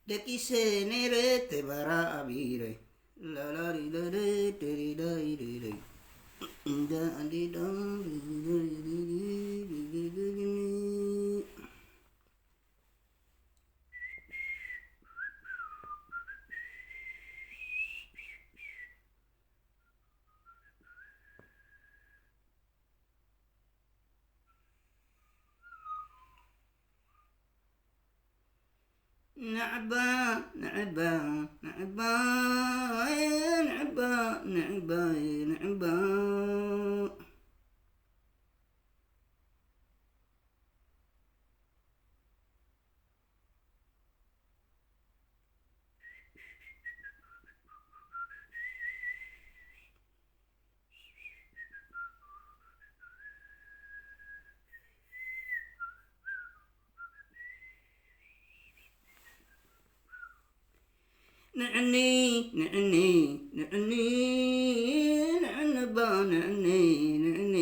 ደቂሰ ነይረ ተበራቢረ። ላላሪለለ ደሪዳይሪለይ። ንዕባ ንዕባ ንዕባ ንዕባ ንዕባ ንዕባ። ንዕኒ ንዕኒ ንዕኒ ንዕንባ ንዕኒ ንዕኒ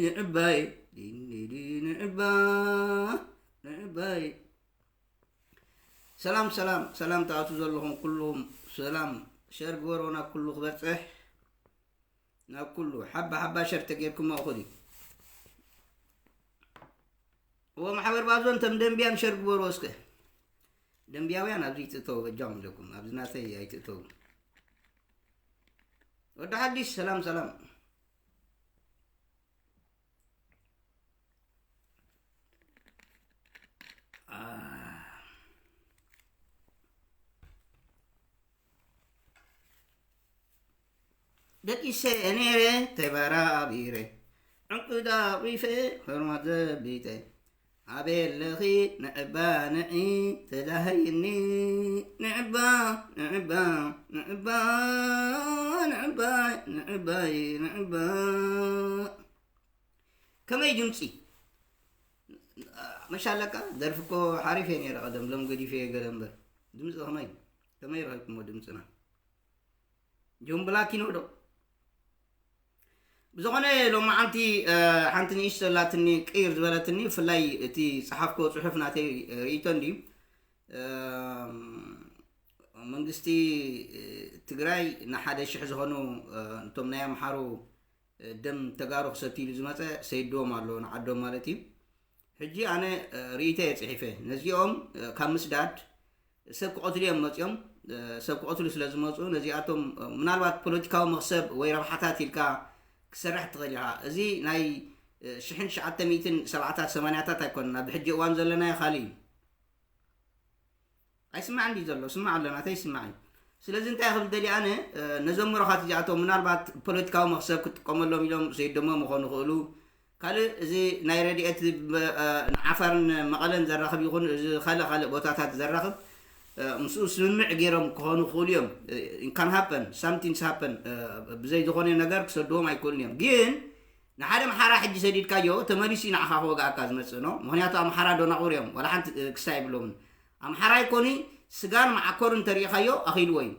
ንዕባይ ዲንዲዲ ንዕባ ንዕባይ። ሰላም ሰላም ሰላም፣ ተኣቱ ዘለኹም ኩሉም ሰላም ሸር ግበሮ ናብ ኩሉ ክበጽሕ፣ ናብ ኩሉ ሓባ ሓባ ሸር ተጌርኩም ኣኹዲ። እዎ ማሕበር ባዞን ተም ደንቢያን ሸር ግበሩ እስከ። ደንቢያውያን ኣብዚ ይትእተው በጃኹም ኣለኩም፣ ኣብዚ ናተይ ኣይትእተው። ወዲ ሓዲሽ ሰላም ሰላም። ደቂሰ ነይረ ተበራቢረ፣ ዕንቁዳ ቂፈ ሕርማት ዘቢጠ። ኣበይ ኣለኺ ንዕባ ንዒ ተላሃይኒ። ንዕባ ንዕባ ንዕባ ንዕባ ንዕባይ ንዕባ። ከመይ ድምፂ? መሻለካ ደርፊ እኮ ሓሪፍ እየ ነይረ ቀደም፣ ሎም ገዲፈ እየ ገለ እምበር። ድምፂ ከመይ? ከመይ ረኺብኩሞ ድምፅና? ጆን ብላኪኖ ዶ? ብዝኾነ ሎማዓንቲ ሓንቲ ንእሽቶ ኣላትኒ ቅይር ዝበለትኒ፣ ብፍላይ እቲ ፀሓፍኮ ፅሑፍ ናተይ ርእይቶ እንድዩ። መንግስቲ ትግራይ ንሓደ ሽሕ ዝኾኑ እቶም ናይ ኣምሓሩ ደም ተጋሩ ክሰቲ ኢሉ ዝመፀ ሰይድዎም ኣሎ ንዓዶም ማለት እዩ። ሕጂ ኣነ ርእይተ እየ ፅሒፈ፣ ነዚኦም ካብ ምስዳድ ሰብ ክቐትሉ እዮም መፂኦም። ሰብ ክቐትሉ ስለ ዝመፁ ነዚኣቶም ምናልባት ፖለቲካዊ መኽሰብ ወይ ረብሓታት ኢልካ ክሰርሕ ትኽእል ኢኻ። እዚ ናይ ሽሕን ትሽዓተ ሚእትን ሰብዓታት ሰማንያታት ኣይኮነን፣ ኣብ ሕጂ እዋን ዘለናዮ ካልእ እዩ። ኣይስማዕን ድዩ ዘሎ? ስማዕ ኣሎ፣ ናተይ ይስማዕ እዩ። ስለዚ እንታይ ክብል ደልየ ኣነ፣ ነዞም ምሩኻት እዚኣቶም ምናልባት ፖለቲካዊ መኽሰብ ክጥቀመሎም ኢሎም ሰይዶሞ ምኾኑ ይኽእሉ። ካልእ እዚ ናይ ረድኤት ንዓፋርን መቐለን ዘራኽብ ይኹን እዚ ካልእ ካልእ ቦታታት ዘራኽብ ምስኡ ስምምዕ ገይሮም ክኾኑ ይኽእሉ እዮም። Can happen, something's happen። ብዘይ ዝኾነ ነገር ክሰድዎም ኣይክእሉን እዮም። ግን ንሓደ ኣምሓራ ሕጂ ሰዲድካዮ ተመሊሱ እዩ ንዓኻ ክወግኣካ ዝመጽእ ነው። ምኽንያቱ ኣምሓራ ዶናቑር እዮም፣ ዋላ ሓንቲ ክሳ የብሎምን። ኣምሓራ ይኮኒ ስጋን መዓኮር እንተሪኢኻዮ ኣኺልዎ እዩ።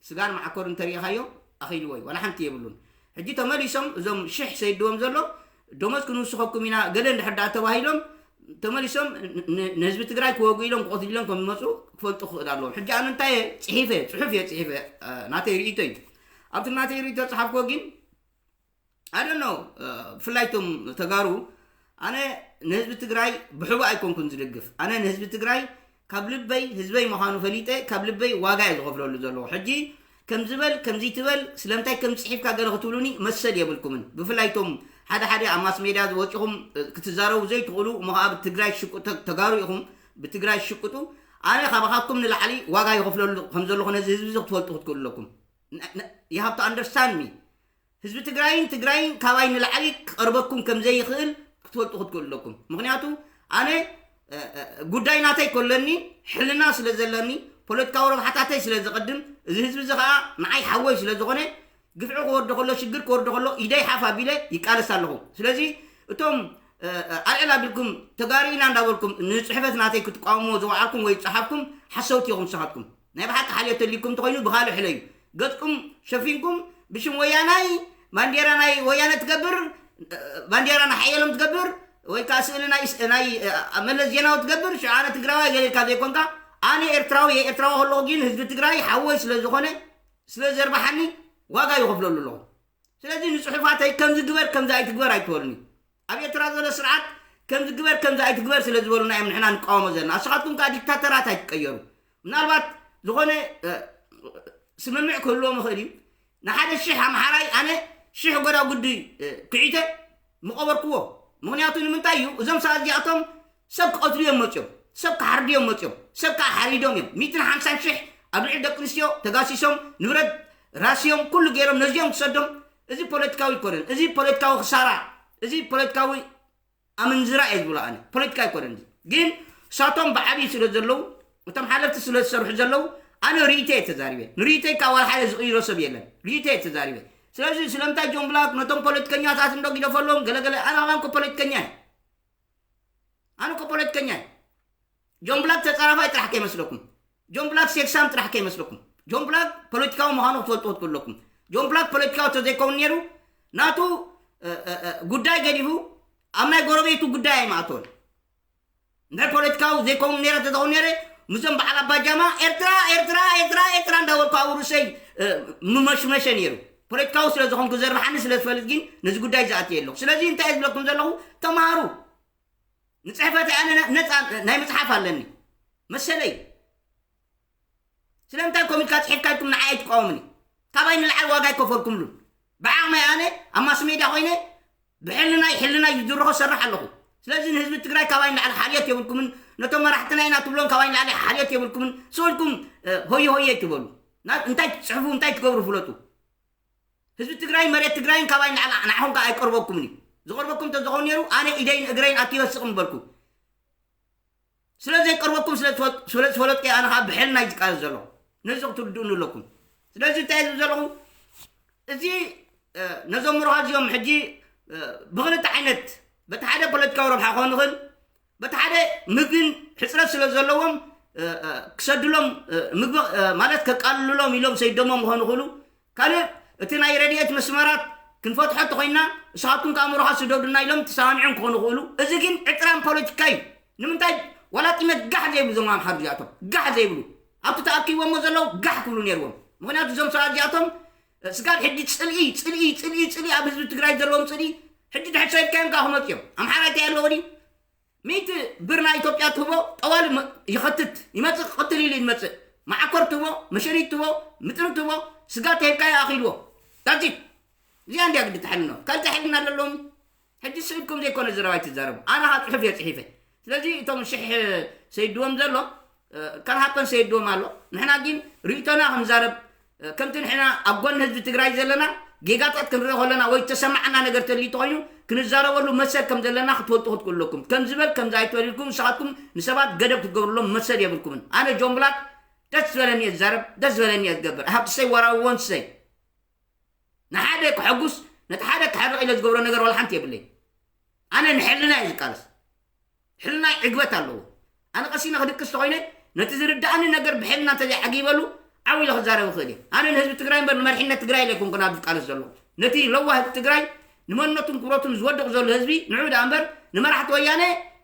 ስጋን መዓኮር እንተሪኢኻዮ ኣኺልዎ እዩ፣ ዋላ ሓንቲ የብሉን። ሕጂ ተመሊሶም እዞም ሽሕ ሰይድዎም ዘሎ ደሞዝ ክንውስኸኩም ኢና ገለ እንድሕር ደኣ ተባሂሎም ተመሊሶም ን- ን- ንህዝቢ ትግራይ ክወጉ ኢሎም ክቐትሉ ኢሎም ከም ዝመፁ ክፈልጡ ክኽእል ኣለዎም። ሕጂ ኣነ እንታይ እየ ፅሒፈ? ፅሑፍ እየ ፅሒፈ፣ ናተይ ርእይቶ እዩ። ኣብቲ ናተይ ርእይቶ ዝፀሓፍኩዎ ግን ኣደኖ ብፍላይ እቶም ተጋሩ ኣነ ንህዝቢ ትግራይ ብሕቡእ ኣይኮንኩን ዝድግፍ። ኣነ ንህዝቢ ትግራይ ካብ ልበይ ህዝበይ ምዃኑ ፈሊጠ ካብ ልበይ ዋጋ እየ ዝኸፍለሉ ዘለኹ። ሕጂ ከምዚ በል ከምዚ ትበል ስለምንታይ ከም ፅሒፍካ ገለ ክትብሉኒ መሰል የብልኩምን። ብፍላይ እቶም ሓደ ሓደ ኣብ ማስ ሜድያ ዝወፂኹም ክትዛረቡ ዘይትኽእሉ እሞ ከዓ ብትግራይ ትሽቅጡ ተጋሩ ኢኹም፣ ብትግራይ ትሽቅጡ። ኣነ ካባኻትኩም ንላዕሊ ዋጋ ይኸፍለሉ ከም ዘለኹ ነዚ ህዝቢ እዚ ክትፈልጡ ክትክእሉ ኣለኩም። You have to understand me። ህዝቢ ትግራይን ትግራይን ካባይ ንላዕሊ ክቐርበኩም ከም ዘይኽእል ክትፈልጡ ክትክእሉ ኣለኩም። ምኽንያቱ ኣነ ጉዳይ ናተይ ከለኒ፣ ሕልና ስለ ዘለኒ፣ ፖለቲካዊ ረብሓታተይ ስለ ዝቐድም፣ እዚ ህዝቢ እዚ ከዓ ንዓይ ሓወይ ስለ ዝኾነ ግፍዒ ክወርዶ ከሎ ሽግር ክወርዶ ከሎ ኢደይ ሓፍ ኣቢለ ይቃለስ ኣለኹ። ስለዚ እቶም ኣልዕል ኣቢልኩም ተጋሩ ኢና እንዳበልኩም ንፅሕፈት ናተይ ክትቃወምዎ ዝወዓልኩም ወይ ዝፀሓፍኩም ሓሰውቲ ኢኹም ንስኻትኩም። ናይ ብሓቂ ሓልዮት ተልይኩም እንተኾይኑ ብኻልእ ሕለዩ። ገፅኩም ሸፊንኩም ብሽም ወያናይ ባንዴራ ናይ ወያነ ትገብር፣ ባንዴራ ናይ ሓየሎም ትገብር፣ ወይ ከዓ ስእሊ ናይ ስ- ናይ እ፣ መለስ ዜናዊ ትገብር ሽዑ ኣነ ትግራዋይ ገለ ኢልካ ዘይኮንካ ኣነ ኤርትራዊ እየ። ኤርትራዊ ከለኹ ግን ህዝቢ ትግራይ ሓወይ ስለ ዝኾነ ስለ ዘርባሓኒ ዋጋ ይኸፍለሉ ኣለኹ። ስለዚ ንፅሑፋተይ ከምዚ ግበር ከምዚ ኣይትግበር ኣይትበሉኒ። ኣብ ኤርትራ ዘሎ ስርዓት ከምዚ ግበር ከምዚ ኣይትግበር ስለ ዝበሉና እዮም ንሕና ንቃወሞ ዘለና። ንስኻትኩም ከዓ ዲክታተራት ኣይትቀየሩ። ምናልባት ዝኾነ እ፣ ስምምዕ ክህልዎም ይኽእል እዩ። ንሓደ ሽሕ ኣምሓራይ ኣነ ሽሕ ጎዳጉዲ እ፣ ክዒተ ምቐበርክዎ። ምኽንያቱ ንምንታይ እዩ? እዞም ሰባት እዚኣቶም ሰብ ክቐትሉ እዮም መፅዮም፣ ሰብ ክሓርዱ እዮም መፅዮም፣ ሰብ ከዓ ሓሪዶም እዮም። ሚትን ሓምሳን ሽሕ ኣብ ልዕሊ ደቂ ኣንስትዮ ተጋሲሶም፣ ንብረት ራስዮም፣ ኩሉ ገይሮም ነዚኦም ክሰዶም። እዚ ፖለቲካዊ ኣይኮነን። እዚ ፖለቲካዊ ክሳራ፣ እዚ ፖለቲካዊ ኣመንዝራ እየ ዝብሎ ኣነ። ፖለቲካ ኣይኮነን። እዚ ግን እሳቶም ብዓብዪ ስለ ዘለዉ፣ እቶም ሓለፍቲ ስለ ዝሰርሑ ዘለዉ፣ ኣነ ርእይቶ እየ ተዛሪበ። ንርእይቶይ ከዓ ዋላ ሓደ ዝቕይሮ ሰብ የለን። ርእይቶ እየ ተዛሪበ። ስለዚ ስለምንታይ ጆን ብላክ ነቶም ፖለቲከኛታት እንዶ ጊደፈሎም ገለገለ፣ ኣነ ከማን እኮ ፖለቲከኛ እየ። ኣነ እኮ ፖለቲከኛ እየ። ጆን ብላክ ተጻራፋይ ጥራሕ ከይመስለኩም። ጆን ብላክ ሴክሳም ጥራሕ ከይመስለኩም። ጆን ብላክ ፖለቲካዊ ምዃኑ ክትፈልጡ ክትክእለኩም። ጆን ብላክ ፖለቲካዊ ተዘይከውን ነይሩ ናቱ እ፣ እ፣ እ፣ ጉዳይ ገዲፉ ኣብ ናይ ጎረቤቱ ጉዳይ ኣይማእተወን። እንታይ ፖለቲካዊ ዘይከውን ነይረ ተዘኸውን ነይረ ምስዞም በዓል ኣባጃማ ኤርትራ ኤርትራ ኤርትራ ኤርትራ እንዳበልኩ ኣብ ርእሰይ እ፣ ምመሽመሸ ነይሩ። ፖለቲካዊ ስለ ዝኾንኩ ዘርብሓኒ ስለ ዝፈልጥ ግን ነዚ ጉዳይ ዝኣትየ ኣለኹ። ስለዚ እንታይ እየ ዝብለኩም ዘለኹ? ተምሃሩ። ንፅሕፈት ኣነ ነፃ ናይ መፅሓፍ ኣለኒ መሰለይ። ስለምንታይ ኮም ኢልካ ፅሒፍካ ኢልኩም ንዓይ ኣይትቃወምኒ? ካባይ ንላዕሊ ዋጋ ኣይከፈልኩምሉን። ብዓቕመይ ኣነ ኣብ ማስ ሜድያ ኮይነ ብሕልናይ ሕልናይ ዝድርኾ ሰርሕ ኣለኹ። ስለዚ ንህዝቢ ትግራይ ካባይ ንላዕሊ ሓልዮት የብልኩምን። ነቶም መራሕትና ኢና ትብሎም ካባይ ንላዕሊ ሓልዮት የብልኩምን። ስቕ ኢልኩም እ፣ ሆየ ሆየ ኣይትበሉ። ና- እንታይ ትፅሕፉ እንታይ ትገብሩ ፍለጡ። ህዝቢ ትግራይ መሬት ትግራይን ካባይ ንላዕሊ ንዓኹም ከዓ ኣይቀርበኩምን እዩ። ዝቐርበኩም እንተዝኸውን ነይሩ ኣነ ኢደይን እግረይን ኣትዮ ስቕ ምበልኩ። ስለ ዘይቀርበኩም ስለ ዝፈለጥኩ ኣነ ከዓ ብሕልና እዩ ዝቃለስ ዘለኹ። ነዚ ክትርድኡኒ ኣለኩም። ስለዚ እንታይ ዝብ ዘለኹ እዚ ነዞም ምሩኻት እዚኦም ሕጂ ብክልተ ዓይነት በቲ ሓደ ፖለቲካዊ ረብሓ ክኾን ይኽእል፣ በቲ ሓደ ምግብን ሕፅረት ስለ ዘለዎም ክሰድሎም ምግቢ ማለት ከቃልሎም ኢሎም ሰይዶሞም ክኾኑ ይኽእሉ። ካልእ እቲ ናይ ረድኤት መስመራት ክንፈትሖ እንተኾይንና ንስኻትኩም ከኣ ምሩኻት ስደዱና ኢሎም ተሰማሚዖም ክኾኑ ይኽእሉ። እዚ ግን ዕጥራን ፖለቲካ እዩ። ንምንታይ ዋላ ጢመት ጋሕ ዘይብሉ እዞም ኣምሓሩ እዚኣቶም ጋሕ ዘይብሉ ኣብቲ ተኣኪቦሞ ዘለዉ ጋሕ ክብሉ ነይርዎም። ምኽንያቱ እዞም ሰባት እዚኣቶም ስጋብ ሕጂ ፅልኢ ፅልኢ ፅልኢ ፅልኢ ኣብ ህዝቢ ትግራይ ዘለዎም ፅልኢ ሕጂ ድሕር ሰይድካዮም ከዓ ክመፁ እዮም። ኣምሓራ እንታይ ኣለዎ ድዩ? ሚእቲ ብር ናይ ኢትዮጵያ ትህቦ ጠዋሊ መ- ይኸትት ይመፅእ ክቕትል ኢሉ ይመፅእ። መዓኮር ትህቦ፣ መሸኒት ትህቦ፣ ምጥሪ ትህቦ፣ ስጋ ተሂብካዮ ኣኺልዎ። ዳዚት እዚኣ እንዲያ ግዲ ተሕልኖ ካልእ ተሕልና ኣለዎም። ሕጂ ስኢልኩም ዘይኮነ ዘረባ ኣይትዛረቡ። ኣነ ካ ፅሑፍ እየ ፅሒፈ። ስለዚ እቶም ሽሕ ሰይድዎም ዘሎ ከን ሃፐን ሰይድዎም ኣሎ። ንሕና ግን ርእቶና ክንዛረብ ከምቲ ንሕና ኣብ ጎኒ ህዝቢ ትግራይ ዘለና ጌጋታት ክንርኢ ከለና ወይ ተሰማዕና ነገር ተልዩ ተኮይኑ ክንዛረበሉ መሰል ከም ዘለና ክትፈልጡ ክትክእሉ ኣለኩም። ከም ዝበል ከምዚ ኣይትበል ኢልኩም ንስኻትኩም ንሰባት ገደብ ክትገብርሎም መሰል የብልኩምን። ኣነ ጆን ብላክ ደስ ዝበለኒ እየ ዝዛረብ፣ ደስ ዝበለኒ እየ ዝገብር። ሃብ ሰይ ወራዊ ወንት ሰይ ንሓደ ክሐጉስ ነቲ ሓደ ክሕርቕ ኢለ ዝገብሮ ነገር ዋላ ሓንቲ የብለይ። ኣነ ንሕልና እየ ዝቃለስ። ሕልናይ ዕግበት ኣለዎ። ኣነ ቀሲነ ክድቅስ ተኾይነ ነቲ ዝርድኣኒ ነገር ብሕልና እንተዘይዓጊበሉ ዓው ኢለ ክዛረብ ይኽእል እየ። ኣነ ንህዝቢ ትግራይ እምበር ንመርሒነት ትግራይ ኢለ ኣይኮንኩን ኣብዚ ዝቃለስ ዘለኹ። ነቲ ለዋህ ህዝቢ ትግራይ ንመንነቱን ክብረቱን ዝወድቕ ዘሎ ህዝቢ ንዑ ደኣ እምበር ንመራሕቲ ወያነ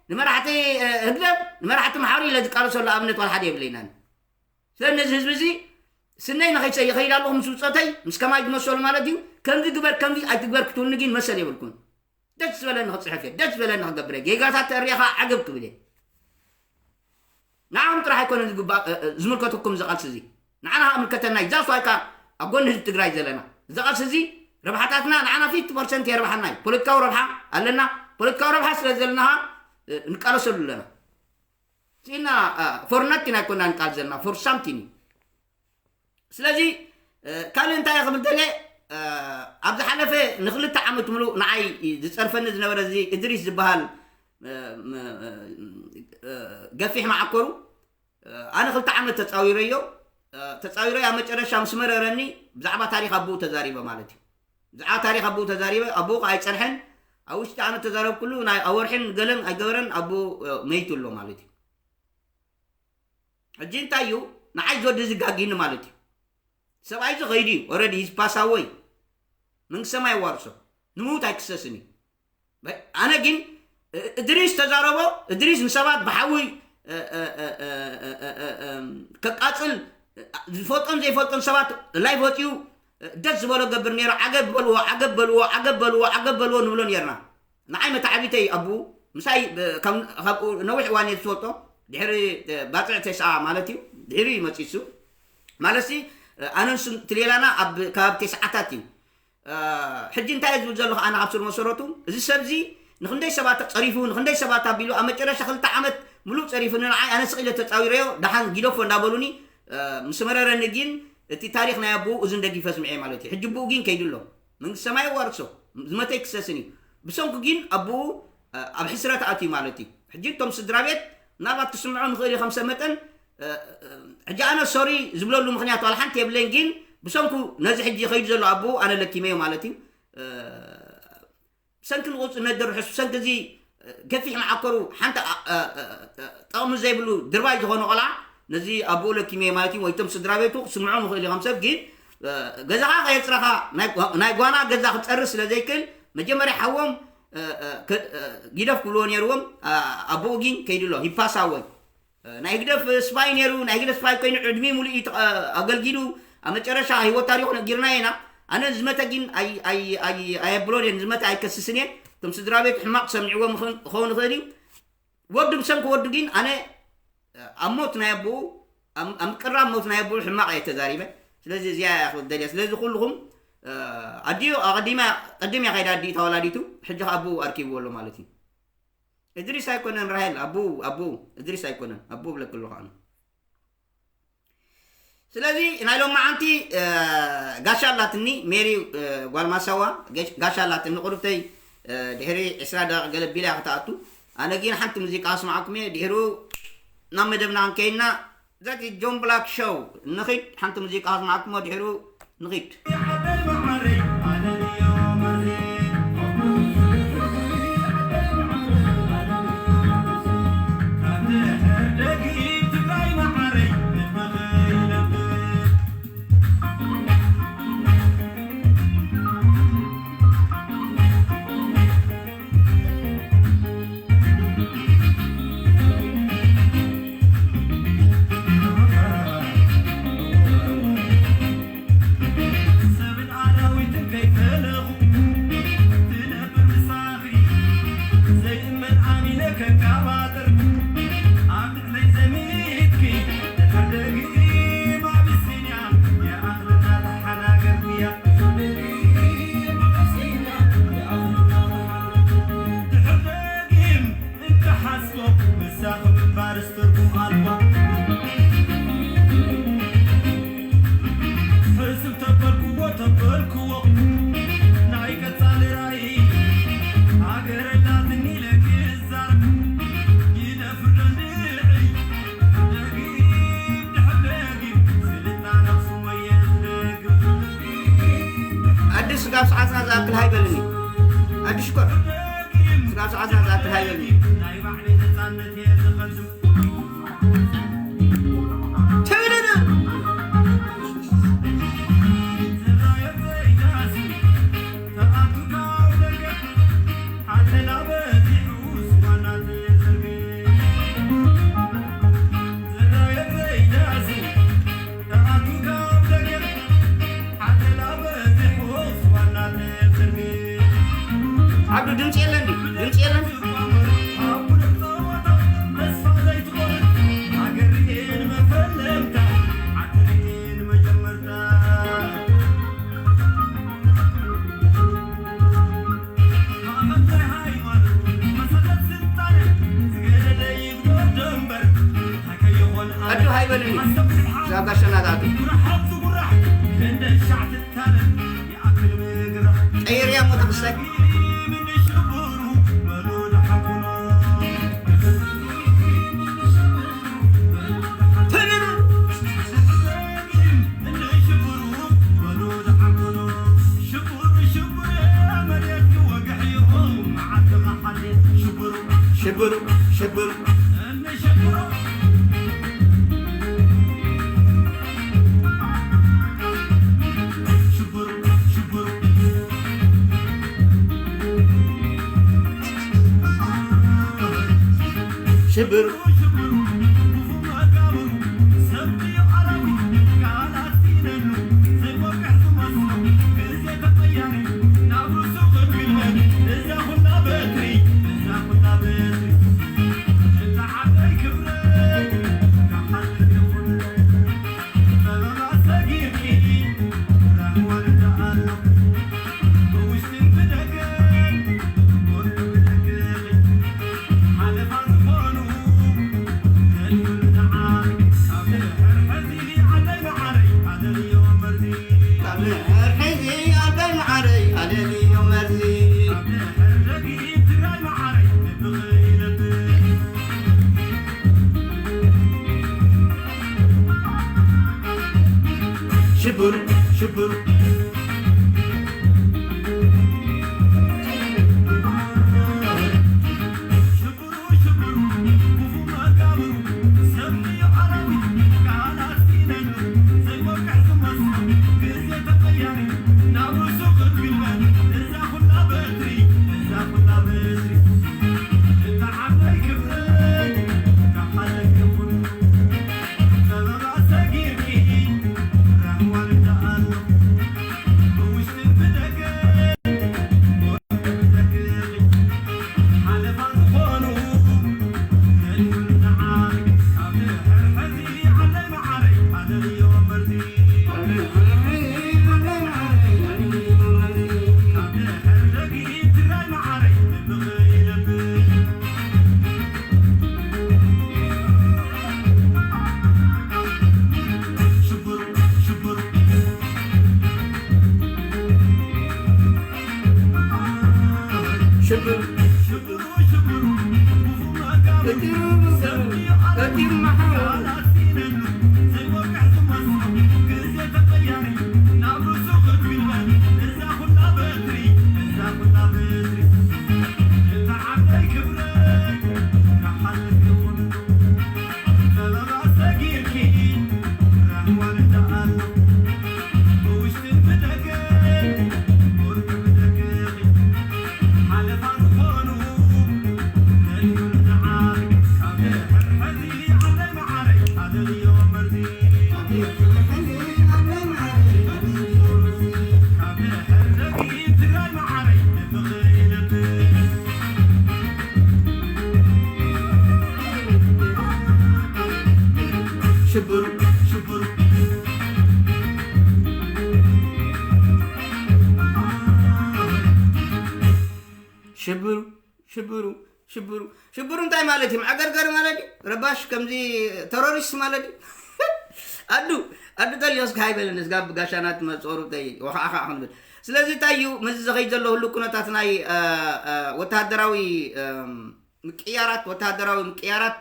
ንመራሕቲ ህግደፍ ንመራሕቲ ምሓሩ ኢለ ዝቃለሰሉ ኣብነት ዋላ ሓደ የብለይናን። ስለዚ ነዚ ህዝቢ እዚ ስነይ ንኸይሰ ይኸይድ ኣለኹ ምስ ውፀተይ ምስ ከማይ ዝመሰሉ ማለት እዩ። ከምዚ ግበር ከምዚ ኣይትግበር ክትብልኒ ግን መሰል የብልኩን። ደስ ዝበለኒ ክፅሕፍ እየ፣ ደስ ዝበለኒ ክገብር እየ። ጌጋታት ተእርየ ከዓ ዓገብ ክብል እየ። ንዓኹም ጥራሕ ኣይኮነን ዝግባእ ዝምልከተኩም እዚ ቃልሲ እዚ ንዓና ከዓ ምልከተና እዩ። ዛስ ዋይካ ኣብ ጎኒ ህዝቢ ትግራይ ዘለና እዚ ቃልሲ እዚ ረብሓታትና ንዓና ፊፍቲ ፐርሰንት የርብሓና እዩ። ፖለቲካዊ ረብሓ ኣለና። ፖለቲካዊ ረብሓ ስለ ዘለና ከዓ ንቃለሰሉ ኣለና። ስኢና ፎር ናቲን ኣይኮና ንቃል ዘለና ፎር ሳምቲን እዩ። ስለዚ ካልእ እንታይ ክብል ደልየ ኣብ ዝሓለፈ ንክልተ ዓመት ምሉእ ንዓይ ዝፀርፈኒ ዝነበረ እዚ እድሪስ ዝበሃል ገፊሕ መዓኮሩ ኣነ ክልተ ዓመት ተፃዊረዮ ተፃዊረዮ ኣብ መጨረሻ ምስ መረረኒ ብዛዕባ ታሪክ ኣቦኡ ተዛሪበ ማለት እዩ። ብዛዕባ ታሪክ ኣቦኡ ተዛሪበ ኣቦኡ ከዓ ኣይፀንሐን ኣብ ውሽጢ ኣነ ተዛረብኩሉ ናይ ኣወርሕን ገለን ኣይገበረን ኣቦኡ መይቱ ኣሎ ማለት እዩ። ሕጂ እንታይ እዩ ንዓይ ዝወዲ ዝጋጊኒ ማለት እዩ። ሰብኣይ እዚ ኸይዱ እዩ ኦረዲ ሂዝ ፓሳወይ መንግስቲ ሰማይ ዋርሶ ንምውት ኣይክሰስን እዩ። ኣነ ግን እድሪስ ተዛረቦ። እድሪስ ንሰባት ብሓዊ ከቃፅል ዝፈልጦን ዘይፈልጦን ሰባት ላይቭ ወፂኡ ደስ ዝበሎ ገብር ነይሩ። ዓገብ በልዎ፣ ዓገብ በልዎ፣ ዓገብ በልዎ፣ ዓገብ በልዎ ንብሎ ነርና። ንዓይ መተዓቢተይ ኣቡ ምሳይ ካብኡ ነዊሕ እዋን እየ ዝፈልጦ። ድሕሪ ባፅዕ ተስዓ ማለት እዩ፣ ድሕሪ እዩ መፂሱ ማለት ሲ ኣነንሱ ትሌላና ኣብ ከባቢ ተስዓታት እዩ። ሕጂ እንታይ እየ ዝብል ዘለኹ ኣነ ካብ ስር መሰረቱ እዚ ሰብ እዚ ንክንደይ ሰባት ፀሪፉ፣ ንክንደይ ሰባት ኣቢሉ፣ ኣብ መጨረሻ ክልተ ዓመት ሙሉእ ፀሪፉ ንዓይ ኣነ ስቕ ኢለ ተፃዊረዮ። ደሓን ጊደፎ እንዳበሉኒ ምስ መረረኒ ግን እቲ ታሪኽ ናይ ኣቦኡ እዝን ደጊፈ ስምዐ ማለት እዩ። ሕጂ ኣቦኡ ግን ከይዱ ኣሎ። መንግስቲ ሰማይ ዋርሶ ዝመተ ይክሰስን እዩ። ብሰንኩ ግን ኣቦኡ ኣብ ሕስረት ኣትዩ ማለት እዩ። ሕጂ እቶም ስድራ ቤት ምናልባት ክስምዖ ንኽእል እዩ ከም ሰብ መጠን ሕጂ ኣነ ሶሪ ዝብለሉ ምክንያት ዋላ ሓንቲ የብለይን፣ ግን ብሰንኩ ነዚ ሕጂ ከይዱ ዘሎ ኣቦኡ ኣነ ለኪመዮ ማለት እዩ። ብሰንኪ ንቁፅነት ድርሑስ ብሰንኪ እዚ ገፊሕ መዓከሩ ሓንቲ ጠቕሚ ዘይብሉ ድርባይ ዝኾነ ቆልዓ ነዚ ኣቦኡ ለኪመዮ ማለት እዩ። ወይቶም ስድራ ቤቱ ክስምዖ ምኽእል እዩ ከም ሰብ ግን ገዛኻ ከየፅረኻ ናይ ጓና ገዛ ክፀርስ ስለ ዘይክእል መጀመርያ ሓዎም ጊደፍ ክብልዎ ነይርዎም። ኣቦኡ ግን ከይድሎ ሂፓሳ ወይ ናይ ህግደፍ ስፓይ ነይሩ። ናይ ህግደፍ ስፓይ ኮይኑ ዕድሚ ሙሉእ እዩ ኣገልጊሉ። ኣብ መጨረሻ ህይወት ታሪኹ ነጊርና ኢና። ኣነ ዝመተ ግን ኣየብሎን እየ፣ ዝመተ ኣይከስስን እየ። እቶም ስድራ ቤት ሕማቕ ሰሚዕዎም ክኸውን ይኽእል እዩ። ወዱ ብሰንኪ ወዱ ግን ኣነ ኣብ ሞት ናይ ኣቦኡ ኣብ ቅራብ ሞት ናይ ኣቦኡ ሕማቕ እየ ተዛሪበ። ስለዚ እዚኣ እያ ክደልያ። ስለዚ ኩልኹም ኣዲኡ ኣቐዲማ ቅድም እያ ከይዳ ኣዲኡ ተወላዲቱ ሕጂ ከኣ ኣቦኡ ኣርኪብዎ ኣሎ ማለት እዩ። እድሪስ ኣይኮነን ራሄል ኣቡ ኣቡ እድሪስ ኣይኮነን ኣቡ ብለክ ኣለኹ ኣነ። ስለዚ ናይ ሎማዓንቲ ጋሻ ኣላትኒ ሜሪ ጓል ማሳዋ ጋሻ ኣላትኒ ቁርብተይ ድሕሪ ዕስራ ደቂቕ ገለ ቢላ ክትኣቱ ኣነ ግን ሓንቲ ሙዚቃ ኣስማዓኩም እየ ድሕሩ ናብ መደብና ክንከይድና ዘቲ ጆን ብላክ ሾው ንኺድ ሓንቲ ሙዚቃ ኣስማዓኩም ድሕሩ ንኺድ። ኣዲ ስጋብ ሰዓትና ዝኣክል ሃይበልኒ ኣዲ ሽኮር ስጋብ ሰዓትና ዝኣክል ሃይበልኒ። ዓብዱ ድምፂ የለን ድዩ? ድምፂ የለን? ኣዱ ሃይበልኒ እዛ ጋሸና ትኣቱ ቀይርያ ሞ ተኽስታይ ሽብሩ ሽብሩ ክብር ሽብሩ ሽብሩ ሽብሩ ሽብሩ ሽብሩ ሽብሩ ሽብሩ ሽብሩ ሽብሩ እንታይ ማለት እዩ? መዕገርገሪ ማለት እዩ። ረባሽ ከምዚ ተሮሪስት ማለት እዩ። ኣዱ ኣዱ ተልዮስ ካይበልን ስጋብ ጋሻናት መጾሩ ተይ ወኻዕኻ ክንብል። ስለዚ እንታይ እዩ ምስዚ ዝኸይድ ዘሎ ህሉ ኩነታት ናይ ወታደራዊ ምቅያራት ወታደራዊ ምቅያራት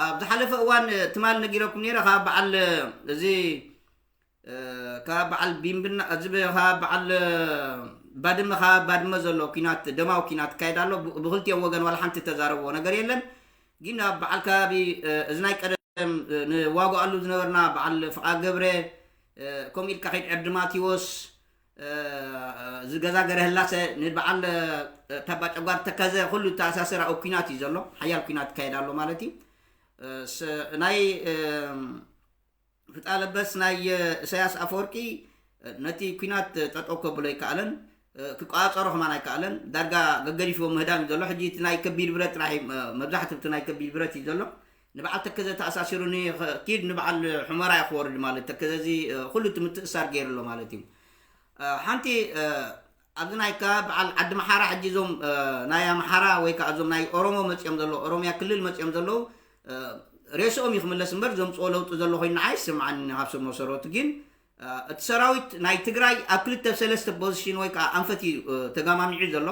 ኣብ ዝሓለፈ እዋን ትማል ነጊረኩም ነይረ ካብ በዓል እዚ ካብ በዓል ቢምብና እዚ ካብ በዓል ባድመ ካብ ባድመ ዘሎ ኪናት ደማዊ ኪናት ይካየድ ኣሎ። ብክልቲኦም ወገን ዋላ ሓንቲ ተዛረብዎ ነገር የለን። ግን ኣብ በዓል ከባቢ እዚ ናይ ቀደም ንዋግኣሉ ዝነበርና በዓል ፍቓ ገብረ ከምኡ ኢልካ ከይድ ዕርዲ ማቴዎስ ዝገዛ ገረ ህላሰ ንበዓል ታባ ጨጓር ተከዘ ኩሉ ተኣሳሰራ ኣብ ኪናት እዩ ዘሎ። ሓያል ኪናት ይካየድ ኣሎ ማለት እዩ። ናይ ፍጣለበስ ናይ እሰያስ ኣፈወርቂ ነቲ ኲናት ጠጠው ከብሎ ኣይከኣለን፣ ክቋጸሮ ከማን ኣይከኣለን። ዳርጋ ገገዲፍዎ ምህዳም እዩ ዘሎ። ሕጂ እቲ ናይ ከቢድ ብረት ጥራሕ እዩ፣ መብዛሕትኡ እቲ ናይ ከቢድ ብረት እዩ ዘሎ። ንበዓል ተከዘ ተኣሳሲሩ ንኪድ ንበዓል ሑመራ እዩ ክወርድ ማለት ተከዘ እዚ ኩሉ እቲ ምትእሳር ገይሩ ኣሎ ማለት እዩ። ሓንቲ ኣብዚ ናይ ከባቢ በዓል ዓዲ መሓራ ሕጂ እዞም ናይ ኣምሓራ ወይ ከዓ እዞም ናይ ኦሮሞ መፅኦም ዘለዉ ኦሮሚያ ክልል መፅኦም ዘለዉ ሬስኦም እዩ ክምለስ እምበር ዘምፅኦ ለውጢ ዘሎ ኮይኑ ንዓይ ይስምዓኒ። ካብ ስር መሰረቱ ግን እቲ ሰራዊት ናይ ትግራይ ኣብ ክልተ ሰለስተ ፖዚሽን ወይ ከዓ ኣንፈት እዩ ተጋማሚዑ ዘሎ።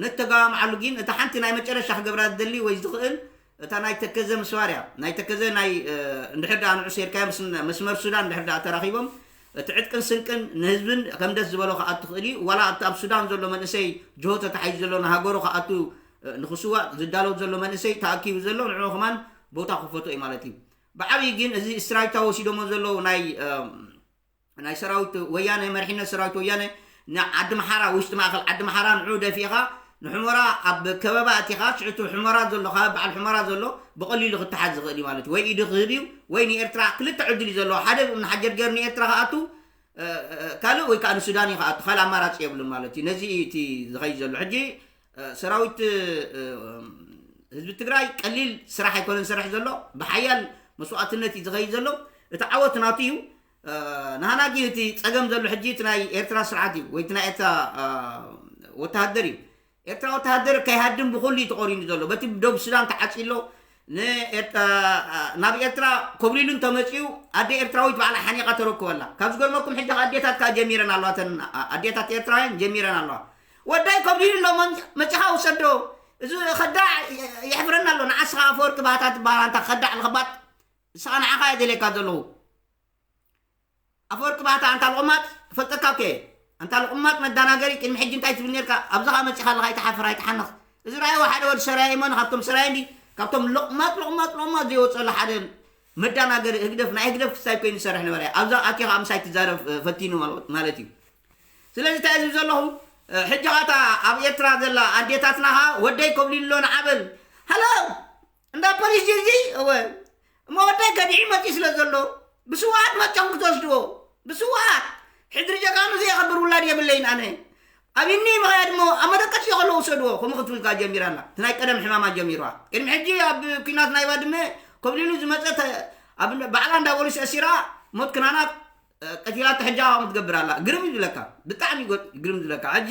ነቲ ተጋማምዓሉ ግን እታ ሓንቲ ናይ መጨረሻ ክገብራ ዝደሊ ወይ ዝኽእል እታ ናይ ተከዘ ምስባር እያ። ናይ ተከዘ ናይ እንድሕር ደኣ ንዑ ሴርካዮ መስመር ሱዳን እንድሕር ደኣ ተራኺቦም እቲ ዕጥቅን ስንቅን ንህዝብን ከም ደስ ዝበሎ ክኣቱ ክእል እዩ። ዋላ ኣብቲ ኣብ ሱዳን ዘሎ መንእሰይ ጅሆ ተታሒዙ ዘሎ ንሃገሩ ክኣቱ ንክስዋእ ዝዳለው ዘሎ መንእሰይ ተኣኪቡ ዘሎ ንዑ ከማን ቦታ ክፈቶ እዩ ማለት እዩ። ብዓብይ ግን እዚ ስትራይታ ወሲዶሞ ዘለዉ ናይ ናይ ሰራዊት ወያነ መርሒነት ሰራዊት ወያነ ንዓዲ መሓራ ውሽጢ ማእኸል ዓዲ መሓራ ንዑ ደፊእኻ ንሑመራ ኣብ ከበባ ኣቲኻ ሽዕቱ ሑመራ ዘሎ ካብ በዓል ሑመራ ዘሎ ብቐሊሉ ክተሓዝ ዝኽእል እዩ ማለት እዩ። ወይ ኢዱ ክህብ እዩ ወይ ንኤርትራ ክልተ ዕድል እዩ ዘለዎ። ሓደ ንሓጀር ገይሩ ንኤርትራ ክኣቱ ካልእ ወይ ከዓ ንሱዳን እዩ ክኣቱ ካልእ ኣማራፂ የብሉን ማለት እዩ። ነዚ እዩ እቲ ዝኸይድ ዘሎ ሕጂ ሰራዊት ህዝቢ ትግራይ ቀሊል ስራሕ ኣይኮነን ዝሰርሕ ዘሎ። ብሓያል መስዋእትነት እዩ ዝኸይድ ዘሎ። እቲ ዓወት ናቱ እዩ። ንሃና ግን እቲ ፀገም ዘሎ ሕጂ እቲ ናይ ኤርትራ ስርዓት እዩ ወይ እቲ ናይ ኤርትራ ወተሃደር እዩ። ኤርትራ ወተሃደር ከይሃድም ብኩሉ እዩ ተቆሪኑ ዘሎ። በቲ ደቡብ ሱዳን ተዓፂሎ ናብ ኤርትራ ኮብሊሉ እንተመፅኡ ኣደ ኤርትራዊት ባዕላ ሓኒቓ ተረክበላ። ካብ ዝገርመኩም ሕጂ ኣዴታት ከዓ ጀሚረን ኣለዋ። ተን ኣዴታት ኤርትራውያን ጀሚረን ኣለዋ። ወዳይ ኮብሊሉ ኣሎ፣ መን- መፂኻ ውሰዶ። እዚ ከዳዕ የሕፍረና ኣሎ። ንዓስኻ ኣፈወርቂ ባህታ ትበሃል ኣንታ ከዳዕ ልኸባጥ። ንስኻ ንዓኻ እየ ደልየካ ዘለኹ። ኣፈወርቂ ባህታ ኣንታ ልቑማጥ ፈልጠካ እኮ እየ። ኣንታ ልቑማጥ መዳናገሪ ቅድሚ ሕጂ እንታይ ትብል ነርካ? ኣብዛ ኸኣ መፂኻ ኣለኻ ኣይትሓፍር ኣይትሓንኽ። እዚ ረኣይዎ ሓደ ወዲ ሰራየ እሞ ካብቶም ሰራየ እንዲ ካብቶም ልቑማጥ ልቑማጥ ልቑማጥ ዘይወፀሉ ሓደ መዳናገሪ ህግደፍ ናይ ህግደፍ ክስታይ ኮይኑ ዝሰርሕ ነበረ። ኣብዛ ኣትዮ ኸኣ ምሳይ ትዛረብ ፈቲኑ ማለት እዩ። ስለዚ እንታይ ዝብል ዘለኹ ሕጂ ኸኣ ኣብ ኤርትራ ዘላ ኣዴታትና ኸኣ ወደይ ኮብሊሎ ንዓበል ሃሎ እንዳ ፖሊስ ጅርጂ እወ እሞ ወደይ ከዲዒ መፂ ስለ ዘሎ ብስውኣት መፅኦም ክትወስድዎ ብስውኣት ሕድሪ ጀጋኑ ዘየኸብር ውላድ የብለይን ኣነ ኣብ እኒ ምኽያድ እሞ ኣብ መደቀሲ ከለዉ ውሰድዎ ከምኡ ክትብል ከኣ ጀሚራ ኣላ እቲ ናይ ቀደም ሕማማ ጀሚርዋ ቅድሚ ሕጂ ኣብ ኲናት ናይ ባድመ ኮብሊሉ ዝመፀ ባዕላ እንዳ ፖሊስ ኣሲራ ሞት ክናናት ቀቲላቶ ሕጂ ከምኡ ትገብር ኣላ ግርም እዩ ዝብለካ ብጣዕሚ ግርም ዝብለካ ሕጂ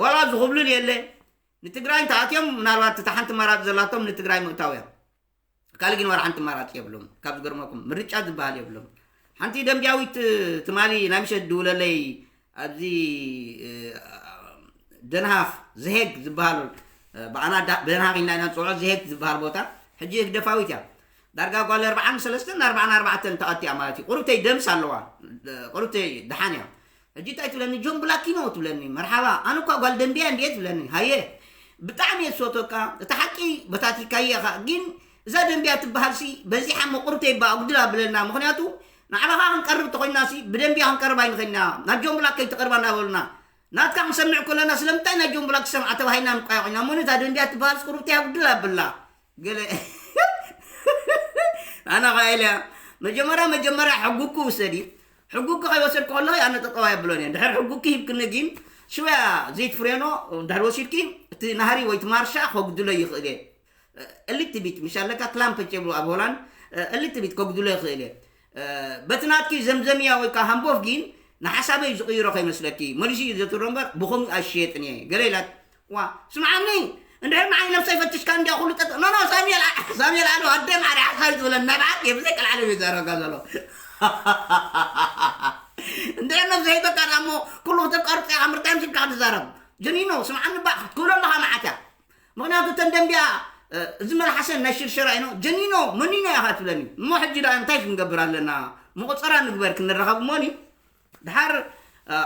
ዋላ ዝኹብልል የለ ንትግራይ እንተኣትዮም ምናልባት እታ ሓንቲ መራፂ ዘላቶም ንትግራይ ምእታው እያ ካልእ ግን ዋላ ሓንቲ መራፂ የብሎም ካብ ዝገርመኩም ምርጫ ዝበሃል የብሎም ሓንቲ ደንቢያዊት ትማሊ ናይ ምሸት ድውለለይ ኣብዚ ደንሃፍ ዝሄግ ዝበሃል ብኣና ደንሃፍ ኢና ኢና ንፅውዖ ዝሄግ ዝበሃል ቦታ ሕጂ ህግደፋዊት እያ ዳርጋ ጓል ኣርባዓን ሰለስተን ኣርባዓን ኣርባዕተን ተኣቲያ ማለት እዩ ቁርብተይ ደምስ ኣለዋ ቁርብተይ ደሓን እያ ሕጂ እንታይ ትብለኒ ጆን ብላኪኖ ትብለኒ መርሓባ ኣነ እኳ ጓል ደንቢያ እንድየ ትብለኒ ሃየ ብጣዕሚ እየ ዝፈትወካ እቲ ሓቂ በታቲካየ ኢኻ ግን እዛ ደንቢያ ትበሃል ሲ በዚሓ መቁርተይ ባ ኣጉድል ኣብለና ምክንያቱ ንዓባኻ ክንቀርብ ተኮይና ሲ ብደንቢያ ክንቀርብ ኣይንኽእልና ናብ ጆን ብላክ ከይትቀርባ እናበሉና ናትካ ክንሰምዕ ከለና ስለምንታይ ናይ ጆን ብላክ ሰምዓ ተባሂልና ንቋያ ኮይና እሞ ነዛ ደንቢያ ትበሃል ቁርብተይ ኣጉድል ኣብላ ገለ ኣነ ኸዓ ኢለ መጀመርያ መጀመርያ ሕጉኩ ውሰዲ ሕጉኪ ከይወሰድኩ ከለኺ ኣነ ጠጠው የብሎን እየ ድሕር ሕጉኪ ሂብክኒ ግን ሽወያ ዘይት ፍሬኖ ድሕር ወሲድኪ እቲ ናህሪ ወይ እቲ ማርሻ ከጉድሎ ይኽእል እየ እልቲ ቢት ምሽ ኣለካ ክላምፐች የብሉ ኣብ ሆላንድ እልቲ ቢት ከጉድሎ ይኽእል እየ በቲ ናትኪ ዘምዘምያ ወይ ከዓ ሃምቦፍ ግን ንሓሳበይ ዝቕይሮ ከይመስለኪ መሊሱ እዩ ዘትሮ እምበር ብኸምኡ ኣይሽየጥን እየ ገለ ኢላት ዋ ስምዓኒ እንድሕር ንዓይ ነብሰይ ፈትሽካ እንዲያ ኩሉ ጠጥ ኖ ኖ ሳሙኤል ኣ- ሳሙኤል ኣሎ ኣደ ማዕረ ሓሳብ ትብለኒ ናይ በዓል እየ ብዘይ ቀልዓለም እዩ ዘረጋ ዘሎ እንድሕር ነብሰይ በቃ ዳ እሞ ኩሉ ክተቃርፅ ኢኻ ምርታይ ምሽልካ ክትዛረብ ጀኒኖ ስምዓኒ ባ ክትክብሎ ኣለኻ መዓት እያ ምኽንያቱ እተን ደንቢያ እ፣ እዚ መልሓሰን ናይ ሽርሸራ ኢኖ ጀኒኖ መኒኖ ኢኻ ትብለኒ እሞ ሕጂ ዳ እንታይ ክንገብር ኣለና መቆፀራ ንግበር ክንራኸብ እሞኒ ድሓር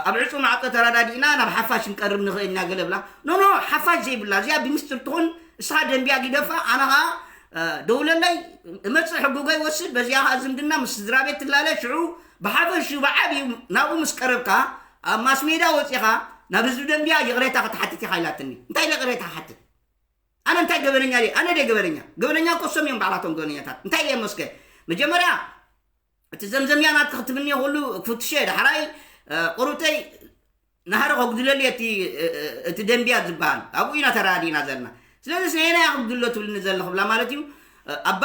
ኣብ ዕፁ ማዕፆ ተረዳዲእና ናብ ሓፋሽ ክንቀርብ ንኽእል ኢና ገለ ብላ ኖኖ ሓፋሽ ዘይብላ እዚኣ ብምስጢር ትኹን እስኻ ደንብያ ግደፋ ኣነ ኸዓ ደውለለይ እመፅእ ሕጉጎ ይወስድ በዚኣ ኸዓ ዝምድና ምስ ስድራ ቤት ትላለ ሽዑ ብሓፈሽኡ ብዓብዩ ናብኡ ምስ ቀረብካ ኣብ ማስ ሜዳ ወፂኻ ናብ ህዝቢ ደንብያ ይቕሬታ ክትሓትት ኢኻ ኢላትኒ እንታይ ኢለ ይቕሬታ ክሓትት ኣነ እንታይ ገበነኛ ድየ ኣነ ድየ ገበነኛ ገበነኛ እኮ እሶም እዮም ባዕላቶም ገበነኛታት እንታይ እየ መስከ መጀመርያ እቲ ዘምዘምያ ናትካ ክትብኒ ኩሉ ክፍትሸ ዳሕራይ ቁሩብተይ ናህሪ ከጉድለሉ እቲ እቲ ደንብያ ዝበሃል ኣብኡ ኢና ተረዳዲእና ዘለና ስለዚ ነየናይ ከጉድሎ ትብልኒ ዘለኹ ብላ ማለት እዩ ኣብ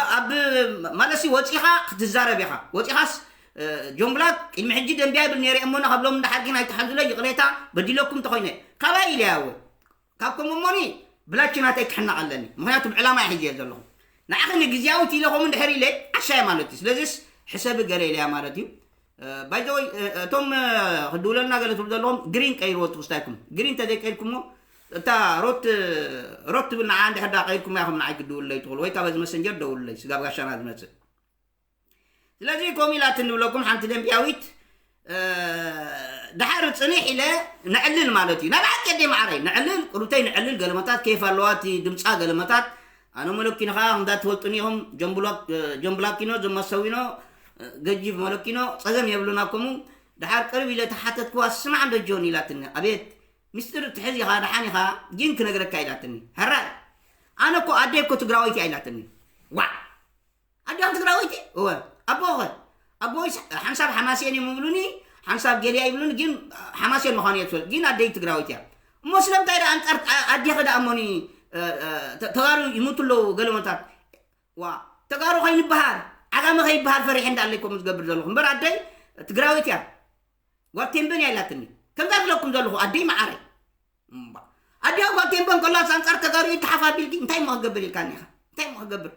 ማለሲ ወፂኻ ክትዛረብ ኢኻ ወፂኻስ ጆምብላክ ቅድሚ ሕጂ ደንብያ ይብል ነይረ እሞና ካብሎም እንዳሓር ግን ኣይትሓዙለ ይቕሬታ በዲለኩም እንተኮይነ ካባይ ኢለ ያወ ካብ ከምኡ እሞኒ ብላቺ ናተይ ክሕነቕ ኣለኒ ምክንያቱ ብዕላማ እየ ሒዘ ዘለኹ ንዓኺ ንግዝያዊት ኢለ ከምኡ እንድሕር ኢለ ዓሻየ ማለት እዩ ስለዚስ ሕሰቢ ገለ ኢለያ ማለት እዩ ባይዘወይ እቶም ክድውለልና ገለ ትብሉ ዘለኹም ግሪን ቀይርዎ ትክስታይኩም ግሪን ተዘይቀይርኩሞ እታ ሮት ሮት ትብል ንዓ እንድሕር ዳ ቀይርኩማ ኢኹም ንዓይ ክድውልለይ ትኽእሉ ወይ ካብ በዚ መሰንጀር ደውልለይ ስጋብ ጋሻና ዝመፅእ ስለዚ ከምኡ ኢላትኒ ንብለኩም ሓንቲ ደንብያዊት ድሓር ፅንሕ ኢለ ነዕልል ማለት እዩ ናብ ሓቂ ኣደይ ማዕረይ ነዕልል ቁሩብተይ ነዕልል ገለመታት ኬፍ ኣለዋ እቲ ድምፃ ገለመታት ኣነ መለኪኒ ከዓ እንዳትፈልጡኒ ኢኹም ጆምብላኪኖ ዞም ማሰዊኖ ገጂፍ መለኪኖ ፀገም የብሉና ከምኡ ድሓር ቅርብ ኢለ ተሓተትክዋ ስማዕ እንዶ ጆን ኢላትኒ ኣቤት ሚስጥር ትሕዝ ኢኻ፣ ደሓን ኢኻ፣ ግን ክነግረካ ኢላትኒ። ሕራይ፣ ኣነ እኮ ኣደይ እኮ ትግራወይቲ እያ ኢላትኒ። ዋዕ! ኣደኻ ትግራወይቲ? እወ። ኣቦኸ? ኣቦይ ሓንሳብ ሓማሴን እዮም ይብሉኒ፣ ሓንሳብ ገሊያ ይብሉኒ፣ ግን ሓማሴን ምዃኑ እየ ትፈልጥ። ግን ኣደይ ትግራወይቲ እያ። እሞ ስለምንታይ ደኣ ኣንጻር ኣዴኺ ደኣ እሞኒ፣ እ፣ እ፣ ተ-፣ ተጋሩ ይሞቱ ኣለዉ ገለመታት። ዋ፣ ተጋሩ ከይንበሃል፣ ዓጋመ ከይበሃል ፈሪሐ እንዳለይ ከምኡ ዝገብር ዘለኹ። እምበር ኣደይ ትግራወይቲ እያ። ጓል ቴምበን እያ ኢላትኒ። ከምዛ ዝብለኩም ዘለኹ ኣደይ መዓረይ። እምባ። ኣዲኣ ጓል ቴምበን ከላስ ኣንጻር ተጋሩ ይተሓፍ ኣቢልኪ እንታይ እሞ ክገብር ኢልካኒ ኢኻ? እንታይ እሞ ክገብር?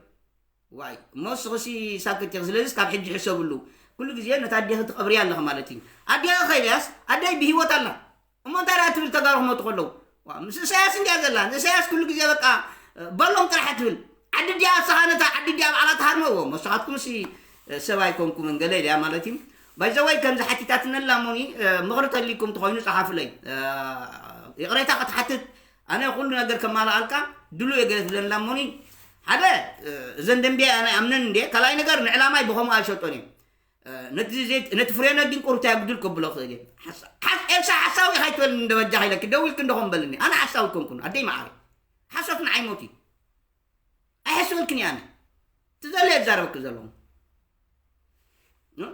ዋይ፣ እሞ ንስኽሲ ሳክት ኢኺ። ስለዚስ ካብ ሕጂ ሕሰብሉ። ኩሉ ግዜ ነታ ኣዴኺ ትቐብርያ ኣለኺ ማለት እዩ። ኣዴኺ ከይደያስ ኣደይ ብህይወት ኣላ። እሞ እንታይ ደኣ ትብል ተጋሩ ክመጡ ከለዉ? ዋ፣ ምስ ኢሳያስ እንድያ ዘላ። ንኢሳያስ ኩሉ ግዜ በቃ፣ እ፣ በሎም ጥራሕ ትብል። ዓዲ ድያ ንስኻ ነታ ዓዲ ድያ ባዕላ ትሃርመዎ። እሞ ንስኻትኩምሲ፣ እ፣ ሰብ ኣይኮንኩምን ገለ ኢልያ ማለት እዩ። ባይ ዘ ወይ ከምዚ ሓቲታትኒ ኣላ እሞኒ፣ እ፣ ምኽሪ ተልይኩም ተኾይኑ ጸሓፉለይ። እ፣ ይቕሬታ ክትሓትት ኣነ ኩሉ ነገር ከማልኣልካ ድሉው እየ ገለ ትብለኒ ኣላ እሞኒ። ሓደ፣ እ፣ እዘን ደንብያ ኣነ ኣይኣምነን እንድየ። ካልኣይ ነገር ንዕላማይ ብኸምኡ ኣይሸጦን እየ። እ፣ ነቲ ዘይት-፣ ነቲ ፍሬነ ግን ቁሩብታ ኣጉድል ከብሎ ክእል እየ። ሓሳ-፣ ሓስ-፣ ኤልሳ ሓሳዊ ኢኻ ኣይትበልኒ እንደ በጃኻ ኢለኪ፣ ደው ኢልኪ እንዶ ከም በልኒ። ኣነ ሓሳዊ ኣይኮንኩን፣ ኣደይ መዓረይ። ሓሶት ንዓይ ሞት እዩ። ኣይሓስበልክን እየ ኣነ። እቲ ዘሎ እየ ዝዛረበኪ ዘለኹ። እ?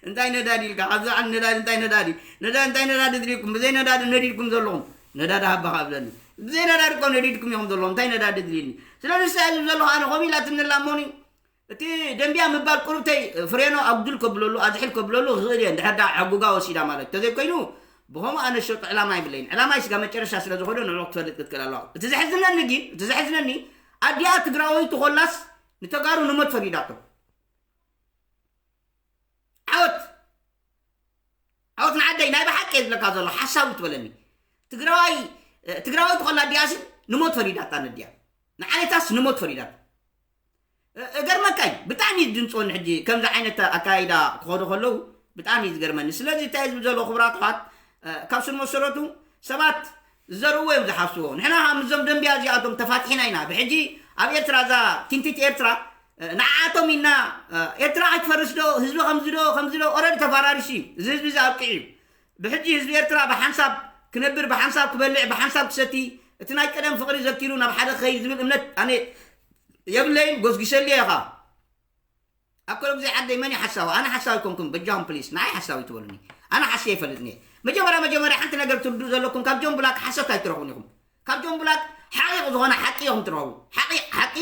እንታይ ነዳዲ ኢልካ? ኣብዚ ዓዲ ነዳዲ፣ እንታይ ነዳዲ? ነዳ-፣ እንታይ ነዳዲ ድልኩም? ብዘይ ነዳዲ ነዲድኩም ዘለኹም። ነዳዲ ሃባኻ እብለኒ። ብዘይ ነዳዲ እኮ ነዲድኩም ኢኹም ዘለኹም። እንታይ ነዳዲ ድልኒ? ስለዚ ንሳ እየ ዝብል ዘለኹ ኣነ፣ ከምኡ ኢላትኒ ኣላ እሞኒ። እቲ ደንብያ ምባል ቁሩብተይ ፍሬኖ ኣጉድል ከብለሉ፣ ኣዝሕል ከብለሉ ክኽእል እየ፣ እንድሕር ደኣ ዕጉጋ ወሲዳ ማለት። እንተዘይኮይኑ፣ ብኸምኡ ኣነ ዝሸጦ ዕላማ የብለይን። ዕላማይ ስጋ መጨረሻ ስለ ዝኾነ ንዕኡ ክትፈልጥ ክትክእል ኣለዋ። እቲ ዘሕዝነኒ ግን፣ እቲ ዘሕዝነኒ፣ ኣዲኣ ትግራወይቲ ኮላስ ንተጋሩ ንሞት ፈሪዳቶ። ዓወት! ዓወት ንዓደይ፣ ናይ ብሓቂ እየ ዝብለካ ዘሎ፣ ሓሳዊ ትበለኒ። ትግራዋይ፣ ትግራዋይ ትኾላ ኣዲኣሲ ንሞት ፈሪዳታ ነዲኣ። ንዓሌታስ ንሞት ፈሪዳታ። እ-፣ እገርመካ እዩ። ብጣዕሚ እዩ ዝድንፅወኒ ሕጂ ከምዚ ዓይነት ኣካይዳ ክኸዱ ከለዉ ብጣዕሚ እዩ ዝገርመኒ። ስለዚ እንታይ እዩ ዝብል ዘሎ ክቡራት ኣሕዋት፣ እ፣ ካብ ስር መሰረቱ ሰባት ዝዘርእዎ እዮም ዝሓስዎ። ንሕና ከዓ ምስዞም ደንብያ እዚኣቶም ተፋቲሕና ኢና። ብሕጂ ኣብ ኤርትራ እዛ ኪንቲት ኤርትራ፣ እ፣ ንዓኣቶም ኢና፣ እ፣ ኤርትራ ኣይትፈርስ ዶ፣ ህዝቢ ከምዚ ዶ፣ ከምዚ ዶ፣ ኦረዲ ተፈራሪሱ እዩ። እዚ ህዝቢ እዚ ኣብቂዑ እዩ። ብሕጂ ህዝቢ ኤርትራ ብሓንሳብ ክነብር፣ ብሓንሳብ ክበልዕ፣ ብሓንሳብ ክሰቲ፣ እቲ ናይ ቀደም ፍቕሪ ዘኪሩ ናብ ሓደ ክኸይድ ዝብል እምነት ኣነ የብለይን፣ ጎስጒሰሉ እየ ኸዓ። ኣብ ኩሉ ግዜ ዓደይ መን እዩ ሓሳዊ? ኣነ ሓሳዊ ኣይኮንኩን፣ በጃኹም ፕሊስ፣ ንዓይ ሓሳዊ ትበሉኒ። ኣነ ሓስየ ኣይፈልጥን እየ። መጀመርያ፣ መጀመርያ ሓንቲ ነገር ትርድኡ ዘለኩም፣ ካብ ጆን ብላክ ሓሶት ኣይትረኽቡን ኢኹም። ካብ ጆን ብላክ ሓቒቕ ዝኾነ ሓቂ ኢኹም ትረኽቡ። ሓቂ፣ ሓቂ፣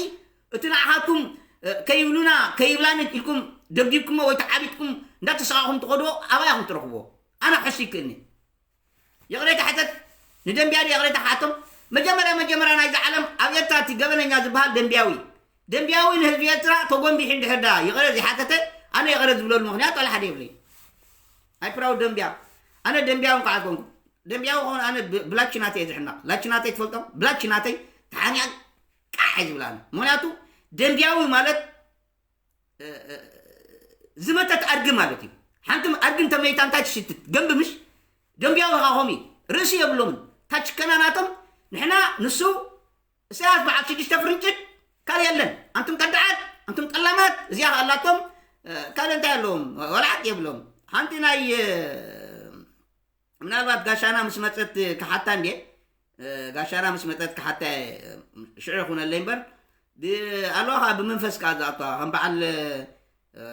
እቲ ንዓኻትኩም፣ እ፣ ከይብሉና፣ ከይብላኒ ኢልኩም ደብዲብኩሞ ወይ ተዓቢጥኩም እንዳተሰቓኹም ትኸድዎ፣ ኣባይ ኢኹም ትረኽብዎ። ኣነ ክሕሱ ይክእልኒ። ይቕሬታ ሕተት፣ ንደንብያ ድዩ ይቕሬታ ክሓቶም? መጀመርያ፣ መጀመርያ ናይዛ ዓለም ኣብ ኤርትራ እቲ ገበነኛ ዝበሃል ደንብያዊ። ደንብያዊ ንህዝቢ ኤርትራ ተጎንቢሑ እንድሕር ደኣ ይቕረ ዘይሓተተ፣ ኣነ ይቕረ ዝብለሉ ምኽንያት ዋላ ሓደ የብለይ። ኣይ ፕራውድ ደንብያ። ኣነ ደንብያዊ እንኳዕ ኣይኮንኩ። ደንብያዊ ከሆነ ኣነ ብ-፣ ብላች ናተይ እየ ዝሕነቕ። ላች ናተይ ትፈልጦም? ብላች ናተይ ተሓኒቐ ቃሕ እየ ዝብል ኣነ። ምኽንያቱ ደንብያዊ ማለት እ፣ እ፣ ዝመተት ኣድጊ ማለት እዩ። ሓንቲ ኣድጊ እንተመይታ እንታይ ትሽትት? ገንቢ ምሽ? ደንብያዊ ኸዓ ከምኡ እዩ። ርእሲ የብሎምን። እታ ችከና ናቶም ንሕና ንሱ ኢሳያስ በዓል ሽዱሽተ ፍርንጭት ካልእ የለን። ኣንቱም ከዳዓት፣ ኣንቱም ጠላማት፣ እዚኣ ኸኣ ኣላቶም፣ እ፣ ካልእ እንታይ ኣለዎም? ዋላ ሓቂ የብሎም። ሓንቲ ናይ፣ እ፣ ምናልባት ጋሻና ምስ መጸት ክሓታ እንዴ? እ፣ ጋሻና ምስ መጸት ክሓታ፣ እ፣ ሽዑ ይኹነለይ እምበር፣ ብ-፣ ኣለዋ ኸዓ ብመንፈስ ከኣ ዝኣትዋ፣ ከም በዓል፣ እ፣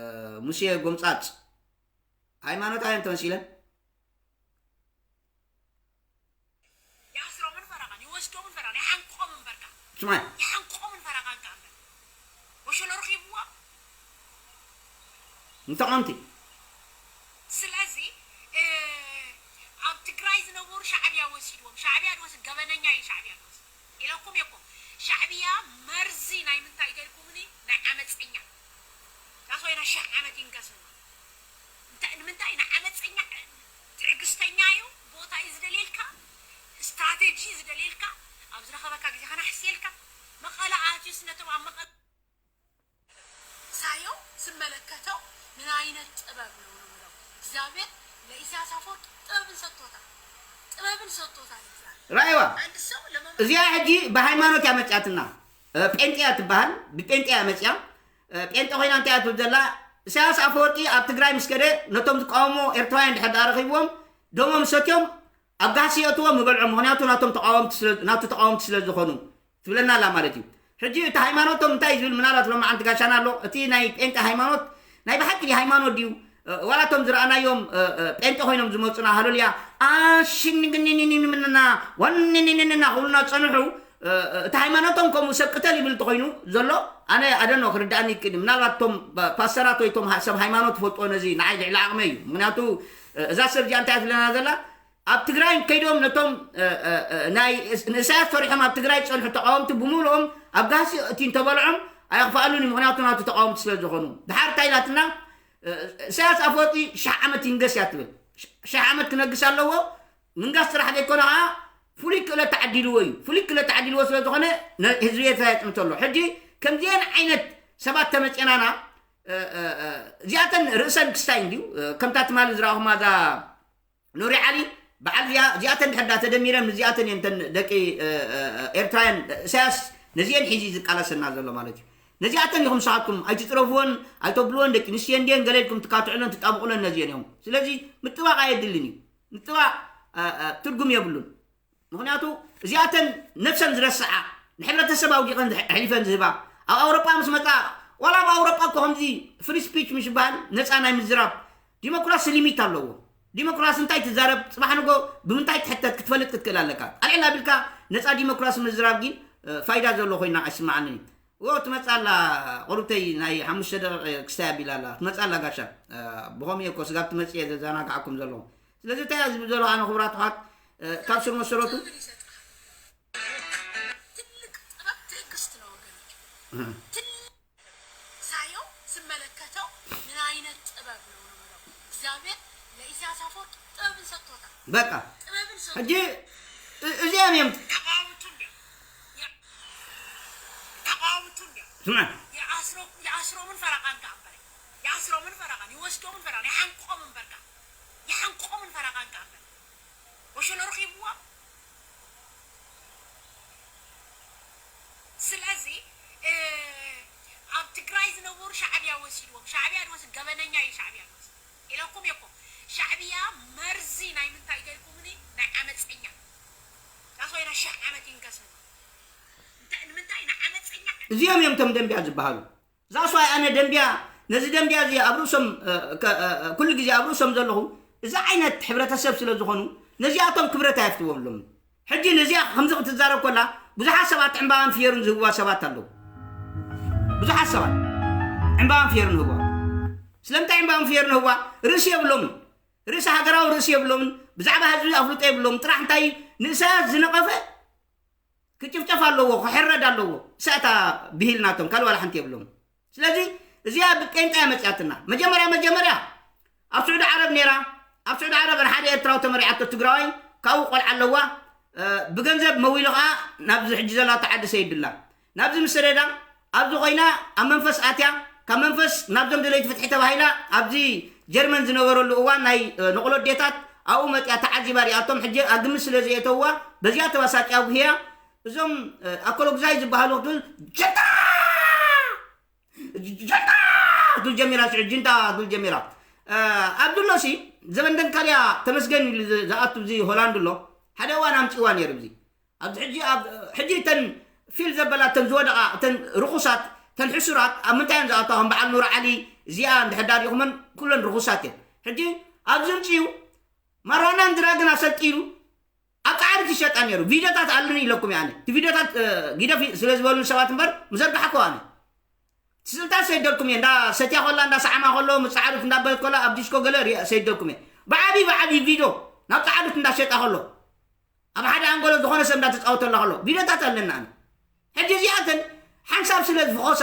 ሙሴ ጎምጻጽ፣ ሃይማኖታውያን ተመሲለን። ይኣስሮምን ፈረቓን፣ ይወስዶምን ፈረቓን፣ ይሓንቆምን በርካ። ስማይ። ይሓንቆምን ፈረቓን ከኣ እምበር። ወሸሎ ረኺብዋ። እንተቐምቲ። ስለዚ፣ እ፣ ኣብ ትግራይ ዝነበሩ ሻዕብያ ወሲድዎም። ሻዕብያ ድወስድ፣ ገበነኛ እዩ ሻዕብያ ድወስድ። ኢለኩም እየ እኮ። ሻዕብያ መርዚ ናይ ምንታይ ኢልኩምኒ? ናይ ዓመፀኛ። ዳስ ወይ ናይ ሺሕ ዓመት ይንገስ ንብል። እንታይ፣ ንምንታይ ንዓመፀኛ ትዕግስተኛ እዩ፣ ቦታ እዩ ዝደልየልካ፣ ስትራቴጂ እዩ ዝደልየልካ፣ ኣብ ዝረኸበካ ግዜ ከናሕስየልካ። መቐለ ኣትዩስ ነቶም ኣብ መቐለ ሳየው ስመለከተው ምን አይነት ጥበብ ነው ነው የምለው። እግዚአብሔር ለኢሳያስ አፈወርቂ ጥበብን ሰጥቶታል፣ ጥበብን ሰጥቶታል እግዚአብሔር። ራእይዋ፣ አንድ ሰው ለመምራት እዚኣ ሕጂ ብሃይማኖት እያ መፅያትና። እ፣ ጴንጤ እያ ትበሃል፣ ብጴንጤ እያ መፅያ። እ፣ ጴንጤ ኮይና እንታይ እያ ትብል ዘላ? ኢሳያስ ኣፈወርቂ ኣብ ትግራይ ምስ ከደ ነቶም ዝቃወሙ ኤርትራውያን ድሕር ደኣ ረኺብዎም፣ ደሞም ሰትዮም ኣብ ጋህሲ የእትዎም ይበልዖም፣ ምኽንያቱ ናቶም ተቃወምቲ ስለ ናቱ ተቃወምቲ ስለ ዝኾኑ ትብለና ኣላ ማለት እዩ። ሕጂ እቲ ሃይማኖቶም እንታይ እዩ ዝብል፣ ምናልባት ሎማዓንቲ ጋሻና ኣሎ፣ እቲ ናይ ጴንጤ ሃይማኖት ናይ ብሓቂ ሃይማኖት ድዩ? ዋላቶም ዝረኣናዮም ጴንጤ ኮይኖም ዝመፁና ሃለሉያ ኣሽንግንንንንምንና ዋንንንንንና ክብሉና ፀንሑ። እቲ ሃይማኖቶም ከምኡ ሰብ ቅተል ይብል እንተኮይኑ ዘሎ ኣነ ኣደኖ ክርዳእኒ ይክእል እዩ። ምናልባት እቶም ፓስተራት ወይ እቶም ሰብ ሃይማኖት ትፈልጥዎ ነዚ ንዓይ ልዕሊ ዓቕመ እዩ። ምክንያቱ እዛ ሰብ እዚኣ እንታይ ትብለና ዘላ ኣብ ትግራይ ከይዶም ነቶም ናይ ንእሳያስ ፈሪሖም ኣብ ትግራይ ዝፀንሑ ተቃወምቲ ብምሉኦም ኣብ ጋህሲ እቲ እንተበልዖም ኣየኽፍኣሉን እዩ። ምክንያቱ ናቱ ተቃወምቲ ስለ ዝኾኑ ድሓር እንታይ ኢላትና እሳያስ ኣፈወርቂ ሽሕ ዓመት ይንገስ እያ ትብል። ሽሕ ዓመት ክነግስ ኣለዎ። ምንጋስ ጥራሕ ዘይኮነ ከዓ ፍሉይ ክእለት ተዓዲልዎ እዩ። ፍሉይ ክእለት ተዓዲልዎ ስለ ዝኾነ ህዝቢ ኤርትራ የፅንቶ ኣሎ። ሕጂ ከምዚአን ዓይነት ሰባት ተመፅናና እዚኣተን ርእሰን ክስታይ እንድዩ። ከምታ ትማሊ ዝረኣኹማ እዛ ኑሪ ዓሊ በዓል እዚኣ እዚኣተን ድሕር ዳ ተደሚረን እዚኣተን እየን ተን ደቂ ኤርትራውያን እሳያስ ነዚአን ሒዚ ዝቃለሰና ዘሎ ማለት እዩ። ነዚኣተን ኢኹም ንስኻትኩም ኣይትጥረፍወን ኣይተብልወን ደቂ ኣንስትዮ እንድየን ገለ ኢልኩም ትካትዕለን ትጣብቑለን ነዚአን እዮም። ስለዚ ምጥባቕ ኣየድልን እዩ። ምጥባቕ ትርጉም የብሉን። ምክንያቱ እዚኣተን ነብሰን ዝረስዓ ንሕብረተሰብ ኣውዲቐን ኣሕሊፈን ዝህባ ኣብ ኣውሮጳ ምስ መፃ ዋላ ኣብ ኣውሮጳ እኮ ከምዚ ፍሪ ስፒች ምሽ ይበሃል ነፃ ናይ ምዝራብ ዲሞክራሲ ሊሚት ኣለዎ። ዲሞክራሲ እንታይ ትዛረብ ፅባሕ ንጎ ብምንታይ ትሕተት ክትፈልጥ ክትክእል ኣለካ። ኣልዕል ኣቢልካ ነፃ ዲሞክራሲ ምዝራብ ግን ፋይዳ ዘሎ ኮይና ኣይስማዓንን እዩ። ዎ ትመፃ ኣላ ቁሩብተይ ናይ ሓሙሽተ ደቂቕ ክስታይ ኣቢላ ኣላ ትመፃ ኣላ ጋሻ። ብኸምኡ እኮ ስጋብ ትመፅእ እየ ዘዘናግዓኩም ዘለኹ። ስለዚ እንታይ እያ ዝብል ዘለኹ ኣነ ክቡራት ኣሕዋት ካብ ስር መሰረቱ ትልቅ ጥበብ ትዕግስት ነው ወገኖች። ትልቅ ሳየው ስመለከተው ምን አይነት ጥበብ ነው ነው የምለው። እግዚአብሔር ለኢሳያስ አፈወርቂ ጥበብን ሰጥቶታል። በቃ ጥበብን ሰጥቶታል። ሕጂ እ- እዚኦም እዮም ተቃወምቱ እንዲያ ተቃወምቱ እንዲያ ስማ የአስሮምን ፈረቃን ከኣበረ የአስሮምን ፈረቃን ይወስዶምን ፈረቃን ይሓንቆምን በርካ ይሓንቆምን ፈረቃን ከኣበረ ወሸሎ ረኺብዋ። ስለዚ ኣብ ትግራይ ዝነበሩ ሻዕብያ ወሲድዎም። ሻዕብያ ድወስድ ገበነኛ እዩ ሻዕብያ ድወስድ ኢለኩም እኮ። ሻዕብያ መርዚ ናይ ምንታይ ኢደልኩምኒ ናይ ዓመፀኛ ዳሶይና ሽሕ ዓመት ይንገስና። እንታይ ንምንታይ ንዓመፀኛ እዚኦም እዮም እቶም ደንቢያ ዝበሃሉ። ዛስዋይ ኣነ ደንቢያ ነዚ ደንቢያ እዚ ኣብ ርእሶም ኩሉ ግዜ ኣብ ርእሶም ዘለኹ እዚ ዓይነት ሕብረተሰብ ስለ ዝኾኑ ነዚኣቶም ክብረት ኣየፍትዎም ሎም። ሕጂ ነዚኣ ከምዚ ክትዛረብ ኮላ ብዙሓት ሰባት ዕምባባን ፍየሩን ዝህብዋ ሰባት ኣለዉ። ብዙሓት ሰባት ዕምባባን ፍየሩን ህብዋ። ስለምንታይ ዕምባባን ፍየሩን ህብዋ? ርእሲ የብሎምን። ርእሲ ሃገራዊ ርእሲ የብሎምን። ብዛዕባ ህዝቢ ኣፍልጦ የብሎምን። ጥራሕ እንታይ ንእሳያስ ዝነቐፈ ክጭፍጨፍ ኣለዎ፣ ክሕረድ ኣለዎ። እሳታ ብሂል ናቶም ካልእ ዋላ ሓንቲ የብሎም። ስለዚ እዚኣ ብቄንጣ እያ መፅያትና። መጀመርያ መጀመርያ ኣብ ስዑዲ ዓረብ ነይራ። ኣብ ስዑዲ ዓረብ ንሓደ ኤርትራዊ ተመሪዓቶ ትግራዋይ ካብኡ ቆልዓ ኣለዋ። ብገንዘብ መዊሉ ከዓ ናብዚ ሕጂ ዘላቶ ዓዲ ሰይድላ ናብዚ ምስ ሰደዳ ኣብዚ ኮይና ኣብ መንፈስ ኣትያ ካብ መንፈስ ናብዞም ደለይቲ ፍትሒ ተባሂላ ኣብዚ ጀርመን ዝነበረሉ እዋን ናይ ንቕሎ ኣዴታት ኣብኡ መፅያ ተዓዚባ ሪኣቶም ሕጂ ኣግምት ስለ ዘየተውዋ በዚኣ ተባሳጭ ኣጉህያ እዞም ኣኮሎጉዛይ ዝበሃሉ ክትብል ጀታ ጀታ ክትብል ጀሚራ ሽዑ ጅንታ ክትብል ጀሚራ ኣብዚ ሎሲ ዘበን ደንካልያ ተመስገን ኢሉ ዝኣቱ እዚ ሆላንድ ኣሎ ሓደ እዋን ኣምፅዋ ነይሩ እዚ ኣብዚ ሕጂ ኣብ ሕጂ እተን ፊል ዘበላ እተን ዝወደቓ እተን ርኹሳት እተን ሕሱራት ኣብ ምንታይ እየን ዝኣተዋ ከም በዓል ኑር ዓሊ እዚኣ እንድሕር ዳሪኹመን ኩለን ርኹሳት እየን ሕጂ ኣብዚ ምፅኡ ማርዋናን ድራግን ኣሰልጢኑ ኣብ ፃዕሪ ትሸጣ ነይሩ ቪድዮታት ኣለኒ ኢለኩም እየ ኣነ እቲ ቪድዮታት እ፣ ግደፍ ስለ ዝበሉን ሰባት እምበር ምዘርጋሕኮ ኣነ ስልጣን ሰይደልኩም እየ እንዳ ሰትያ ኮላ እንዳ ሰዓማ ከሎ ምስ ፃዕሩት እንዳበለት ኮላ ኣብ ዲስኮ ገለ ሪኣ ሰይደልኩም እየ ብዓብይ ብዓብይ ቪድዮ ናብ ፃዕሩት እንዳሸጣ ከሎ ኣብ ሓደ ኣንጎሎ ዝኾነ ሰብ እንዳተፃወተላ ከሎ ቪድዮታት ኣለና ኣነ ሕጂ እዚኣተን ሓንሳብ ስለ ዝፍኾሳ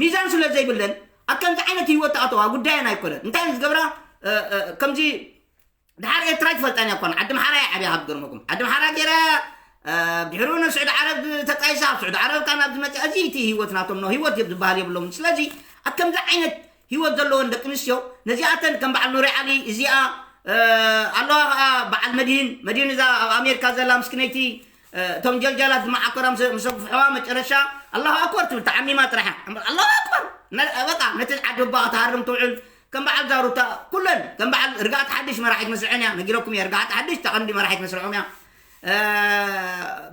ሚዛን ስለ ዘይብለን ኣብ ከምዚ ዓይነት ህይወት ተኣተዋ ጉዳየን ኣይኮነን እንታይ ዝገብራ እ፣ እ፣ ከምዚ ድሓር ኤርትራ ኣይትፈልጣን እያ እኳ ዓዲ ምሓራ እያ ዓብያ ካብ ዝገርመኩም ዓዲ ምሓራ ገይራ ድሕሩ ንስዑዲ ዓረብ ተጣይሳ ኣብ ስዑዲ ዓረብ ካብ ናብዚ መፅያ እዚ እቲ ህይወት ናቶም ነው ህይወት ዝብሃል የብሎም ስለዚ ኣብ ከምዚ ዓይነት ህይወት ዘለወን ደቂ ኣንስትዮ ነዚኣተን ከም በዓል ኑሪ ዓሊ እዚኣ ኣለዋ ከዓ በዓል መድህን መድህን እዛ ኣብ ኣሜሪካ ዘላ ምስክነይቲ እቶም ጀልጃላት ዝመዓኮራ ምስ ኣጉፍሕዋ መጨረሻ ኣላሁ ኣክበር ትብል ተዓሚማ ጥራሓ ኣላሁ ኣክበር በቃ ነቲ ዓዲ ባ ክትሃርም ትውዕል ከም በዓል ዛሩታ ኩለን ከም በዓል ርግኣት ሓድሽ መራሒት መስርዐን እያ። ነጊረኩም እየ፣ ርግኣት ሓድሽ ተቐንዲ መራሒት መስርዖም እያ። እ፣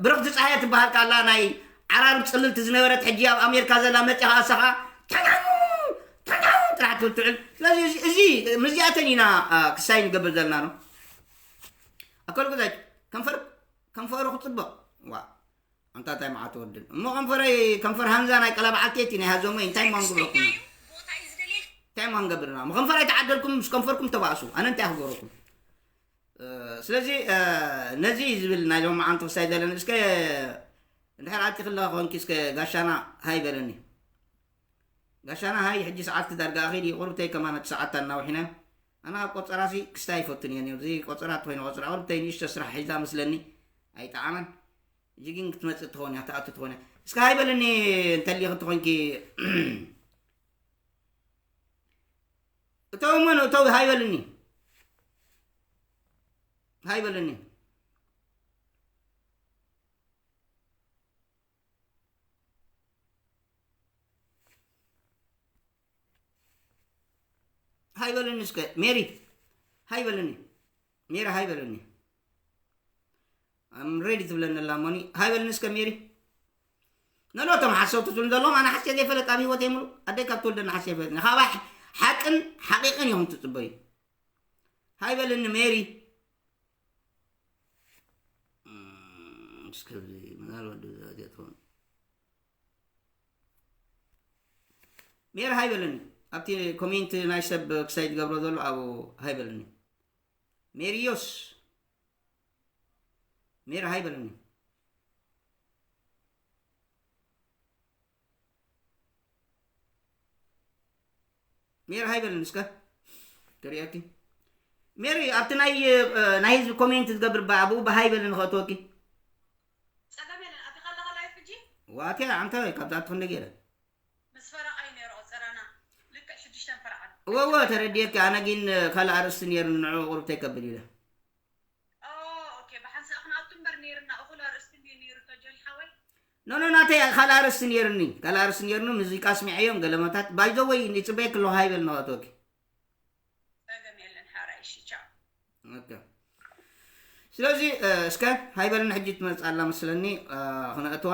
ብርኽቲ ፀሃየ ትበሃል ካላ ናይ ዓራርብ ፅልልቲ ዝነበረት ሕጂ ኣብ ኣሜሪካ ዘላ መፂኻ እሳ ኸዓ ተኛው ተኛው ጥራሕ ትብል ትውዕል። ስለዚ እዚ፣ እዚ ምስዚኣተን ኢና፣ እ፣ ክሳይ ንገብር ዘለና ነው። ኣከሉ ገዛይ ከንፈር፣ ከንፈሩ ክፅብቕ። ዋ፣ ኣንታ እንታይ መዓት ወድን እሞ ከንፈረይ፣ ከንፈር ሃንዛ ናይ ቀላ በዓልቲ እቲ ናይ ሃዞሞ እንታይ ማን ግብረኩም? እንታይ ማን ገብርና? እሞ ከንፈር ኣይተዓደልኩም፣ ምስ ከንፈርኩም ተባእሱ። ኣነ እንታይ ክገብረኩም? እ፣ ስለዚ፣ እ፣ ነዚ ዝብል ናይ ሎማዓንቲ ክሳይ ዘለን እስከ እንድሕር ኣቲኽላ ኮንኪ እስከ ጋሻና ሃይ በለኒ። ጋሻና ሃይ፣ ሕጂ ሰዓትኪ ዳርጋ ኣኺል እዩ። ቁርብተይ ከማን እቲ ሰዓት ኣናውሒና። ኣነ ኣብ ቆጸራሲ ክስታይ ኣይፈቱን እየ ነይሩ። እዚ ቆጸራ እንተኾይኑ ቆጸራ ቁርብተይ ንእሽቶ ስራሕ ሒዛ መስለኒ ኣይጠዓመን። ሕጂ ግን ክትመጽእ ትኸውን እያ፣ ትኣቱ ትኸውን እያ። እስከ ሃይ በለኒ እንተሊኺ እንተኾይንኪ። እተው እሞ ንእተው ሃይ በልኒ። ሃይ በልኒ። ሃይ በለኒ እስከ ሜሪ፣ ሃይ በለኒ ሜሪ፣ ሃይ በለኒ። ኣም ሬዲ ትብለኒ ኣላ ሞኒ፣ ሃይ በለኒ እስከ ሜሪ። ነሎ እቶም ሓሰውቲ ትብሉ ዘለኹም ኣነ ሓስየ ዘይፈለጥ ኣብ ህይወት የምሉ ኣደይ ካብ ትወልደና ሓስየ ይፈለጥ ካባይ ሓቅን ሓቂቅን ኢኹም ትፅበዩ። ሃይ በለኒ ሜሪ። እም፣ እስከ ምናልባት ዶ ዛት ትኸውን። ሜሪ ሃይ በለኒ። ኣብቲ ኮሜንት ናይ ሰብ ክሳይ ትገብሮ ዘሎ ኣብኡ ሃይ በለኒ። ሜሪዮስ፣ ሜሪ ሃይ በለኒ። ሜሪ ሃይ በለኒ እስከ ክርእየኪ። ሜሪ ኣብቲ ናይ፣ እ፣ ናይ ህዝቢ ኮሜንት ዝገብር ባ-፣ ኣብኡ ብሃይ በለኒ ከእትወኪ። ጸገም የለን። ኣቲኻ ኣለኻ ላይፍ ሕጂ? ዋትያ ኣንታ ወይ ካብዛ ኣቲ ክንደ ገይረ? ምስ ፈረቓ እዩ ነይሩ ቆጸራና። ልክዕ ሽዱሽተን ፈረቓ። እወ፣ እወ፣ ተረዲኤኪ። ኣነ ግን ካልእ ኣርእስቲ ነይሩ ንዕኡ ቁሩብ ተይከብል ኢለ። ኦ፣ ኦኬ፣ ብሓንሳእ ክንኣቱ እምበር ነይርና። እኹል ኣርእስቲ እንድዩ ነይሩ ቶጆኒ ሓወይ። ኖ፣ ኖ፣ ናተይ ካልእ ኣርእስቲ ነይሩኒ። ካልእ ኣርእስቲ ነይሩኒ፣ ሙዚቃ ስሚዐዮም ገለመታት። ባይ ዘ ወይ፣ ይጽበየኪ ኣለኹ፣ ሃይ በል ንኸእትወኪ። ጸገም የለን ሓራይ፣ እሺ፣ ቻው። ኦኬ። ስለዚ፣ እ፣ እስከ ሃይበልን ሕጂ ትመጽእ ኣላ መስለኒ፣ እ፣ ክነእትዋ።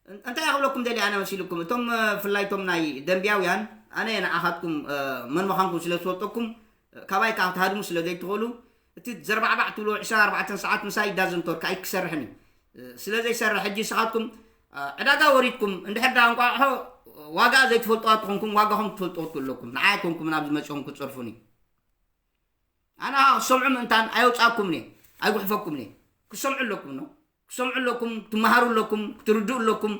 እን-፣ እንታይ ክብለኩም ደልየ ኣነ መሲልኩም? እቶም፣ እ፣ ብፍላይ እቶም ናይ ደንብያውያን፣ ኣነ ንዓኻትኩም፣ እ፣ መን ምዃንኩም ስለ ዝፈልጠኩም፣ እ፣ ካባይ ከኣ ክትሃድሙ ስለ ዘይትኽእሉ፣ እቲ ዘርባዕባዕ ትብልዎ ዕስራን ኣርባዕተን ሰዓት ምሳይ ዳዝንት ወርክ ኣይክሰርሕን እዩ። እ፣ ስለ ዘይሰርሕ ሕጂ ንስኻትኩም፣ እ፣ ዕዳጋ ወሪድኩም፣ እንድሕር ደኣ እንቋቑሖ ዋጋ ዘይትፈልጥዋ ተኾንኩም፣ ዋጋኹም ክትፈልጥዎ ኣለኩም። ንዓይ ኣይኮንኩምን ኣብዚ መጺኹም ክትጸርፉኒ። ኣነ ክሰምዑ ምእንታን ኣየውጻእኩምን እየ፣ ኣይጉሕፈኩምን እየ። ክሰምዑ ኣለኩም ነው። ክሰምዑ ኣለኩም፣ ክትመሃሩ ኣለኩም፣ ክትርድኡ ኣለኩም።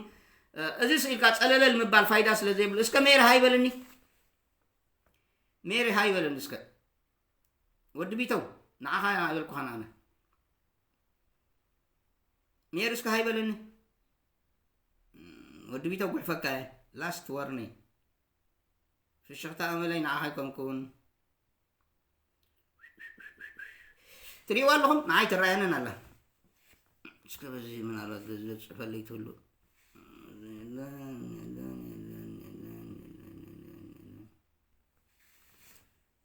እ፣ እዚ ስኢልካ ጸለለል ምባል ፋይዳ ስለ ዘይብሉ። እስከ ሜሪ ሃይ በለኒ። ሜሪ ሃይ በለኒ እስከ። ወዲ ቢተው፣ ንዓኻ ኣይበልኩኻን ኣነ። ሜሪ እስከ ሃይ በለኒ። እም፣ ወዲ ቢተው ጉሕፈካ እየ። ላስት ዋርኒ። ፍሽኽታ ኣመለይ ንዓኻ ኣይኮንኩን። ትሪእዋ ኣለኹም? ንዓይ ትረኣየንን ኣላ። እስከ በዚ ምናልባት በዚ ዘጽፈለይ ትህሉ።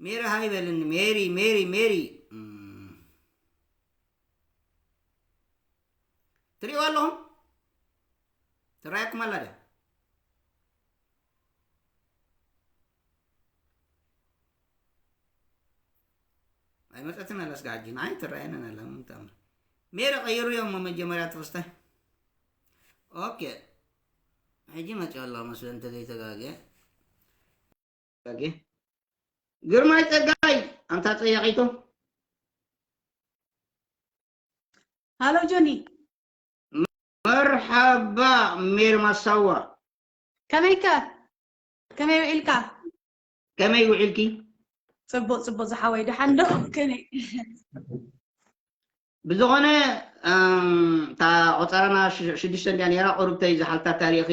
ሜሪ ሃይ በልኒ። ሜሪ፣ ሜሪ፣ ሜሪ። እም። ትሪእዋ ኣለኹም? ትረኣየኩም ኣላ ድያ? ኣይመጸትን ኣላ ስጋ ሕጂ። ንዓይ ትረኣየንን ኣላ። ምን ተኣምር። ሜሪ ቀይሩ እዮም መጀመርያ ትኽስታይ። ኦኬ። ሕጂ መጺኡ ኣሎ መስለ እንተ ዘይተጋግየ። ተጋግየ። ግርማይ ጸጋይ፣ ኣንታ ጸያቒቶ። ሃሎ ጆኒ። መርሓባ ሜሪ ማሳዋ። ከመይከ? ከመይ ውዒልካ? ከመይ ውዒልኪ? ጽቡቕ፣ ጽቡቕ ዝሓወይ፣ ደሓን ዶ? ከመይ? ብዝኾነ፣ እም፣ እታ ቆጸራና ሽ-፣ ሽዱሽተ እንድያ ነይራ፣ ቁሩብ ተይ ዝሓልታ ታሪኺ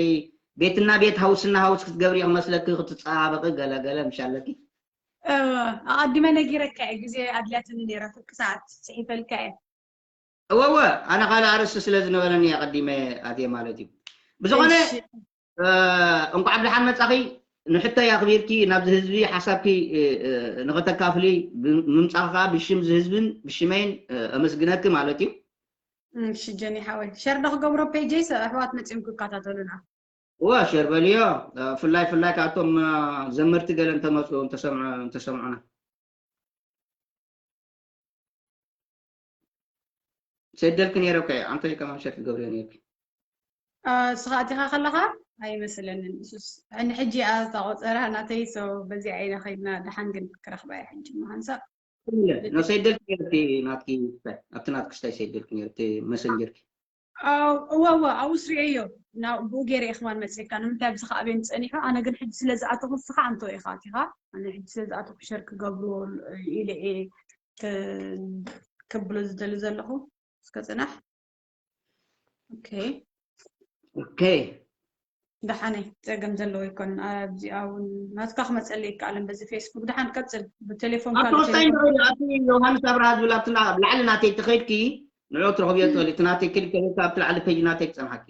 ቤትና ቤት ሃውስና ሃውስ ክትገብሪ ክመስለኪ፣ ክትጸባበቒ ገለ ገለ ምሽ ኣለኪ? እ፣ ኣቐዲመ ነጊረካ እየ፣ ግዜ ኣድልያትኒ ነይራ፣ ፍርቂ ሰዓት ጽሒፈልካ እየ። እወ፣ እወ፣ ኣነ ካልእ ኣርእስቲ ስለ ዝነበረኒ እየ ኣቐዲመ ኣትየ ማለት እዩ። ብዝኾነ፣ እሺ። እ፣ እንኳዕ ብደሓን መጻኺ። ንሕቶይ ኣኽቢርኪ ናብዚ ህዝቢ ሓሳብኪ ንኸተካፍሊ ምምጻእኻ ብሽም እዚ ህዝብን ብሽመይን ኣመስግነኪ ማለት እዩ። እሺ ጀኒ ሓወይ፣ ሸር ዶ ክገብሮ ፔጀይ ኣሕዋት መጺኦም ክከታተሉና? እዋ ሸር በልዮ። ፍላይ ፍላይ ካብቶም ዘመርቲ ገለ እንተመፁ እንተሰምዑና ሰደልክ ነይረ እኮ። ኣንተ ከማን ሸር ክገብርዮ ነይርክ። ስኻ ኣቲኻ ከለኻ ኣይመስለንን እሱስ። ንሕጂ ኣተቆፀራ ናተይ ሰው በዚ ዓይነ ከይድና ደሓን ግን ክረኽባ እየ ሕጂ ምሃንሳእ ሰደልክ ነይርክ ናትኪ። ኣብቲ ናትክስታይ ሰደልክ ነይርክ መሰንጀርክ። እወ እወ ኣብኡ ስሪዐዮ። ብኡ ገይረ እየ ክማን መፅእካ። ንምንታይ ኣብዚ ከኣበዮም ፀኒሑ? ኣነ ግን ሕጂ ስለ ዝኣተኹ ንስኻ ኣንተ ኢኻ ኣቲኻ። ኣነ ሕጂ ስለ ዝኣተኹ ሸር ክገብርዎ ኢለ እየ ክብሎ ዝደሊ ዘለኹ። እስከ ፅናሕ። ኦኬ ኦኬ ደሓነ ፀገም ዘለዎ ይኮን። ኣብዚኣ እውን ናትካ ክመፀለ ይከኣልን በዚ ፌስቡክ። ደሓን ቀፅል ብቴሌፎን ኣብቲ ወሳኝ ነገር ኣብቲ ዮሃንስ ኣብርሃ ዝብል ኣብቲ ላዕሊ ናተይ ተኸይድኪ ንዑ ትረኽብዮ ትኽእል። እቲ ናተይ ክሊክ ተገይርካ ኣብቲ ላዕሊ ፔጅ ናተይ ክፀንሓኪ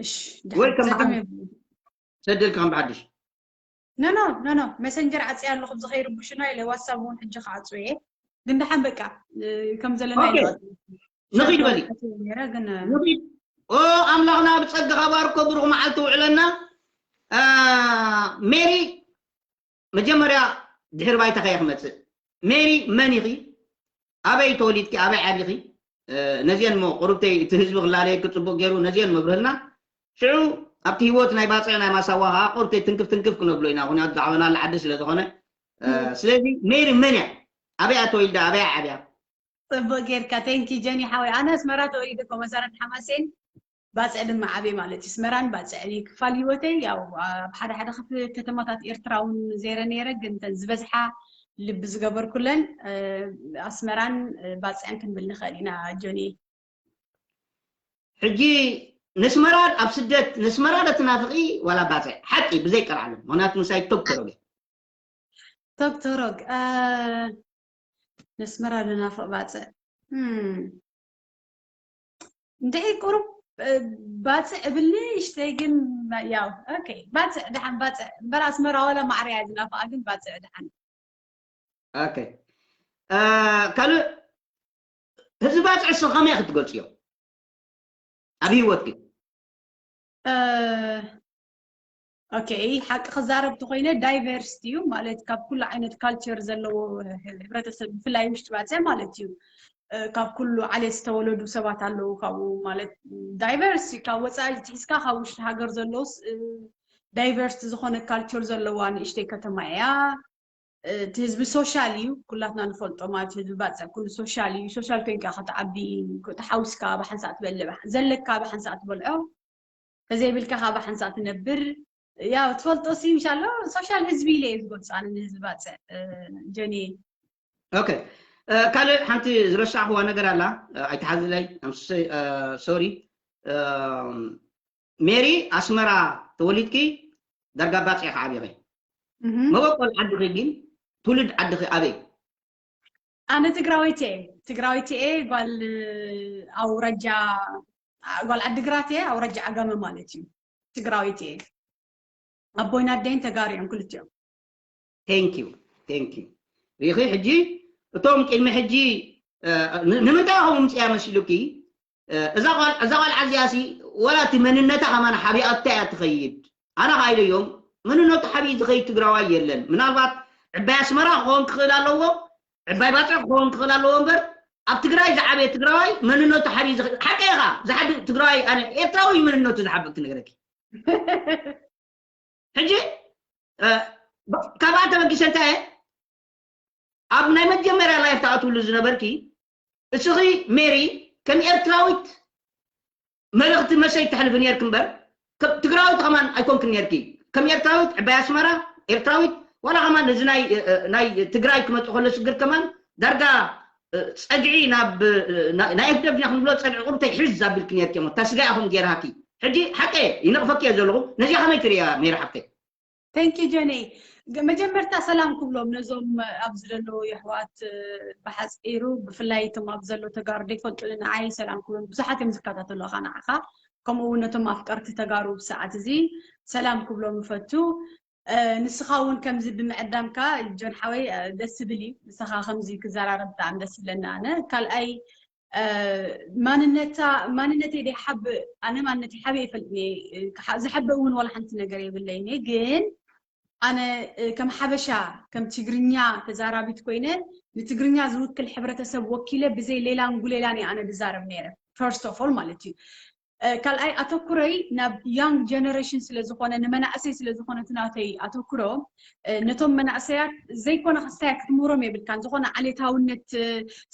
እሺ ወይ ደሓን ከም ፀገም ብሓ- የብሉን። ሰደልክ ከም ብሓድሽ ኖ ኖ ኖ ኖ መሰንጀር ዓፅየ ኣለኹ ብዝኸይሩ ብሽኖ ኢለ ዋትሳፕ እውን ሕጂ ክዓፅው እየ። ግን ደሓን በቃ እ፣ ከም ዘለና ኦኬ። ይለዋል። ንኺድ በዚ ነይረ ግን እ፣ ንኺድ ኦ ኣምላኽና ብፀጋኻ ባርኮ ብሩኽ መዓልቲ ውዕለና። አ፣ ሜሪ መጀመርያ ድሕሪ ባይታኻ እየ ክመፅእ። ሜሪ መን ኢኺ? ኣበይ ተወሊድኪ? ኣበይ ዓቢኺ? እ፣ ነዚአን እሞ ቁሩብተይ እቲ ህዝቢ ክላለየኪ ፅቡቅ ገይሩ ነዚአን መብርህልና። ሽዑ ኣብቲ ህይወት ናይ ባፅዕ ናይ ማሳዋ ከዓ ቁሩብተይ ትንክፍ ትንክፍ ክነብሎ ኢና። ምክንያቱ ዛዕባና ዓዲ ስለ ዝኾነ እ፣ ስለዚ ሜሪ መን እያ? ኣበይ እያ ተወሊዳ? ኣበይ እያ ዓብያ? ፅቡቅ ጌርካ ቴንኪ ጀኒ ሓወይ። ኣነ ኣስመራ ተወሊደ እኮ መሰረት ሓማሴን ባፅዕ ድማ ዓብየ ማለት እዩ። ኣስመራን ባፅዕን እዩ ክፋል ህይወተይ። ያው ኣብ ሓደ ሓደ ክፍሊ ከተማታት ኤርትራ እውን ዘይረ ነይረ፣ ግን እተን ዝበዝሓ ልቢ ዝገበርኩለን እ፣ ኣስመራን እ፣ ባፅዕን ክንብል ንኽእል ኢና ጆኒ። ሕጂ ንስመራ ኣብ ስደት ንስመራ ዶ ትናፍቂ ዋላ ባፅዕ? ሓቂ ብዘይ ቀልዓለም። ምክንያቱ ምሳይ ቶክተሮግ እየ። ቶክተሮግ እ፣ ነስመራ ዝናፍቕ ባፅዕ እም፣ እንድዒ ቁሩብ እ፣ ባፅዕ እብል ንእሽተይ ግን ያው ኦኬ ባፅዕ ደሓን ባፅዕ እምበር ኣስመራ ዋላ ማዕረ እያ ዝናፍቓ ግን ባፅዕ ደሓን ኦኬ እ፣ ካልእ ህዝቢ ባፅዕ እሱ ከመይ ክትገልፅዮ ኣብ ህይወትኪ? እ፣ ኦኬ ሓቂ ክዛረብ ተኮይነ ዳይቨርሲቲ እዩ ማለት ካብ ኩሉ ዓይነት ካልቸር ዘለዎ ሕብረተሰብ ብፍላይ ውሽጢ ባፅዕ ማለት እዩ እ፣ ካብ ኩሉ ዓሌት ዝተወለዱ ሰባት ኣለዉ ካብኡ ማለት ዳይቨርሲቲ ካብ ወፃኢ ትሒዝካ ካብ ውሽጢ ሃገር ዘለውስ እ፣ ዳይቨርሲቲ ዝኾነ ካልቸር ዘለዋ ንእሽተይ ከተማ እያ እ፣ እቲ ህዝቢ ሶሻል እዩ ኩላትና ንፈልጦ ማለት ህዝቢ ባፅዕ ኩሉ ሶሻል እዩ ሶሻል ኮይንካ ክትዓቢ ተሓዊስካ ብሓንሳእ ትበልዕ ዘለካ ብሓንሳእ ትበልዖ ተዘይብልካ ካብ ሓንሳእ ትነብር ያው ትፈልጦ ሲ ምሻሎ ሶሻል ህዝቢ ኢለ እየ ዝገልፆ ኣነ ንህዝቢ ባፅዕ እ፣ ጀኒ ኦኬ እ፣ ካልእ ሓንቲ ዝረሳዕኽዋ ነገር ኣላ እ፣ ኣይትሓዝለይ ሶሪ ሜሪ ኣስመራ ተወሊድኪ ዳርጋ ባፅዕ ከዓቢኺ እህ። መበቆል ዓድኺ ግን ትውልድ ዓድኺ ኣበይ? ኣነ ትግራወይቲ እየ ትግራወይቲ እየ ጓል ኣውራጃ ጓል ዓዲግራት እየ ኣውራጃ ዓጋመ ማለት እዩ ትግራወይቲ እየ ኣቦይን ኣደይን ተጋሩ እዮም ክልቲኦም Thank you thank you ሪኺ ሕጂ እቶም ቅድሚ ሕጂ እ፣ ን- ንምንታይ ከምኡ ምፅያ መሲሉኪ እ፣ እዛ ቋል- እዛ ቋልዓ እዚኣ ሲ ወላ እቲ መንነታ ከማን ሓቢኣታ እያ ትኸይድ ኣነ ከዓ ኢለዮም መንነቱ ሓቢኡ ዝኸይድ ትግራዋይ የለን ምናልባት ዕባይ ኣስመራ ክኸውን ክኽእል ኣለዎ ዕባይ ባፅዕ ክኸውን ክኽእል ኣለዎ እምበር ኣብ ትግራይ ዝዓበየ ትግራዋይ መንነቱ ሓቢኡ ዝኸይድ ሓቀ ኢኻ ዝሓቢ ትግራዋይ ኣነ ኤርትራዊ እዩ መንነቱ ዝሓብእ ክነግረኪ ሕጂ እ፣ ብ- ካብኣ ተበጊሰ እንታይ እየ ኣብ ናይ መጀመርያ ላይፍ ተኣትውሉ ዝነበርኪ እስኺ ሜሪ ከም ኤርትራዊት መልእኽቲ መሰይ ተሕልፊ ነርክ እምበር ከም ትግራዊት ከማን ኣይኮንክ ነርኪ ከም ኤርትራዊት ዕባይ ኣስመራ ኤርትራዊት ዋላ ከማን እዚ ናይ እ፣ እ፣ ናይ ትግራይ ክመፅእ ከሎ ሽግር ከማን ዳርጋ እ፣ ፀግዒ ናብ እ፣ ና- ናይ ኤፍደፍና ክንብሎ ፀግዒ ቁርተይ ሕዝ ኣቢልክ ነርኪ እሞ እታ ስጋ ኢኹም ገይርሃኪ ሕጂ ሓቀ ይነቕፈኪ እየ ዘለኹ ነዚኣ ከመይ ትርእያ ሜሪ ሓፍተይ ቴንኪ ጀኒ መጀመርታ ሰላም ክብሎም ነዞም ኣብዚ ዘለዉ የሕዋት ብሓፂሩ ብፍላይ እቶም ኣብ ዘሎ ተጋሩ ዘይፈልጡ ንዓይ ሰላም ክብሎም ብዙሓት እዮም ዝከታተሉ ካ ንዓኻ ከምኡ እውን ነቶም ኣፍቀርቲ ተጋሩ ብሰዓት እዚ ሰላም ክብሎም ይፈቱ። ንስኻ እውን ከምዚ ብምዕዳምካ ጆን ሓወይ ደስ ዝብል እዩ። ንስኻ ከምዚ ክዘራረብ ብጣዕሚ ደስ ይብለኒ። ኣነ ካልኣይ ማንነታ ማንነተይ ደይ ሓብእ ኣነ ማንነተይ ሓብእ ይፈልጥኒ። ዝሓብእ እውን ዋላ ሓንቲ ነገር የብለይኒ። ግን ኣነ ከም ሓበሻ ከም ትግርኛ ተዛራቢት ኮይነ ንትግርኛ ዝውክል ሕብረተሰብ ወኪለ ብዘይ ሌላን ጉሌላን እየ ኣነ ዝዛረብ ነይረ። First of all ማለት እዩ። ካልኣይ ኣተኩረይ ናብ young generation ስለ ዝኾነ ንመናእሰይ ስለ ዝኾነ እቲ ናተይ ኣተኩሮ ነቶም መናእሰያት ዘይኮነ ክስታይ ክትምህሮም የብልካን። ዝኾነ ዓሌታውነት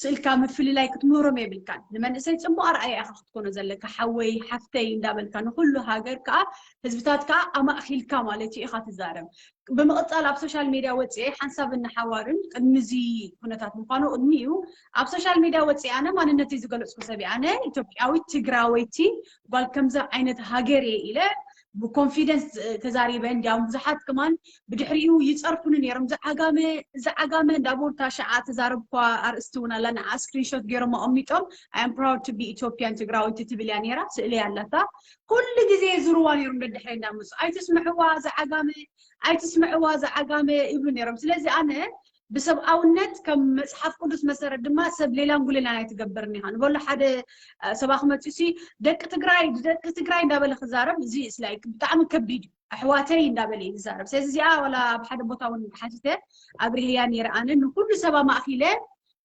ስእልካ ምፍልላይ ክትምህሮም የብልካን። ንመንእሰይ ፅቡቅ ኣርኣያ ኢኻ ክትኮኖ ዘለካ ሓወይ ሓፍተይ እንዳበልካ ንኩሉ ሃገር ከዓ ህዝብታት ከዓ ኣማእኪልካ ማለት እዩ ኢኻ ትዛረብ። ብምቕፃል ኣብ social media ወፅኤ ሓንሳብ እናሓዋርን ቅድሚ እዚ ኩነታት ምኳኑ ቅድሚ እዩ ኣብ social media ወፅኤ ኣነ ማንነተይ ዝገለፅኩ ሰብ እየ። ኣነ ኢትዮጵያዊት ትግራወይቲ ጓል ከምዚ ዓይነት ሃገር እየ ኢለ ብኮንፊደንስ ተዛሪበ። እንዲያውም ብዙሓት ከማን ብድሕሪኡ ይፀርፉኒ ነይሮም። ዝዓጋመ ዝዓጋመ እንዳቦርታ ሸዓ ተዛረብኳ ኣርእስቲ እውን ኣላ ንዓ screenshot ገይሮም ኣቐሚጦም I am proud to be Ethiopian ትግራወይቲ ትብል እያ ነይራ። ስእሊ ኣለታ። ኩሉ ግዜ ዝርዋ ነይሮም ደድሕሪ እንዳመፁ ኣይትስምዕዋ ዝዓጋመ ኣይትስምዕዋ ዝዓጋመ ይብሉ ነይሮም። ስለዚ ኣነ ብሰብኣውነት ከም መፅሓፍ ቅዱስ መሰረት ድማ ሰብ ሌላን ጉሌላን ኣይትገብርን ኢኻ ንበሎ ሓደ ሰባ ክመፅእ ሲ ደቂ ትግራይ ደቂ ትግራይ እንዳበለ ክዛረብ እዚ ስላይ ብጣዕሚ ከቢድ እዩ። ኣሕዋተይ እንዳበለ እዩ ዝዛረብ። ስለዚ እዚኣ ዋላ ኣብ ሓደ ቦታ እውን ሓቲተ ኣብርህያ ነይረ። ኣነ ንኩሉ ሰብ ኣማእኪለ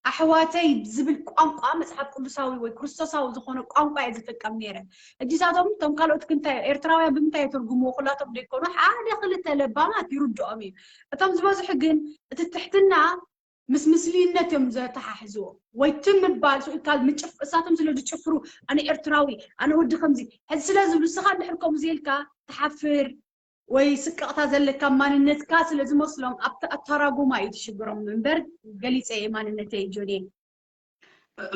ኣሕዋተይ ዝብል ቋንቋ መፅሓፍ ቅዱሳዊ ወይ ክርስቶሳዊ ዝኾነ ቋንቋ እየ ዝጥቀም ነይረ። እጅሳቶም እቶም ካልኦት ክንታይ ኤርትራውያን ብምንታይ የትርጉምዎ ኩላቶም ዘይኮኑ ሓደ ክልተ ለባማት ይርድኦም እዩ። እቶም ዝበዝሑ ግን እቲ ትሕትና ምስ ምስልይነት እዮም ዘተሓሕዝዎ። ወይ ትም ምባል ስኡልካ ምጭፍ እሳቶም ስለ ዝጭፍሩ ኣነ ኤርትራዊ ኣነ ወዲ ከምዚ ሕዚ ስለ ዝብሉ ንስኻ እንድሕር ከምኡ ዘልካ ትሓፍር ወይ ስቅቕታ ዘለካ ማንነትካ ስለ ዝመስሎም ኣብቲ ኣተራጉማ እዩ ትሽግሮም እምበር ገሊፀ እየ ማንነተይ ጆኔ።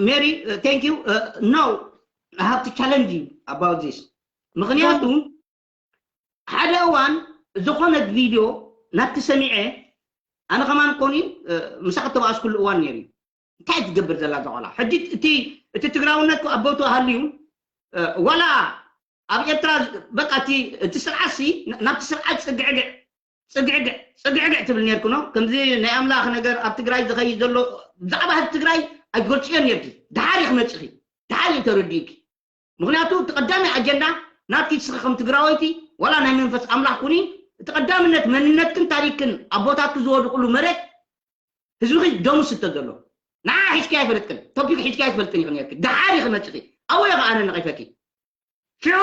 Mary, thank you. No, I have to challenge you about this. ምክንያቱ ሓደ እዋን ዝኾነት ቪድዮ ናብቲ ሰሚዐ ኣነ ከማን ኮኒ ምሳኻ ተባኣስኩሉ እዋን ነይሩ እዩ። እንታይ ትገብር ዘላ እዛ ቆልዓ ሕጂ እቲ እቲ ትግራውነት ኣብ ቦቱ ሃልዩ ዋላ ኣብ ኤርትራ በቃ እቲ እቲ ስርዓት ሲ ናብቲ ስርዓት ፅግዕግዕ ፅግዕግዕ ፅግዕግዕ ትብል ነርኩ ነው ከምዚ ናይ ኣምላኽ ነገር ኣብ ትግራይ ዝኸይድ ዘሎ ብዛዕባ ህዝቢ ትግራይ ኣይትገልፅዮ ነርኪ። ድሓር እዩ ክመፅኺ ድሓር እዩ ተረዲእኪ። ምክንያቱ እቲ ቀዳሚ ኣጀንዳ ናትኪ ንስኺ ከም ትግራወይቲ ዋላ ናይ መንፈስ ኣምላኽ ኩኒ እቲ ቀዳምነት መንነትክን ታሪክን ኣቦታትኪ ዝወድቅሉ መሬት ህዝብኺ ደሙ ስተ ዘሎ ንዓ ሒዝኪ ኣይፈለጥክን ቶፒክ ሒዝኪ ኣይትፈልጥን ኢኺ ነርኪ። ድሓር ኢኺ መፅኺ ኣብኡ ኢኺ ኣነ ነቒፈኪ። ሽዑ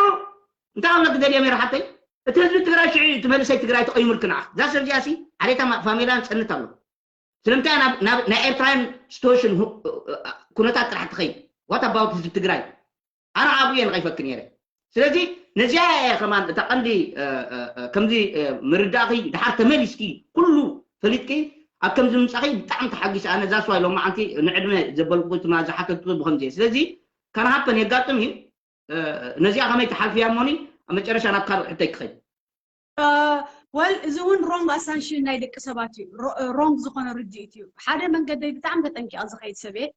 እንታይ ክብለኪ ደልየ ሜሪ ሓተይ እቲ ህዝቢ ትግራይ ሽዑ እዩ እቲ መንእሰይ ትግራይ ተቐይሙልኪ ንዓ እዛ ሰብ እዚኣ ሲ ዓሌታ ፋሚላን ፀንት ኣሎ ስለምንታይ ናይ ኤርትራውያን ስቶሽን ኩነታት ጥራሕ ትኸይድ what about ህዝቢ ትግራይ ኣነ ኣብኡ እየ ንቐይፈኪ ነይረ ስለዚ ነዚኣ እየ ከማን እታ ቀንዲ ከምዚ ምርዳእኺ ድሓር ተመሊስኪ ኩሉ ፈሊጥኪ ኣብ ከምዚ ምምፃኺ ብጣዕሚ ተሓጊሰ ኣነ ዛስዋይ ሎማዓንቲ ንዕድመ ዘበልኩ ትማ ዝሓተትኩ ብከምዚ እየ ስለዚ ካናሃፐን የጋጥም እዩ ነዚኣ ከመይ ትሓልፍያ እሞኒ ኣብ መጨረሻ ናብ ካልእ ሕቶይ ክኸይድ well እዚ እውን wrong assumption ናይ ደቂ ሰባት እዩ። Wrong ዝኾነ ርድኢት እዩ። ሓደ መንገደይ ብጣዕሚ ተጠንቂቐ ዝኸይድ ሰብ እየ።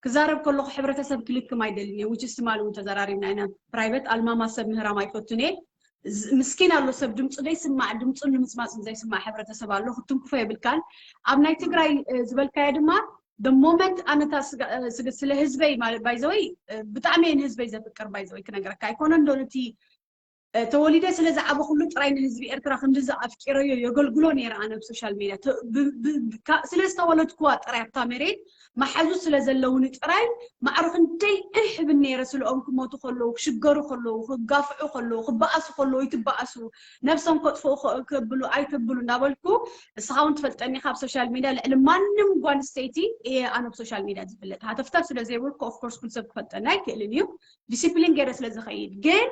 ክዛረብ ከለኹ ሕብረተሰብ ክልክም ኣይደልን እየ። Which is ትማሊ እውን ተዘራሪብና ኢና private ኣልማማ ሰብ ምህራም ኣይፈቱን እየ። ምስኪን ኣሎ ሰብ ድምፁ ዘይስማዕ ድምፁ ንምፅማፅ ዘይስማዕ ሕብረተሰብ ኣሎ ክትንክፎ የብልካን። ኣብ ናይ ትግራይ ዝበልካዮ ድማ the moment ኣነታ ስለ ህዝበይ ማለት by the way ብጣዕሚ እየ ንህዝበይ ዘፍቅር by the way ክነግረካ ኣይኮነ እንዶ ነቲ ተወሊደ ስለ ዝዓበኹሉ ጥራይ ንህዝቢ ኤርትራ ክንድዚ ኣፍቂረዮ የገልግሎ ነይረ ኣነ ኣብ social media ስለ ዝተወለድኩዋ ጥራይ ኣብታ መሬት መሓዙት ስለ ዘለውኒ ጥራይ ማዕረ ክንደይ እሕ እብል ነይረ ስለኦም ክሞቱ ከለዉ ክሽገሩ ከለዉ ክጋፍዑ ከለዉ ክበኣሱ ከለዉ ይትበኣሱ ነብሶም ከጥፍኡ ከብሉ ኣይተብሉ እናበልኩ ንስኻ እውን ትፈልጠኒ ካብ social media ልዕሊ ማንም ጓል ኣንስተይቲ እየ ኣነ ብ social media ዝፍለጥ ሃተፍተፍ ስለ ዘይብልኩ of course ኩሉ ሰብ ክፈልጠኒ ኣይክእልን እዩ discipline ገይረ ስለ ዝኸይድ ግን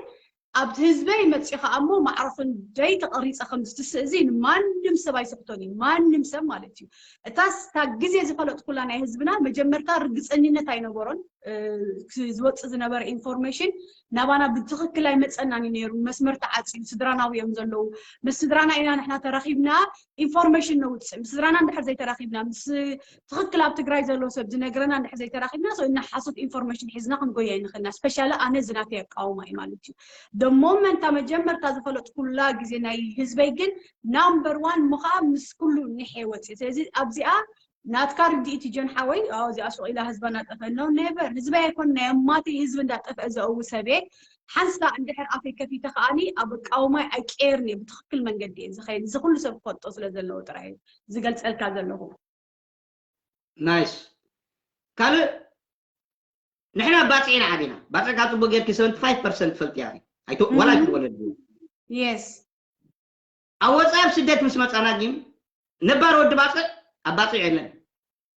ኣብቲ ህዝበይ መፂኻ እሞ ማዕረ ክንደይ ተቐሪፀ ከም ዝትስእ እዚ ንማን ማንም ሰብ ኣይስሕቶን እዩ፣ ማንም ሰብ ማለት እዩ። እታስ እታ ግዜ ዝፈለጥኩላ ናይ ህዝብና መጀመርታ ርግፀኝነት ኣይነበሮን። ዝወፅእ ዝነበረ ኢንፎርሜሽን ናባና ብትኽክል ኣይመፀናን እዩ ነይሩ። መስመር ተዓፅዩ፣ ስድራና እዮም ዘለዉ። ምስ ስድራና ኢና ንሕና ተራኺብና ኢንፎርሜሽን ነውፅእ። ምስ ስድራና እንድሕር ዘይተራኺብና፣ ምስ ትኽክል ኣብ ትግራይ ዘሎ ሰብ ዝነግረና እንድሕር ዘይተራኺብና፣ so እና ሓሶት ኢንፎርሜሽን ሒዝና ክንጎያ ይንኽእልና። ስፔሻሊ ኣነ ዝናተይ ኣቃውማ እዩ ማለት እዩ። ደሞመንታ መጀመርታ ዝፈለጥኩላ ግዜ ናይ ህዝበይ ግን ናምበር ዋን ምኻ ምስ ኩሉ ንሐ ወፅእ። ስለዚ ኣብዚኣ ናትካ ርድኢት ጆን ሓወይ፣ "ኣዎ፣ እዚኣ ሱቕ ኢላ ህዝባ እናጠፍአ ነው." ኔቨር። ህዝበይ ኣይኮን ናይ ኣማተይ ህዝቢ እንዳጠፍአ ዘእዊ ሰብየ። ሓንሳ እንድሕር ኣፈይ ከፊተ ከኣኒ ኣብ ኣቃውማይ ኣይቀየርን እየ። ብትኽክል መንገዲ እየ ዝኸይድ። እዚ ኩሉ ሰብ ክፈልጦ ስለ ዘለዎ ጥራይ እየ ዝገልጸልካ ዘለኹ። ናይስ። ካልእ ንሕና ባፅዕ ኢና ዓቢና። ባፅዕ ካብ ፅቡቅ ጌርኪ ሰቨንቲ ፋይቭ ፐርሰንት ትፈልጥያ ኢኺ። ኣይተ-፣ ዋላ ኣይትወለድ። የስ። ኣብ ወፃኢ ኣብ ስደት ምስ መፃና ግን ነባር ወዲ ባፅዕ ኣብ ባፅዕ የለን።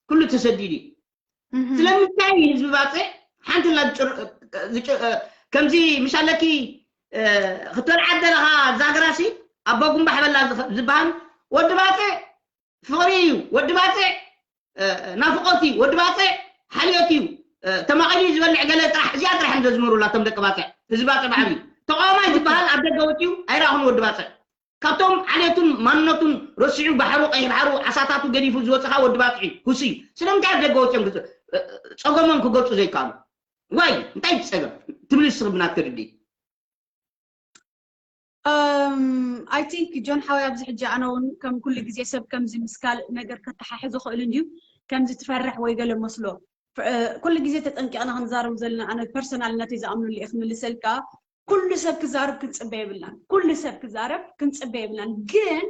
ኩሉ ተሰዲዱ እዩ። ስለምንታይ ህዝቢ ባፅዕ ሓንቲ ላ ዝጭር-፣ ዝጭ-፣ ከምዚ ምሻለኪ፣ እ፣ ክትበልዓ ደለኻ ዛግራሲ ኣቦ ጉንባሕ በላ ዝኸ-፣ ዝበሃል ወዲ ባፅዕ ፍቕሪ እዩ። ወዲ ባፅዕ፣ እ፣ ናፍቖት እዩ። ወዲ ባፅዕ ሓልዮት እዩ። እ፣ ተማቒሉ ዝበልዕ ገለ ጥራሕ፣ እዚኣ ጥራሕ እዮም ዘዝምሩላ እቶም ደቂ ባፅዕ። ህዝቢ ባፅዕ ባዕሉ እዩ። ተቃዋማይ ዝበሃል ኣብ ደገ ወፂኡ ኣይረኣኹን ወዲ ባፅዕ። ካብቶም ዓሌቱን ማንነቱን ረሲዑ ባሕሩ፣ ቀይሕ ባሕሩ፣ ዓሳታቱ ገዲፉ ዝወፅኻ ወዲ ባፅዕ እዩ። ሁሲ እዩ። ስለምንታይ ኣብ ደገ ወፂኦም ክፅ-፣ እ፣ ፀገሞም ክገልፁ ዘይከኣሉ? ዋይ፣ እንታይ እዩ እቲ ፀገም? ትብሊ ንስኺ ብናትኪ ርድኢት። Um, I think ጆን ሓወይ ኣብዚ ሕጂ ኣነ እውን ከም ኩሉ ግዜ ሰብ ከምዚ ምስ ካልእ ነገር ከተሓሕዞ ክእል እንድዩ ከምዚ ትፈርሕ ወይ ገለ መስሎ። ፍ-፣ እ፣ ኩሉ ግዜ ተጠንቂቕና ክንዛረብ ዘለና ኣነ ፐርሰናል ናተይ ዝኣምነሉ እየ ክምልሰልካ። ኩሉ ሰብ ክዛረብ ክንጽበ የብልናን። ኩሉ ሰብ ክዛረብ ክንጽበ የብልናን። ግን፣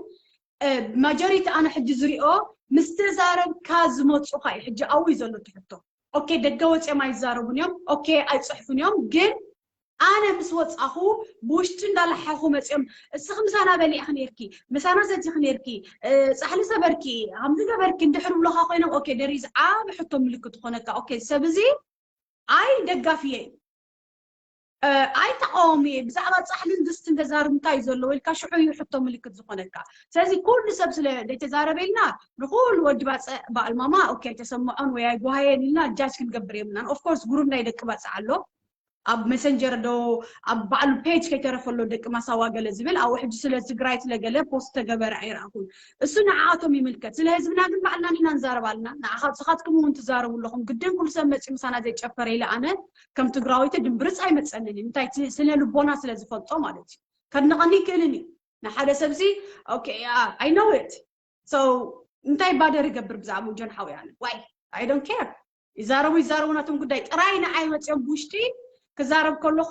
እ፣ ማጆሪቲ ኣነ ሕጂ ዝሪኦ ምስ ተዛረብካ ዝመጹኻ እዩ ሕጂ ኣብኡ እዩ ዘሎ እቲ ሕቶ። ኦኬ፣ ደገ ወጺኦም ኣይዛረቡን እዮም። ኦኬ፣ ኣይጽሕፉን እዮም። ግን ኣነ ምስ ወጻኹ ብውሽጢ እንዳለሓኹ መጺኦም፣ "እስኺ ምሳና በሊዕኺ ኔርኪ፣ ምሳና ሰቲኺ ኔርኪ፣ እ፣ ጻሕሊ ሰበርኪ፣ ከምዚ ገበርኪ" እንድሕር ብሎኻ ኮይኖም፣ ኦኬ፣ there is ዓቢ ሕቶ ምልክት ዝኾነካ። ኦኬ፣ ሰብ እዚ ኣይ ደጋፊ እየ፣ እ፣ ኣይ ተቃዋሚ እየ፣ ብዛዕባ ጻሕልን ድስትን ተዛርብ እንታይ እዩ ዘለዎ ኢልካ ሽዑ እዩ ሕቶ ምልክት ዝኾነካ። ስለዚ ኩሉ ሰብ ስለ ዘይተዛረበ ኢልና ንኩሉ ወዲ ባጽዕ በኣልማማ፣ ኦኬ፣ ኣይተሰምዖን ወይ ኣይጓሃየን ኢልና ጃጅ ክንገብር የብልናን። ኦፍ ኮርስ ግሩፕ ናይ ደቂ ባጽዕ ኣሎ። ኣብ መሰንጀር ዶ ኣብ ባዕሉ ፔጅ ከይተረፈሎ ደቂ ማሳዋ ገለ ዝብል ኣብኡ ሕጂ ስለ ትግራይ ስለ ገለ ፖስት ተገበረ ኣይረኣኹን። እሱ ንዓኣቶም ይምልከት። ስለ ህዝብና ግን ባዕልና ንሕና ንዛረብ ኣለና። ንዓኻ ንስኻትኩም እውን ትዛረቡ ኣለኹም። ግድን ኩሉ ሰብ መፂኡ ምሳና ዘይጨፈረ ኢለ ኣነ ከም ትግራወይቲ ድምብርፅ ኣይመፀንን እዩ። እንታይ እቲ ስነ ልቦና ስለ ዝፈልጦ ማለት እዩ። ከድንቐኒ ይክእልን እዩ። ንሓደ ሰብዚ ኦኬ I know it። So እንታይ ባደር ይገብር ብዛዕባኡ ጆን ሓውያነ? ዋይ I don't care። ይዛረቡ ይዛረቡ ናቶም ጉዳይ። ጥራይ ንዓይ መፅኦም ብውሽጢ ክዛረብ ከለኹ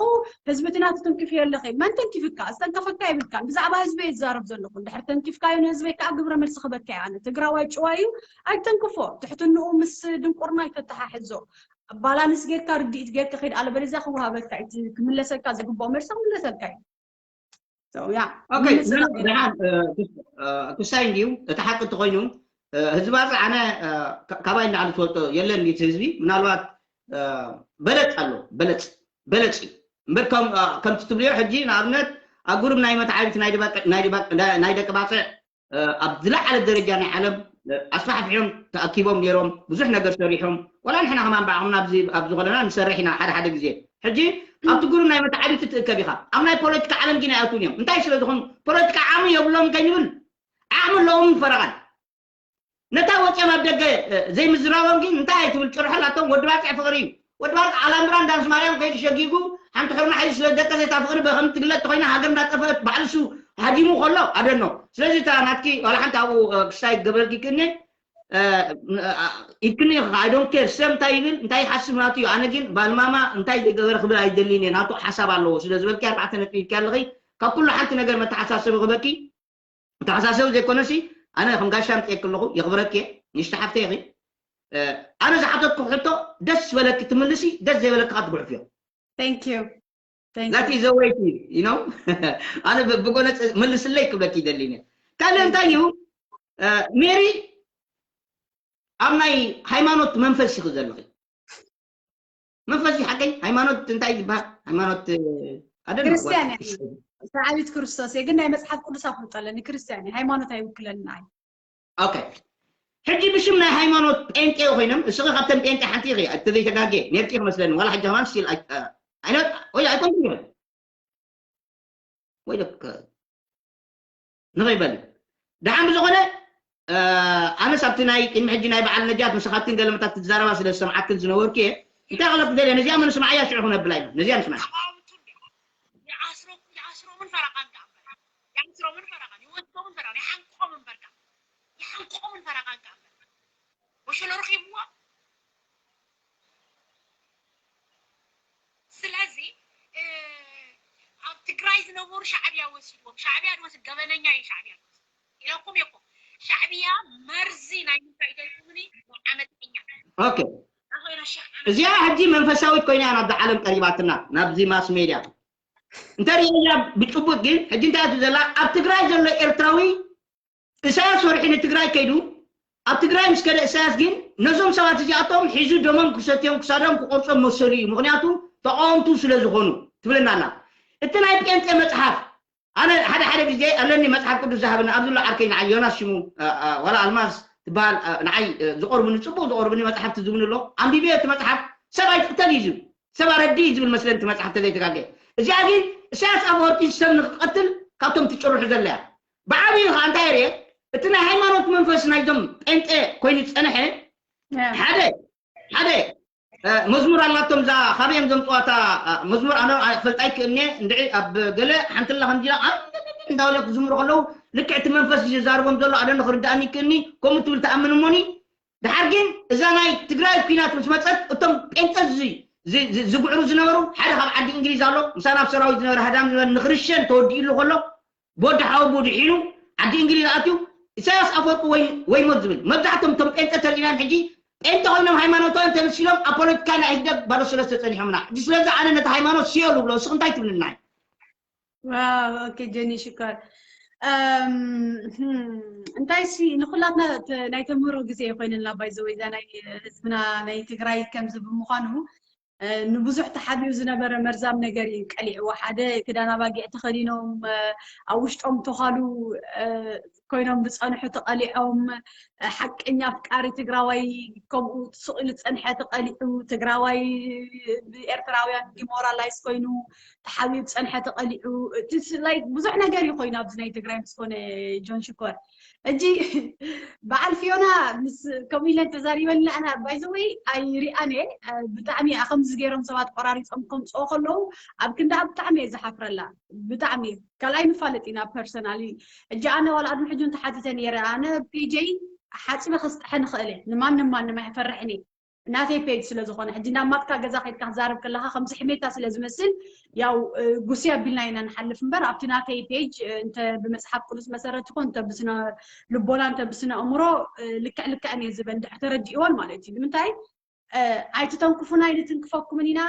ህዝቢ እቲ ናቱ ተንኪፍዮ ኣለኺ። መን ተንኪፍካ? ዝተንከፈካ የብልካን። ብዛዕባ ህዝቢ እየ ዝዛረብ ዘለኹ። እንድሕር ተንኪፍካዮ ንህዝበይ ከዓ ግብረ መልሲ ክበካ እየ ኣነ። ትግራዋይ ጭዋ እዩ ኣይተንክፎ። ትሕትንኡ ምስ ድንቁርና ኣይተተሓሕዞ። ባላንስ ጌርካ ርድኢት ጌርካ ከይድ ኣለበለዚያ ክወሃበካ እዩ። እቲ ክምለሰልካ ዝግብኦ መልሲ ክምለሰልካ እዩ። So yeah። ኦኬ፣ ምልስ ደሓን፣ እ፣ ክስ-፣ እ፣ ክሳይ እንድዩ፣ እቲ ሓቂ እንተኾይኑ፣ እ፣ ህዝቢ ባፅዕ ኣነ፣ እ፣ ካ-፣ ካባይ ንላዕሊ ትፈልጦ የለን እቲ ህዝቢ፣ ምናልባት፣ እ፣ በለፅ ኣሎ፣ በለፅ፣ በለፅ እዩ። እምበር ከም፣ እ፣ ከምቲ ትብልዮ ሕጂ ንኣብነት ኣብ ግሩፕ ናይ መተዓቢት ናይ ደባቅ-፣ ናይ ደባቅ-፣ ናይ ደቂ ባፅዕ፣ እ፣ ኣብ ዝለዓለ ደረጃ ናይ ዓለም፣ እ፣ ኣስፋሕፊሖም ተኣኪቦም ነይሮም፣ ብዙሕ ነገር ሰሪሖም። ዋላ ንሕና ከማን ብዓቕምና ኣብዚ፣ ኣብዚ ኮለና ንሰርሕ ኢና ሓደ ሓደ ግዜ። ሕጂ ኣብቲ ግሩፕ ናይ መተዓቢቲ ትእከብ ኢኻ። ኣብ ናይ ፖለቲካ ዓለም ግን ኣይኣትውን እዮም። እንታይ ስለ ዝኾኑ? ፖለቲካ ዓቕሚ የብሎም ከይንብል፣ ዓቕሚ ኣለዎም ፈረቓን። ነታ ወፂኦም ኣብ ደገ፣ እ፣ ዘይምዝራቦም ግን እንታይ ኣይትብል፣ ጭርሖላቶም። ወዲ ባፅዕ ፍቕሪ እዩ። ወዲ ባፅዕ ኣላምብራ እንዳ ምስ ማርያም ከይዱ ሸጊጉ፣ ሓንቲ ሕርና ሓይሉ ስለ ደቀሰ፣ እታ ፍቕሪ ብኸም ትግለጥ ተኾይና፣ ሃገር እንዳጠፍአት ባዕሉ እሱ ሃዲሙ ከሎ፣ ኣደኖ። ስለዚ እታ ናትኪ ዋላ ሓንቲ ኣብኡ፣ እ፣ ክስታይ ክገብረልኪ ክእኒ፣ እ፣ እ፣ እ፣ ይክኒ፣ I don't care፣ ሰብ እንታይ ይብል፣ እንታይ ይሓስብ ናቱ እዩ። ኣነ ግን ባልማማ እንታይ ዘይገበረ ክብል ኣይደልን እየ። ናቱ ሓሳብ ኣለዎ ስለ ዝበልኪ ኣርባዕተ ነጥቢ ኢልኪ ኣለኺ። ካብ ኩሉ ሓንቲ ነገር መተሓሳሰቢ ክበኪ፣ መተሓሳሰቢ ዘይኮነሲ፣ ኣነ ከም ጋሻ ምፅኤኪ ኣለኹ፣ የኽብረኪ እየ፣ ንእሽቶ ሓፍተይ ኢኺ። እ፣ ኣነ ዝሓተትኩ ሕቶ ደስ ዝበለኪ ትምልሲ፣ ደስ ዘይበለኪ ከዓ ትጉሕፍዮ። Thank you። Thank That you። is the way to, you know? ኣነ ብ-፣ ብጎነፅ መልስለይ ክብለኪ ይደሊ እየ። ካልእ እንታይ እዩ፣ እ፣ ሜሪ፣ ኣብ ናይ ሃይማኖት መንፈስ ኢኺ ዘለኺ። መንፈስ እዩ ሓቀይ? ሃይማኖት እንታይ ዝበሃል? ሃይማኖት፣ እ፣ I don't know what ክርስቲያን it is። እየ። ሰዓቢት ክርስቶስ እየ፣ ግን ናይ መጽሓፍ ቅዱስ ኣፍልጦ ኣለኒ። ክርስትያን እየ፣ ሃይማኖት ኣይውክለኒ ንዓይ። ኦኬ። ሕጂ ብሽም ናይ ሃይማኖት ጴንጤ ኮይኖም፣ እስኺ ካብተን ጴንጤ ሓንቲ ኢኺ፣ እተዘይተጋጌ ኔርኪ ክመስለኒ፣ ዋላ ሕጂ ከማን ስቲል ኣይነ ወይ ኣይኮንኩ ወይ ደክ ንኸይበል ደሓን ብዝኾነ ኣነስ ኣብቲ ናይ ቅድሚ ሕጂ ናይ በዓል ነጃት ምስ ካብትን ገለመታት ትዛረባ ስለ ዝሰምዓክን ዝነበርኩ እየ። እንታይ ክብለክ ደልየ፣ ነዚኣ መን ስምዓያ ሽዑ ክነብላ ኢና። ነዚኣ ንስምዓ። ይኣስሮምን ፈረቓን ከኣ እምበር፣ ይኣስሮምን ፈረቓን፣ ይወስዶምን ፈረቓን፣ ይሓንቆምን በርካ፣ ይሓንቆምን ፈረቓን ከኣ እምበር። ወሸሎ ረኺብዋ። ስለዚ ኣብ ትግራይ ዝነበሩ ሻዕብያ ወሲድዎም። ሻዕብያ ድወስድ ገበነኛ እዩ። ሻዕብያ ድወስድ ኢለኩም እኮ። ሻዕብያ መርዚ ናይ ምንታይ ኢደልኩምኒ ዓመፀኛ ኦኬ። እዚኣ ሕጂ መንፈሳዊት ኮይና እያ ናብዚ ዓለም ቀሪባትና፣ ናብዚ ማስ ሜድያ እንተሪእያ ብጭቡጥ። ግን ሕጂ እንታይ እያ ዘላ? ኣብ ትግራይ ዘሎ ኤርትራዊ እሳያስ ወርሒ ንትግራይ ከይዱ ኣብ ትግራይ ምስ ከደ እሳያስ ግን ነዞም ሰባት እዚኣቶም ሒዙ ደሞም ክሰትዮም ክሳዶም ክቆርጾም መሰሉ እዩ፣ ምክንያቱ ተቃወምቱ ስለ ዝኾኑ ትብለና ኣላ። እቲ ናይ ጴንጤ መጽሓፍ ኣነ ሓደ ሓደ ግዜ ኣለኒ መጽሓፍ ቅዱስ ዝሃበኒ ኣብዚ ኣሎ ዓርከይ ንዓይ ዮናስ ሽሙ ዋላ ኣልማዝ ትበሃል ንዓይ ዝቆርብኒ ጽቡቅ ዝቆርብኒ መጽሓፍቲ ዝብኒ ኣሎ። ኣንቢበዮ እቲ መጽሓፍ ሰብ ኣይትቅተል እዩ ዝብል ሰብ ኣረዲ እዩ ዝብል መስለኒ እቲ መጽሓፍ ተዘይተጋገየ። እዚኣ ግን እሳያስ ኣፈወርቂ ሰብ ንክቀትል ካብቶም ትጭርሑ ዘለያ ብዓብዩ ከዓ እንታይ ርየ እቲ ናይ ሃይማኖት መንፈስ ናይዞም ጴንጤ ኮይኑ ዝፀንሐ ሓደ ሓደ መዝሙር ኣላቶም እዛ ካበዮም ዘምፅዋታ መዝሙር ኣነ ፈልጣ ይክእልኒ እንድዒ ኣብ ገለ ሓንቲ ላ ከምዚ ኢላ እንዳበለ ክዝምሩ ከለዉ ልክዕ እቲ መንፈስ እዩ ዘዛርቦም ዘሎ ኣደ ንክርዳእኒ ይክእልኒ ከምኡ ትብል ተኣምን እሞኒ ድሓር ግን እዛ ናይ ትግራይ ኩናት ምስ መፀት እቶም ጴንጠ ዝጉዕሩ ዝነበሩ ሓደ ካብ ዓዲ እንግሊዝ ኣሎ ምሳና ኣብ ሰራዊት ዝነበረ ሃዳም ዝነበረ ንክርሸን ተወዲእሉ ከሎ ብወዲ ሓወቡ ድሒኑ ዓዲ እንግሊዝ ኣትዩ ኢሳያስ ኣፈወርቂ ወይ ወይ ሞት ዝብል መብዛሕቶም እቶም ጴንጠ ተሪኢናን ሕጂ ጴንጠ ኮይኖም ሃይማኖታውያን ተመሲሎም ኣብ ፖለቲካ ናይ ህግደፍ ባዶ ሰለስተ ጸኒሖምና ሕጂ ስለዚ ኣነ ነቲ ሃይማኖት ስዮ ዝብሎ እስኺ እንታይ ትብልናይ ኦኬ ጀኒ ሽኮር እንታይ ሲ ንኩላትና ናይ ተምህሮ ግዜ ኮይንልና ባይዘወይ እዛ ናይ ህዝብና ናይ ትግራይ ከምዚ ብምዃኑ ንብዙሕ ተሓቢኡ ዝነበረ መርዛም ነገር እዩ ቀሊዕዎ። ሓደ ክዳን ኣባጊዕ ተኸዲኖም ኣብ ውሽጦም ተዃሉ ኮይኖም ዝፀንሑ ተቐሊዖም፣ ሓቀኛ ኣፍቃሪ ትግራዋይ ከምኡ ስቕ ኢሉ ዝፀንሐ ተቐሊዑ፣ ትግራዋይ ብኤርትራውያን ዲሞራላይዝ ኮይኑ ተሓቢኡ ዝፀንሐ ተቐሊዑ። ብዙሕ ነገር እዩ ኮይኑ ኣብዚ ናይ ትግራይ ምስ ኮነ ጆን ሽኮር። እጂ በዓል ፊዮና ምስ ከምኡ ኢለን ተዛሪበን ኣለና ባይዘወይ ኣይሪኣን እየ ብጣዕሚ እያ ከምዚ ገይሮም ሰባት ቆራሪፆም ከምፅኦ ከለዉ ኣብ ክንዳ ብጣዕሚ እየ ዝሓፍረላ ብጣዕሚ ካልኣይ ንፋለጥ ኢና ፐርሰናሊ እጂ ኣነ ዋላ ኣድሚ ሕጂ እንተሓቲተ ነይረ ኣነ ፔጀይ ሓፂበ ከስጥሐ ንኽእል እየ ንማንም ማንም ኣይፈርሕን እየ ናተይ ፔጅ ስለ ዝኾነ ሕጂ ናብ ማትካ ገዛ ከይድካ ክትዛረብ ከለካ ከምዚ ሕሜታ ስለ ዝመስል ያው ጉሲ ኣቢልና ኢና ንሓልፍ እምበር ኣብቲ ናተይ ፔጅ እንተ ብመፅሓፍ ቅዱስ መሰረት ይኹን እንተ ብስነ ልቦና እንተ ብስነ ኣእምሮ ልክዕ ልክዐን እየ ዝበል እንድሕር ተረዲእወን ማለት እዩ ንምንታይ ኣይትተንክፉና ኣይንትንክፈኩምን ኢና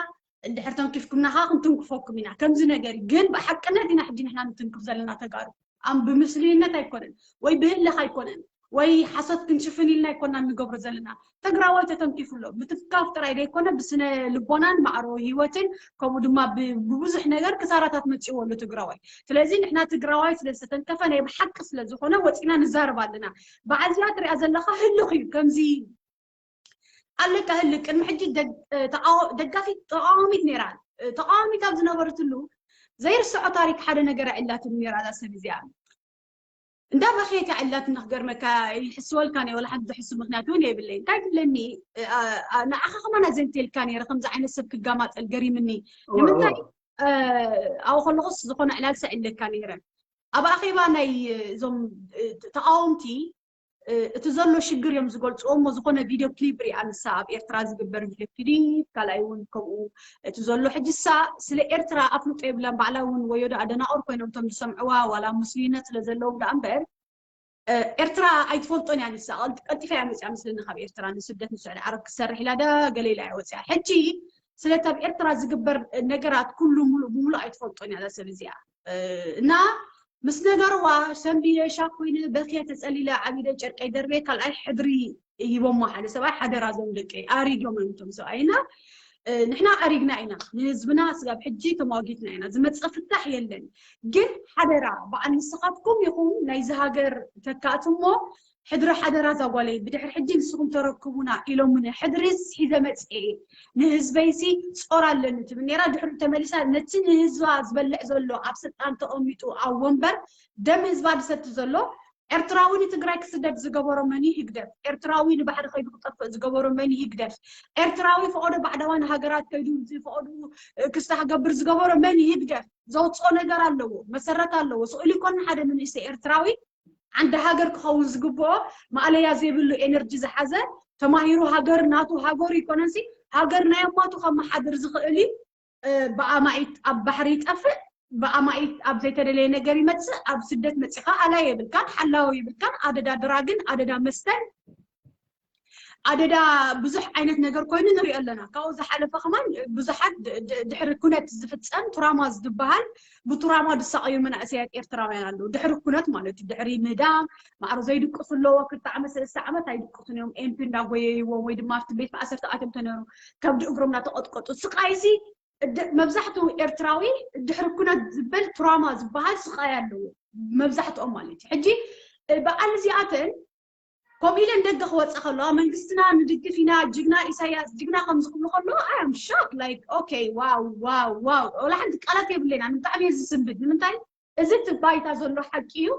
እንድሕር ተንኪፍኩምና ከዓ ክንትንክፈኩም ኢና ከምዚ ነገር እዩ ግን ብሓቅነት ኢና ሕጂ ንሕና ንትንክፍ ዘለና ተጋሩ ኣም ብምስልይነት ኣይኮነን ወይ ብህለኽ ኣይኮነን ወይ ሓሶት ክንሽፍን ኢልና ኣይኮና እንገብሮ ዘለና ትግራዋይ ተተንኪፉ ኣሎ ምትንካፍ ጥራይ ዘይኮነ ብስነ ልቦናን ማዕሮ ህይወትን ከምኡ ድማ ብብዙሕ ነገር ክሳራታት መፂእዎ ኣሎ ትግራዋይ ስለዚ ንሕና ትግራዋይ ስለ ዝተተንከፈ ናይ ብሓቂ ስለ ዝኾነ ወፂና ንዛረብ ኣለና በዓል እዚኣ ትሪኣ ዘለካ ህልኽ እዩ ከምዚ ኣለካ ህልኽ ቅድሚ ሕጂ ደጋፊት ተቃዋሚት ነይራ ተቃዋሚት ኣብ ዝነበረትሉ ዘይርስዖ ታሪክ ሓደ ነገር ኣዕላትኒ ነይራ እዛ ሰብ እዚኣ እንዳ በኸየት ኣዕላትኒ ክገርመካ ይሕስወልካ ናይ ወላ ሓንቲ ዝሕሱ ምክንያት እውን የብለይ እንታይ ትብለኒ ንዓኻ ከማና ዘንቴልካ ነይረ ከምዚ ዓይነት ሰብ ክጋማጠል ገሪምኒ ንምንታይ ኣብኡ ከለኹስ ዝኾነ ዕላል ሰዒለካ ነይረ ኣብ ኣኼባ ናይ እዞም ተቃወምቲ እቲ ዘሎ ሽግር እዮም ዝገልፅዎ እሞ ዝኾነ ቪድዮ ክሊፕ ሪኣ ንሳ ኣብ ኤርትራ ዝግበር ቪድዮ ክሊፕ ካልኣይ እውን ከምኡ እቲ ዘሎ ሕጂ ሳ ስለ ኤርትራ ኣፍልጦ የብላን ባዕላ እውን ወዮ ዶ ኣደናቑር ኮይኖም እቶም ዝሰምዕዋ ዋላ ሙስሊነት ስለ ዘለዎም ዳኣ እምበር ኤርትራ ኣይትፈልጦን እያ ንሳ ቀልጢፋ እያ መፅያ ምስልና ካብ ኤርትራ ንስደት ንስዑዲ ዓረብ ክሰርሕ ኢላ ዳ ገለ ኢላ እያ ወፅያ ሕጂ ስለቲ ኣብ ኤርትራ ዝግበር ነገራት ኩሉ ሙሉእ ብሙሉእ ኣይትፈልጦን እያ እዛ ሰብ እዚኣ እና ምስ ነገርዋ ሰንቢየ ሻክ ኮይነ በክየ ተፀሊለ ዓቢደ ጨርቀይ ደርበየ ካልኣይ ሕድሪ ሂቦማ ሓደ ሰብኣይ ሓደራ ዞም ደቀይ ኣሪዶም እዮም እቶም ሰብኣይ እና ንሕና ኣሪግና ኢና ንህዝብና ስጋብ ሕጂ ተሟጊትና ኢና። ዝመፀ ፍታሕ የለን። ግን ሓደራ በዓል ንስኻትኩም ይኹን ናይዚ ሃገር ተካእቲ እሞ ሕድሪ ሓደራ ዛጓለይ ብድሕሪ ሕጂ ንስኹም ተረክቡና ኢሎምኒ። ሕድሪስ ሒዘ መፅኤ ንህዝበይሲ ጾር ኣለኒ ትብል ነራ። ድሕሪ ተመሊሳ ነቲ ንህዝባ ዝበልዕ ዘሎ ኣብ ስልጣን ተቐሚጡ ኣብ ወንበር ደም ህዝባ ዝሰቲ ዘሎ ኤርትራዊ ንትግራይ ክስደድ ዝገበሮ መን ህግደፍ? ኤርትራዊ ንባሕሪ ከይዱ ክጠፍእ ዝገበሮ መን ህግደፍ? ኤርትራዊ ፈቐዶ ባዕዳዋን ሃገራት ከይዱ ፈቐዱ ክስታ ክገብር ዝገበሮ መን ህግደፍ? ዘውፅኦ ነገር ኣለዎ፣ መሰረት ኣለዎ። ስእሉ ይኮን ሓደ መንእሰይ ኤርትራዊ ዓንዲ ሃገር ክኸውን ዝግብኦ ማእለያ ዘይብሉ ኤነርጂ ዝሓዘ ተማሂሩ ሃገር ናቱ ሃገሩ ይኮነንሲ ሃገር ናይ ኣማቱ ከመሓድር ዝኽእል እዩ። ብኣማኢት ኣብ ባሕሪ ይጠፍእ፣ ብኣማኢት ኣብ ዘይተደለየ ነገር ይመፅእ። ኣብ ስደት መፂኻ ኣላይ የብልካን፣ ሓላዊ የብልካን። ኣደዳ ድራግን ኣደዳ መስተን ኣደዳ ብዙሕ ዓይነት ነገር ኮይኑ ንሪኦ ኣለና። ካብኡ ዝሓለፈ ከማን ብዙሓት ድሕሪ ኩነት ዝፍፀም ቱራማ ዝበሃል ብቱራማ ዝሳቐዩ መናእሰያት ኤርትራውያን ኣለዉ። ድሕሪ ኩነት ማለት እዩ። ድሕሪ ምህዳም ማዕሮ ዘይድቅሱ ኣለዎ። ክልተ ዓመት ሰለስተ ዓመት ኣይድቅሱን እዮም። ኤምፒ እንዳጎየይዎም ወይ ድማ ኣብቲ ቤት ማእሰርቲ ኣትዮም ተነሩ ከብዲ እግሮም እናተቐጥቀጡ ስቃይሲ መብዛሕትኡ ኤርትራዊ ድሕሪ ኩነት ዝበል ትራማ ዝበሃል ስቃይ ኣለዎ። መብዛሕትኦም ማለት እዩ። ሕጂ በዓል እዚኣተን ከምኡ ኢለን ደገ ክወፃ ከለዋ መንግስትና ንድግፍ ኢና፣ ጅግና ኢሳያስ ጅግና ከም ዝኽብሉ ከለዋ ኣም ሾክ ላይክ ኦኬ ዋው ዋው ዋው። ወላ ሓንቲ ቃላት የብለና። ብጣዕሚ እየ ዝስንብድ። ንምንታይ እዚ እቲ ባይታ ዘሎ ሓቂ እዩ።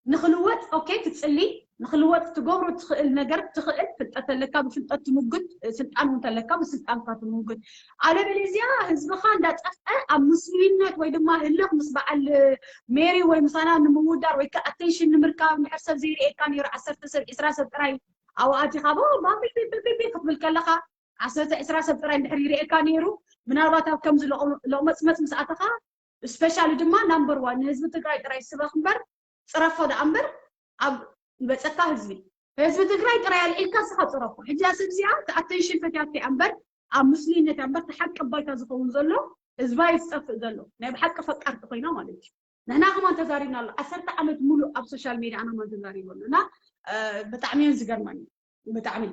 ንክልወጥ ኦኬ ትፅሊ፣ ንክልወጥ ትገብሮ ትኽእል ነገር ትኽእል። ፍልጠት ተለካ ብፍልጠት ትምጉት፣ ስልጣን እውን ተለካ ብስልጣንካ ትምጉት። ኣለበለዚያ ህዝብኻ እንዳጠፍአ ኣብ ምስሉይነት ወይ ድማ ህልኽ ምስ በዓል ሜሪ ወይ ምሳና ንምውዳር ወይ ከዓ ኣቴንሽን ንምርካብ እንድሕር ሰብ ዘይርእየካ ነይሩ ዓሰርተ ሰብ ዒስራ ሰብ ጥራይ ኣብኡ ኣቲኻ ቦ ባቢቢቢቢ ክትብል ከለኻ ዓሰርተ ዒስራ ሰብ ጥራይ እንድሕር ይርእየካ ነይሩ ምናልባት ኣብ ከምዚ ሎቕመፅመፅ ምስ ኣተኻ ስፔሻሊ ድማ ናምበር ዋን ንህዝቢ ትግራይ ጥራይ ስበኽ እምበር ፅረፎ ደኣ እምበር ኣብ ዝበፀካ ህዝቢ ህዝቢ ትግራይ ጥራይ ኣልዒልካ ንስኻ ፅረፎ። ሕጂ እዛ ሰብ እዚኣ እቲ ኣቴንሽን ፈትያቶ እያ እምበር ኣብ ምስሉይነት እያ እምበር እቲ ሓቂ ባይታ ዝኸውን ዘሎ ህዝባ እዩ ዝጠፍእ ዘሎ ናይ ብሓቂ ፈቃርቲ ኮይና ማለት እዩ። ንሕና ከማን ተዛሪብና ኣሎ ዓሰርተ ዓመት ሙሉእ ኣብ ሶሻል ሜድያ ኣና ማን ተዛሪቡ ኣሎ እና ብጣዕሚ እየን ዝገርመኒ ብጣዕሚ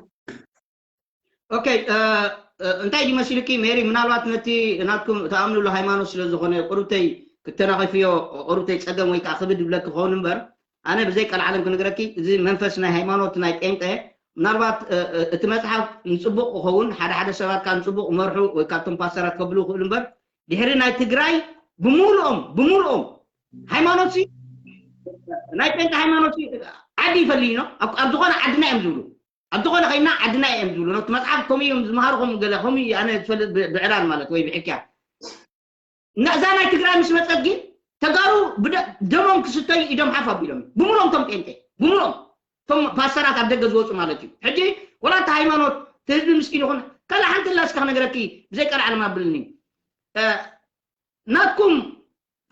ኦኬ እንታይ ድመስልኪ ሜሪ ምናልባት ነቲ ናትኩም ተኣምንሉ ሃይማኖት ስለ ዝኾነ ቁርብተይ ክተናኺፍዮ ቁርብተይ ፀገም ወይ ከዓ ክብድ ብለኪ ክኸውን እምበር ኣነ ብዘይ ቀልዓለም ክነግረኪ እዚ መንፈስ ናይ ሃይማኖት ናይ ጴንጠ ምናልባት እቲ መፅሓፍ ንፅቡቅ ክኸውን ሓደ ሓደ ሰባት ካብ ንፅቡቅ መርሑ ወይ ካብቶም ፓስተራት ከብሉ ይኽእሉ እምበር ድሕሪ ናይ ትግራይ ብምሉኦም ብምሉኦም ሃይማኖት ናይ ጴንጠ ሃይማኖት ዓዲ ይፈልዩ ነው ኣብ ዝኾነ ዓድና እዮም ዝብሉ ኣብ ዝኾነ ከይና ዓድና እዮም ዝብሉ ነቲ መፅሓፍ ከምኡ እዮም ዝመሃሩ ከምኡ ገለ ከምኡ ኣነ ዝፈልጥ ብዕላል ማለት ወይ ብሕክያ እዛ ናይ ትግራይ ምስ መፀት ግን ተጋሩ ደሞም ክስተዩ ኢዶም ሓፍ ኣቢሎም ብምሎም ቶም ጴንጤ ብምሎም ቶም ፓስተራት ኣብ ደገ ዝወፁ ማለት እዩ ሕጂ ወላ እቲ ሃይማኖት እቲ ህዝቢ ምስኪን ይኹን ካልእ ሓንቲ ላስካ ክነግረኪ ብዘይ ቀልዓለም ኣብልኒ ናትኩም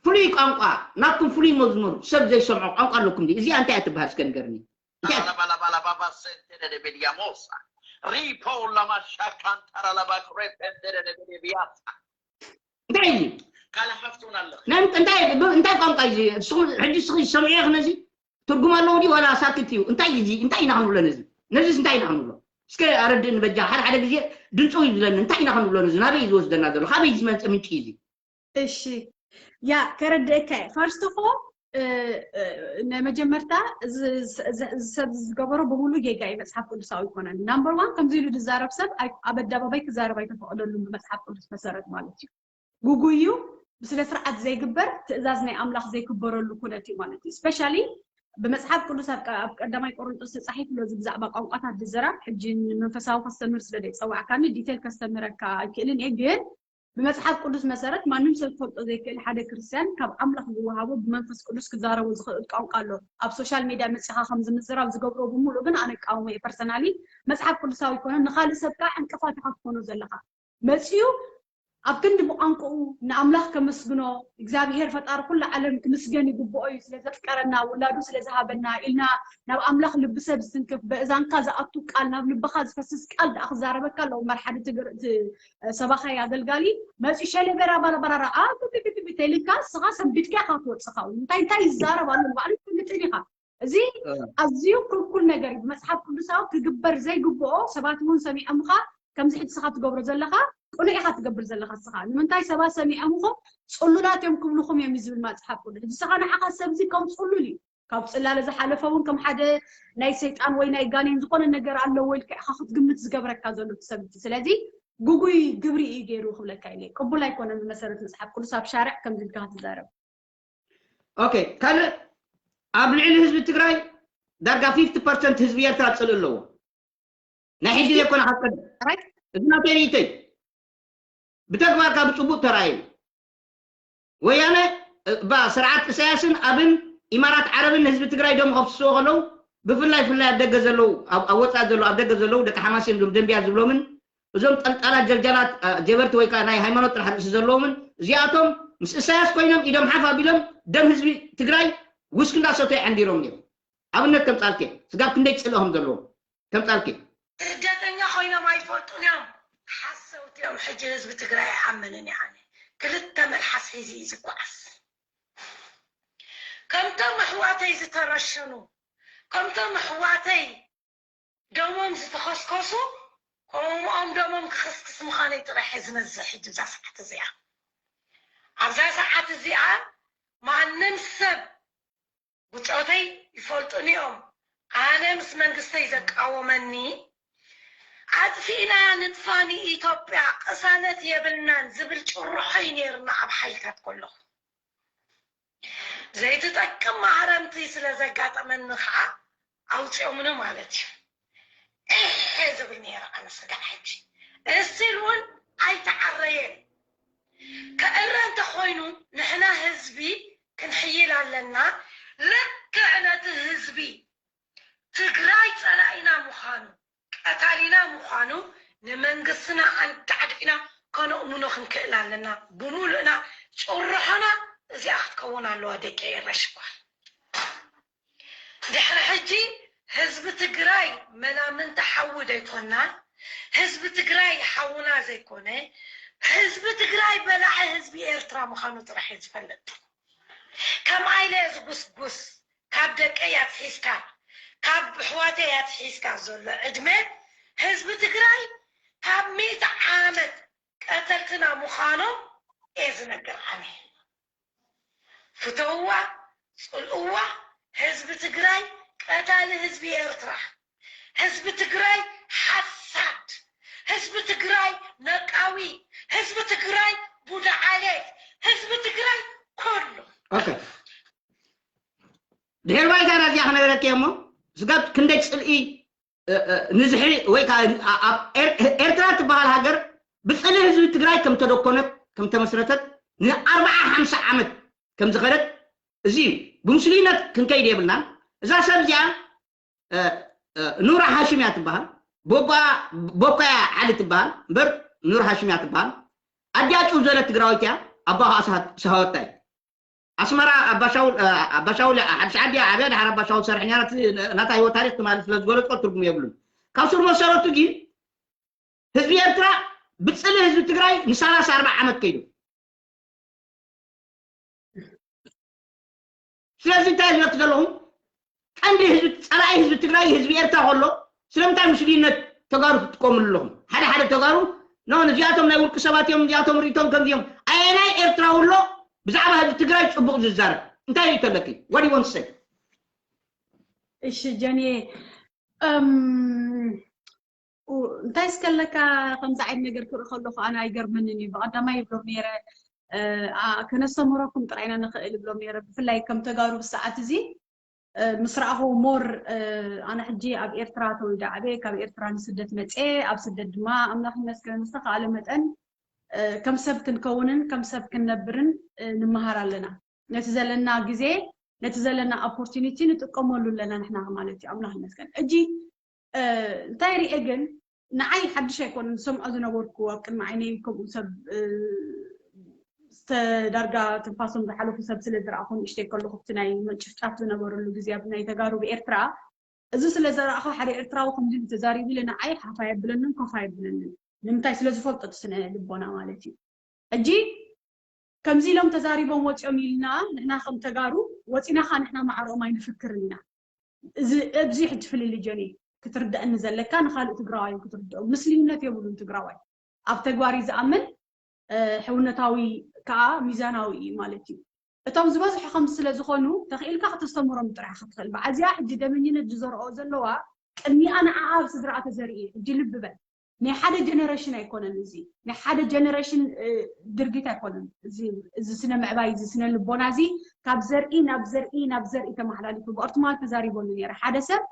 ፍሉይ ቋንቋ ናትኩም ፍሉይ መዝሙር ሰብ ዘይሰምዖ ቋንቋ ኣለኩም ድዩ? እዚኣ እንታይ እያ ትበሃል እስከ ንገርኒ። Alabalabalababasentererebeliamosa. Ripo la mashakantara la bakrepentererebeliasa. እንታይ እዩ? ካልእ ሓፍቱን ኣለኺ። ናይ እንታይ እንታይ ቋንቋ እዩ? እስኹም ሕጂ እስኺ ዝሰምዑ ኢኺ ነዚ? ትርጉም ኣለዎ ድዩ ዋላ ሳክት እዩ? እንታይ እዩ እዚ? እንታይ ኢና ክንብሎ ነዚ? ነዚስ እንታይ ኢና ክንብሎ? እስከ ኣረድእኒ በጃ ሓደ ሓደ ግዜ ድንፅው እዩ ዝብለኒ እንታይ ኢና ክንብሎ ነዚ? ናበይ እዩ ዝወስደና ዘሎ? ካበይ ዝመፀ ምንጪ እዩ እዚ? እሺ ያ ከረድእካ እየ first of all ናይ መጀመርታ እዚ ሰብ ዝገበሮ ብሙሉ ጌጋ እዩ መፅሓፍ ቅዱሳዊ ይኮነን number one ከምዚ ኢሉ ዝዛረብ ሰብ ኣብ ኣደባባይ ክዛረብ ኣይተፈቀደሉን ብመፅሓፍ ቅዱስ መሰረት ማለት እዩ ጉጉይ እዩ ብስነ ስርዓት ዘይግበር ትእዛዝ ናይ ኣምላኽ ዘይክበረሉ ኩነት እዩ ማለት እዩ especially ብመፅሓፍ ቅዱስ ኣብ ቀዳማይ ቆሮንጦስ ተፃሒፉ ኣሎ እዚ ብዛዕባ ቋንቋታት ዝዘራብ ሕጂ ንመንፈሳዊ ከስተምር ስለ ዘይፀዋዕካኒ detail ከስተምረካ ኣይክእልን እየ ግን ብመጽሓፍ ቅዱስ መሰረት ማንም ሰብ ክፈልጦ ዘይክእል ሓደ ክርስትያን ካብ ኣምላኽ ዝወሃቦ ብመንፈስ ቅዱስ ክዛረቦ ዝኽእል ቋንቋ ኣሎ። ኣብ ሶሻል ሜድያ መጺኻ ከምዚ ምዝራብ ዝገብሮ ብምሉእ ግን ኣነ እቃወሞ እየ personally። መጽሓፍ ቅዱሳዊ ኣይኮነን፣ ንኻልእ ሰብ ከኣ ዕንቅፋት ኢኻ ትኾኖ ዘለኻ። መጺኡ ኣብ ክንዲ ብቋንቋኡ ንኣምላኽ ከመስግኖ እግዚኣብሄር ፈጣሪ ኩሉ ዓለም ክምስገን ይግብኦ እዩ ስለ ዘፍቀረና ውላዱ ስለ ዝሃበና ኢልና ናብ ኣምላኽ ልቢ ሰብ ዝትንክፍ በእዛንካ ዝኣቱ ቃል ናብ ልብኻ ዝፈስስ ቃል ደኣ ክዛረበካ ኣለዎ እምበር ሓደ ትግር እቲ ሰባኻይ ኣገልጋሊ መፂ ሸለበራ ባላባራራ ኣቢቢቢቢ ተይልካ ንስኻ ሰንቢድካ ኢኻ ትወፅእ ካብኡ እንታይ እንታይ ይዛረብ ኣሎ ንባዕሉ ትፈልጥን ኢኻ እዚ ኣዝዩ ክልኩል ነገር እዩ ብመፅሓፍ ቅዱሳዊ ክግበር ዘይግብኦ ሰባት እውን ሰሚዖምኻ ከምዚ ሕጂ ንስኻ ትገብሮ ዘለኻ ቅኑዕ ኢኻ ትገብር ዘለኻ እስኻ። ንምንታይ ሰባት ሰሚዖምኹም ጽሉላት እዮም ክብልኹም እዮም ዝብል መጽሓፍ ቅዱስ። ሕጂ እስኻ ንዓኻ ሰብዚ ከም ጽሉል እዩ። ካብ ጽላለ ዝሓለፈ እውን ከም ሓደ ናይ ሰይጣን ወይ ናይ ጋኔን ዝኾነ ነገር ኣለዎ ኢልካ ኢኻ ክትግምት ዝገብረካ ዘሎ እቲ ሰብ እቲ። ስለዚ ግጉይ ግብሪ እዩ ገይሩ ክብለካ ኢለ። ቅቡል ኣይኮነን ብመሰረት መጽሓፍ ቅዱስ ኣብ ሻርዕ ከምዚ ኢልካ ክትዛረብ። ኦኬ፣ ካልእ ኣብ ልዕሊ ህዝቢ ትግራይ ዳርጋ ፊፍቲ ፐርሰንት ህዝቢ ኤርትራ ጽልኢ ኣለዎ። ናይ ሕጂ ዘይኮነ ሓቀ እዚ ናተይ ርእይቶይ ብተግባር ካብ ጽቡቅ ተራእዩ። ወያነ እባ ስርዓት ኢሳያስን ኣብን ኢማራት ዓረብን ህዝቢ ትግራይ ደም ከፍስዎ ከለዉ ብፍላይ ፍላይ ኣብ ደገ ዘለዉ ኣብ ወፃእ ዘለዉ ኣብ ደገ ዘለዉ ደቂ ሓማሴን ዞም ደንብያ ዝብሎምን እዞም ጠልጣላት ጀልጃላት ጀበርቲ ወይ ከዓ ናይ ሃይማኖት ጥራሕ ርእሲ ዘለዎምን እዚኣቶም ምስ ኢሳያስ ኮይኖም ኢዶም ሓፍ ኣቢሎም ደም ህዝቢ ትግራይ ውስኪ እንዳሰተዩ ዓንዲሮም ነይሮም። ኣብነት ከምፃልኬ ስጋብ ክንደይ ፅልኦም ዘለዎም ከምፃልኬ ስደተኛ ኮይኖም ኣይፈልጡን እዮም። ሓሰውቲ እዮም። ሕጂ ህዝቢ ትግራይ ኣይኣምንን እየ ኣነ። ክልተ መልሓስ ሒዙ እዩ ዝጓዓዝ። ከምቶም ኣሕዋተይ ዝተረሸኑ፣ ከምቶም ኣሕዋተይ ደሞም ዝተኸስከሱ፣ ከምኦም ደሞም ክኽስክስ ምዃነይ ጥራሕ እየ ዝነዝሕ ሕጂ እዛ ሰዓት እዚኣ። ኣብዛ ሰዓት እዚኣ ማንም ሰብ ብጾተይ ይፈልጡኒ እዮም። ኣነ ምስ መንግስተይ ዘቃወመኒ ኣጥፊእና ንጥፋ ንኢትዮጵያ ቅሳነት የብልናን ዝብል ጭርሖ እዩ ነይርና ኣብ ሓይልታት ከለኹ። ዘይትጠቅም ማህረምቲ ስለ ዘጋጠመኒ ከዓ ኣውፂኦምኒ ማለት እዩ። እሕ ዝብል ነይረ ኣነ ስጋዕ ሕጂ እስቲል እውን ኣይተዓረየን። ከእረ እንተኾይኑ ንሕና ህዝቢ ክንሕይል ኣለና። ልክዕ ነቲ ህዝቢ ትግራይ ፀላኢና ምዃኑ ቀታሊና ምዃኑ ንመንግስትና ኣንዳዕዲዕና ከነእምኖ ክንክእል ኣለና። ብሙሉእና ጭርሖና እዚኣ ክትከውን ኣለዋ ደቂ ኤረሽ ጓል። ድሕሪ ሕጂ ህዝቢ ትግራይ መናምንቲ ሓዊ ዘይኮና፣ ህዝቢ ትግራይ ሓውና ዘይኮነ፣ ህዝቢ ትግራይ በላዒ ህዝቢ ኤርትራ ምዃኑ ጥራሕ እየ ዝፈልጥ። ከም ኣይለ ዝጉስጉስ ካብ ደቀይ ኣትሒዝካ ካብ ኣሕዋተይ ኣትሒዝካ ዘሎ ዕድመ ህዝቢ ትግራይ ካብ ሚእቲ ዓመት ቀተልትና ምዃኖም እየ ዝነግር ኣነ። ፍተውዋ፣ ፅልእዋ፣ ህዝቢ ትግራይ ቀታሊ ህዝቢ ኤርትራ፣ ህዝቢ ትግራይ ሓሳድ፣ ህዝቢ ትግራይ ነቃዊ፣ ህዝቢ ትግራይ ቡዳ ዓሌት፣ ህዝቢ ትግራይ ኩሉ። ኦኬ፣ ድሕሪ ባይታ ናዚኣ ክነገረኪ እየ እሞ ስጋብ ክንደይ ፅልኢ ንዝሕሪ ወይ ከዓ ኣብ ኤርትራ ትበሃል ሃገር ብፅልኢ ህዝቢ ትግራይ ከም ተደኮነት ከም ተመስረተት ንኣርባዓ ሓምሳ ዓመት ከም ዝኸደት እዚ እዩ። ብምስሉይነት ክንከይድ የብልናን። እዛ ሰብ እዚኣ ኑራ ሃሽም እያ ትበሃል። ቦባ ቦካያ ዓሊ ትበሃል እምበር ኑራ ሃሽም እያ ትበሃል። ኣዲኣ ጭው ዝበለት ትግራዊት እያ። ኣባኻ ሰሃወታ እዩ። ኣስመራ ኣባሻውል ኣባሻውል ሓድሽ ዓዲ ዓብያ ድሓር ኣባሻውል ሰርሕኛ ናታ ህይወት ታሪክ ትማሊ ስለ ዝገለጾ ትርጉም የብሉን። ካብ ስር መሰረቱ ግን ህዝቢ ኤርትራ ብፅሊ ህዝቢ ትግራይ ንሰላሳ ኣርባዓ ዓመት ከይዱ። ስለዚ እንታይ ዝብለክ ዘለኹ ቀንዲ ህዝቢ ፀላኢ ህዝቢ ትግራይ ህዝቢ ኤርትራ ከሎ ስለምንታይ ምስሉይነት ተጋሩ ትጥቀምሉ ኣለኹም? ሓደ ሓደ ተጋሩ ኖ እዚኣቶም ናይ ውልቂ ሰባት እዮም እዚኣቶም ርእቶም ከምዚ እዮም። ኣየናይ ኤርትራዊ ኣሎ ብዛዕባ ህዝቢ ትግራይ ፅቡቕ ዝዛረብ? እንታይ ርእቶ ኣለኪ? What do you want to say? እሺ ጀንየ እም፣ ኡ፣ እንታይ እስከለካ ከምዚ ዓይነት ነገር ክርኢ ከለኹ ኣነ ኣይገርመንን እዩ። ብቐዳማይ ይብሎም ነይረ እ፣ ኣ- ከነስተምህረኩም ጥራይና ንኽእል ይብሎም ነይረ። ብፍላይ ከም ተጋሩ ብሰዓት እዚ እ፣ ምስ ረኣኹ ሞር እ፣ ኣነ ሕጂ ኣብ ኤርትራ ተወሊደ ዓብየ፣ ካብ ኤርትራ ንስደት መፅየ፣ ኣብ ስደት ድማ ኣምላኽ ይመስገን ብዝተኻእለ መጠን እ፣ ከም ሰብ ክንከውንን ከም ሰብ ክንነብርን እ፣ ንመሃር ኣለና። ነቲ ዘለና ግዜ ነቲ ዘለና ኦፖርቲኒቲ ንጥቀመሉ ኣለና ንሕና ማለት እዩ። ኣምላኽ ይመስገን። ሕጂ እንታይ ርኤ ግን ንዓይ ሓድሽ ኣይኮነን ዝሰምዖ ዝነበርኩ ኣብ ቅድሚ ዓይነይ ከምኡ ሰብ ዝተዳርጋ ትንፋሶም ዝሓለፉ ሰብ ስለ ዝረኣኹ ንእሽተይ ከለኹ ብቲ ናይ ምንጭፍጫፍ ዝነበረሉ ግዜ ኣብ ናይ ተጋሩ ብኤርትራ እዚ ስለ ዘረኣኹ ሓደ ኤርትራዊ ከምዚ ኢሉ ተዛሪቡ ኢለ ንዓይ ሓፍ ኣየብለንን ኮፍ ኣየብለንን ንምንታይ ስለ ዝፈልጦ እቲ ስነ ልቦና ማለት እዩ ሕጂ ከምዚ ኢሎም ተዛሪቦም ወፂኦም ኢልና ንሕና ከም ተጋሩ ወፂናኻ ንሕና ማዕረኦም ኣይንፍክርን ኢና እዚ ኣብዚ ሕጂ ፍልልይ ጀኒ ክትርደእኒ ዘለካ ንኻልእ ትግራዋይ ክትርደኦ ምስልዩነት የብሉን ትግራዋይ ኣብ ተግባር እዩ ዝኣምን። ሕውነታዊ ከዓ ሚዛናዊ እዩ ማለት እዩ። እቶም ዝበዝሑ ከምዚ ስለ ዝኾኑ ተኽኢልካ ከተስተምሮም ጥራሕ ክትኽእል። በዓዚያ ሕጂ ደመኝነት ዝዘርኦ ዘለዋ ቅድሚኣ ንዓኣ ኣብ ስድራኣ ተዘርኢ። ሕጂ ልቢ በል፣ ናይ ሓደ ጀነሬሽን ኣይኮነን እዚ፣ ናይ ሓደ ጀነሬሽን ድርጊት ኣይኮነን እዚ። እዚ ስነ ምዕባይ፣ እዚ ስነ ልቦና እዚ ካብ ዘርኢ ናብ ዘርኢ ናብ ዘርኢ ተመሓላሊፉ። ብቅርትማል ተዛሪበሉ ነይረ። ሓደ ሰብ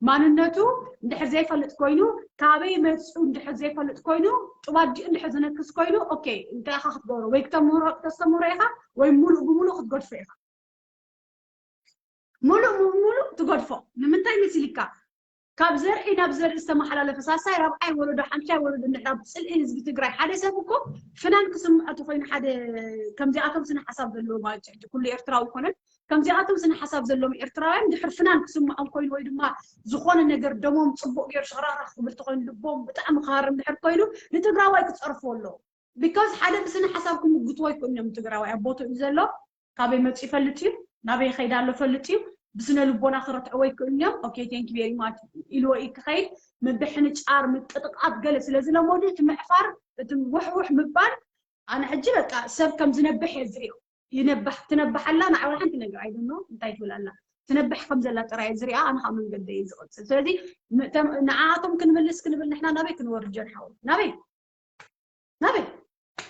ማንነቱ እንድሕር ዘይፈልጥ ኮይኑ፣ ካበይ መፅኡ እንድሕር ዘይፈልጥ ኮይኑ፣ ጥባዲኡ እንድሕር ዝነክስ ኮይኑ፣ ኦኬ፣ እንታይ ኢኻ ክትገብሮ? ወይ ክተምህሮ፣ ክተስተምህሮ ኢኻ፣ ወይ ሙሉእ ብሙሉእ ክትገድፎ ኢኻ። ሙሉእ ብሙሉእ ትገድፎ። ንምንታይ መሲልካ? ካብ ዘርኢ ናብ ዘርኢ ዝተመሓላለፈ ሳልሳይ፣ ራብዓይ ወለዶ፣ ሓምሻይ ወለዶ እንድሕር ኣብ ፅልኢ ህዝቢ ትግራይ ሓደ ሰብ እኮ ፍናን ክስምዖ ተኮይኑ፣ ሓደ ከምዚኣቶም ስነ ሓሳብ ዘለዎ ማለት ሕጂ ኩሉ ኤርትራዊ ይኮነን፣ ከምዚኣቶም ስነ ሓሳብ ዘለዎም ኤርትራውያን ድሕር ፍናን ክስምዖም ኮይኑ ወይ ድማ ዝኾነ ነገር ደሞም ፅቡቅ ገይሩ ሸራራ ክብል ተኮይኑ፣ ልቦም ብጣዕሚ ክሃርም ድሕር ኮይኑ፣ ንትግራዋይ ክፀርፎ ኣለዎ። ቢካዝ ሓደ ብስነ ሓሳብ ክምግትዎ ይክእሉ እዮም። ትግራዋይ ኣብ ቦትኡ እዩ ዘሎ፣ ካበይ መፂኡ ይፈልጥ እዩ፣ ናበይ ይኸይድ ኣሎ ይፈልጥ እዩ። ብስነ ልቦና ክረትዕዎ ይክእሉ እዮም። ኦኬ፣ ቴንክ ዩ ቬሪ ማች ኢልዎ እዩ ክኸይድ። ምብሕንጫር፣ ምቅጥቃጥ ገለ ስለ ዝለመዱ እቲ ምዕፋር፣ እቲ ውሕውሕ ምባል፣ ኣነ ሕጂ በቃ ሰብ ከም ዝነብሕ እየ ዝሪኦ። ይነብሕ፣ ትነብሕ ኣላ፣ ንዓባ ሓንቲ ነገር ኣይደኖ እንታይ ትብል ኣላ፣ ትነብሕ ከም ዘላ ጥራይ እየ ዝሪኣ። ኣነ ከዓ መንገዲ እየ ዝቕፅል። ስለዚ ም-፣ ተም-፣ ንዓኣቶም ክንምልስ ክንብል ንሕና ናበይ ክንወርድ ጆን ሓወይ? ናበይ? ናበይ?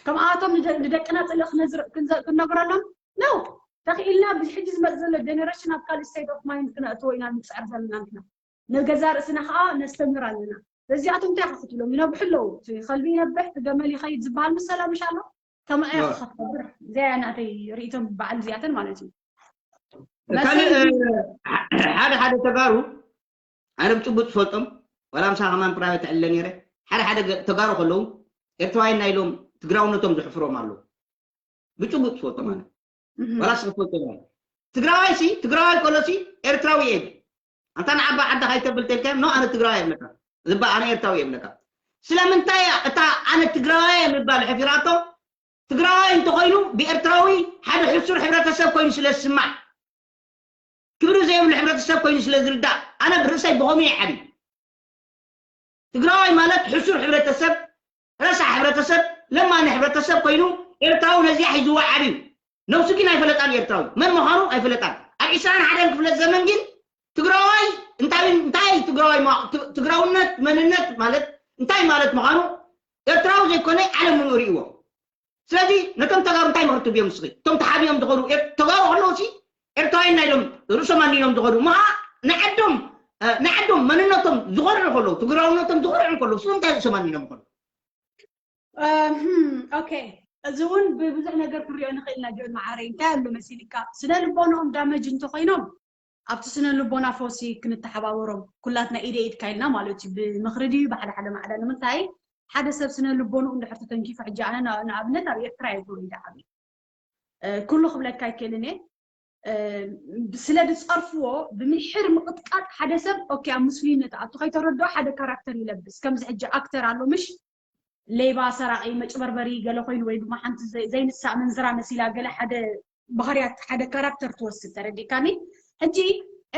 ከምኣቶም ንደ-፣ ንደቅና ፅልእ ክነዝር-፣ ክንዘ-፣ ክንነግረሎም ነው። ተኽኢልና ብሕጂ ዝመፅ ዘሎ ጀነሬሽን ኣብ ካልእ ስቴት ኦፍ ማይንድ ክነእትዎ ኢና ንፅዕር ዘለና ንሕና። ንገዛ ርእስና ከዓ ነስተምህር ኣለና። በዚኣቶም እንታይ ኢኻ ክትብሎም? ይነብሑ ኣለዉ። እቲ ከልቢ ይነብሕ፣ እቲ ገመል ይኸይድ ዝበሃል ምሰላ ምሽ ኣሎ? ከምኣ ኢኻ ክትገብር። እዚኣ እያ ናተይ ርእይቶም በዓል እዚኣተን ማለት እዩ። ካልእ፣ መሰል እ፣ ሓደ ሓደ ተጋሩ፣ ኣነ ብጭቡጥ ዝፈልጦም፣ ዋላ ምሳ ከማን ፕራይቬት ዕለ ነይረ፣ ሓደ ሓደ ገ-፣ ተጋሩ ከለዉ፣ ኤርትራውያን ናይ ኢሎም ትግራውነቶም ዝሕፍሮም ኣለዉ። ብጭቡጥ ዝፈልጦም ኣነ። እህ። ዋላ ስኽ ዝፈልጦም ኣነ። ትግራዋይ ሲ፣ ትግራዋይ ከሎ ሲ፣ ኤርትራዊ እየ። ኣንታ ንዓባ ዓዲ ከይተብል ተልካዮም፣ ኖ፣ ኣነ ትግራዋይ እየ ብለካ። ዝባ፣ ኣነ ኤርትራዊ እየ ብለካ። ስለምንታይ እያ እታ ኣነ ትግራዋይ እየ ምባል ሕፊራቶ? ትግራዋይ እንተኾይኑ ብኤርትራዊ ሓደ ሕሱር ሕብረተሰብ ኮይኑ ስለ ዝስማዕ፣ ክብሪ ዘይብሉ ሕብረተሰብ ኮይኑ ስለ ዝርዳእ፣ ኣነ ብርእሰይ ብኸምኡ እየ ዓብዩ። ትግራዋይ ማለት ሕሱር ሕብረተሰብ፣ ረሳሕ ሕብረተሰብ፣ ለማኒ ሕብረተሰብ ኮይኑ ኤርትራዊ ነዚኣ ሒዝዋ ዓብዩ። ነብሱ ግን ኣይፈለጣን ኤርትራዊ። መን ምዃኑ ኣይፈለጣን። ኣብ ዕስራን ሓደን ክፍለ ዘመን ግን ትግራዋይ እንታይ፣ እንታይ ትግራዋይ ማ-፣ ት-፣ ትግራውነት መንነት ማለት እንታይ ማለት ምዃኑ ኤርትራዊ ዘይኮነ ዓለም ምሉእ ርእይዎ። ስለዚ ነቶም ተጋሩ እንታይ ምኽሪ ትህብዮም ንስኺ? እቶም ተሓቢኦም ዝኸዱ ኤር-፣ ተጋሩ ከለዉ ሲ ኤርትራውያን ናይ ኢሎም ርእሶም ኣኒኖም ዝኸዱ። እሞ ኸዓ ንዓዶም፣ እ፣ ንዓዶም መንነቶም ዝኾርዑ ከለዉ፣ ትግራውነቶም ዝኾርዑ ከለዉ፣ ስም እንታይ ርእሶም ኣኒኖም ይኸዱ? እህም፣ ኦኬ። እዚ እውን ብብዙሕ ነገር ክንሪኦ ንኽእል ኢና ጆን መዓረይ። እንታይ ኣሎ መሲልካ? ስነ ልቦንኦም ዳመጅ እንተኾይኖም ኣብቲ ስነ ልቦና ፈውሲ ክንተሓባበሮም ኩላትና ኢደ ኢድካ ኢልና ማለት እዩ። ብምኽሪ ድዩ ብሓደ ሓደ ማዕዳ? ንምንታይ ሓደ ሰብ ስነ ልቦንኡ እንድሕር ተተንኪፉ፣ ሕጂ ኣነ ና-፣ ንኣብነት ኣብ ኤርትራ እየ ተወሊደ ዓብየ። እ፣ ኩሉ ክብለካ ኣይክእልን እየ። እ፣ ስለ ዝጸርፍዎ ብምሕር ምቕጥቃጥ ሓደ ሰብ፣ ኦኬ፣ ኣብ ምስሉይነት ኣቱ ከይተረድኦ ሓደ ካራክተር ይለብስ። ከምዚ ሕጂ ኣክተር ኣሎ ምሽ? ሌባ፣ ሰራቒ፣ መጭበርበሪ ገለ ኮይኑ ወይ ድማ ሓንቲ ዘይ-፣ ዘይንሳእ መንዝራ መሲላ ገለ ሓደ ባህርያት ሓደ ካራክተር ትወስድ። ተረዲእካኒ? ሕጂ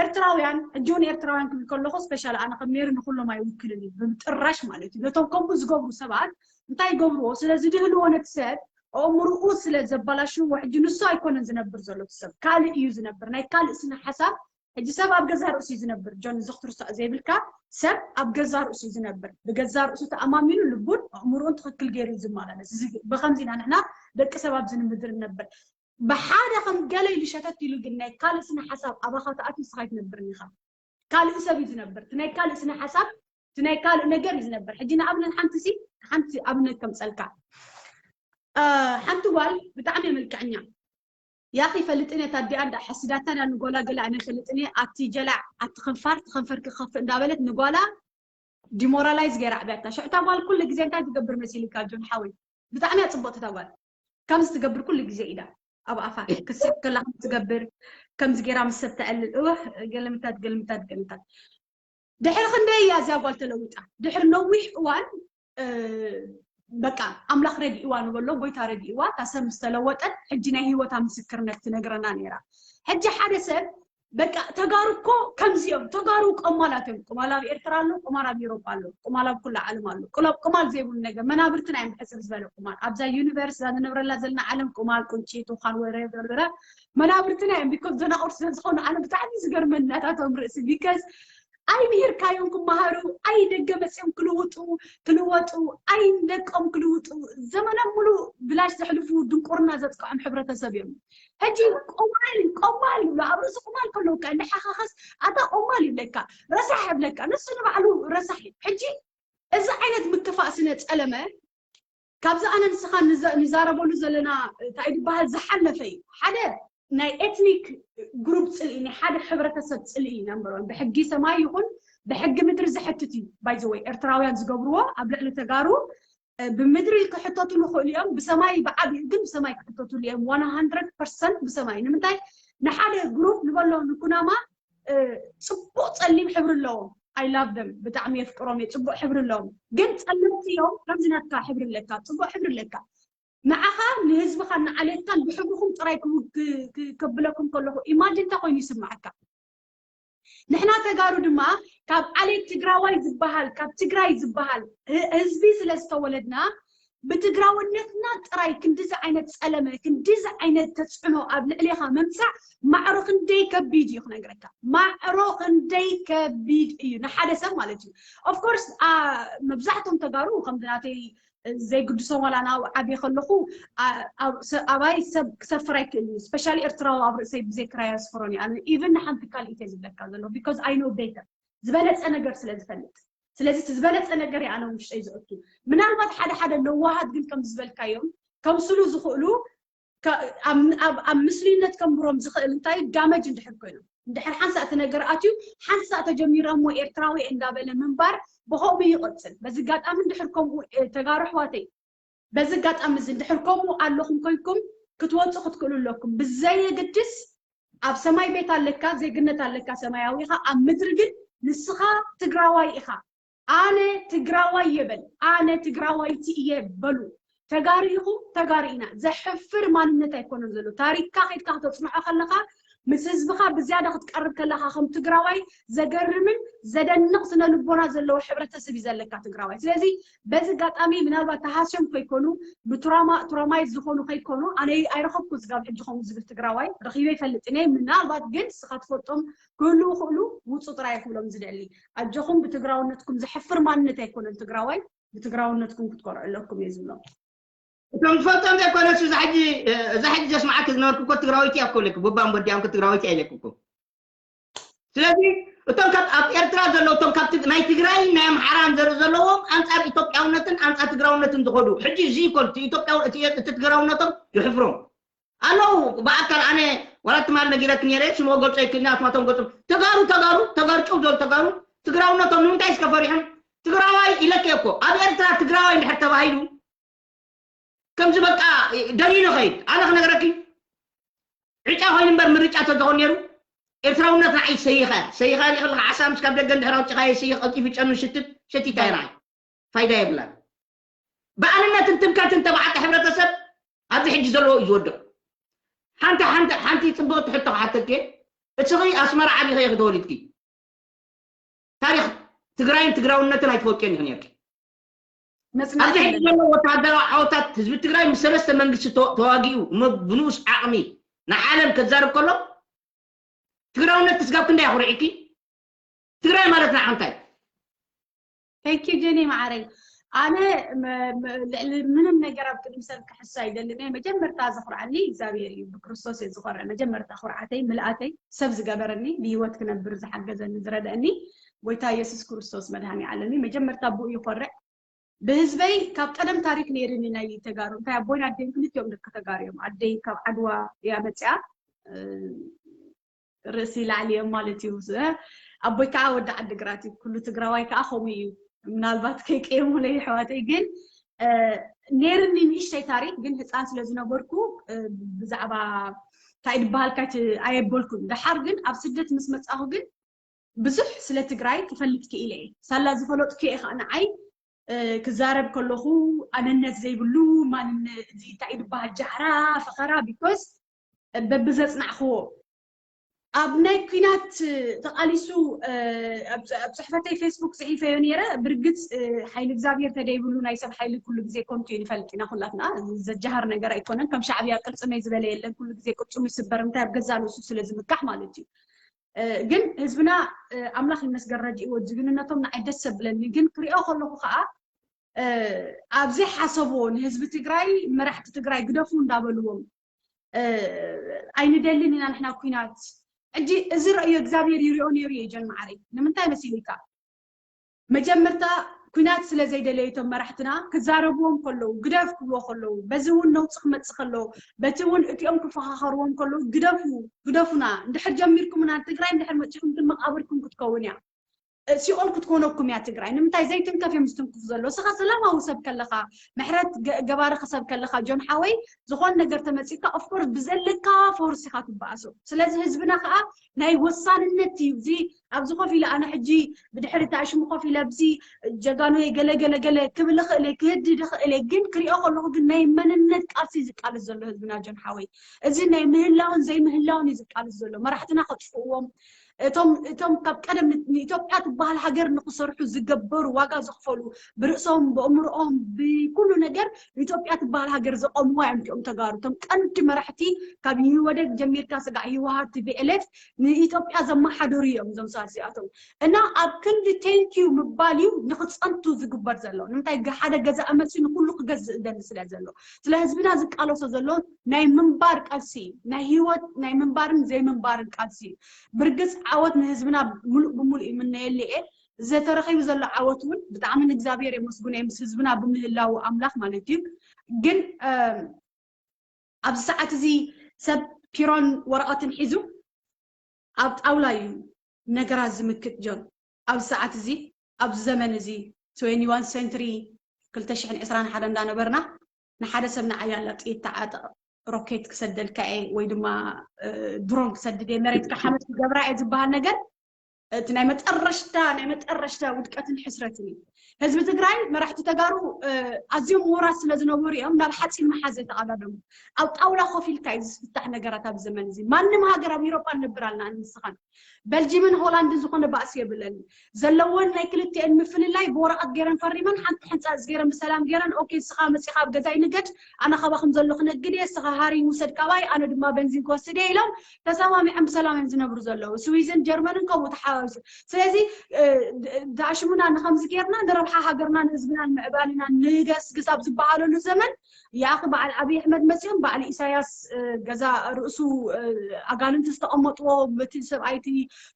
ኤርትራውያን፣ ሕጂ እውን ኤርትራውያን ክብል ከለኹ ስፔሻል ኣነ ከም ሜሪ ንኩሎም ኣይውክልን እዩ፣ ብጥራሽ ማለት እዩ። ነቶም ከምኡ ዝገብሩ ሰባት እንታይ ይገብርዎ? ስለ ዝድህልዎ ነቲ ሰብ ኣእምርኡ ስለ ዘባላሽዎ ሕጂ ንሱ ኣይኮነን ዝነብር ዘሎ፣ እቲ ሰብ ካልእ እዩ ዝነብር፣ ናይ ካልእ ስነ ሓሳብ። ሕጂ ሰብ ኣብ ገዛ ርእሱ እዩ ዝነብር። ጆን፣ እዚ ክትርሳዕ ዘይብልካ፣ ሰብ ኣብ ገዛ ርእሱ እዩ ዝነብር። ብገዛ ርእሱ ተኣማሚኑ ልቡን ኣእምሮን ትኽክል ገይሩ እዩ ዝመላለስ። እዚ ብኸምዚ ኢና ንሕና ደቂ ሰብ ኣብዚ ምድሪ ንነብር። ብሓደ ከም ገለ ኢሉ ሸተት ኢሉ ግን ናይ ካልእ ስነ ሓሳብ ኣባኻ ተኣትዩ ንስኻ ኣይትነብርን ኢኻ። ካልእ ሰብ እዩ ዝነብር። እቲ ናይ ካልእ ስነ ሓሳብ፣ እቲ ናይ ካልእ ነገር እዩ ዝነብር። ሕጂ ንኣብነት ሓንቲ ሲ፣ ሓንቲ ኣብነት ከምፀልካ። እ፣ ሓንቲ ጓል ብጣዕሚ እየ መልክዐኛ። ያኺ ፈልጥን እየ፣ ታዲኣ እንዳ ሓሲዳታ እንዳ ንጓላ ገለ ኣነ ፈልጥን እየ፣ ኣቲ ጀላዕ፣ ኣቲ ኸንፋር፣ እቲ ኸንፈር ክኸፍእ እንዳበለት ንጓላ ዲሞራላይዝ ገይራ ኣዕብያታ። ሽዑ እታ ጓል ኩሉ ግዜ እንታይ ትገብር መሲልካ ጆን ሓወይ? ብጣዕሚ እያ ጽብቕቲ እታ ጓል። ከምዚ ትገብር ኩሉ ግዜ ኢዳ ኣብ ኣፋ ክትስሕቅ ከላ ከምዚ ትገብር፣ ከምዚ ገይራ ምስ ሰብ ተዕልል፣ እወ፣ ገልምታት፣ ገልምታት፣ ገልምታት። ድሕሪ ክንደይ እያ እዚኣ ጓል ተለዊጣ? ድሕሪ ነዊሕ እዋን፣ እ፣ በቃ ኣምላኽ ረዲእዋ ንበሎ፣ ጎይታ ረዲእዋ፣ እታ ሰብ ምስ ተለወጠት፣ ሕጂ ናይ ህይወታ ምስክርነት ትነግረና ነይራ። ሕጂ ሓደ ሰብ በቃ ተጋሩ እኮ ከምዚኦም ተጋሩ ቆማላት እዮም። ቁማል ኣብ ኤርትራ ኣሎ፣ ቁማል ኣብ ዩሮፕ ኣሎ፣ ቁማል ኣብ ኩላ ዓለም ኣሎ። ቁማል ዘይብሉ ነገር መናብርትና እዮም ብሕፅር ዝበለ ቁማል ኣብዛ ዩኒቨርስ እዛ ንነብረላ ዘለና ዓለም ቁማል ቁንጪ ቱኻን ወረ መናብርትና እዮም። ቢኮዝ ደናቑር ስለ ዝኾኑ ኣነ ብጣዕሚ ዝገርመኒ ናታቶም ርእሲ ቢከዝ ኣይምሂርካዮም ክመሃሩ ኣይ ደገ መፅኦም ክልውጡ ክልወጡ ኣይ ደቆም ክልውጡ ዘመኖም ሙሉ ብላሽ ዘሕልፉ ድንቁርና ዘጥቅዖም ሕብረተሰብ እዮም። ሕጂ ቆማል ቆማል ይብሉ ኣብ ርእሲ ቆማል ከለውካ እንዳሓኻኸስ ኣታ ቆማል ይብለካ ረሳሕ ይብለካ ንሱ ንባዕሉ ረሳሕ እዩ። ሕጂ እዚ ዓይነት ምክፋእ ስነ ፀለመ ካብዚ ኣነ ንስኻ ንዛረበሉ ዘለና እንታይ ዝበሃል ዝሓለፈ እዩ። ሓደ ናይ ኤትኒክ ግሩፕ ፅልኢ ናይ ሓደ ሕብረተሰብ ፅልኢ ኢና እምበሮም ብሕጊ ሰማይ ይኹን ብሕጊ ምድሪ ዝሕትት እዩ። ባይዘወይ ኤርትራውያን ዝገብርዎ ኣብ ልዕሊ ተጋሩ ብምድሪ ክሕተቱ ንኽእሉ እዮም። ብሰማይ ብዓብዩ ግን ብሰማይ ክሕተቱሉ እዮም። ዋን ሃንድረድ ፐርሰንት ብሰማይ ንምንታይ ንሓደ ግሩፕ ንበሎ ንኩናማ ፅቡቅ ፀሊም ሕብሪ ኣለዎም። I love them ብጣዕሚ የፍቅሮም እየ። ፅቡቅ ሕብሪ ኣለዎም ግን ፀለምቲ እዮም። ከምዚ ናትካ ሕብሪ ኣለካ ፅቡቅ ሕብሪ ኣለካ ንዓኻ ንህዝብኻ ንዓሌትካን ብሕብርኹም ጥራይ ከብለኩም ከለኹ ኢማጅን እንታይ ኮይኑ ይስምዓካ? ንሕና ተጋሩ ድማ ካብ ዓሌት ትግራዋይ ዝበሃል ካብ ትግራይ ዝበሃል ህዝቢ ስለ ዝተወለድና ብትግራውነትና ጥራይ ክንድዚ ዓይነት ፀለመ ክንድዚ ዓይነት ተፅዕኖ ኣብ ልዕሌኻ ምምፃእ ማዕሮ ክንደይ ከቢድ እዩ ክነግረካ። ማዕሮ ክንደይ ከቢድ እዩ ንሓደ ሰብ ማለት እዩ። ኦፍኮርስ መብዛሕቶም ተጋሩ ከምዚ ናተይ ዘይግድሶም ዋላ ናብኡ ዓብየ ከለኹ ኣባይ ሰብ ክሰፍር ኣይክእል እዩ። ስፔሻሊ ኤርትራዊ ኣብ ርእሰይ ብዘይ ክራይ ኣስፍሮን እዩ። ኣነ ኢቨን ንሓንቲ ካልኢት እየ ዝብለካ ዘሎ because I know better ዝበለፀ ነገር ስለ ዝፈልጥ። ስለዚ እቲ ዝበለፀ ነገር እየ ኣነ ውሽጠይ ዘእቱ። ምናልባት ሓደ ሓደ ለዋሃት ግን ከም ዝበልካዮም ከምስሉ ዝኽእሉ ኣብ ምስሉይነት ከንብሮም ዝኽእል እንታይ ዳመጅ እንድሕር ኮይኖም እንድሕር ሓንሳእ እቲ ነገር ኣትዩ ሓንሳእ ተጀሚሩ እሞ ኤርትራዊ እንዳበለ ምንባር ብኸምኡ ይቕፅል። በዚ ኣጋጣሚ እንድሕር ከምኡ ተጋሩ ኣሕዋተይ በዚ ኣጋጣሚ እዚ እንድሕር ከምኡ ኣለኹም ኮይንኩም ክትወፁ ክትክእሉ ኣለኩም። ብዘየግድስ ኣብ ሰማይ ቤት ኣለካ ዜግነት ኣለካ ሰማያዊ ኢኻ ኣብ ምድሪ ግን ንስኻ ትግራዋይ ኢኻ። ኣነ ትግራዋይ እየ በል ኣነ ትግራዋይቲ እየ በሉ። ተጋሩ ኢኹም ተጋሩ ኢና። ዘሕፍር ማንነት ኣይኮነን ዘሎ። ታሪክካ ከይድካ ክተፅንዖ ከለኻ ምስ ህዝብኻ ብዝያዳ ክትቀርብ ከለኻ ከም ትግራዋይ ዘገርምን ዘደንቕ ስነ ልቦና ዘለዎ ሕብረተሰብ እዩ ዘለካ ትግራዋይ። ስለዚ በዚ ኣጋጣሚ ምናልባት ተሃስዮም ከይኮኑ ብትራማ ትራማይዝ ዝኾኑ ከይኮኑ ኣነ ኣይረኸብኩ ስጋብ ሕጂ ከምኡ ዝብል ትግራዋይ ረኺበ ይፈልጥ እኔ። ምናልባት ግን ስኻ ትፈልጦም ክህልዉ ክእሉ ውፁ ጥራይ ክብሎም ዝደሊ ኣጆኹም ብትግራውነትኩም ዘሕፍር ማንነት ኣይኮነን ትግራዋይ ብትግራውነትኩም ክትኮርዑ ኣለኩም እየ ዝብሎም። እቶም ዝፈልጦም ዘይኮነስ እዛ ሕጂ እዛ ሕጂ ዘስማዓኪ ዝነበርኩ እኮ ትግራወይቲ እያ እኮ ኢለኪ። ቡባን ቦዲያን እኮ ትግራወይቲ እያ ኢለኪ እኮ። ስለዚ እቶም ካብ ኣብ ኤርትራ ዘለዉ እቶም ካብ ትግ- ናይ ትግራይ ናይ ኣምሓራን ዘርኢ ዘለዎም ኣንጻር ኢትዮጵያውነትን ኣንጻር ትግራውነትን ዝኸዱ ሕጂ እዚ ይኮን እቲ ኢትዮጵያው እቲ እቲ ትግራውነቶም ይሕፍሮም ኣለዉ። ብኣካል ኣነ ዋላ ትማል ነጊረክ ነይረ ሽሞ ገልጾ ይክልና ኣስማቶም ገጹ ተጋሩ ተጋሩ ተጋሩ ጭው ዘሉ ተጋሩ ትግራውነቶም ንምንታይ እስከ ፈሪሖም ትግራዋይ ኢለክ እኮ ኣብ ኤርትራ ትግራዋይ እንድሕር ተባሂሉ ከምዚ በቃ ደሊሉ ኸይድ ኣነ ክነግረኪ ዕጫ ኮይኑ እምበር ምርጫ ተዝኾን ነይሩ ኤርትራውነት ንዓይ ሰይኸ ሰይኸ ሪኢ ከለካ ዓሳ ምስ ካብ ደገ እንድሕር ኣውፂኻዮ ይስይኽ ቀልጢፉ ጨኑ ሽትት ሸቲታ እያ ንዓይ ፋይዳ የብላን። ብኣንነትን ትምክሕትን ተባዓጠ ሕብረተሰብ ኣብዚ ሕጂ ዘለዎ እዩ ዝወድቕ። ሓንቲ ሓንቲ ሓንቲ ፅብቕቲ ሕቶ ክሓተኪ እየ። እስኺ ኣስመራ ዓቢኺ ኢኺ ተወሊድኪ ታሪኽ ትግራይን ትግራውነትን ኣይትፈልጥዮን ኢኺ ነርኪ። ኣብዚ ሕጂ ዘሎ ወታደራዊ ዓወታት ህዝቢ ትግራይ ምስ ሰለስተ መንግስቲ ተዋጊኡ እሞ ብንኡስ ዓቕሚ ንዓለም ከዛርብ ከሎ ትግራውነት ክስጋብ ክንደይ ኣኹሪዕኪ? ትግራይ ማለት ንዓኻ እንታይ? Thank you ጀኒ ማዓረይ። ኣነ ልዕሊ ምንም ነገር ኣብ ቅድሚ ሰብ ክሕሶ ኣይደልን እየ። መጀመርታ ዘኹርዓኒ እግዚኣብሔር እዩ፣ ብክርስቶስ እየ ዝኾርዕ። መጀመርታ ኩርዓተይ ምልኣተይ ሰብ ዝገበረኒ፣ ብህይወት ክነብር ዝሓገዘኒ ዝረደእኒ ጎይታ የሱስ ክርስቶስ መድሃኒ ዓለም እዩ። መጀመርታ ብኡ ይኾርዕ። ብህዝበይ ካብ ቀደም ታሪክ ነይርኒ ናይ ተጋሩ እንታይ ኣቦይን ኣደይን ክልቲኦም ደቂ ተጋሩ እዮም። ኣደይ ካብ ዓድዋ እያ መፅያ ርእሲ ላዕሊ እዮም ማለት እዩ። ኣቦይ ከዓ ወዲ ዓዲ ግራት እዩ። ኩሉ ትግራዋይ ከዓ ከምኡ እዩ። ምናልባት ከይቀየሙለይ ኣሕዋተይ ግን ነይርኒ ንእሽተይ ታሪክ ግን ህፃን ስለ ዝነበርኩ ብዛዕባ እንታይ ዝበሃል ካይት ኣየበልኩን። ደሓር ግን ኣብ ስደት ምስ መፃኹ ግን ብዙሕ ስለ ትግራይ ክፈልጥ ክኢለ እየ። ሳላ ዝፈለጥኩ እየ ከዓ ንዓይ ክዛረብ ከለኹ ኣነነት ዘይብሉ ማንነት እንታይ ዝበሃል ጃህራ ፈኸራ because በብዘፅናዕክዎ ኣብ ናይ ኲናት ተቓሊሱ ኣብ ጽሕፈተይ ፌስቡክ ጽሒፈዮ ነይረ። ብርግጽ ሓይሊ እግዚኣብሔር ተደይብሉ ናይ ሰብ ሓይሊ ኩሉ ግዜ ኮንቱ እዩ ንፈልጥ ኢና ኩላትና። ዘጃሃር ነገር ኣይኮነን። ከም ሻዕብያ ቅልጽመይ ዝበለ የለን። ኩሉ ግዜ ቅልጽሙ ይስበር። እንታይ ኣብ ገዛ ርእሱ ስለ ዝምካሕ ማለት እዩ። ግን ህዝብና ኣምላኽ ይመስገን ረዲእዎ። ጅግንነቶም ንዓይ ደስ ዘብለኒ ግን ክሪኦ ከለኹ ከዓ ኣብዚ ሓሰቦ ንህዝቢ ትግራይ መራሕቲ ትግራይ ግደፉ እንዳበልዎም ኣይንደልን ኢና ንሕና ኩናት። ሕጂ እዚ ረእዮ እግዚኣብሔር ይሪኦ ነይሩ እዩ ጀን መዓረይ። ንምንታይ መሲልካ? መጀመርታ ኩናት ስለ ዘይደለዩ እቶም መራሕትና ክዛረብዎም ከለዉ ግደፍ ክብልዎ ከለዉ በዚ እውን ነውፂ ክመፅእ ከለዉ በቲ እውን እቲኦም ክፈኻኸርዎም ከለዉ ግደፉ ግደፉና እንድሕር ጀሚርኩምና ትግራይ እንድሕር መፂኹም ግን መቃብርኩም ክትከውን እያ። ሲኦል ክትኮነኩም እያ ትግራይ። ንምንታይ ዘይትንከፍ እዮም ዝትንክፉ ዘሎ? እስኻ ሰላማዊ ሰብ ከለኻ፣ ምሕረት ገባሪ ሰብ ከለኻ ጆን ሓወይ ዝኾን ነገር ተመፂካ ኦፍኮርስ ብዘለካ ፎርስ ኢኻ ትበኣሶ። ስለዚ ህዝብና ከዓ ናይ ወሳንነት እዩ እዚ ኣብዚ ኮፍ ኢለ ኣነ ሕጂ ብድሕሪ ታሽሙ ኮፍ ኢለ ኣብዚ ጀጋኖ ገለ ገለ ገለ ክብል እኽእል ክህድድ እኽእል ግን ክሪኦ ከለኹ ግን ናይ መንነት ቃልሲ ዝቃልስ ዘሎ ህዝብና ጆን ሓወይ እዚ ናይ ምህላውን ዘይምህላውን እዩ ዝቃልስ ዘሎ መራሕትና ከጥፍእዎም እቶም እቶም ካብ ቀደም ንኢትዮጵያ ትበሃል ሃገር ንክሰርሑ ዝገበሩ ዋጋ ዘኽፈሉ ብርእሶም ብእምርኦም ብኩሉ ነገር ንኢትዮጵያ ትበሃል ሃገር ዘቆምዋ እዮም እቲኦም ተጋሩ እቶም ቀንዲ መራሕቲ ካብ ኢህወደግ ጀሚርካ ስጋዕ ህወሓት ቲፒኤልኤፍ ንኢትዮጵያ ዘመሓደሩ እዮም እዞም ሰባት እዚኣቶም እና ኣብ ክንዲ ቴንኪዩ ምባል እዩ ንክፀንቱ ዝግበር ዘሎ ንምንታይ ሓደ ገዛእ መፅኡ ንኩሉ ክገዝእ ደሊ ስለ ዘሎ ስለ ህዝብና ዝቃለሶ ዘሎ ናይ ምንባር ቃልሲ ናይ ህይወት ናይ ምንባርን ዘይምንባርን ቃልሲ እዩ። ብርግፅ ዓወት ንህዝብና ሙሉእ ብሙሉእ ይምነየሉ እየ። ዝተረኺቡ ዘሎ ዓወት እውን ብጣዕሚ ንእግዚኣብሔር የመስግኖ ምስ ህዝብና ብምህላው ኣምላኽ ማለት እዩ። ግን ኣብዚ ሰዓት እዚ ሰብ ፒሮን ወረቐትን ሒዙ ኣብ ጣውላ እዩ ነገራት ዝምክት ጆን። ኣብዚ ሰዓት እዚ ኣብዚ ዘመን እዚ ትዌንቲ ዋን ሴንትሪ ክልተ ሽሕን ዕስራን ሓደ እንዳነበርና ንሓደ ሰብ ንዓይ ኣላ ጥይት ተዓጠቕ ሮኬት ክሰደልካ እየ ወይ ድማ ድሮን ክሰድድ እየ መሬትካ ሓመድ ክገብራ እየ ዝበሃል ነገር እቲ ናይ መጠረሽታ ናይ መጠረሽታ ውድቀትን ሕስረትን እዩ። ህዝቢ ትግራይ መራሕቲ ተጋሩ ኣዝዮም ምሁራት ስለ ዝነበሩ እዮም ናብ ሓፂን መሓዝ ዘይተቐዳደሙ። ኣብ ጣውላ ኮፍ ኢልካ እዩ ዝፍታሕ ነገራት ኣብ ዘመን እዚ። ማንም ሃገር ኣብ ኢሮጳ ንነብር ኣለና ንስኻን በልጂምን ሆላንድን ዝኾነ ባእሲ የብለን። ዘለወን ናይ ክልቲኤን ምፍልላይ ብወረቐት ገይረን ፈሪመን ሓንቲ ሕንፃፅ ገይረን ብሰላም ገይረን ኦኬ ንስኻ መፂኻ ኣብ ገዛይ ንገድ ኣነ ካባኹም ዘሎ ክነግድ እየ ንስኻ ሃሪን ውሰድ ካባይ ኣነ ድማ በንዚን ክወስድ እየ ኢሎም ተሰማሚዖም ብሰላም እዮም ዝነብሩ ዘለዉ። ስዊዝን ጀርመንን ከምኡ ተሓዋዊሱ። ስለዚ ዳሽሙና ንኸምዚ ጌርና ንረብሓ ሃገርና ንህዝብና ንምዕባልና ንገስግስ ኣብ ዝበሃለሉ ዘመን ያኺ በዓል ኣብይ ኣሕመድ መፅኦም በዓል ኢሳያስ ገዛ ርእሱ ኣጋንንቲ ዝተቐመጥዎ በቲ ሰብኣይቲ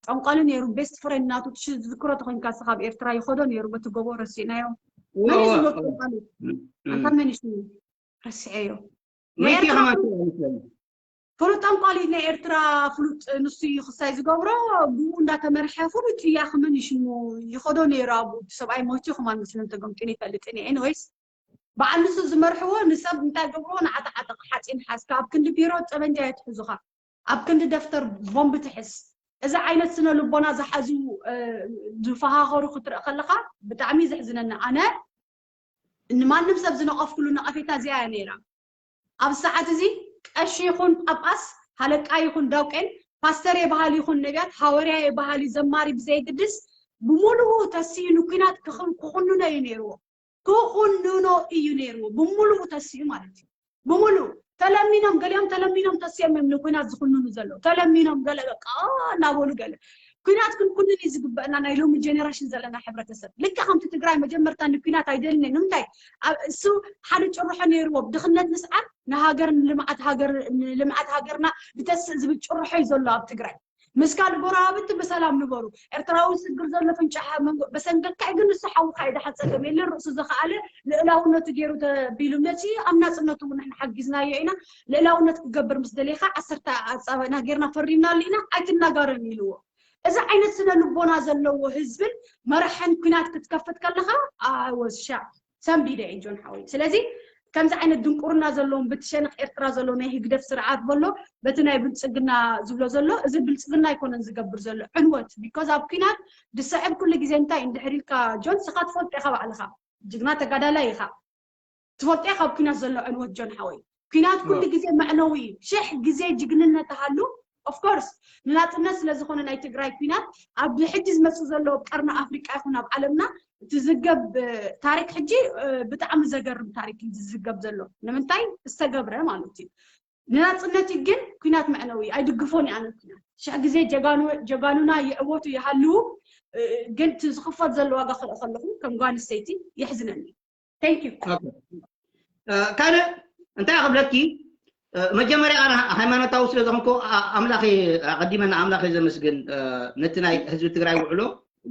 ጠንቋሊ ነይሩ ቤስት ፍሬንድ ናቱ ዝዝክሮ ተኮይንካ ስኻብ ኤርትራ ይኸዶ ነይሩ በቲ ጎቦ ረሲእናዮ መን ዝመጡ ጠንቋሊ ኣንታ መን ሽሙ ረስዐዮ ፍሉጥ ጠንቋሊ ናይ ኤርትራ ፍሉጥ ንሱ እዩ ክሳይ ዝገብሮ ብኡ እንዳተመርሐ ፍሉጥ እያ ክመን ይሽሙ ይኸዶ ነይሩ ኣብኡ ሰብኣይ ሞይቱ ይኹማን ምስልን ተገምጢን ይፈልጥን እየ ኤኒወይስ በዓል ንሱ ዝመርሕዎ ንሰብ እንታይ ገብርዎ ንዓተዓጠቕ ሓፂን ሓዝካ ኣብ ክንዲ ቢሮ ጠበንጃ የትሕዙኻ ኣብ ክንዲ ደፍተር ቦምብ ትሕዝ እዚ ዓይነት ስነ ልቦና ዝሓዙ ዝፈኻኸሩ ክትርኢ ከለኻ ብጣዕሚ ዘሕዝነኒ ኣነ ንማንም ሰብ ዝነቐፍኩሉ ነቐፌታ እዚኣ እያ ነይራ ኣብ ሰዓት እዚ ቀሺ ይኹን ጳጳስ ሃለቃ ይኹን ዳውቄን ፓስተር የበሃል ይኹን ነቢያት ሃወርያ የበሃል ዘማሪ ብዘየግድስ ብሙሉኡ ተሲኡ ንኩናት ክኹንኖ እዩ ነይርዎ ክኹንኖ እዩ ነይርዎ ብሙሉኡ ተሲኡ ማለት እዩ ብሙሉኡ ተለሚኖም ገሊኦም ተለሚኖም ተሲኦም እዮም ንኩናት ዝኹንኑ ዘለዉ ተለሚኖም ገለ በቃ እናበሉ ገለ ኩናት ክንኩንን እዩ ዝግበአና ናይ ሎሚ ጀነሬሽን ዘለና ሕብረተሰብ ልክዕ ከምቲ ትግራይ መጀመርታ ንኩናት ኣይደልን እየ ንምንታይ እሱ ሓደ ጭርሖ ነይርዎ ብድኽነት ምስዓር ንሃገር ንልምዓት ሃገር ንልምዓት ሃገርና ብተስእ ዝብል ጭርሖ እዩ ዘሎ ኣብ ትግራይ ምስካል ጎረባብቲ ብሰላም ንበሩ ኤርትራዊ ስግር ዘሎ ፍንጫ በሰንገካ ግን ንሱ ሓውካ እዩ ድሓን ፀገም የለን ርእሱ ዝኸኣለ ልእላውነቱ ገይሩ ተቢሉ መፂኡ ኣብ ናፅነቱ እውን ንሕና ሓጊዝናዮ ኢና ልእላውነት ክገብር ምስ ደለኻ ዓሰርተ ኣፃበና ገይርና ፈሪምናሉ ኢና ኣይትናጋረን ኢልዎ እዚ ዓይነት ስነ ልቦና ዘለዎ ህዝብን መራሕን ኩናት ክትከፍት ከለኻ ኣወሻ ሰንቢደ እዩ ጆን ሓወይ ስለዚ ከምዚ ዓይነት ድንቁርና ዘለዎም ብትሸነኽ ኤርትራ ዘሎ ናይ ህግደፍ ስርዓት በሎ በቲ ናይ ብልፅግና ዝብሎ ዘሎ እዚ ብልፅግና ኣይኮነን ዝገብር ዘሎ ዕንወት because ኣብ ኩናት ዝስዕብ ኩሉ ግዜ እንታይ እንድሕር ኢልካ ጆን ስኻ ትፈልጦ ኢኻ ባዕልኻ ጅግና ተጋዳላይ ኢኻ ትፈልጦ ኢኻ ኣብ ኩናት ዘሎ ዕንወት ጆን ሓወይ ኩናት ኩሉ ግዜ መዕነዊ እዩ ሽሕ ግዜ ጅግንነት ሃሉ of course ንናጽነት ስለ ዝኾነ ናይ ትግራይ ኲናት ኣብ ሕጂ ዝመጽእ ዘሎ ኣብ ቀርኒ ኣፍሪቃ ይኹን ኣብ ዓለምና እቲ ዝዝገብ ታሪክ ሕጂ ብጣዕሚ ዘገርም ታሪክ እዩ ዝዝገብ ዘሎ። ንምንታይ ዝተገብረ ማለት እዩ። ንናጽነት ግን ኲናት መዕነዊ ኣይድግፎን እየ ኣነ። ኲናት ሽሕ ግዜ ጀጋኑና ይዕወቱ ይሃልዉ፣ ግን እቲ ዝኽፈል ዘሎ ዋጋ ክርኢ ከለኹ ከም ጓል ኣንስተይቲ የሕዝነኒ። Thank you። ካልእ እንታይ ክብለኪ፣ መጀመርያ ኣነ ሃይማኖታዊ ስለ ዝኾንኩ ኣምላኽ ኣቐዲመ ንኣምላኽ ዘመስግን። ነቲ ናይ ህዝቢ ትግራይ ውዕሎ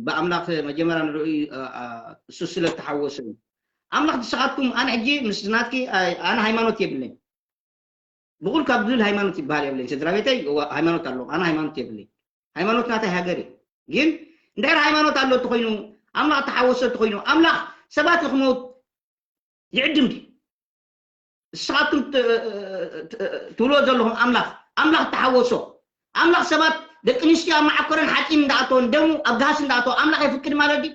ብኣምላኽ መጀመርያ ንርእዩ እሱ ስለ ተሓወሰ እዩ። ኣምላኽ ንስኻትኩም ኣነ ሕጂ ምስ ናትኪ ኣነ ሃይማኖት የብለኝ። ብቑል ካብ ዝብል ሃይማኖት ይበሃል የብለኝ። ስድራ ቤተይ ሃይማኖት ኣለዎም፣ ኣነ ሃይማኖት የብለኝ። ሃይማኖት ናተይ ሃገር እዩ። ግን እንድሕር ሃይማኖት ኣሎ ተኾይኑ ኣምላኽ ተሓወሰ ተኾይኑ ኣምላኽ ሰባት ንክሞት ይዕድም ድዩ? ንስኻትኩም ትብልዎ ዘለኹም ኣምላኽ ኣምላኽ ተሓወሶ ኣምላኽ ሰባት ደቂ ኣንስትዮ ኣብ መዓኮረን ሓፂን እንዳኣተወን ደሙ ኣብ ጋህሲ እንዳኣተወ ኣምላኽ የፍቅድ ማለት ድዩ?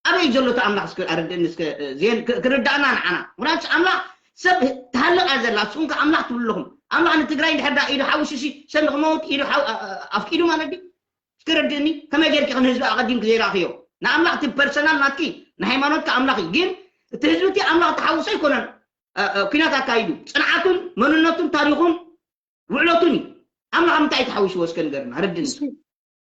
ኣበይ ዘሎ እቲ ኣምላኽ እስከ ኣረድእኒ እስከ ዜን ክርዳእና ንዓና። ምክንያቱ ኣምላኽ ሰብ ትሃልቕ እያ ዘላ። ንስኹም ከ ኣምላኽ ትብሉ ኣለኹም። ኣምላኽ ንትግራይ እንድሕር ዳ ኢዱ ሓዊሱ ሲ ሰብ ንክመውት ኢዱ ኣፍቂዱ ማለት ድዩ? እስከ ረድእኒ። ከመይ ጌርኪ ከም ህዝቢ ኣቐዲምኪ ዘይራእኽዮ? ንኣምላኽ እቲ ፐርሰናል ናትኪ ንሃይማኖትካ ኣምላኽ እዩ። ግን እቲ ህዝቢ እቲ ኣምላኽ ተሓውሶ ኣይኮነን። ኩናት ኣካይዱ ጽንዓቱን መንነቱን ታሪኹን ውዕለቱን እዩ። ኣምላኽ ምንታይ ተሓዊስዎ እስከ ንገርና፣ ርድኒ። እሺ፣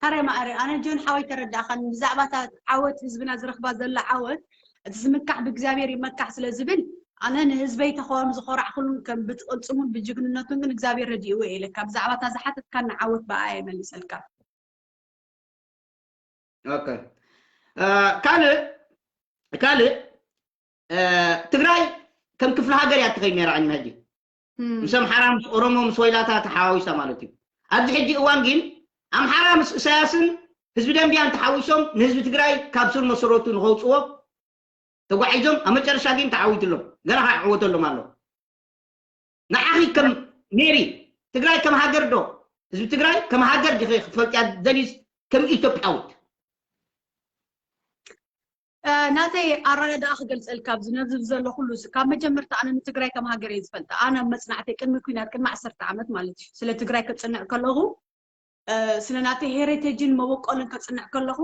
ታረ ማእረ፣ ኣነ ጆን ሓወይ ተረዳእኻኒ። ብዛዕባ እታ ዓወት ህዝብና ዝረኽባ ዘላ ዓወት፣ እቲ ዝምካሕ ብእግዚኣብሔር ይመካሕ ስለ ዝብል፣ ኣነ ንህዝበይ ተኸም ዝኾራዕኩሉን ከም ብትቕልጽሙን ብጅግንነቱን ግን እግዚኣብሔር ረዲእዎ እየ ኢለካ። ብዛዕባ እታ ዝሓተትካኒ ዓወት ብኣያ እየ መልሰልካ። ኦኬ። ካልእ ካልእ ትግራይ ከም ክፍለ ሃገር እያ ትኸይድ ነይራ ቅድሚ ሕጂ። ምስ ኣምሓራ ምስ ኦሮሞ ምስ ወይላታ ተሓዋዊሳ ማለት እዩ። ኣብዚ ሕጂ እዋን ግን ኣምሓራ ምስ እሳያስን ህዝቢ ደንቢያን ተሓዊሶም ንህዝቢ ትግራይ ካብ ስር መሰረቱ ንኸውፅዎ ተጓዒዞም ኣብ መጨረሻ ግን ተዓዊትሎም ገና ከዓ ይዕወተሎም ኣሎ። ንዓኺ ከም ሜሪ ትግራይ ከም ሃገር ዶ ህዝቢ ትግራይ ከም ሃገር ዲኺ ክትፈልጥያ ደሊስ ከም ኢትዮጵያዊት? ናተይ ኣረዳድኣ ክገልፀልካ ኣብዚ ነዚ ዘሎ ኩሉ ካብ መጀመርታ ኣነ ንትግራይ ከም ሃገር እየ ዝፈልጣ። ኣነ ኣብ መፅናዕተይ ቅድሚ ኩናት ቅድሚ ዓሰርተ ዓመት ማለት እዩ ስለ ትግራይ ክፅንዕ ከለኹ ስለ ናተይ ሄሪቴጅን መበቆልን ከፅንዕ ከለኹ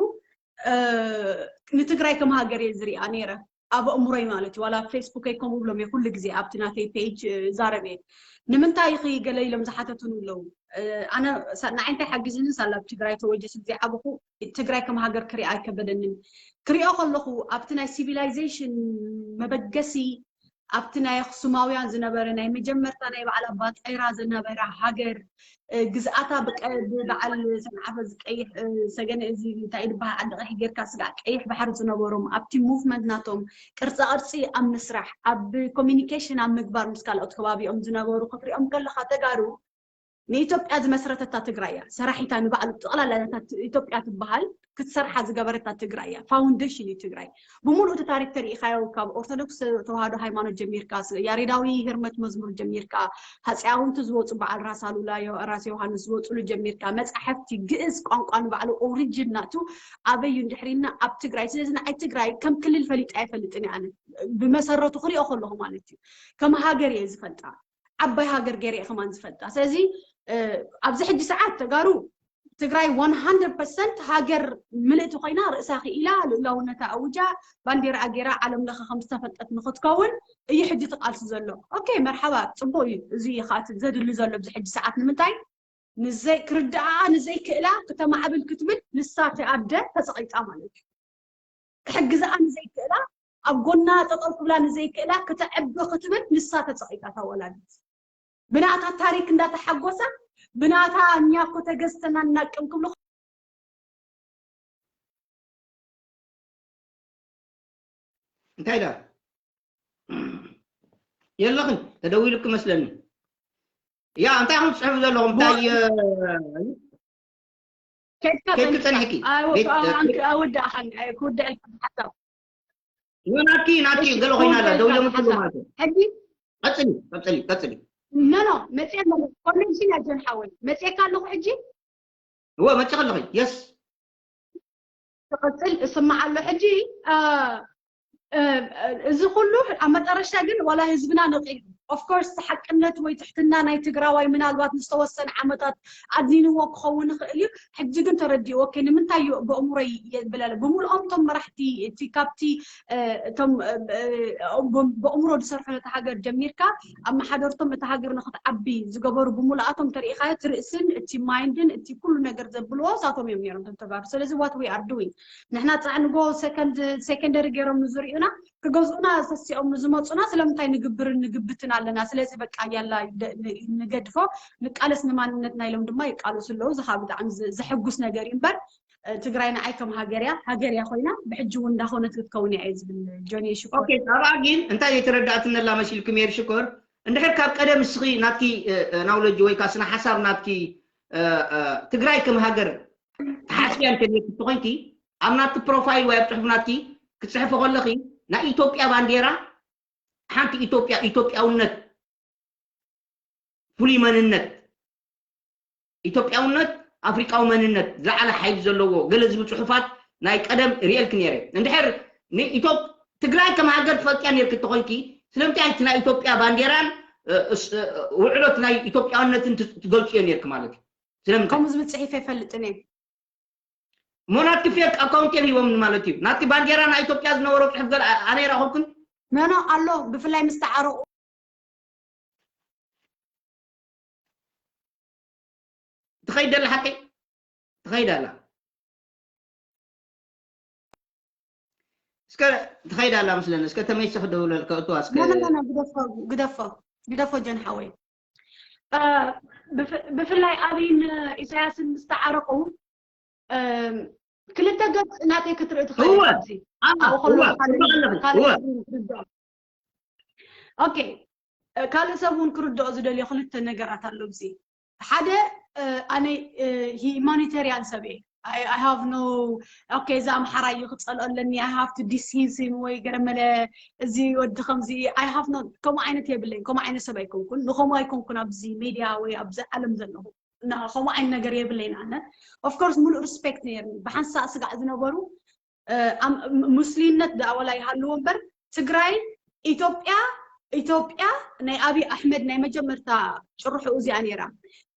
ንትግራይ ከም ሃገር እየ ዝሪኣ ነይረ ኣብ ኣእምሮይ ማለት እዩ። ዋላ ኣብ ፌስቡከይ ከምኡ ብሎም እየ ኩሉ ግዜ ኣብቲ ናተይ ፔጅ ዛረብ እየ። ንምንታይ ኢኺ ገለ ኢሎም ዝሓተቱን ኣለዉ። ኣነ ንዓይ እንታይ ሓጊዝኒ ሳላ ኣብ ትግራይ ተወልጀ ስለ ዘይዓበኹ ትግራይ ከም ሃገር ክሪኣ ኣይከበደንን። ክሪኦ ከለኹ ኣብቲ ናይ ሲቪላይዜሽን መበገሲ ኣብቲ ናይ ኣኽሱማውያን ዝነበረ ናይ መጀመርታ ናይ በዓል ኣባ ጣይራ ዝነበረ ሃገር ግዝኣታ ብበዓል ሰንዓፈ ዝቀይሕ ሰገነ እዚ እንታይ ዝበሃል ዓዲ ቀይሕ ጌርካ ስጋዕ ቀይሕ ባሕሪ ዝነበሮም ኣብቲ ሙቭመንት ናቶም ቅርፃ ቅርፂ ኣብ ምስራሕ ኣብ ኮሚኒኬሽን ኣብ ምግባር ምስ ካልኦት ከባቢኦም ዝነበሩ ክትሪኦም ከለካ ተጋሩ ንኢትዮጵያ ዝመስረተታ ትግራይ እያ ሰራሒታ ንባዕሉ ጠቕላላ ኢትዮጵያ ትበሃል ክትሰርሓ ዝገበረታ ትግራይ እያ ፋውንዴሽን እዩ ትግራይ ብሙሉእ እቲ ታሪክ ተሪኢኻዮ ካብ ኦርቶዶክስ ተዋህዶ ሃይማኖት ጀሚርካ ያሬዳዊ ህርመት መዝሙር ጀሚርካ ሃፀያውንቲ ዝወፁ በዓል ራስ ኣሉላ ራስ ዮሃንስ ዝወፅሉ ጀሚርካ መፃሕፍቲ ግእዝ ቋንቋ ንባዕሉ ኦሪጅን ናቱ ኣበዩ እንድሕሪና ኣብ ትግራይ ስለዚ ንዓይ ትግራይ ከም ክልል ፈሊጣ ኣይፈልጥን ኣነ ብመሰረቱ ክሪኦ ከለኹ ማለት እዩ ከም ሃገር እየ ዝፈልጣ ዓባይ ሃገር ገይረ እየ ከማን ዝፈልጣ ስለዚ ኣብዚ ሕጂ ሰዓት ተጋሩ ትግራይ one hundred percent ሃገር ምልእቲ ኮይና ርእሳ ክኢላ ልእላውነታ ኣውጃ ባንዴራ ኣጌራ ዓለም ለኸ ከም ዝተፈልጠት ንክትከውን እዩ ሕጂ ትቃልሲ ዘሎ ኦኬ መርሓባ ፅቡቅ እዩ እዚ እዩ ከዓ ዘድሊ ዘሎ ኣብዚ ሕጂ ሰዓት ንምንታይ ንዘይ ክርድኣ ንዘይክእላ ክተማዕብል ክትብል ንሳ ኣደ ተፀቂጣ ማለት እዩ ክሕግዝኣ ንዘይክእላ ኣብ ጎና ጠጠው ክብላ ንዘይክእላ ክተዕቢ ክትብል ንሳ ተፀቂጣ እታ ወላዲት ብናታ ታሪክ እንዳተሓጎሳ ብናታ እኛ እኮ ተገዝተና እናቅም ክብሉ እንታይ ኢላ የለኽን ተደዊሉኪ መስለኒ ያ እንታይ ከም ትፅሕፉ ዘለኹም እንታይ ከድካ ከድኪ ፀኒሕኪ ኣወዳእካኒ ክውዳእ ሓሳብ ናትኪ ናትኪ ገለ ኮይና ኣላ ደው ኢሎም ትብሉ ማለት እዩ ሕጂ ቀፅሊ ቀፅሊ ቀፅሊ ኖ ኖ መፅየ ኣለኹ ኮኔክሽን ያጀን ሓወይ መፅየካ ኣለኹ ሕጂ እወ መፅእ ኣለኹ የስ ትቐፅል እስማዕ ኣሎ ሕጂ እዚ ኩሉ ኣብ መጠረሽታ ግን ዋላ ህዝብና ነቒሑ of course፣ ሓቅነት ወይ ትሕትና ናይ ትግራዋይ ምናልባት ንዝተወሰነ ዓመታት ኣድኒንዎ ክኸውን ይኽእል እዩ። ሕጂ ግን ተረዲእዎ፣ ኦኬ፣ ንምንታይ እዩ ብእምሮይ የብለለ? ብምልኦም እቶም መራሕቲ፣ እቲ ካብቲ፣ እ፣ እቶም፣ እ፣ እ፣ ብ-፣ ብእምሮ ዝሰርሑ ነቲ ሃገር ጀሚርካ፣ ኣመሓደርቶም እታ ሃገር ንኽትዓቢ ዝገበሩ ብምልኣቶም ተሪኢኻዮ፣ እቲ ርእስን እቲ ማይንድን እቲ ኩሉ ነገር ዘብልዎ እሳቶም እዮም ነይሮም፣ እቶም ተጋሩ። ስለዚ what we are doing፣ ንሕና ጥራሕ ንጎ ሰከንድ፣ ሴኮንደሪ ገይሮም ንዝርእዩና፣ ክገዝኡና ሰሲዖም ንዝመፁና ስለምንታይ ንግብርን ንግብትን ኣለና? ስለዚ በቃ ያላ ደ-፣ ን-፣ ንገድፎ፣ ንቃለስ ንማንነትና ኢሎም ድማ ይቃለሱ ኣለዉ። እዚ ከዓ ብጣዕሚ ዝ-፣ ዘሐጉስ ነገር እዩ እምበር፣ እ፣ ትግራይ ንዓይ ከም ሃገር እያ፣ ሃገር እያ ኮይና፣ ብሕጂ እውን እንዳኾነት ክትከውን እያ እየ ዝብል። ጆኒ ሽኮር። ኦኬ፣ ኣብኣ ግን እንታይ ዘይተረዳእትኒ ኣላ መሲልኩም እየ ሽኮር? እንድሕር ካብ ቀደም እስኺ ናትኪ፣ እ፣ እ፣ ናውሎጂ ወይ ከዓ ስነ ሓሳብ ናትኪ፣ እ፣ እ፣ ትግራይ ከም ሃገር ተሓስብያ እንተልየኪ እንተኾይንኪ፣ ኣብ ናትኪ ፕሮፋይል ወይ ኣብ ጽሑፍ ናትኪ ክትጽሕፊ ከለኺ ናይ ኢትዮጵያ ባንዴራ ሓንቲ ኢትዮጵያ፣ ኢትዮጵያውነት፣ ፍሉይ መንነት፣ ኢትዮጵያውነት ኣፍሪቃዊ መንነት ዝለዓለ ሓይሊ ዘለዎ ገለ ዝብል ጽሑፋት ናይ ቀደም ርእየልኪ ነይረ። እንድሕር ንኢትዮ-፣ ትግራይ ከም ሃገር ትፈልጥያ ነይርኪ እንተኾይንኪ፣ ስለምንታይ እቲ ናይ ኢትዮጵያ ባንዴራን፣ እ፣ እስ-፣ እ፣ ውዕሎት ናይ ኢትዮጵያውነትን ት-፣ ትገልጽዮ ነይርኪ ማለት እዩ? ስለምንታይ? ከምኡ ዝብል ጽሒፈ ኣይፈልጥን እየ። እሞ ናትኪ ፌክ ኣካውንት እዮም ሂቦምኒ ማለት እዩ። ናትኪ ባንዴራ ናይ ኢትዮጵያ ዝነበሮ ጽሑፍ ገለ ኣ-፣ ኣነ ይረኸብኩን። ኖ፣ ኖ፣ ኣሎ። ብፍላይ ምስ ተዓረቑ። ትኸይድ ደላ ሓቀይ? ትኸይድ ኣላ። እስከ ትኸይድ ኣላ መስለኒ። እስከ ተመይሰ ክደውለልካ እቱ ኣስከ ኖ፣ ኖ፣ ኖ፣ ኖ፣ ግደፎ፣ ግደፎ፣ ግደፎ ጀን ሓወይ። እ፣ ብፍ-፣ ብፍላይ ኣብይን ኢሳያስን ምስ ተዓረቑ፣ እም፣ ክልተ ገጽ ናተይ ክትርኢ ትኽእል እወ፣ ኢኻ ኣብዚ። ኣላ፣ ኣብኡ ከለኹ እወ፣ ካልእ፣ እወ ኣለኺ፣ ካልእ እወ። ነገር ይርዳእ። ኦኬ፣ እ፣ ካልእ ሰብ እውን ክርድኦ ዝደልዮ ክልተ ነገራት ኣሎ ኣብዚ። ሓደ፣ እ፣ ኣነ፣ እ፣ ሂማኒቴሪያን ሰብ እየ። I, I have no፣ ኦኬ፣ እዚ ኣምሓራይ እዩ ክጸልኦ ኣለኒ፣ I have to dismiss him ወይ ገረመለ፣ እዚ ወዲ ከምዚ፣ I have no፣ ከምኡ ዓይነት የብለይን፣ ከምኡ ዓይነት ሰብ ኣይኮንኩን፣ ንኸምኡ ኣይኮንኩን ኣብዚ ሜድያ ወይ ኣብዚ ዓለም ዘለኹ። እና ከምኡ ዓይነት ነገር የብለይን ኣነ። Of course፣ ሙሉእ ሪስፔክት ነይርኒ። ብሓንሳእ ስጋዕ ዝነበሩ፣ እ፣ ኣም-፣ ም-፣ ሙስሊምነት ደኣ ወላ ይሃልዎ እምበር፣ ትግራይ፣ ኢትዮጵያ፣ ኢትዮጵያ፣ ናይ ኣብይ ኣሕመድ ናይ መጀመርታ ጭርሕኡ እዚኣ ነይራ።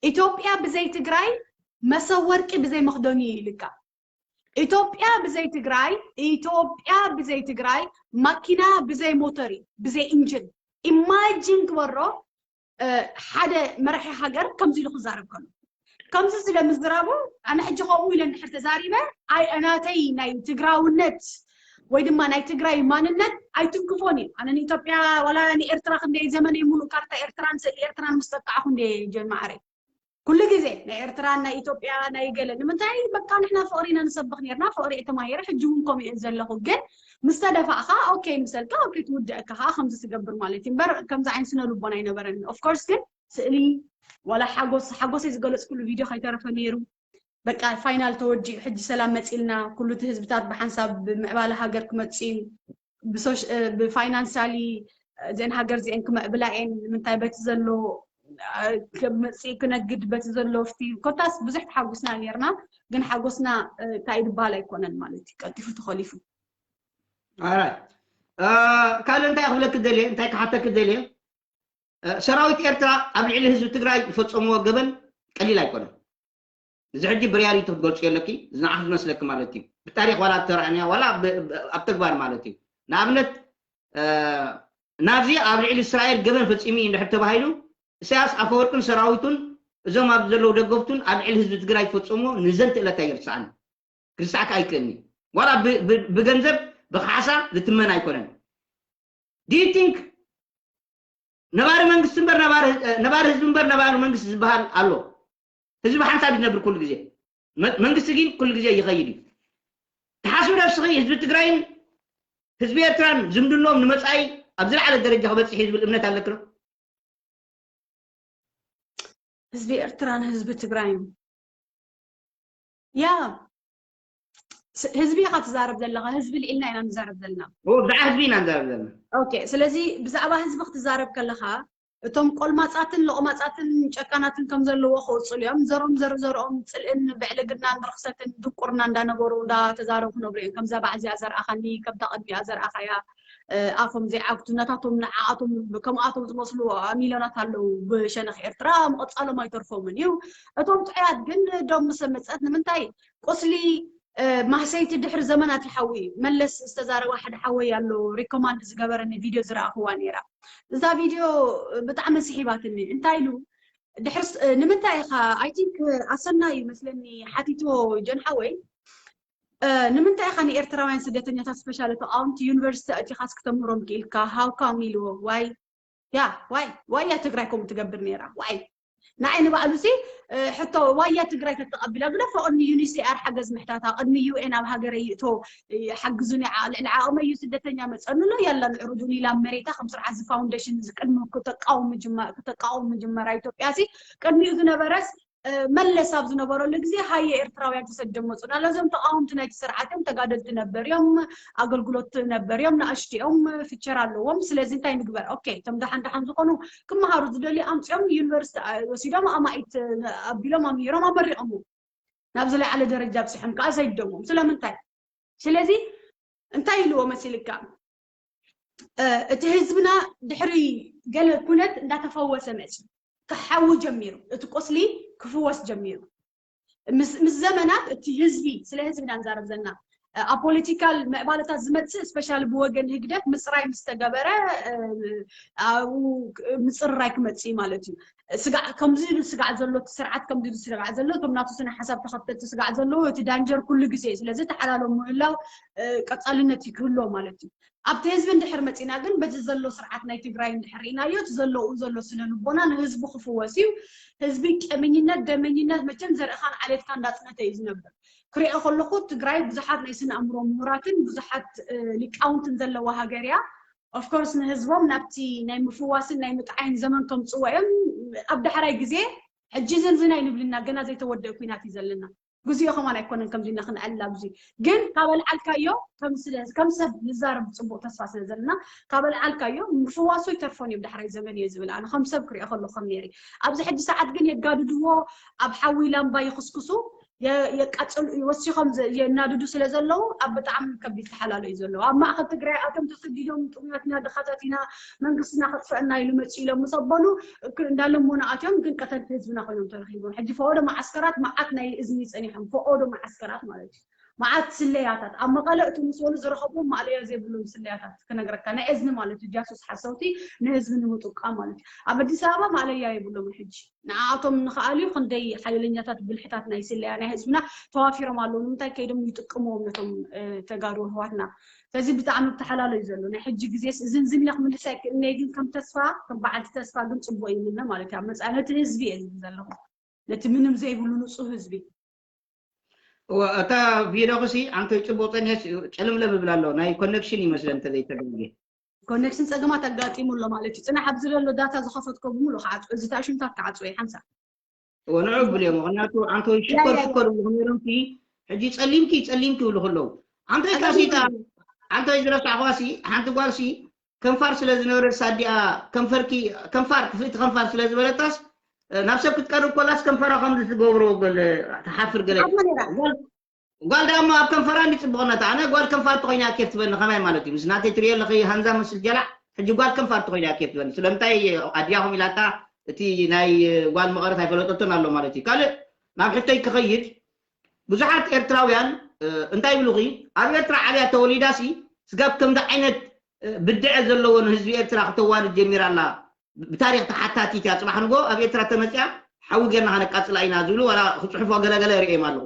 ኢትዮጵያ ብዘይ ትግራይ መሰብ ወርቂ ብዘይ መኽደኑ እዩ ኢልካ። ኢትዮጵያ ብዘይ ትግራይ፣ ኢትዮጵያ ብዘይ ትግራይ፣ ማኪና ብዘይ ሞተር እዩ፣ ብዘይ ኢንጂን። ኢማጂን ግበሮ፣ እ፣ ሓደ መራሒ ሃገር ከምዚ ኢሉ ክዛረብ ከሎ። ከምዚ ስለ ምዝራቡ፣ ኣነ ሕጂ ከምኡ ኢለ እንድሕር ተዛሪበ፣ ኣይ፣ ናተይ ናይ ትግራውነት ወይ ድማ ናይ ትግራይ ማንነት ኣይትንክፎን እዩ። ኣነ ንኢትዮጵያ ዋላ ንኤርትራ ክንደይ ዘመነይ ሙሉእ ካርታ ኤርትራን ስእሊ ኤርትራን ምስ ጠቃዕኹ እንደ ጀን ማዕረይ። ኩሉ ግዜ ናይ ኤርትራን ናይ ኢትዮጵያ ናይ ገለ ንምንታይ በቃ ንሕና ፍቕሪ ኢና ንሰብኽ ነርና፣ ፍቕሪ እየ ተማሂረ፣ ሕጂ እውን ከምኡ እየ ዘለኹ። ግን ምስ ተደፋእኻ ኦኬ ምሰልካ ኦኬ ትውድእ ከኻ ከምዚ ትገብር ማለት እዩ እምበር ከምዚ ዓይነት ስነ ልቦና ኣይነበረን። Of course ግን ስእሊ ዋላ ሓጎስ፣ ሓጎሰይ ዝገለጽኩሉ ቪድዮ ከይተረፈ ነይሩ። በቃ ፋይናል ተወዲኡ፣ ሕጂ ሰላም መጺልና፣ ኩሉ እቲ ህዝብታት ብሓንሳብ ብምዕባለ ሃገር ክመጽእ እዩ። ብሶሽ-፣ እ፣ ብፋይናንሳሊ፣ እ፣ እዘን ሃገር እዚአን ክምዕብላ እየን። ንምንታይ በቲ ዘሎ፣ እ፣ ክመጽእ ክነግድ በቲ ዘሎ ፍቲ ኮታስ ብዙሕ ተሓጉስና ነርና፣ ግን ሓጎስና፣ እ፣ እንታይ እዩ ዝበሃል ኣይኮነን ማለት እዩ። ቀልጢፉ ተኸሊፉ። ኣራይ። እ፣ ካልእ እንታይ ክብለክ ደልየ፣ እንታይ ክሓተክ ደልየ? እ፣ ሰራዊት ኤርትራ ኣብ ልዕሊ ህዝቢ ትግራይ ዝፈጸምዎ ገበን ቀሊል ኣይኮነን። እዚ ሕጂ ብሪያሊቲ ክትገልጹ የለኪ፣ ዝነዓኽ ዝመስለኪ ማለት እዩ። ብታሪኽ ዋላ ተራእንያ ዋላ ብ-፣ ብ-፣ ኣብ ተግባር ማለት እዩ። ንኣብነት፣ እ፣ ናዚ ኣብ ልዕሊ እስራኤል ገበን ፈጺሙ እዩ እንድሕር ተባሂሉ፣ ኢሳያስ ኣፈወርቅን ሰራዊቱን እዞም ኣብዚ ዘለዉ ደገፍቱን ኣብ ልዕሊ ህዝቢ ትግራይ ዝፈጸምዎ ንዘንት ዕለት ኣይርስዓን። ክርሳዕካ ኣይክእልኒ። ዋላ ብ-፣ ብ-፣ ብገንዘብ ብካሕሳ ዝትመን ኣይኮነን። Do you think ነባሪ መንግስቲ እምበር ነባሪ፣ ነባሪ ህዝቢ እምበር ነባሪ መንግስቲ ዝበሃል ኣሎ? ህዝቢ ሓንሳብ ዝነብር ኩሉ ግዜ። መ-፣ መንግስቲ ግን ኩሉ ግዜ ይኸይድ እዩ። ትሓስቢ ዶ እስኺ ህዝቢ ትግራይን ህዝቢ ኤርትራን ዝምድንኦም ንመጻኢ ኣብ ዝለዓለ ደረጃ ክበጽሕ እዩ ዝብል እምነት ኣለኪ ዶ? ህዝቢ ኤርትራን ህዝቢ ትግራይን። ያ፣ ስ-፣ ህዝቢ ኢኻ ትዛረብ ዘለኻ፣ ህዝቢ ልዒልና ኢና ንዛረብ ዘለና። ኦ፣ ብዛዕባ ህዝቢ ኢና ንዛረብ ዘለና። ኦኬ፣ ስለዚ ብዛዕባ ህዝቢ ክትዛረብ ከለኻ፣ እቶም ቆልማጻትን ሎቕማጻትን ጨካናትን ከም ዘለዎ ክቕጽሉ እዮም። ዘርኦም ዘር ዘርኦም ጽልእን ብዕልግናን ርኽሰትን ድንቁርና እንዳነበሩ እንዳተዛረቡ ክነብሩ እዮም። ከምዛ ባዕዚኣ ዘርኣኻኒ፣ ከምታ ቅድሚኣ ዘርኣኻያ፣ ኣፎም ዘይዓግቱ፣ ነታቶም ንዓኣቶም ከምኣቶም ዝመስሉ ሚልዮናት ኣለዉ ብሸነኽ ኤርትራ፣ ምቕጻሎም ኣይተርፎምን እዩ። እቶም ጥዑያት ግን ዶብ ምስ መጸት ንምንታይ ቁስሊ ማህሰይቲ ድሕሪ ዘመናት ይሓዊ። መለስ ዝተዛረበ ሓደ ሓወይ ኣሎ፣ ሪኮማንድ ዝገበረኒ ቪድዮ ዝረኣኽዋ ነይራ። እዛ ቪድዮ ብጣዕሚ ስሒባትኒ። እንታይ ኢሉ ድሕር ንምንታይ ኢኻ? ኣይ ቲንክ ኣሰና እዩ መስለኒ ሓቲትዎ ጆን ሓወይ። ንምንታይ ኢኻ ንኤርትራውያን ስደተኛታት ስፔሻሊ ተቃወምቲ ዩኒቨርሲቲ ኣእቲኻስ ክተምህሮም ክኢልካ? ሃውካም ኢልዎ። ዋይ ያ ዋይ ዋያ ትግራይ ከምኡ ትገብር ነይራ። ዋይ ንዓይ ንባዕሉ ሲ ሕቶ ዋያ ትግራይ ተተቐቢላ ግደፎ፣ ቅድሚ ዩኒሲኣር ሓገዝ ምሕታታ፣ ቅድሚ ዩኤን ኣብ ሃገረ ይእቶ ሓግዙኒ፣ ልዕሊ ዓቕመ እዩ ስደተኛ መፀኒ ኣሎ። ያላ ንዕሩዱን ኢላ መሬታ ከም ስርዓት እዚ ፋውንዴሽን እዚ ቅድሚ ክተቃውም ምጅመራ ኢትዮጵያ ሲ ቅድሚኡ ዝነበረስ መለስ ኣብ ዝነበረሉ ግዜ ሃየ ኤርትራውያን ተሰደም መፁና። ለዞም ተቃወምቲ ናይቲ ስርዓት እዮም፣ ተጋደልቲ ነበር እዮም፣ ኣገልግሎት ነበር እዮም፣ ንኣሽቱ እዮም፣ ፊቸር ኣለዎም። ስለዚ እንታይ ንግበር? ኦኬ፣ እቶም ደሓን ደሓን ዝኾኑ ክመሃሩ ዝደልዩ ኣምፅኦም ዩኒቨርሲቲ ወሲዶም ኣማኢት ኣቢሎም ኣምሂሮም ኣመሪቖምዎም፣ ናብ ዝለዓለ ደረጃ ኣብፅሖም ከዓ ሰይዶምዎም። ስለምንታይ? ስለዚ እንታይ ኢልዎ መሲልካ? እቲ ህዝብና ድሕሪ ገለ ኩነት እንዳተፈወሰ መፅዩ ክሓዊ ጀሚሩ፣ እቲ ቁስሊ ክፍወስ ጀሚሩ። ምስ ዘመናት እቲ ህዝቢ፣ ስለ ህዝቢ ኢና ንዛረብ ዘለና፣ ኣብ ፖለቲካል ምዕባለታት ዝመፅእ ስፔሻሊ ብወገን ህግደፍ ምፅራይ ምስ ተገበረ ኣብኡ ምፅርራይ ክመፅእ እዩ ማለት እዩ። ስጋዕ ከምዚ ኢሉ ስጋዕ ዘሎ፣ እቲ ስርዓት ከምዚ ኢሉ ስጋዕ ዘሎ፣ እቶም ናቱ ስነ ሓሳብ ተኸተልቲ ስጋዕ ዘለዉ፣ እቲ ዳንጀር ኩሉ ግዜ እዩ። ስለዚ ተሓላሎም ምህላው ቀፃልነት እዩ ክህልዎ ማለት እዩ። ኣብቲ ህዝቢ እንድሕር መፂና ግን በዚ ዘሎ ስርዓት ናይ ትግራይ እንድሕር ርኢናዮ፣ እቲ ዘለኡ ዘሎ ስነ ልቦና ንህዝቡ ክፍወስ እዩ። ህዝቢ ቂመኝነት ደመኝነት መቸም ዘርእኻን ዓሌትካ እንዳፅነተ እዩ ዝነብር። ክሪኦ ከለኹ ትግራይ ብዙሓት ናይ ስነ ኣእምሮ ምሁራትን ብዙሓት ሊቃውንትን ዘለዋ ሃገር እያ። ኦፍኮርስ ንህዝቦም ናብቲ ናይ ምፍዋስን ናይ ምጥዓይን ዘመን ከምፅዎ እዮም። ኣብ ዳሕራይ ግዜ ሕጂ ዝንዝን ኣይንብልና፣ ገና ዘይተወደእ ኩናት እዩ ዘለና። ግዜኡ ከማን ኣይኮነን ከምዚ ኢና ክንዕልል ኣብዚ። ግን ካብ ኣልዓልካዮ ከም ሰብ ንዛረብ ፅቡቅ ተስፋ ስለ ዘለና ካብ ኣልዓልካዮ ምፍዋሱ ይተርፎን እዮም ዳሕራይ ዘመን እየ ዝብል ኣነ ከም ሰብ ክሪኦ ከለኹ ከም ኔሪ። ኣብዚ ሕጂ ሰዓት ግን የጋድድዎ፣ ኣብ ሓዊ ላምባ ይኽስክሱ፣ የቃፅሉ፣ ወሲኾም የናድዱ ስለ ዘለዉ ኣብ ብጣዕሚ ከቢድ ተሓላሎ እዩ ዘለዉ። ኣብ ማእኸል ትግራይ ኣቶም ተሰዲዶም ጥሙያትና ድኻታት ኢና መንግስትና ከጥፈአና ኢሉ መፂኡ ኢሎም ምስ ኣበሉ እንዳለመኑ ኣትዮም፣ ግን ቀተልቲ ህዝብና ኮይኖም ተረኺቦም። ሕጂ ፈቐዶ መዓስከራት መዓት ናይ እዝኒ ፀኒሖም፣ ፈቐዶ መዓስከራት ማለት እዩ። መዓት ስለያታት ኣብ መቐለ እቶም ምስ በሉ ዝረኸብዎም ማእለያ ዘይብሎም ስለያታት ክነግረካ፣ ናይ እዝኒ ማለት እዩ። ጃሱስ ሓሰውቲ ንህዝቢ ንምጥቃም ማለት እዩ። ኣብ ኣዲስ ኣበባ ማእለያ የብሎም ሕጂ። ንዓኣቶም ንኽኣልዩ ክንደይ ሓይለኛታት ብልሕታት ናይ ስለያ ናይ ህዝብና ተዋፊሮም ኣለዉ። ንምንታይ ከይዶም ይጥቅምዎም ነቶም ተጋሩ ኣሕዋትና። ስለዚ ብጣዕሚ ተሓላሎ እዩ ዘሎ ናይ ሕጂ ግዜስ። እዚ ንዝኒ ክምልስ ኣይክእልንየ፣ ግን ከም ተስፋ ከም በዓልቲ ተስፋ ግን ፅቡቅ ይምነ ማለት እዩ። ኣብ መፃኢ ነቲ ህዝቢ እየ ዝብል ዘለኹ፣ ነቲ ምንም ዘይብሉ ንፁህ ህዝቢ። እታ ቪዲዮ ክሲ ኣንተ ፅቡቅ ፀኒሐስ ጨልምለም ይብል ኣሎ። ናይ ኮኔክሽን ይመስለን እንተዘይተደርጌ ኮኔክሽን ፀገማት ኣጋጢሙ ኣሎ ማለት እዩ። ፅናሕ ኣብዚ ዘሎ ዳታ ዝኸፈትኮ ብምሉ ክዓፅዎ፣ እዚ ታሽምታት ክዓፅዎ እዩ ሓንሳብ። ንዑ ብልዮ ምክንያቱ ኣንተ ሽኮር ሽኮር ይብሉ ነይሮም። ሕጂ ፀሊምኪ ፀሊምኪ ይብሉ ከለዉ ኣንተ ካሲታ ኣንተ ዝረሳዕኳሲ ሓንቲ ጓልሲ ከንፋር ስለ ዝነበረት ሳዲኣ ከንፈርኪ ከንፋር ክፍእቲ ከንፋር ስለ ዝበለታስ ናብ ሰብ ክትቀርብ ኮላስ ከንፈራ ከም ዝትገብሮ ገለ ትሓፍር ገለ ጓል ደኣ እሞ ኣብ ከንፈራ እንዲ ጽብቕነታ ኣነ ጓል ከንፋር ተኮይና ኬፍ ትበኒ ከማይ ማለት እዩ ምስ ናተይ ትሪኦ ኣለኺ ሃንዛ መስል ጀላዕ ሕጂ ጓል ከንፋር ተኮይና ኬፍ ትበኒ ስለምንታይ ኣድያኹም ኢላታ እቲ ናይ ጓል መቐረት ኣይፈለጠቶን ኣሎ ማለት እዩ ካልእ ናብ ሕቶይ ክኸይድ ብዙሓት ኤርትራውያን እንታይ ይብሉኺ ኣብ ኤርትራ ዓብያ ተወሊዳሲ ስጋብ ከምዚ ዓይነት ብድዐ ዘለዎ ንህዝቢ ኤርትራ ክተዋርድ ጀሚራ ኣላ ብታሪኽ ተሓታቲት እያ ጽባሕ ንጎ ኣብ ኤርትራ ተመጽያ ሓዊ ጌርና ከነቃጽላ ኢና ዝብሉ ዋላ ክጽሕፎ ገለገለ ርእዮም ኣለኹ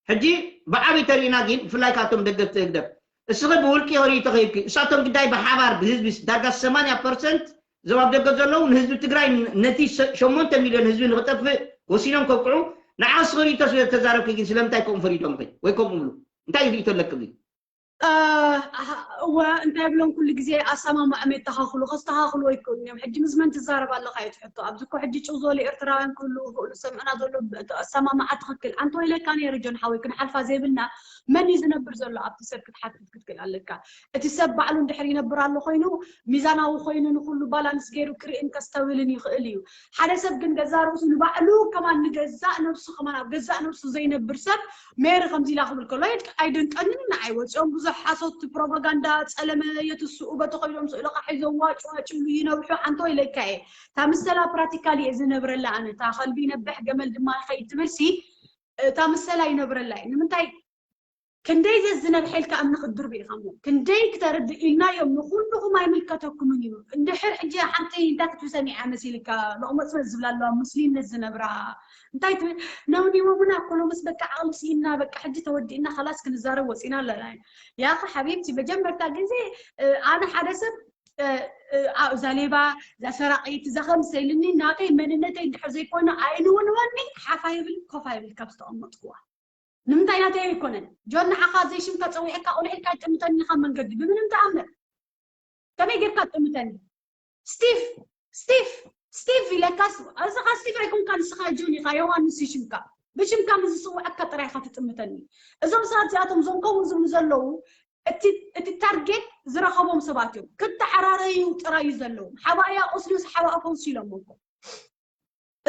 ሕጂ ብዓቢ ተሪእና ግን ብፍላይ ካብቶም ደገፍቲ ህግደፍ እስኺ ብውልቂ ኽርኢ ተኸይድኪ እሳቶም ግዳይ ብሓባር ብህዝቢ ዳርጋ ሰማንያ ፐርሰንት እዞም ኣብ ደገ ዘለዉ ንህዝቢ ትግራይ ነቲ ሸሞንተ ሚልዮን ህዝቢ ንኽጠፍእ ወሲኖም ከብቅዑ ንዓ እስኺ ርእቶ ስለ ዝተዛረብኪ ግን ስለምንታይ ከምኡ ፈሪዶምኺ ወይ ከምኡ ብሉ እንታይ ርእቶ ኣለክብሊ እወ እንታይ ብሎም ኩሉ ግዜ ኣሰማምዖም የተኻኽሉ ከስተኻኽሉ ኣይክእሉን እዮም ሕጂ ምስ መን ትዛረብ ኣለኻ እዩ ትሕቶ ኣብዚ እኮ ሕጂ ጭው ዝበሉ ኤርትራውያን ክህልዉ ይኽእሉ ዝሰምዕና ዘሎ ኣሰማምዓ ትኽክል ኣንተ ወይለካ ነይሩ ጆን ሓወይ ክንሓልፋ ዘይብልና መን እዩ ዝነብር ዘሎ ኣብቲ ሰብ ክትሓትት ክትክእል ኣለካ እቲ ሰብ ባዕሉ እንድሕር ይነብር ኣሎ ኮይኑ ሚዛናዊ ኮይኑ ንኩሉ ባላንስ ገይሩ ክርእን ከስተብህልን ይኽእል እዩ ሓደ ሰብ ግን ገዛ ርእሱ ንባዕሉ ከማን ንገዛእ ነብሱ ከማን ኣብ ገዛእ ነብሱ ዘይነብር ሰብ ሜሪ ከምዚ ኢላ ክብል ከሎ ኣይደንቀንን ንዓይ ወፂኦም ብዙሕ ሓሶት ፕሮፓጋንዳ ጸለመ የትስኡ በቲ ኮይዶም ስእልኻ ሒዞም ዋጭ ዋጭ ይብሉ ይነብሑ። ሓንቶ ኢለካ እየ። እታ ምሰላ ፕራክቲካሊ እየ ዝነብረላ ኣነ። እታ ከልቢ ይነብሕ ገመል ድማ ይኸይድ ትብል ሲ እታ ምሰላ ይነብረላ እየ። ንምንታይ ክንደይ ዘዝነብሐልካ እምኒ ክድርብ ኢኻሞ ክንደይ ክተርድእ ኢልናዮም ንኩልኹም ኣይምልከተኩምን እዩ። እንድሕር ሕጂ ሓንቲ እንታይ ክትብል ሰሚዓ መሲልካ መቕመፅመፅ ዝብላ ኣለዋ ሙስሊምነት ዝነብራ እንታይ ትብል ነውኒሞምና ኮሎምስ በቃ ዓቕሊ ስኢና በቃ ሕጂ ተወዲእና ካላስ ክንዛረብ ወፂና ኣለና። ያኸ ሓቢብቲ መጀመርታ ግዜ ኣነ ሓደ ሰብ እዛ ሌባ እዛ ሰራቒት እዛ ከምሰ ኢልኒ ናተይ መንነተይ እንድሕር ዘይኮነ ኣይንውንወኒ ሓፋ ይብል ኮፋ ይብል ካብ ዝተቐመጥኩዋ ንምንታይ ናተይ ኣይኮነን ጆን ንዓኻ ዘይሽምካ ፀዊዕካ ቁልሕ ኢልካ ይጥምተኒ ካብ መንገዲ ብምንም ተኣምር ከመይ ጌርካ ትጥምተኒ ስቲፍ ስቲፍ ስቲፍ ኢለካስ ኣዝኻ ስቲፍ ኣይኮንካ ንስኻ ጆን ኢኻ ዮሃንስ ይሽምካ ብሽምካ ምስ ዝስውዐካ ጥራይ ኢኻ ትጥምተኒ እዞም ሰባት እዚኣቶም እዞም ከምኡ ዝብሉ ዘለዉ እቲ ታርጌት ዝረኸቦም ሰባት እዮም ክተሓራረዩ ጥራይ እዩ ዘለዎም ሓባእያ ቁስሉስ ሓባእ ፈውሲ ኢሎሞ እኮ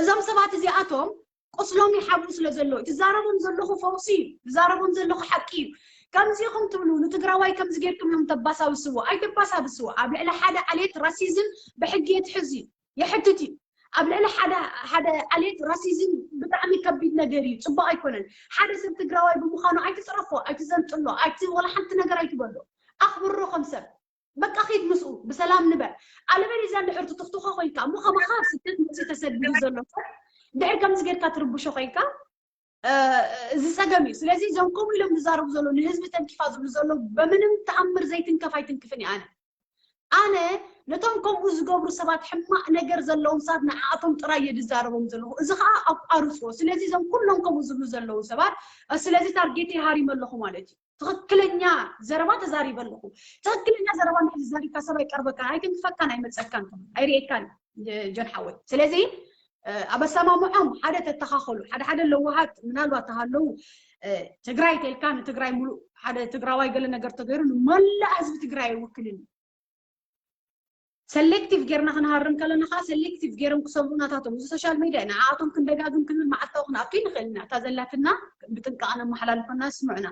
እዞም ሰባት እዚኣቶም ቁስሎም ይሓብኡ ስለ ዘለዉ ትዛረቦም ዘለኹ ፈውሲ እዩ ትዛረቦም ዘለኹ ሓቂ እዩ ከምዚ ኢኹም ትብሉ ንትግራዋይ ከምዚ ጌርኩም እዮም ተባሳብስዎ ኣይተባሳብስዎ ኣብ ልዕሊ ሓደ ዓሌት ራሲዝም ብሕጊ የትሕዝ እዩ የሕትት እዩ ኣብ ልዕሊ ሓደ ሓደ ዓሌት ራሲዝም ብጣዕሚ ከቢድ ነገር እዩ ፅቡቅ ኣይኮነን ሓደ ሰብ ትግራዋይ ብምዃኑ ኣይትፅረፎ ኣይትዘንጥሎ ኣይቲ ወላ ሓንቲ ነገር ኣይትበሎ ኣኽብሮ ከም ሰብ በቃ ኺድ ምስኡ ብሰላም ንበር ኣለበለዚያ እንድሕር ትትኽትኾ ኮይንካ እሞ ከማኻ ኣብ ስደት መፅኡ ተሰዲዱ ዘሎ ሰብ ድሕር ከምዚ ጌርካ ትርብሾ ኮይንካ እዚ ፀገም እዩ ስለዚ እዞም ከምኡ ኢሎም ዝዛረቡ ዘሎ ንህዝቢ ተንኪፋ ዝብሉ ዘሎ በምንም ተኣምር ዘይትንከፍ ኣይትንክፍን እየ ኣነ ኣነ ነቶም ከምኡ ዝገብሩ ሰባት ሕማቕ ነገር ዘለዎም ሰባት ንዓኣቶም ጥራይ እየ ዝዛረቦም ዘለኹ እዚ ከዓ ኣቋርፅዎ ስለዚ እዞም ኩሎም ከምኡ ዝብሉ ዘለዉ ሰባት ስለዚ ታርጌት ይሃሪመ ኣለኹ ማለት እዩ ትኽክለኛ ዘረባ ተዛሪበ ኣለኹ ትኽክለኛ ዘረባ እንድሕር ዝዛሪብካ ሰብ ኣይቀርበካን ኣይተንክፈካን ኣይመፀካን ኣይርእየካን ጆን ሓወይ ስለዚ ኣብ ኣሰማምዖም ሓደ ተተኻኸሉ ሓደ ሓደ ለዋሃት ምናልባት ተሃለዉ ትግራይ ተልካ ንትግራይ ሙሉእ ሓደ ትግራዋይ ገለ ነገር ተገይሩ ንመላእ ህዝቢ ትግራይ ኣይውክልን ሰሌክቲቭ ጌርና ክንሃርም ከለና ከዓ ሰሌክቲቭ ጌሮም ክሰምዑ ናታቶም እዚ ሶሻል ሚድያ ንዓኣቶም ክንደጋግም ክንብል መዓልታዊ ክንኣቱ ይንኽእል ኢና እታ ዘላትና ብጥንቃቐ ነመሓላልፈና ስምዑና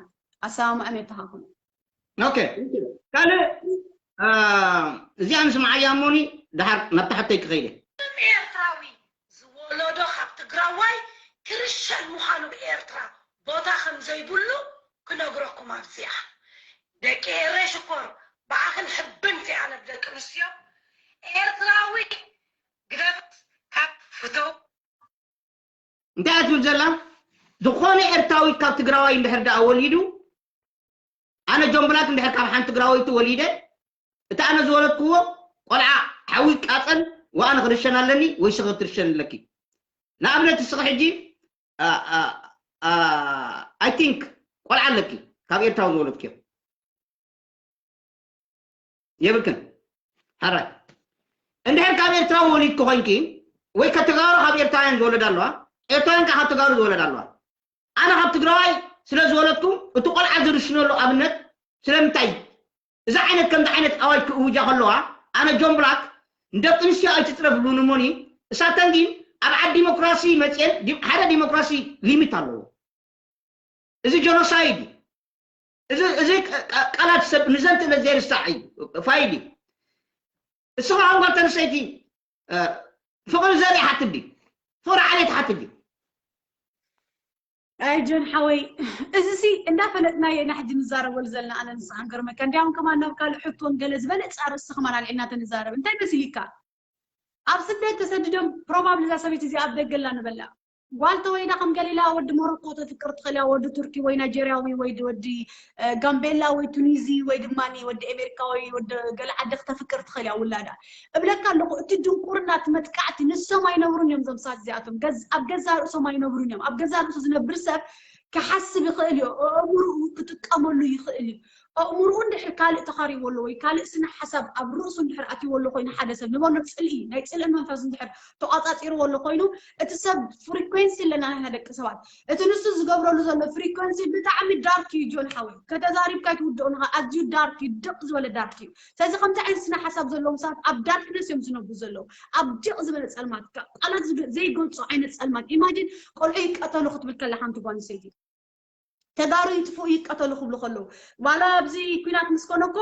ኣሰማምዖም የተኻኽሉ ኦኬ ካልእ እዚኣ ንስምዓያ እሞኒ ድሓር ናብታ ሓተይ ክኸይደ ኤርትራዊ ዝወለዶ ካብ ትግራዋይ ክርሸን ምዃኑ ብኤርትራ ቦታ ከም ዘይብሉ ክነግረኩም ኣብዚኣ ደቂ ኤረይ ሽኮር ብኣኽን ሕብንቲ ኣነ ብደቂ ኣንስትዮ ኤርትራዊ ግደፍት ካብ ፍትው እንታይ እያ ትብል ዘላ ዝኾነ ኤርትራዊት ካብ ትግራዋይ እንድሕር ደኣ ወሊዱ ኣነ ጆን ብላክ እንድሕር ካብ ሓንቲ ትግራወይቲ ወሊደ እቲ ኣነ ዝወለድክዎ ቆልዓ ሓዊ ይቃፀል ወኣነ ክርሸን ኣለኒ ወይ ስኺ ክትርሸን ኣለኪ ንኣብነት እስኺ ሕጂ I think ቆልዓ ኣለኪ ካብ ኤርትራዊ ዝወለድክዮ የብልክን ሓራይ እንድሕር ካብ ኤርትራዊ ወሊድኪ ኮይንኪ ወይ ከተጋሩ ካብ ኤርትራውያን ዝወለዳ ኣለዋ ኤርትራውያን ካብ ተጋሩ ዝወለዳ ኣለዋ ኣነ ካብ ትግራዋይ ስለ ዝወለድኩም እቲ ቆልዓ ዝርሽነሉ ኣብነት ስለምንታይ እዚ ዓይነት ከምዚ ዓይነት ኣዋጅ ክእውጃ ከለዋ ኣነ ጆን ብላክ ንደቂ ኣንስትዮ ኣይትፅረፍ ብሉኒ እሞኒ እሳተን ግን ኣብ ዓዲ ዲሞክራሲ መፅየን ሓደ ዲሞክራሲ ሊሚት ኣለዎ እዚ ጀኖሳይድ እዩ እዚ ቃላት ሰብ ንዘንትእለ ዘይርሳዕ እዩ ፋይል እዩ እስኻ ኣንጓል ተንሰይቲ ፍቕሪ ዘርኢ ሓትት ድዩ ፍቕሪ ዓሌት ሓትት ድዩ ኣይ ጆን ሓወይ እዚ ሲ እንዳፈለጥናዮ ኢና ሕጂ ንዛረበሉ ዘለና ኣነ ንስኻን ገርመካ እንዲያውም ከማን ናብ ካልእ ሕቶን ገለ ዝበለፀ ኣርእስቲ ከማን ኣልዒልና ተንዛረብ እንታይ መሲሊካ ኣብ ስደት ተሰዲዶም ፕሮባብሊ እዛ ሰበይቲ እዚኣ ኣብ ደገ ኣላ ንበላ ጓል ተወሊዳ ከም ገሊላ ወዲ ሞሮኮ ተፍቅር ትኽእል እያ ወዲ ቱርኪ ወይ ናይጀርያዊ ወይ ወዲ ጋምቤላ ወይ ቱኒዚ ወይ ድማ ወዲ ኣሜሪካ ወይ ወዲ ገለ ዓዲ ክተፍቅር ትኽእል እያ ውላዳ እብለካ ኣለኹ እቲ ድንቁርና እቲ መጥቃዕቲ ንሶም ኣይነብሩን እዮም ዞም ሰባት እዚኣቶም ኣብ ገዛ ርእሶም ኣይነብሩን እዮም ኣብ ገዛ ርእሱ ዝነብር ሰብ ክሓስብ ይኽእል እዩ ኣእምርኡ ክጥቀመሉ ይኽእል እዩ ኣእምርኡ እንድሕር ካልእ ተኻሪዎ ኣሎ ወይ ካልእ ስነ ሓሳብ ኣብ ርእሱ እንድሕር ኣትይዎ ኣሎ ኮይኑ ሓደ ሰብ ንበሎ ፅልኢ ናይ ፅልኢ መንፈስ እንድሕር ተቋፃፂርዎ ኣሎ ኮይኑ እቲ ሰብ ፍሪኮንሲ ኣለና ንሕና ደቂ ሰባት እቲ ንሱ ዝገብረሉ ዘሎ ፍሪኮንሲ ብጣዕሚ ዳርክ እዩ ጆን ሓወይ ከተዛሪብካ ኣይትውድኦ ንኻ ኣዝዩ ዳርክ እዩ ድቕ ዝበለ ዳርክ እዩ ስለዚ ከምዚ ዓይነት ስነ ሓሳብ ዘለዎም ሰባት ኣብ ዳርክነስ እዮም ዝነብሩ ዘለዉ ኣብ ድቕ ዝበለ ፀልማት ቃላት ዘይገልፆ ዓይነት ፀልማት ኢማጂን ቆልዑ ይቀተሉ ክትብል ከላ ሓንቲ ጓል ኣንስተይቲ ተጋሩ ይጥፍኡ ይቀተሉ ክብሉ ከለዉ ዋላ ኣብዚ ኩናት ምስ ኮነ እኮ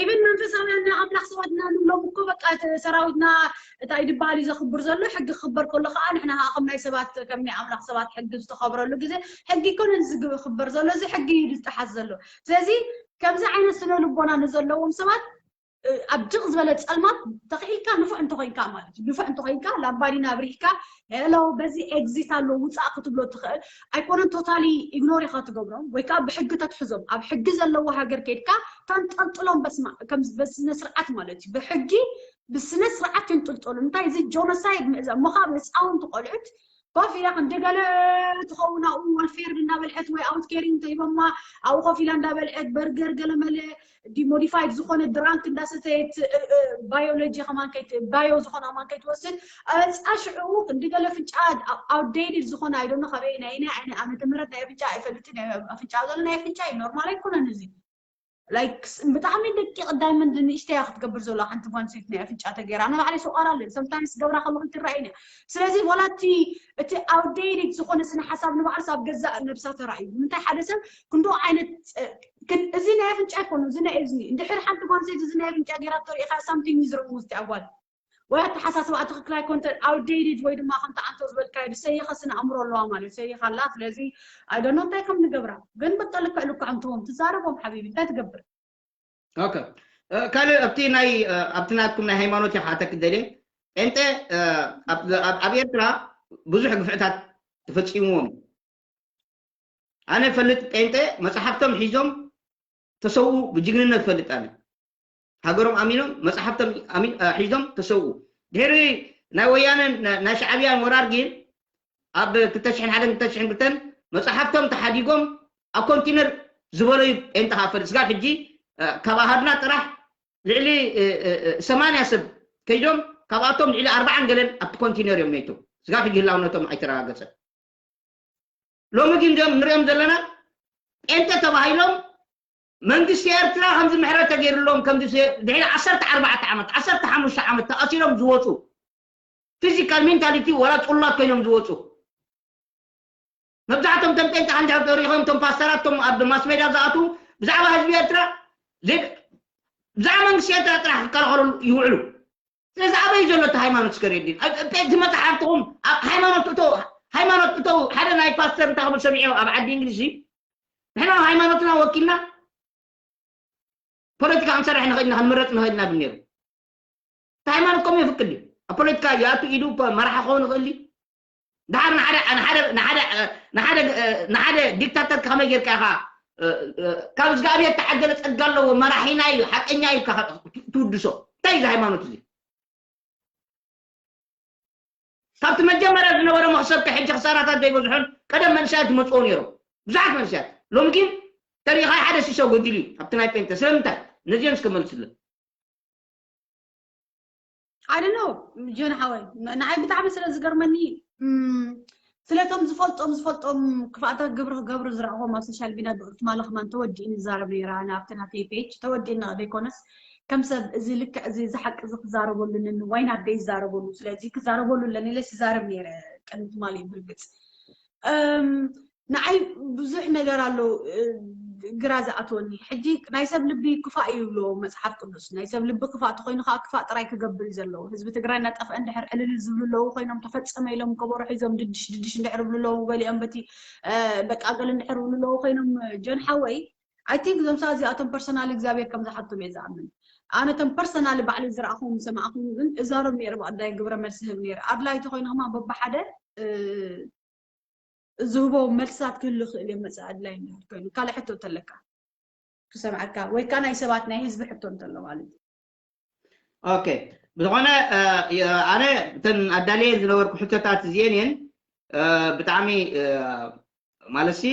ኢቨን መንፈሳውያን ናይ ኣምላኽ ሰባት ኢና ንብሎም እኮ በቃ እቲ ሰራዊትና እንታይ ድበሃል እዩ ዘኽብር ዘሎ ሕጊ ክኽበር ከሎ ከዓ ንሕና ከዓ ከም ናይ ሰባት ከም ናይ ኣምላኽ ሰባት ሕጊ ዝተኸብረሉ ግዜ ሕጊ ይኮነን ዝኽበር ዘሎ እዚ ሕጊ እዩ ዝጠሓስ ዘሎ ስለዚ ከምዚ ዓይነት ስነ ልቦና ንዘለዎም ሰባት ኣብ ድቕ ዝበለ ፀልማት ተኽኢልካ ንፉዕ እንተኾይንካ ማለት እዩ ንፉዕ እንተኾይንካ ላባዲና ኣብሪህካ ሄሎ በዚ ኤግዚት ኣሎ ውፃእ ክትብሎ ትኽእል ኣይኮነን ቶታሊ ኢግኖር ኢኻ ትገብሮም ወይ ከዓ ብሕጊ ተትሕዞም ኣብ ሕጊ ዘለዎ ሃገር ከይድካ ተንጠልጥሎም በስነ ስርዓት ማለት እዩ ብሕጊ ብስነ ስርዓት ይንጥልጠሉ እንታይ እዚ ጆኖሳይድ ምእዛ እሞ ካብ ህፃውንቲ ቆልዑት ኮፍ ኢላ ክንዲ ገለ ትኸውን ኣብኡ ዋልፌር እንዳበልዐት ወይ ኣውት ኬሪንግ ተሂቦማ ኣብኡ ኮፍ ኢላ እንዳበልዐት በርገር ገለመለ ዲሞዲፋይድ ዝኾነ ድራንክ እንዳሰተየት ባዮሎጂ ከማን ባዮ ዝኾነ ከማን ከይትወስድ ኣበፃ ሽዑ ክንዲ ገለ ፍንጫ ኣውትዴይትድ ዝኾነ ኣይዶኖ ካበይ ናይ ናይ ዓመተ ምህረት ናይ ኣፍንጫ ኣይፈልጥን ኣፍንጫ ዘሎ ናይ ኣፍንጫ እዩ ኖርማል ኣይኮነን እዚ ላይክ ብጣዕሚ ደቂቕ ዳይመንድ ንእሽተያ ክትገብር ዘሎ ሓንቲ ጓል ኣንስተይቲ ናይ ኣፍንጫ ተገይራ ኣነ ባዕለይ ሰቋራ ኣለኒ ሰምታይምስ ገብራ ከለኹ ትረኣይኒ ስለዚ ዋላ እቲ እቲ ኣውትዴይትድ ዝኾነ ስነ ሓሳብ ንባዕሉ ኣብ ገዛእ ነብሳ ተራእዩ ንምንታይ ሓደ ሰብ ክንዶ ዓይነት እዚ ናይ ኣፍንጫ ይኮኑ እዚ ናይ እዝኒ እንድሕር ሓንቲ ጓል ኣንስተይቲ እዚ ናይ ኣፍንጫ ገይራ ተሪኢኻ ሳምቲንግ ይዝረቡ ውስቲ ኣጓል ወይ ኣተሓሳስባ ትኽክል ኣይኮንተን ኣውትዴይትድ ወይ ድማ ከምቲ ኣንቶ ዝበልካዮ ሰይኸ ስነ ኣእምሮ ኣለዋ ማለት ሰይኸ ኣላ ስለዚ ኣይደኖ እንታይ ከም ንገብራ ግን በቃ ልክዕ ልክዖም ትዎም ትዛረቦም ሓቢቢ እንታይ ትገብር ኦኬ ካልእ ኣብቲ ናይ ኣብቲ ናትኩም ናይ ሃይማኖት ኢኻ ተክደልየ ጴንጤ ኣብ ኤርትራ ብዙሕ ግፍዕታት ተፈፂምዎም ኣነ ፈልጥ ጴንጤ መፅሓፍቶም ሒዞም ተሰውኡ ብጅግንነት ፈልጥ ኣነ ሃገሮም ኣሚኖም መፅሓፍቶም ሒዞም ተሰውኡ ድሕሪ ናይ ወያነ ናይ ሻዕብያን ወራር ግን ኣብ ክልተ ሽሕን ሓደን ክልተ ሽሕን ክልተን መፅሓፍቶም ተሓዲጎም ኣብ ኮንቲነር ዝበለዩ ጴንጠ ከዓ ፈልጥ ስጋብ ሕጂ ካብ ኣሃድና ጥራሕ ልዕሊ ሰማንያ ሰብ ከይዶም ካብኣቶም ልዕሊ ኣርባዓን ገለን ኣብቲ ኮንቲነር እዮም መይቶም ስጋብ ሕጂ ህላውነቶም ኣይተረጋገፀን ሎሚ ግን ም ንሪኦም ዘለና ጴንጠ ተባሂሎም መንግስቲ ኤርትራ ከምዚ ምሕረት ተገይርሎም ከምዚ ድሕሪ ዓሰርተ ኣርባዕተ ዓመት ዓሰርተ ሓሙሽተ ዓመት ተኣሲሮም ዝወፁ ፊዚካል ሜንታሊቲ ወላ ፁላት ኮይኖም ዝወፁ መብዛሕቶም ቶም ጴንጠ ሓንጃብ ተሪኾም ቶም ፓስተራት ቶም ኣብ ማስ ሜድያ ዝኣትዉ ብዛዕባ ህዝቢ ኤርትራ ብዛዕባ መንግስቲ ኤርትራ ጥራሕ ክከላኸሉ ይውዕሉ ስለዚ ኣበይ ዘሎ እቲ ሃይማኖት እስከ ሬድን እቲ መፅሓፍትኹም ኣብ ሃይማኖት እቶ ሃይማኖት እቶ ሓደ ናይ ፓስተር እንታይ ክብል ሰሚዐ ኣብ ዓዲ እንግሊዝ ንሕና ሃይማኖትና ወኪልና ፖለቲካ ክንሰርሕ ንኽእል ኢና ክንምረፅ ንኽእል ኢና ብል ነይሩ እቲ ሃይማኖት ከምኡ የፍቅድ እዩ ኣብ ፖለቲካ ይኣቱ ኢዱ መራሒ ክኸውን ይኽእል እዩ ድሓር ንሓደ ንሓደ ንሓደ ንሓደ ንሓደ ዲክታተር ከመይ ጌርካ ኢኻ ካብ እግዚኣብሔር ተዓደለ ጸጋ ኣለዎ መራሒና እዩ ሓቀኛ እዩ ኢልካ ትውድሶ እንታይ እዚ ሃይማኖት እዚ ካብቲ መጀመርያ ዝነበረ መኽሰብ ሕጂ ክሳራታት ዘይበዝሖን ቀደም መንእሰያት ዝመፅኦ ነይሮም ብዙሓት መንእሰያት ሎሚ ግን ተሪኻ ሓደ ሲሶ ጎዲሉ እዩ ኣብቲ ናይ ጴንተ ስለምንታይ ነዚኦም እስከ መልስለን I don't know ጆን ሓወይ ንዓይ ብጣዕሚ ስለ ዝገርመኒ ስለቶም ዝፈልጦም ዝፈልጦም ክፍኣታት ግብሪ ክገብሩ ዝረኣኹም ኣብ ሶሻል ሚድያ ብቅርትማለ ከማን ተወዲእኒ ይዛረብ ነይረ ኣነ ኣብቲ ናተይ ፔጅ ተወዲእኒ ዘይኮነስ ከም ሰብ እዚ ልክዕ እዚ እዚ ሓቂ እዚ ክዛረበሉ ነኒ ዋይናት ደይ ይዛረበሉ ስለዚ ክዛረበሉ ኣለኒ ኢለስ ይዛረብ ነይረ ቅድሚ ትማሊ ብርግፅ ንዓይ ብዙሕ ነገር ኣሎ ግራ ዝኣትወኒ ሕጂ ናይ ሰብ ልቢ ክፋእ እዩ ይብሎ መፅሓፍ ቅዱስ ናይ ሰብ ልቢ ክፋእ ተኮይኑ ከዓ ክፋእ ጥራይ ክገብር እዩ ዘለዎ ህዝቢ ትግራይ እናጠፍአ እንድሕር ዕልል ዝብሉ ኣለዉ ኮይኖም ተፈፀመ ኢሎም ከበሮ ሒዞም ድድሽ ድድሽ እንድሕር ብሉ ኣለዉ ገሊኦም በቲ በቃ ገለ እንድሕር ብሉ ኣለዉ ኮይኖም ጆን ሓወይ I think እዞም ሰባት እዚኣቶም ፐርሰናሊ እግዚኣብሔር ከም ዝሓቶም እየ ዝኣምን ኣነ ቶም ፐርሰናሊ ባዕሊ ዝረኣኹም ዝሰማዕኹም ግን እዛረብ ነይረ ብኣዳይ ግብረ መልሲ ህብ ነይረ ኣድላይ ተኮይኑ ከማ በብሓደ ዝህቦ መልስታት ክህሉ ይኽእል እዮም መፅእ ኣድላይ እንድሕር ኮይኑ ካልእ ሕቶ እንተለካ ክሰምዐካ ወይ ከዓ ናይ ሰባት ናይ ህዝቢ ሕቶ እንተሎ ማለት እዩ ኦኬ ብዝኾነ ኣነ እተን ኣዳልየ ዝነበርኩ ሕቶታት እዚአን እየን ብጣዕሚ ማለትሲ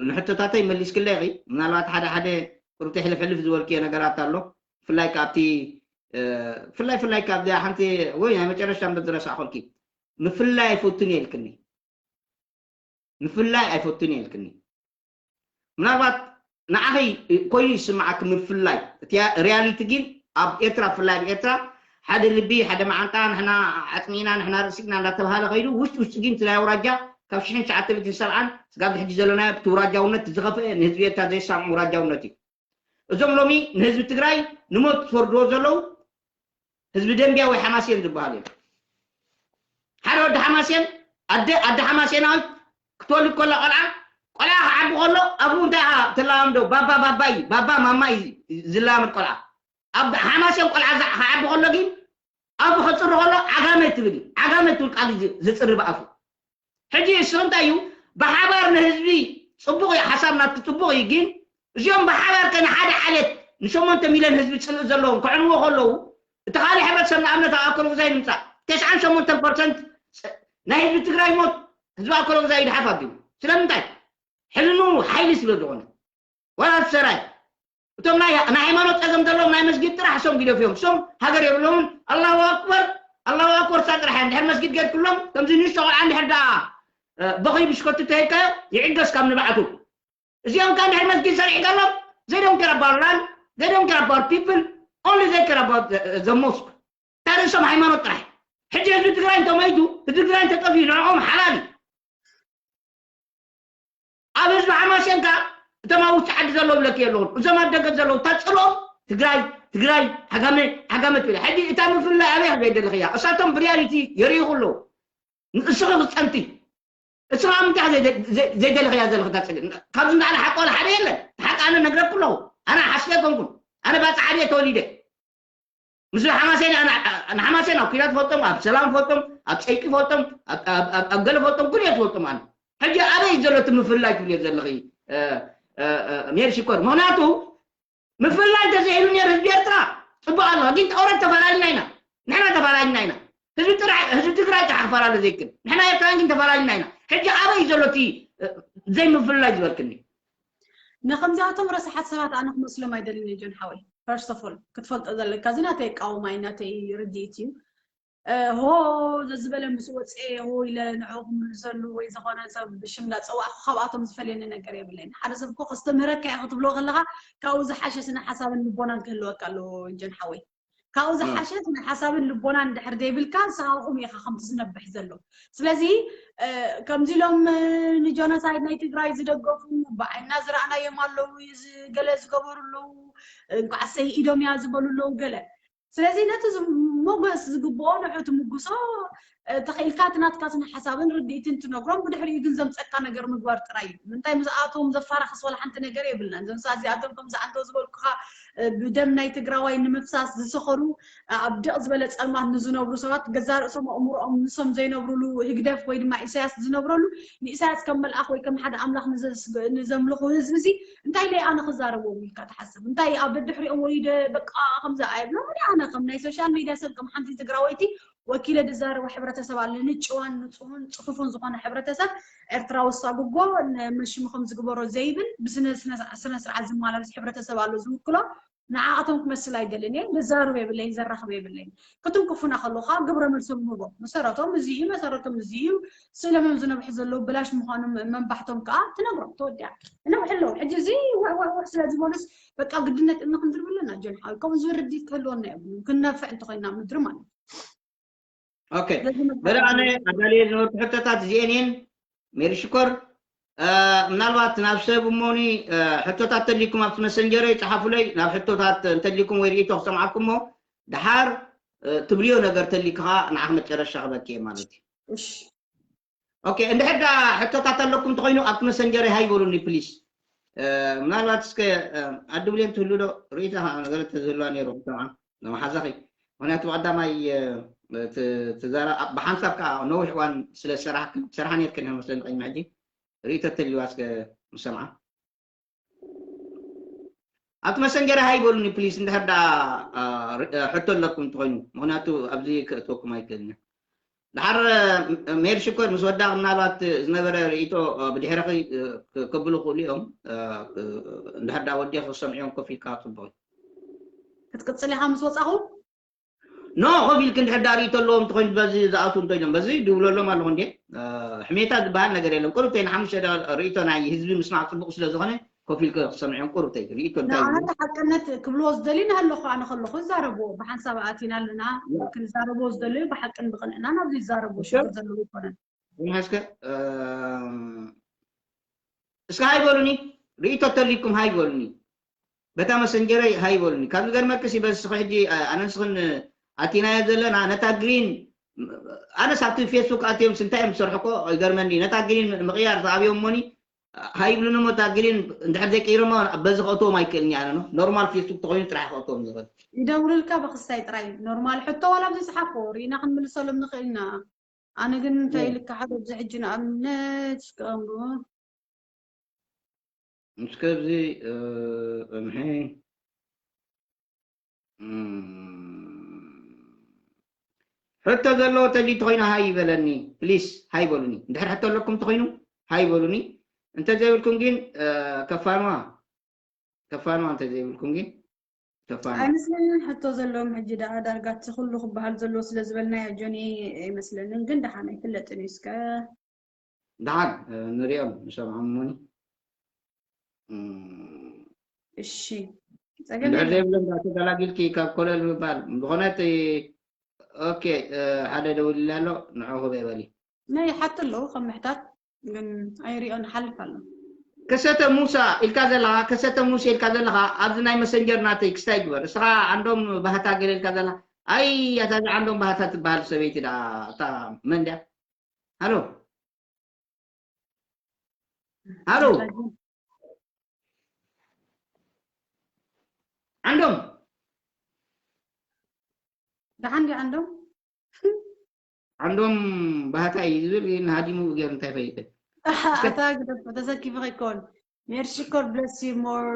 ንሕቶታተይ መሊስክለ ኢኺ ምናልባት ሓደ ሓደ ቁርብቲ ሕልፍ ሕልፍ ዝበልክዮ ነገራት ኣሎ ብፍላይ ካብቲ ፍላይ ፍላይ ካብ ሓንቲ ወይ ናይ መጨረሽታ መበል ዝረሳዕኹልኪ ምፍላይ ኣይፈቱን እየ ኢልክኒ ምፍላይ ኣይፈቱን እየ ኢልክኒ ምናልባት ንዓኸይ ኮይኑ ይስምዓኪ ምፍላይ እቲ ሪያሊቲ ግን ኣብ ኤርትራ ብፍላይ ኣብ ኤርትራ ሓደ ልቢ ሓደ መዓንጣ ንሕና ዓፅሚና ንሕና ርእሲና እንዳተባሃለ ከይዱ ውሽጢ ውሽጢ ግን ናይ ኣውራጃ ካብ ሽሕን ትሽዓተ ሚእትን ሰብዓን ስጋብ ሕጂ ዘለናዮ ብቲ ውራጃውነት ዝኸፍአ ንህዝቢ ኤርትራ ዘይሳምዑ ውራጃውነት እዩ። እዞም ሎሚ ንህዝቢ ትግራይ ንሞት ዝፈርድዎ ዘለዉ ህዝቢ ደንቢያ ወይ ሓማሴን ዝበሃል እዮም። ሓደ ወዲ ሓማሴን ኣደ ኣደ ሓማሴናዊት ክትወልድ ከላ ቆልዓ ቆልዓ ክዓቢ ከሎ ኣብኡ እንታይ ኢኻ ትላዋም ዶ ባባ ባባ እዩ ባባ ማማ እዩ ዝላመድ ቆልዓ ኣብ ሓማሴን ቆልዓ ክዓቢ ከሎ ግን ኣፉ ከፅሪ ከሎ ዓጋመ ትብል እዩ። ዓጋመ ትብል ቃል እዩ ዘፅሪ ብኣፉ። ሕጂ እሱ እንታይ እዩ ብሓባር ንህዝቢ ፅቡቕ እዩ ሓሳብ ናቱ ፅቡቕ እዩ ግን እዚኦም ብሓባር ከ ንሓደ ዓሌት ንሸሞንተ ሚልዮን ህዝቢ ፅልእ ዘለዎም ከዕንዎ ከለዉ እቲ ካልእ ሕብረተሰብ ንኣብነት ኣብ ኣኮሎጉዛይ ንምፃእ ተስዓን ሸሞንተን ፐርሰንት ናይ ህዝቢ ትግራይ ሞት ህዝቢ ኣኮሎጉዛይ ይድሓፍ ኣቢሉ ስለምንታይ ሕልኑ ሓይሊ ስለ ዝኾነ ወላ ሰራይ እቶም ናይ ናይ ሃይማኖት ፀገም ዘለዎም ናይ መስጊድ ጥራሕ እሶም ግደፍዮም እሶም ሃገር የብሎምን ኣላሁ ኣክበር ኣላሁ ኣክበር ሳ ጥራሕ እዮም ድሕር መስጊድ ገድክሎም ከምዚ ንእሽቶ ቆልዓ እንድሕር ደኣ በኺ ብሽኮቲ ተሄድካዮ ይዕገስ ካብ ንብዓቱ እዚኦም ካ እንድሕር መስጊድ ሰሪሕካሎም they don't care about land they don't care about people only they care about the mosque ታርእሶም ሃይማኖት ጥራሕ ሕጂ ህዝቢ ትግራይ እንተመይቱ ህዝቢ ትግራይ እንተጠፍዩ ንዕኦም ሓላል እዩ ኣብ ህዝቢ ሓማሴን ከኣ እቶም ኣብ ውሽጢ ዓዲ ዘለዉ ብለኪ ኣለኹም እዞም ኣብ ደገ ዘለዉ እታ ፅልኦም ትግራይ ትግራይ ዓጋመ ዓጋመ ትብል ሕጂ እታ ምፍልላይ ኣበይ ዘይደለኽያ እሳቶም ብሪያሊቲ የርእይኹ ኣለዉ ንእስኺ ክፀንቲ እስኻ ምንታይ ዘይደለኽያ ዘለኽታ ፅልእ ካብዚ ንዓለ ሓቂ ዋላ ሓደ የለን ሓቂ ኣነ ነግረኩ ኣለኹ ኣነ ሓስለ ኣይኮንኩን ኣነ ባፅዓ ድየ ተወሊደ ምስ ሓማሴን ንሓማሴን ኣብ ኩናት ፈልጦም ኣብ ሰላም ፈልጦም ኣብ ፀይቂ ፈልጦም ኣብ ገለ ፈልጦም ኩሉ እየ ዝፈልጦም ኣነ ሕጂ ኣበይ ዘሎ እቲ ምፍልላይ ትብልዮ ዘለኺ ሜር ሽኮር ምክንያቱ ምፍልላይ እንተዘይህሉ ነር ህዝቢ ኤርትራ ፅቡቅ ኣለዋ ግን ኦረት ተፈላለና ኢና ንሕና ተፈላለና ኢና ህዝቢ ጥራሕ ህዝቢ ትግራይ ጥራሕ ክፈላለ ዘይክል ንሕና ኤርትራን ግን ተፈላለና ኢና ሕጂ ኣበይ ዘሎ እቲ ዘይምፍልላይ ዝበልክኒ ንከምዚኣቶም ረሳሓት ሰባት ኣነ ክመስሎም ኣይደልን እየ ጆን ሓወይ first of all ክትፈልጦ ዘለካ እዚ ናተይ ኣቃውማ እዩ ናተይ ርድኢት እዩ ሆ ዘዝበለ ምስ ወፀ ሆ ኢለ ንዕኡ ክምልሰሉ ወይ ዝኾነ ሰብ ብሽም እንዳፀዋዕኩ ካብኣቶም ዝፈልየኒ ነገር የብለይን ሓደ ሰብ እኮ ከስተምህረካ እየ ክትብሎ ከለካ ካብኡ ዝሓሸ ስነ ሓሳብን ልቦናን ክህልወካ ኣለዎ ጆን ሓወይ ካብኡ ዝሓሸ ስነ ሓሳብን ልቦናን እንድሕር ዘይብልካ ንስኻ ቁም ኢኻ ከምቲ ዝነብሕ ዘሎ ስለዚ ከምዚ ኢሎም ንጆኖሳይድ ናይ ትግራይ ዝደገፉ ብዓይና ዝረኣናዮም ኣለዉ ገለ ዝገበሩ ኣለዉ እንኳዕ ሰይ ኢዶም እያ ዝበሉ ኣለዉ ገለ ስለዚ ነቲ ሞገስ ዝግብኦ ንዑ ትምጉሶ ተኽኢልካ እቲ ናትካ ስነ ሓሳብን ርድኢትን ትነግሮም ብድሕሪኡ ግን ዘምፀካ ነገር ምግባር ጥራይ እዩ ምንታይ ምስኣቶም ዘፋራኽስ ወላ ሓንቲ ነገር የብልናን ዘምሳ እዚኣቶም ከም ዝዓንተው ዝበልኩኻ ብደም ናይ ትግራዋይ ንምፍሳስ ዝሰኸሩ ኣብ ድቕ ዝበለ ፀልማት ንዝነብሩ ሰባት ገዛ ርእሶም ኣእምሮኦም ንሶም ዘይነብሩሉ ህግደፍ ወይ ድማ ኢሳያስ ዝነብረሉ ንኢሳያስ ከም መልኣኽ ወይ ከም ሓደ ኣምላኽ ንዘምልኹ ህዝቢ እዚ እንታይ ደይ ኣነ ክዛረቦም ኢልካ ትሓስብ እንታይ ኣብ ድሕሪኦም ወይ በቃ ከምዚ ኣይብሎም እኔ ኣነ ከም ናይ ሶሻል ሚድያ ሰብ ከም ሓንቲ ትግራወይቲ ወኪለ ዝዛረቦ ሕብረተሰብ ኣለ ንጭዋን ንፁሁን ፅፉፉን ዝኾነ ሕብረተሰብ ኤርትራዊ ሳጉጎ ንመሽሙ ከም ዝግበሮ ዘይብል ብስነ ስርዓት ዝመላለስ ሕብረተሰብ ኣሎ ዝውክሎ ንዓኣቶም ክመስል ኣይደልን እየ። ዝዛረብ የብለይን፣ ዘራኽብ የብለይን። ክትንክፉና ከለኹ ከዓ ግብረ መልሶም ንህቦም። መሰረቶም እዚ እዩ፣ መሰረቶም እዚ እዩ፣ ስእለምም ዝነብሑ ዘለዉ ብላሽ ምዃኖም መንባሕቶም ከዓ ትነግሮም፣ ተወዲኣ። ይነብሑ ኣለዉ። ሕጂ እዚ ውሕ ውሕ ውሕ ስለ ዝበሉስ በቃ ግድነት እምኒ ክንድርቢ ኣለና ጆን ሓወይ። ከምኡ ዝብል ርድኢት ክህልወና የብሉን፣ ክንነፍዕ እንተኾይንና ምድሪ ማለት እዩ። ኦኬ በለ ኣነ ኣዳልየ ዝነበርኩ ሕቶታት እዚኤን እየን ሜሪ ሽኮር ምናልባት ናብ ሰብ እሞኒ ሕቶታት ተሊኩም ኣብቲ መሰንጀረይ ፀሓፉለይ ናብ ሕቶታት እንተሊኩም ወይ ርእይቶ ክሰምዓኩም እሞ ድሓር ትብልዮ ነገር ተሊክኻ ንዓኽ መጨረሻ ክበኪ እየ ማለት እዩ ኦኬ እንድሕር ዳ ሕቶታት ኣለኩም እንተኮይኑ ኣብቲ መሰንጀረይ ሃይ በሉኒ ፕሊስ ምናልባት እስከ ኣዲ ብሌን ትህሉ ዶ ርእይቶ ነገረ ተዝህልዋ ነይሩ ክሰምዓ ንመሓዛኺ ምክንያቱ ብቀዳማይ ብሓንሳብ ከዓ ነዊሕ እዋን ስለ ዝሰራሕክን ትሰርሓ ነርክን መስለኒ ቅድሚ ሕጂ ርእይቶ ተልዋ እስከ ንሰምዓ ኣብቲ መሰንጀር ሃይ በሉኒ ፕሊስ እንድሕር ዳ ሕቶ ኣለኩም እንተኮይኑ ምክንያቱ ኣብዚ ክእትወኩም ኣይክእልን ድሓር ሜር ሽኮር ምስ ወዳቕ ምናልባት ዝነበረ ርእይቶ ብድሕረኺ ከብሉ ክእሉ እዮም እንድሕር ዳ ወዲኽ ዝሰምዕዮም ኮፍ ኢልካ ፅቡቅ እዩ ክትቅፅል ኢኻ ምስ ወፃኹ ኖ ኮፍ ኢልክ እንድሕር ዳ ርእይቶ ኣለዎም እንተኮይኑ በዚ ዝኣትዉ እንተይኖም በዚ ድውለሎም ኣለኹ እንዴ ሕሜታ ዝበሃል ነገር የለን ቁሩብተይ ንሓሙሽተ ደቂቕ ርእይቶ ናይ ህዝቢ ምስማዕ ፅቡቅ ስለ ዝኾነ ኮፍ ኢልክ ክሰምዕዮም ቁሩብተይ ርእይቶ እንታይ እዩ ንኣብነት ሓቅነት ክብልዎ ዝደልዩ ንሃለኹ ኣነ ከለኹ ይዛረብዎ ብሓንሳብ ኣቲና ኣለና ክንዛረብዎ ዝደለዩ ብሓቅን ብቅንዕናን ኣብዚ ይዛረብዎ ሽግር ዘለዎ ይኮነን ይምሓስከ እስከ ሃይ በሉኒ። ርእይቶ ተልይኩም ሃይ በሉኒ። በታ መሰንጀረይ ሃይ በሉኒ። ካብ ዝገርመክስ ይበስኺ ሕጂ ኣነን ስኽን ኣቲናዮ ዘለና ነታ ግሪን ኣነስ ኣብቲ ፌስቡክ ኣትዮም እንታይ እዮም ዝሰርሑ እኮ ይገርመኒ። ነታ ግሪን ምቕያር ዝኣብዮም ሞኒ ሃይ ብሉኒ እሞ እታ ግሪን እንድሕር ዘይቀይሮሞ በዚ ከእትዎም ኣይክእልን ኣነ ነው። ኖርማል ፌስቡክ ተኾይኑ ጥራሕ ከእትዎም ዝኽእል። ይደውልልካ ብክሳይ ጥራይ ኖርማል ሕቶ ዋላ ብዝፅሓፎ ርኢና ክንምልሰሎም ንኽእል ኢና። ኣነ ግን እንታይ ኢልካ ሓደ ኣብዚ ሕጂ ንኣብነት እስከ ኣንብቦ። እስከ ኣብዚ ጸንሐ ሕቶ ዘለዎ ተሊ ተኾይኑ ሃይ ይበለኒ ፕሊስ ሃይ በሉኒ። እንድሕር ሕቶ ኣለኩም ተኾይኑ ሃይ በሉኒ። እንተዘይብልኩም ግን ከፋንዋ ከፋንዋ እንተዘይብልኩም ግን ከፋንዋ። ኣይመስለንን ሕቶ ዘለዎም ሕጂ ደኣ ዳርጋ እቲ ኩሉ ክበሃል ዘለዎ ስለ ዝበልናዮ ጆኒ ኣይመስለንን ግን ደሓን ኣይፍለጥን እዩ እስከ ደሓን ንሪኦም ንሰምዖም እሞኒ እሺ እንድሕር ዘይብሎም ዳ ተገላጊልኪ ካብ ኮለል ምባል ዝኾነት ኦኬ ሓደ ደውልላ ኣሎ ንዑ ክበይ በሊ ናይ ሓቲ ኣለዉ ከም ምሕታት ግን ኣይሪኦ ንሓልፍ ኣሎ ከሰተ ሙሳ ኢልካ ዘለኻ ከሰተ ሙሳ ኢልካ ዘለኻ ኣብዚ ናይ መሰንጀር ናተይ ክስታይ ግበር እስኻ ዓንዶም ባህታ ገለ ኢልካ ዘለኻ ኣይ ኣታ ዓንዶም ባህታ ትበሃል ሰበይቲ ዳ እታ መን ድያ ሃሎ ሃሎ ዓንዶም ደሓን ድዩ ዓንዶም ዓንዶም ባህታ እዩ ዝብል ግን ሃዲሙ ገይሩ እንታይ ፈይደ ኣታ ግደፎ ተሰኪፉ ከይኮን ሜር ሽኮር bless you more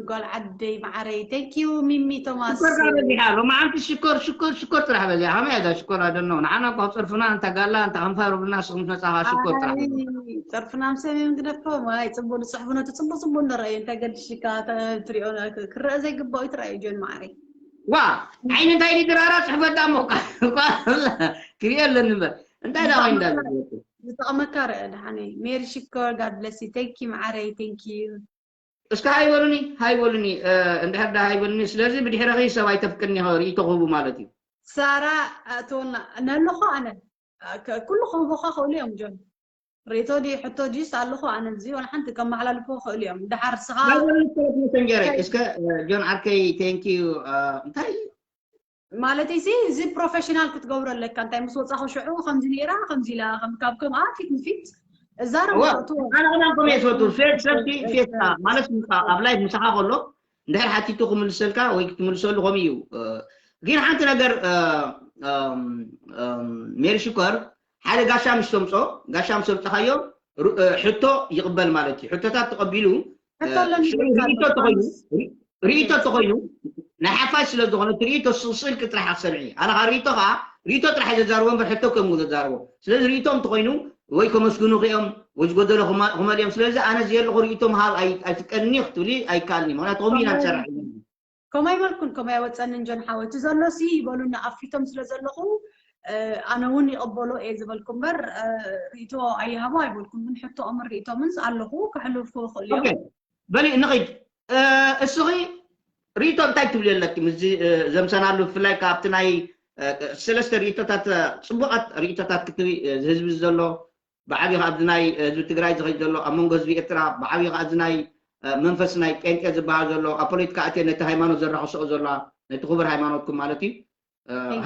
ጓል ዓደይ መዓረይ thank you ሚሚ ቶማስ ሽኮር በዚሓ ሎማዓንቲ ሽኮር ሽኮር ሽኮር ጥራሕ በዚሓ ከመይ እያ ሽኮር ኣደነው ንዓና እኳ ፀርፍና እንታ ጋላ እንታ ከንፋ ርብና ስኹም መፃኻ ሽኮር ጥራሕ ፀርፍና ምሰብ እዮም ግደፎ ማይ ፅቡቅ ዝፅሕፉ ነቲ ፅቡቅ ፅቡቅ እንደረኣዩ እንታይ ገድሽካ ትሪኦ ክረአ ዘይግባኡ ትረኣዩ ጆን መዓረይ ዋ ዓይኒ እንታይ ድራራ ፅሕፈት ዳሞ ክሪኦ ኣለኒ እምበር እንታይ ዳ ኮይን ዳለ ዝጠቕመካ ርአ ደሓነይ ሜሪ ሽኮር ጋድ ብለሲ thank you መዓረይ thank you እስከ ሃይበሉኒ ሃይበሉኒ እንድሕር ዳ ሃይበሉኒ ስለዚ ብድሕረኺ ሰብ ኣይተፍቅኒ ርኢቶ ክህቡ ማለት እዩ ሳራ ኣእትወና ነለኹ ኣነ ኩሉ ክህቡኻ ክእሉ እዮም ጆን ርእቶ ድዩ ሕቶ ድዩስ ኣለኹ ኣነ እዚ ዋላ ሓንቲ ከመሓላልፎ ክእሉ እዮም ድሓር ስኻ ሃይበሉኒ እስከ መሰንጀረይ እስከ ጆን ዓርከይ thank you እንታይ ማለት እዚ እዚ ፕሮፌሽናል ክትገብሮ ኣለካ እንታይ ምስ ወፃኹ ሽዑ ከምዚ ነይራ ከምዚ ኢላ ከም ካብ ከምኣ ፊት ንፊት እዛረብ ኣነ ክዳን ከመይ ዝፈቱ ፌት ሰብቲ ፌት ማለት ኣብ ላይፍ ምሳኻ ከሎ እንድሕር ሓቲቱ ክምልሰልካ ወይ ክትምልሰሉ ከምኡ እዩ ግን ሓንቲ ነገር ሜሪ ሽኮር ሓደ ጋሻ ምስ ተምፆ ጋሻ ምስ ኣምፀኻዮ ሕቶ ይቕበል ማለት እዩ ሕቶታት ተቐቢሉ ርእቶ ተኾይኑ ርእቶ ተኾይኑ ናይ ሓፋሽ ስለ ዝኾነ ትርእቶ ስቕስል ጥራሕ ኣሰምዒ ኣነ ካብ ርእቶ ከዓ ርእቶ ጥራሕ ዘዛርቦ እምበር ሕቶ ከም ዘዛርቦ ስለዚ ርእቶም ተኾይኑ ወይ ከመስግኑ ክኦም ወይ ዝጎደሎ ክመልኦም ስለዚ ኣነ ዝየለኹ ርእቶ ምሃብ ኣይፍቀድኒ ክትብሊ ኣይከኣልኒ ምክንያቱ ከምኡ ኢና ንሰርሕ ከምኡ ኣይበልኩን ከምኡ ኣይወፀንን ጆን ሓወ እቲ ዘሎ ሲ ይበሉና ኣፊቶም ስለ ዘለኹ ኣነ እውን ይቐበሎ እየ ዝበልኩ እምበር ርእቶ ኣይሃቦ ኣይበልኩን ግን ሕቶኦምን ርእቶምን ኣለኹ ከሕልፉ ይኽእሉ እዮም በሊ ንኺድ እስኺ ርእቶ እንታይ ትብሊ ኣለኪ ምስዚ ዘምሰናሉ ብፍላይ ካብ ኣብቲ ናይ ሰለስተ ርእቶታት ፅቡቓት ርእቶታት ክትቢ ህዝቢ ዘሎ ብዓብዪ ከዓ ኣብዚ ናይ ህዝቢ ትግራይ ዝኸይድ ዘሎ ኣብ መንጎ ህዝቢ ኤርትራ ብዓብዪ ከዓ እዚ ናይ መንፈስ ናይ ጴንጤ ዝበሃል ዘሎ ኣብ ፖለቲካ ኣትየ ነቲ ሃይማኖት ዘራኽስኦ ዘላ ነቲ ክቡር ሃይማኖትኩም ማለት እዩ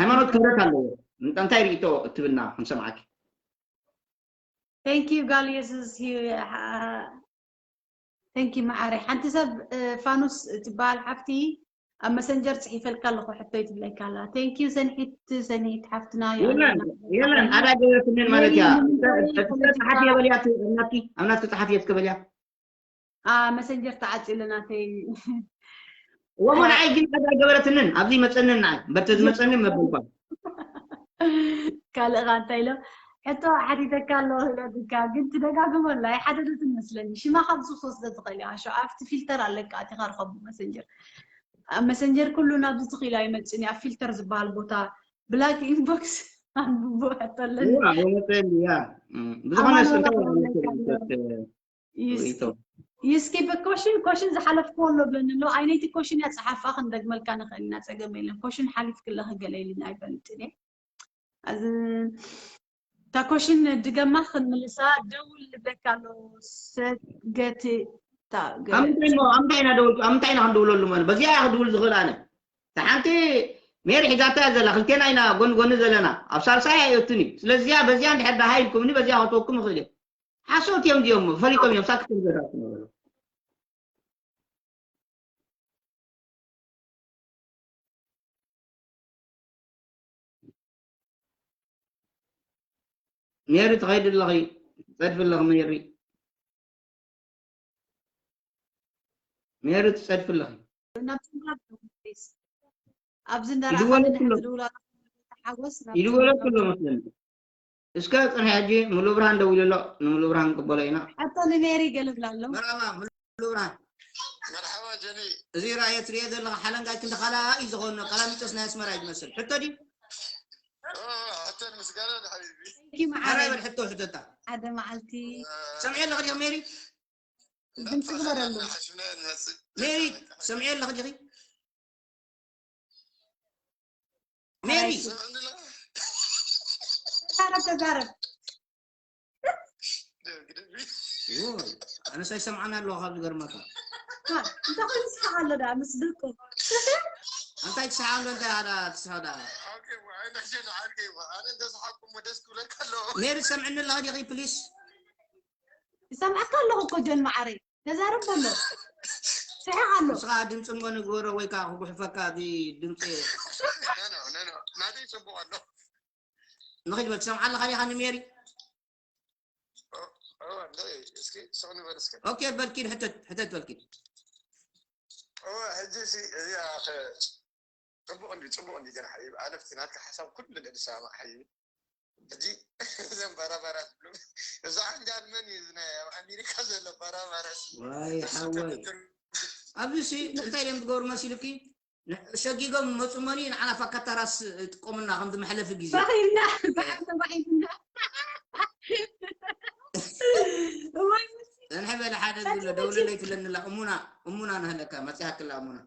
ሃይማኖት ክብረት ኣለዎ እንታይ ርእቶ እትብልና ክንሰምዓኪ Thank you ጋል የሱስ Thank you መዓረይ ሓንቲ ሰብ ፋኑስ ትበሃል ሓፍቲ ኣብ መሰንጀር ፅሒፈልካ ኣለኹ ሕቶይ ትብለካ ኣላ Thank you ሰንሒት ሰንሒት ሓፍትና የለን ኣዳ ገበትንን ማለት እያ ፀሓፊ የበልያ ኣብናትኪ ፀሓፊ የትከበልያ መሰንጀር ተዓፂሉ ናተይ ወሞ ንዓይ ግን ሓዳ ገበረትንን ኣብዚ መፀንን ንዓይ በተ ዝመፀንን መበልኳ ካልእ ካ እንታይ ኢሎም ሕቶ ሓቲተካ ኣለዎ ክብለካ ግን ትደጋግሞ ኣላ ኣይሓደደትን መስለኒ ሽማ ካብ ዝኽሶ ስለ ትኽእል እያ ኣሾ ኣብቲ ፊልተር ኣለካ ኣቲኻ ርኸቡ መሰንጀር ኣብ መሰንጀር ኩሉ ናብዚ ትኽኢሉ ኣይመፅን እዩ ኣብ ፊልተር ዝበሃል ቦታ ብላክ ኢንቦክስ ኣንብቦ ሕቶ ኣለኒ መፀኒ ያ ብዝኾነ ስንታ You skip a question question ዝሓለፍክዎ ኣሎ ብለኒ ኣሎ ኣይነይቲ ኮሽን እያ ፀሓፋ ክንደግመልካ ንኽእል ኢና ፀገም የለን ኮሽን ሓሊፍክለኺ ገለ ኢልና ኣይፈልጥን እየ እዚ እታ ኮሽን ድገማ ክንምልሳ ደውል ልብለካ ኣሎ። ሰገቲ እታ ገ- ኣብ ምንታይ እሞ ኣብ ምንታይ ኢና ደውል ኣብ ምንታይ ኢና ክንድውለሉ ማለት በዚኣ እያ ክድውል ዝኽእል ኣነ እታ ሓንቲ ሜሪ ሒዛታ እያ ዘላ ክልቴና ኢና ጎኒ ጎኒ ዘለና ኣብ ሳልሳይ ኣይእቱን እዩ ስለዚያ በዚኣ እንድሕር ደሃ ኢልኩምኒ በዚኣ ከተወኩም ይኽእል እየ ሓሶት እዮም ድዮም ፈሊጦም እዮም ሳክት ዝገዳቱ ነበሩ ሜሪ ትኸይድ ኣለኺ ትፀድፊ ኣለኺ ሜሪ ሜሪ ትፀድፊ ኣለኺ ናብ ጽንባር ደውል፣ ፕሊዝ። ኣብዚ እንዳረኣኻ ይድወለኩ ንሕና ኣሎ። ትድውል ኣለኻ፣ ተሓጎስ፣ ናብ ይድወለኩ ጽንባር ኣሎ መስለኒ እስከ ፅንሒ ሕጂ ሙሉ ብርሃን ደዊሉ ኣሎ ንሙሉ ብርሃን ቅበሎ ኢና ሕቶ ንሜሪ ገለ ብላ ኣሎ። መርሓባ ሙሉ ብርሃን መርሓባ ጀኒ እዚ ራእየ ትሪኦ ዘለኻ ሓለንጋይ ክንዲ ካላ እዩ ዝኾኖ ቀላሚጦስ ናይ ኣስመራ እዩ ዝመስል ሕቶ ድዩ ኣተን ምስጋና ንሓቢቢ Thank you፣ ሓራ መዓረይ። ይበል ሕቶ ሕቶታ ሓደ መዓልቲ ሰምዐ ኣለኺ ዲኺ ሜሪ ድምፂ ግበረሉ። ሜሪ ሰምዐ ኣለኺ ዲኺ ሜሪ ተዛረብ፣ ተዛረብ። ኣነስ ኣይሰምዓን ኣለዋ ካብ ዝገርመካ እንታይ ኮይኑ ዝስሓቕ ኣሎ ደኣ ምስ ደቁ? እንታይ ትስሓቕ ኣሎ እንታይ ኣላ ትስሓቕ ደኣ ሜሪ ሰምዕኒ ኣለኻ ዲኺ ፕሊስ ይሰምዐካ ኣለኹ እኮ ጆን መዓረይ። ተዛረብ በሎ። ስሒቕ ኣሎ። ንስኻ ድምፂ እሞ ንግበሮ ወይ ከዓ ክጉሕፈካ እቲ ድምፂ ናተይ ፅቡቅ ኣሎ ንኽድ በል ትሰምዓ ኣለኻ ዲኻ ንሜሪ እስኪ ስቕ ንበል እስኪ ኦኬ በልኪድ ሕተት ሕተት በልኪድ እወ ሕጂ ሲ እዚኣ ኸ ፅቡቅ እንዲ ፅቡቅ እንዲ ገና ሓቢብ ኣነፍቲ ናትካ ሓሳብ ኩሉ ንዕዲ ሰማዕ ሓቢብ ሕጂ እዘን ባራባራ ዝብሉ እዛ ዓንጃል መን እዩ እዚ ናይ ኣብ ኣሜሪካ ዘሎ ባራባራ ሲ ዋይ ሓወይ ኣብዚ ሲ እንታይ እዮም ዝገብሩ መሲሉኪ ሸጊጎም መፁ መኒ ንዓና ፋካታራስ ጥቀሙና ከምዚ መሕለፊ ግዜ ተባሂልና ብሓን ተባሂልና እዋይ እንሐ በለ ሓደ ዝብሎ ደውለለይ ትለንላ እሙና እሙና ንህለካ መፅያክላ እሙና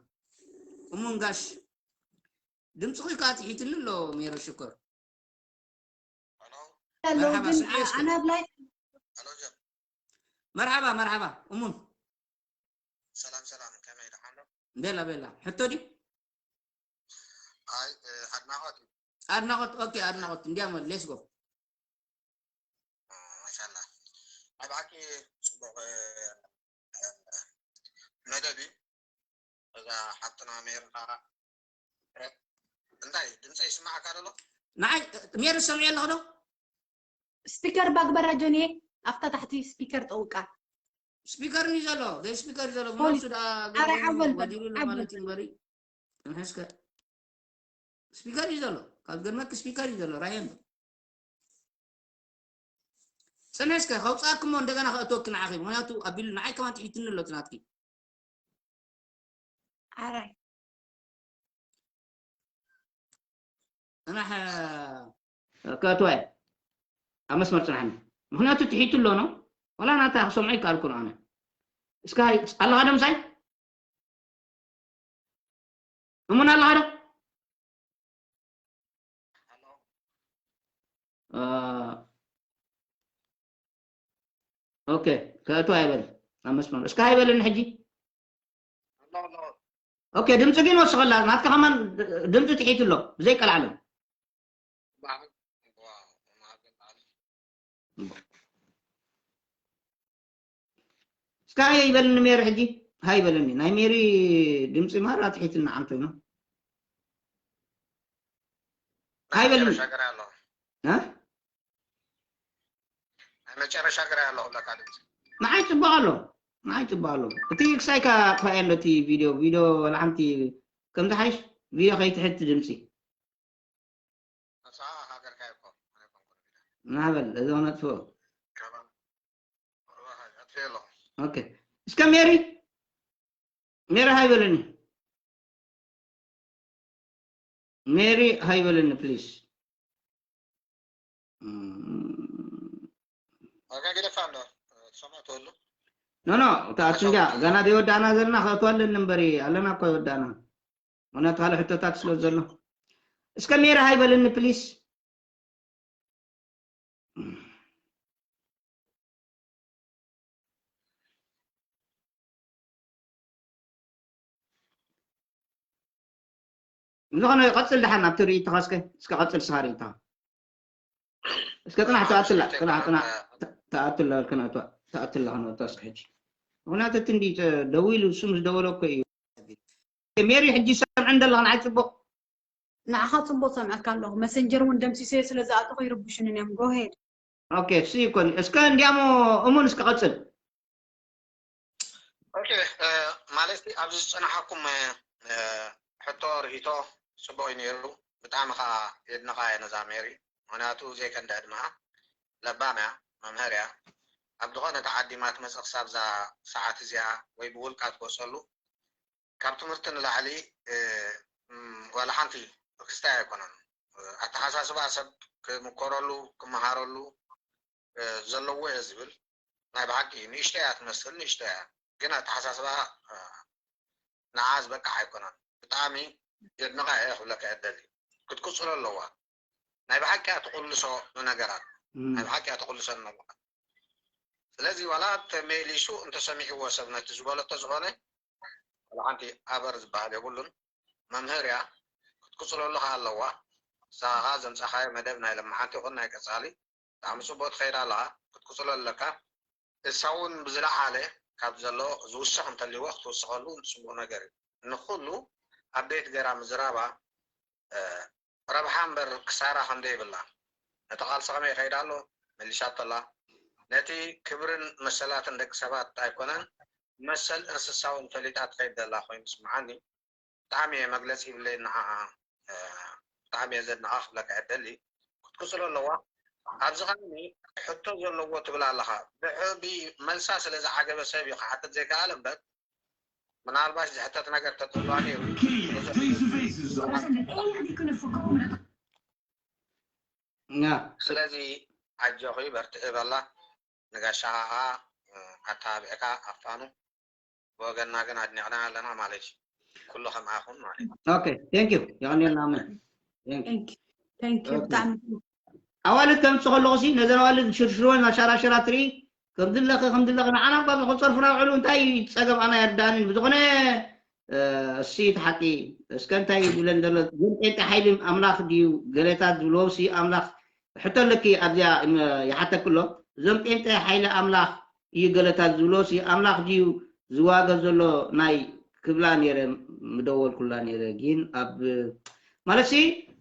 እሙን ጋሽ ድምፅኺ ከዓ ትሒትኒ ኣሎ ሜሮ ሽኮር ኣለዉ መርሓባ፣ ግን ስምዒ እስከ። ኣና ብላይ መርሓባ መርሓባ እሙን ሰላም ሰላም ከመይ ደሓን ዶ ቤላ ቤላ ሕቶ ድዩ ኣይ ኣድናቆት እዩ ኣድናቆት ኦኬ ኣድናቆት እንዲያ ሌስ ጎ ማሻላ ናይ ብሓቂ ፅቡቅ መደብ እዩ እዛ ሓፍትና ሜሪ ከዓ እንታይ ድምፀ ይስማዓካ ደሎ ንዓይ ሜሪ ሰምዒ ኣለኹ ዶ ስፒከር ባግበራ ጆንየ ኣብታ ታሕቲ ስፒከር ጠውቃ ስፒከር እዩ ዘሎ ዘይ ስፒከር እዩ ዘሎ ፖሊስ። ብነብሱ ደኣ ኣረ ሓወል በል፣ ወዲሉ ኣሎ ሓወል ማለት እዩ በል። እምበሪ እንሕስከ ስፒከር እዩ ዘሎ ካብ ገርመክ ስፒከር እዩ ዘሎ ራየ ኣሎ ፅንሕስከ ከውፃእክሞ እንደገና ከእትወኪ ንዓኺ ምክንያቱ ኣቢሉ ንዓይ ከማን ትሒትኒ ኣሎ ትናትኪ ዓራይ ኣናሐ ከእትዋ እየ ኣብ መስመር ፅናሕኒ ምክንያቱ ትሒቱ ኣሎ ነው ወላ ናታ ክሰምዖ ይከኣልኩ ነው ኣነ እስካ ኣለካ ዶ ምሳይ እሙን ኣለካ ዶ ኦኬ ከእትዋ ይበል ኣብ መስመር እስካ ይበልኒ ሕጂ ኦኬ ድምፂ ግን ወስኸላ ናትካ ከማን ድምፂ ትሒት ኣሎ ብዘይ ቀልዓለም እስካ ሃይ ይበልኒ ሜሪ ሕጂ ሃይ ይበለኒ ናይ ሜሪ ድምፂ ማራ ትሒትና ዓንተ ነው ሃይ በልኒ ሻገር ያለው እ? ናይ መጨረሻ ግራ ያለው ለካ ድምፅ ንዓይ ፅቡቅ ኣሎ ንዓይ ፅቡቅ ኣሎ እቲ ክሳይካ ክፋየ ኣሎ እቲ ቪድዮ ቪድዮ ወላ ሓንቲ ከምዚ ሓይሽ ቪድዮ ከይትሕት ድምፂ ኣብስኻ ሃገርካ ይኮ ናበል እዚ ነጥፍኦ ኣጥፍየ ኣለኹ ኦኬ እስከ ሜሪ ሜሪ ሃይ በለኒ ሜሪ ሃይ በለኒ ፕሊስ ዋጋ ገደፋ ኣሎ ትሰምዖ ትህሉ ኖ ኖ እታ ኣትንጋ ገና ዘይወዳእና ዘለና ከእትዋለን እምበሪ ኣለና እኮ ይወዳእና ምክንያቱ ካልእ ሕቶታት ስለ ዘሎ እስከ ሜሪ ሃይ በለኒ ፕሊስ ዝኾነ ቀጽል ደሓን ኣብቲ ርእይቶኻ እስከ እስከ ቀጽል ስኻ ርእይቶኻ እስከ ጽናሕ ተኣትላ ጽናሕ ጽናሕ ተኣትላ ክንእትዋ ተኣትላ ክንእትዋ እስከ ሕጂ ምኽንያቱ እቲ እንዲ ደዊሉ እሱ ምስ ደወለ እኮ እዩ ሜሪ ሕጂ ሰምዐ እንደለኻ ንዓይ ጽቡቕ ንዓኻ ጽቡቕ ሰምዐካ ኣለኹ መሰንጀር እውን ደምሲሰዮ ስለ ዝኣተኹ ይርብሹንን እዮም ጎሄድ ኦኬ እሱ ይኮን እስከ እንዲያሞ እሙን እስከ ቀጽል ኦኬ ማለት ኣብዚ ዝጸናሓኩም ሕቶ ርኢቶ ጽቡቕ እዩ ነይሩ ብጣዕሚ ከዓ የድንቓ እየ ነዛ ሜሪ ምክንያቱ ዘይከንዳ ዕድመኣ ለባም እያ መምህር እያ ኣብ ዝኾነ ተዓዲማ ትመፅእ ክሳብ እዛ ሰዓት እዚኣ ወይ ብውልቃ ትወፀሉ ካብ ትምህርቲ ንላዕሊ ዋላ ሓንቲ ክስታይ ኣይኮነን ኣተሓሳስባ ሰብ ክምኮረሉ ክመሃረሉ ዘለዎ እየ ዝብል ናይ ብሓቂ ንእሽቶ እያ ትመስል ንእሽቶ እያ ግን ኣተሓሳስባ ንዓ ዝበቃሕ ኣይኮነን ብጣዕሚ የድንቃ እየ ክብለካ እደሊ ክትቅፅሎ ኣለዋ ናይ ብሓቂ እያ ትቁልሶ ንነገራት ናይ ብሓቂ እያ ትቁልሶ ንነገራት ስለዚ ዋላ ተመሊሱ እንተሰሚዕዎ ሰብ ነቲ ዝበለቶ ዝኾነ ሓንቲ ኣበር ዝበሃል የብሉን መምህር እያ ክትቅፅለሉ ከዓ ኣለዋ ንስኻ ዘምፃኻዮ መደብ ናይ ለማሓንቲ ይኹን ናይ ቀፃሊ ብጣዕሚ ፅቡቅ ትኸይድ ኣለኻ ክትቅፅሎ ኣለካ እሳ እውን ብዝለዓለ ካብ ዘሎ ዝውስኽ እንተልዎ ክትውስኸሉ እውን ፅቡቅ ነገር እዩ ንኩሉ ኣብ ቤት ገራ ምዝራባ ረብሓ እምበር ክሳራ ከም ዘይብላ ነቲ ቃልሲ ከመይ ይኸይድ ኣሎ መሊሻቶ ኣላ ነቲ ክብርን መሰላትን ደቂ ሰባት ኣይኮነን መሰል እንስሳ እውን ፈሊጣ ትኸይድ ዘላ ኮይኑ ስምዓኒ ብጣዕሚ እየ መግለፂ ይብለይ ንዓኣ ብጣዕሚ እየ ዘድንቓ ክብለካ እየ ደሊ ክትቅፅሎ ኣለዋ ኣብዚ ኸዓኒ ሕቶ ዘለዎ ትብል ኣለኻ ብሕቢ መልሳ ስለ ዝዓገበ ሰብ እዩ ክሓትት ዘይከኣል እምበር ምናልባሽ ዝሕተት ነገር ተትህልዋ ነይሩ ስለዚ ኣጆኺ በርትዒ በላ ንጋሻኻ ከዓ ኣተባቢዕካ ኣፋኑ ብወገንና ግን ኣድኒቕና ኣለና ማለት እዩ ኩሉ ከምኣ ኹን ማለት እዩ ኦኬ ቴንክ ዩ የቐንየልና ኣመን ቴንክ ዩ ብጣዕሚ ኣዋልድ ከምፅእ ከለኹ ሲ ነዘን ኣዋልድ ሽርሽርወን ናሻራሸራ ትርኢ ከምዝለኸ ከምዝለኸ ንዓና እኳ ዝቆፀርፉና ውዕሉ እንታይ እዩ ፀገም ኣና የርዳእንን ብዝኾነ እሲ እቲ ሓቂ እስከ እንታይ ዝብለን ዘሎ ግን ጴንጤ ሓይሊ ኣምላኽ ድዩ ገለታት ዝብልዎ ሲ ኣምላኽ ሕቶ ኣለኪ ኣብዚኣ ይሓተክ ኣሎ እዞም ጴንጤ ሓይሊ ኣምላኽ እዩ ገለታት ዝብልዎ ሲ ኣምላኽ ድዩ ዝዋገ ዘሎ ናይ ክብላ ነይረ ምደወልኩላ ነይረ ግን ኣብ ማለት ሲ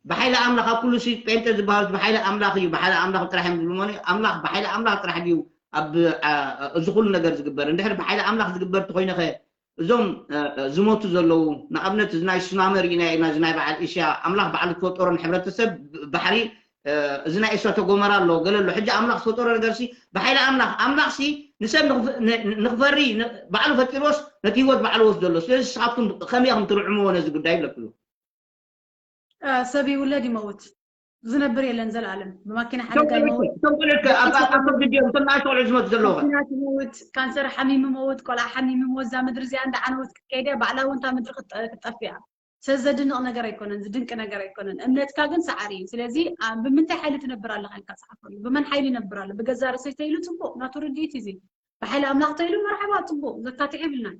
ብሓይሊ ኣምላኽ ኣብ ኩሉ ሲ ጴንጤ ዝበሃሉት ብሓይሊ ኣምላኽ እዩ ብሓይሊ ኣምላኽ ጥራሕ እዮም ዝብሉ ማለት ኣምላኽ ብሓይሊ ኣምላኽ ጥራሕ ድዩ ኣብ እዚ ኩሉ ነገር ዝግበር እንድሕር ብሓይሊ ኣምላኽ ዝግበር ተኮይነኸ እዞም ዝሞቱ ዘለዉ ንኣብነት እዚ ናይ ሱናመ ርኢና ኢና እዚ ናይ በዓል እስያ ኣምላኽ ባዕሉ ዝፈጠሮን ሕብረተሰብ ባሕሪ እዚ ናይ እሳተ ጎመራ ኣሎ ገለ ኣሎ ሕጂ ኣምላኽ ዝፈጠሮ ነገር ሲ ብሓይሊ ኣምላኽ ኣምላኽ ሲ ንሰብ ንኽፈሪ ባዕሉ ፈጢርዎስ ነቲ ህይወት ባዕሉ ወስዶ ኣሎ ስለዚ ንስኻትኩም ከመይ ኢኹም ትርዕምዎ ነዚ ጉዳይ ይብለክሉ ሰብ ይውለድ ይመውት ዝነብር የለን ዘላለም ብማኪና ሓደጋ ይመውት እቶም ቆልዑ እቶም ንኣሽቱ ቆልዑ ዝመቱ ዘለዉ ይመውት ካንሰር ሓሚሙ መውት ቆልዓ ሓሚሙ መወዛ ምድሪ እዚኣ እንዳ ዓነወት ክትከይደ ባዕላ እውን እታ ምድሪ ክትጠፍያ ሰብ ዘድንቕ ነገር ኣይኮነን፣ ዝድንቂ ነገር ኣይኮነን። እምነትካ ግን ሰዓሪ እዩ። ስለዚ አ- ብምንታይ ሓይሊ ትነብር ኣለኻ ኢልካ ጸሓፈሉ። ብመን ሓይሊ ይነብር ኣሎ? ብገዛ ርእሰይ ተይሉ ጽቡቕ፣ ናቱ ርድኢት እዩ እዚ። ብሓይሊ ኣምላኽ ተይሉ መርሓባ ጽቡቕ፣ ዘካትዕ የብልናን።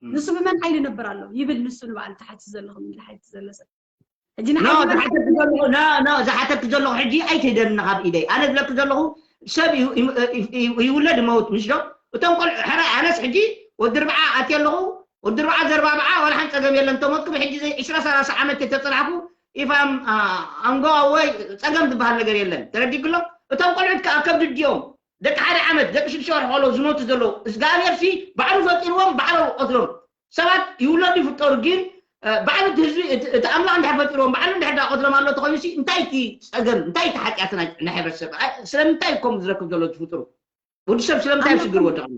እም። ንሱ ብመን ሓይሊ ይነብር ኣሎ? ይብል ንሱ ንባዕሉ ተሓቲ ዘሎ ከምዚ ሓይቲ ዘሎ ሰብ። ሕጂ ኖ ንዓይ ዝሓተኪ ዘለኹ ኖ ኖ ዝሓተኪ ዘለኹ ሕጂ ኣይትህደምኒ ካብ ኢደይ ኣነ ዝብለኪ ዘለኹ ሰብ ይውለድ ይመውት ምሽ ዶ እቶም ቆልዑ ሕራይ ኣነስ ሕጂ ወዲ ርብዓ ኣትየ ኣለኹ ወዲ ርብዓ ዘርባብዓ ዋላ ሓንቲ ፀገም የለን ተሞትኩም ሕጂ ዘይ ዕስራ ሰላሳ ዓመት ተፀናሕኩ if I'm I'm go away ፀገም ዝበሃል ነገር የለን ተረዲግሎ እቶም ቆልዑት ከዓ ከብዲ ድዮም ደቂ ሓደ ዓመት ደቂ ሽዱሽተ ወርሒ ከለዉ ዝሞቱ ዘለዉ እግዚኣብሔር ሲ ባዕሉ ፈጢርዎም ባዕሉ ቀትሎም ሰባት ይውለዱ ይፍጠሩ ግን ባዕሉ እቲ ህዝቢ እቲ ኣምላኽ እንድሕር ፈጢርዎም ባዕሉ እንድሕር ዳ ቀትሎም ኣሎ ተኮይኑ ሲ እንታይ እቲ ፀገም እንታይ እቲ ሓጢኣት ናይ ሕብረተሰብ ስለምንታይ ከም ዝረክብ ዘሎ ዝፍጥሩ ወዲ ሰብ ስለምንታይ ኣብ ሽግር ወድቕ ኣሎ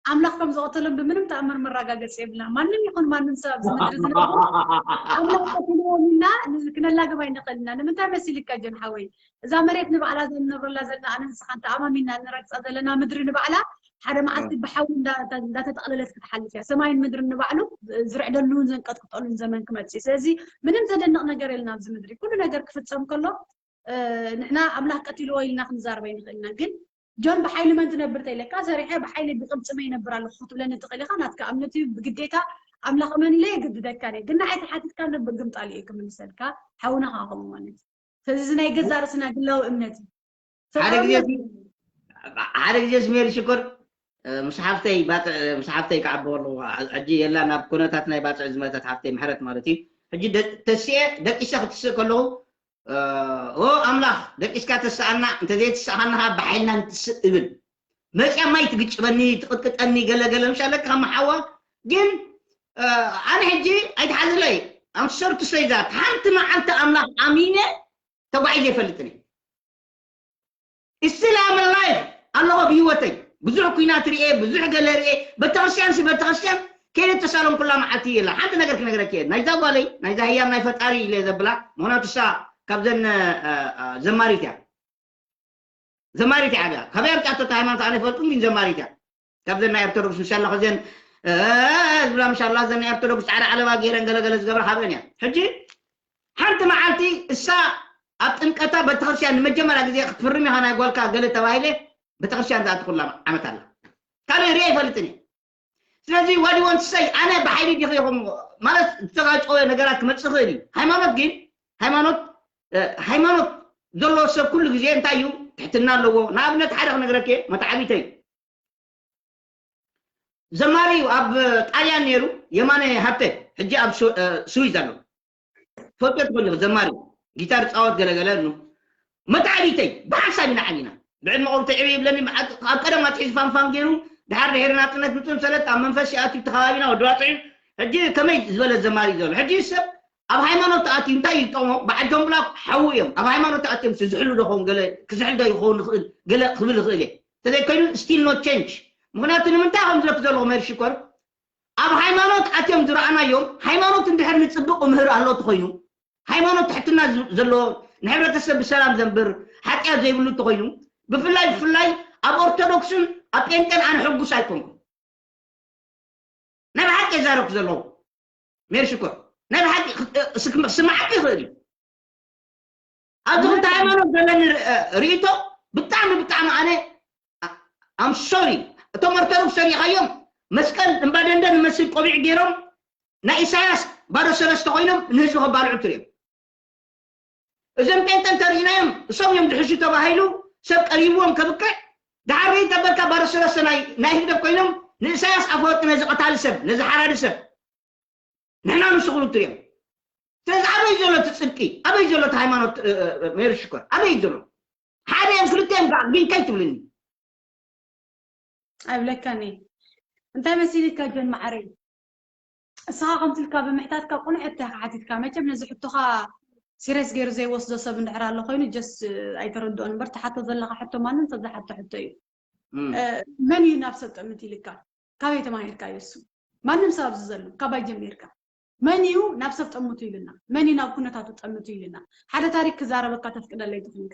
ኣምላኽ ከም ዝቐተሎም ብምንም ተኣምር መረጋገፂ የብልና ማንም ይኹን ማንም ሰብ ኣብዚ ምድሪ ዝነብር ኣምላኽ ቀቲልዎም ኢልና ክነላግብ ኣይንኽእል ኢና ንምንታይ መሲልካ ጀን ሓወይ እዛ መሬት ንባዕላ ዘንነብረላ ዘለና ኣነ ንስኻን ተኣማሚና እንረግፃ ዘለና ምድሪ ንባዕላ ሓደ መዓልቲ ብሓዊ እንዳተጠቕለለት ክትሓልፍ እያ ሰማይን ምድርን ንባዕሉ ዝርዕደሉን ዘንቀጥቅጠሉን ዘመን ክመፅእ እዩ ስለዚ ምንም ዘደንቕ ነገር የለን ኣብዚ ምድሪ ኩሉ ነገር ክፍፀም ከሎ ንሕና ኣምላኽ ቀቲልዎ ኢልና ክንዛረብ ኣይንኽእልና። ግን ጆን ብሓይሊ መን ትነብር ተይለካ ሰሪሐ ብሓይሊ ብቅምጽመ ይነብር ኣለኹ ክትብለኒ ትኽእል ኢኻ። ናትካ እምነት እዩ ብግዴታ ኣምላኽ እመን ኢለ የግድደካ እየ። ግን ንዓይ ተሓቲትካ ነብር ግምጣል እየ ክምልሰልካ ሓውና ካኸም ማለት እዩ። ስለዚ እዚ ናይ ገዛ ርእስና ግላዊ እምነት እዩ። ሓደ ግዜ ሓደ ግዜ ስሜር ሽኮር ምስ ሓፍተይ ባፅዕ ምስ ሓፍተይ ክዓቢ ከለኹ ሕጂ የላ ናብ ኩነታት ናይ ባፅዕ ዝመተት ሓፍተይ ምሕረት ማለት እዩ። ሕጂ ተሲኤ ደቂሰ ክትስእ ከለኹ ኦ ኣምላኽ ደቂስካ ተስኣና እንተዘይትስኣኻና ከዓ ብሓይልና ንትስእ እብል መፅያ ማይ ትግጭበኒ ትቅጥቅጠኒ ገለገለ ምሻለካ ከመሓዋ ግን ኣነ ሕጂ ኣይትሓዝለይ ኣምሰርቱ ሰይዛት ሓንቲ መዓልቲ ኣምላኽ ኣሚነ ተጓዒዘ ይፈልጥን እዩ። Still I'm alive ኣለኹ ብህይወተይ። ብዙሕ ኩናት ርኤ፣ ብዙሕ ገለ ርኤ። ቤተክርስትያን ሲ ቤተክርስትያን ከይደ ተሳሎም ኩላ መዓልቲ የላ። ሓንቲ ነገር ክነግረክ እየ። ናይዛ ጓለይ ናይዛ ህያብ ናይ ፈጣሪ ኢለ ዘብላ ምክንያቱ እሳ ካብዘን ዘማሪት እያ። ዘማሪት እያ ዓብያ። ካበይ ኣምጻቶ ሃይማኖት ኣነ ፈልጡ ግን ዘማሪት እያ። ካብዘን ናይ ኦርቶዶክስ ምሻላ ከዘን ዝብላ ምሻላ ዘን ናይ ኦርቶዶክስ ጻዕዳ ዓለባ ገይረን ገለገለ ዝገብራ ካብአን እያ። ሕጂ ሓንቲ መዓልቲ እሳ ኣብ ጥምቀታ ቤተክርስትያን ንመጀመርያ ግዜ ክትፍርም ኢኻ ናይ ጓልካ ገለ ተባሂለ ቤተክርስትያን ዝኣትኩላ ዓመት ኣላ። ካልእ ሪኣ ይፈልጥን እየ። ስለዚ ዋዲ ወንት ሰይ ኣነ ብሓይሊ ዲኺ ኢኹም ማለት ዝተጋጨወ ነገራት ክመፅእ ይኽእል እዩ። ሃይማኖት ግን ሃይማኖት ሃይማኖት ዘለዎ ሰብ ኩሉ ግዜ እንታይ እዩ ትሕትና ኣለዎ። ንኣብነት ሓደ ክነግረክ መተዓቢተይ ዘማሪ እዩ ኣብ ጣልያን ነይሩ የማነ ሃብተ ሕጂ ኣብ ስዊዝ ኣሎ። ፈልጦ ትኾን ኢኹ ዘማሪ ጊታር ፃወት ገለገለ ኑ መተዓቢተይ ብሓሳብ ኢና ዓቢና ብዕድመ ቆልተ ዕብይ ይብለኒ ኣብ ቀደም ኣትሒዝ ፋንፋን ገይሩ ድሓር ድሕሪ ናፅነት ምፅእ ሰለት ኣብ መንፈስ ይኣትዩ ተኸባቢና ወዲ ዋፅዒ ሕጂ ከመይ ዝበለ ዘማሪ ዘሎ ሕጂ ሰብ ኣብ ሃይማኖት ተኣትዩ እንታይ ይጠቕሞ በዓል ጆምብላ ሓዉ እዮም ኣብ ሃይማኖት ተኣትዮም ዝሕሉ ዶ ኸውን ገለ ክዝሕል ዶ ይኸውን ይኽእል ገለ ክብል ይኽእል እየ ተዘይኮይኑ still no change ምክንያቱ ንምንታይ ከም ዝለክ ዘለኹ መር ሽኮር ኣብ ሃይማኖት ኣትዮም ዝረኣናዮም ሃይማኖት እንድሕር ንፅብቅ ምህር ኣሎ ተኾይኑ ሃይማኖት ትሕትና ዘለዎ ንሕብረተሰብ ብሰላም ዘንብር ሓጢኣት ዘይብሉ ተኾይኑ ብፍላይ ብፍላይ ኣብ ኦርቶዶክስን ኣብ ጴንጤን ኣነ ሕጉስ ኣይኮንኩ ናይ ብሓቂ የዛረብኩ ዘለኹ ሜር ሽኮር ናይ ብሓቂ ስማዓቂ ይኽእል እዩ ኣብዚ ክልተ ሃይማኖት ዘለኒ ርእቶ ብጣዕሚ ብጣዕሚ ኣነ ኣም ሶሪ እቶም ኦርቶዶክስ ሰሪኻዮም መስቀል እምባደንደ ንመስል ቆቢዕ ገይሮም ናይ ኢሳያስ ባዶ ሰለስተ ኮይኖም ንህዝቢ ከባልዑ ትሪኦም እዞም ጴንጠ እንተሪኢናዮም እሶም እዮም ዝሕሹ ተባሂሉ ሰብ ቀሪብዎም ከብቅዕ ድሓር ርኢ ጠበልካ ባዶ ሰለስተ ናይ ህግደፍ ኮይኖም ንኢሳያስ ኣፈወርቂ ነዚ ቀታሊ ሰብ ነዚ ሓራዲ ሰብ ንሕና ንስኽሉ ትሪኦም ስለዚ ኣበይ ዘሎ እቲ ፅድቂ ኣበይ ዘሎ እቲ ሃይማኖት ሜሪ ሽኮር ኣበይ ዘሎ ሓደ እዮም ክልተ እዮም ከዓ ግን ከይትብልኒ ኣይብለካኒ እንታይ መሲልካ ጀን ማዓረይ እስኻ ከምቲ ኢልካ ብምሕታትካ ቁኑዕ ሕቶ ኢኻ ሓቲትካ መቸም ነዚ ሕቶኻ ሲረስ ገይሩ ዘይወስዶ ሰብ እንድሕር ኣሎ ኮይኑ ጀስ ኣይተረድኦን እምበር ትሓቶ ዘለኻ ሕቶ ማንም ሰብ ዝሓቶ ሕቶ እዩ መን እዩ ናብ ሰብ ጠምት ኢልካ ካበይ ተማሂርካ እዩ እሱ ማንም ሰብ ኣብዚ ዘሎ ካባይ ጀሚርካ መን እዩ ናብ ሰብ ጠምቱ ኢልና መን እዩ ናብ ኩነታቱ ጠምቱ ኢልና ሓደ ታሪክ ክዛረበካ ተፍቅደለይ ትኽንካ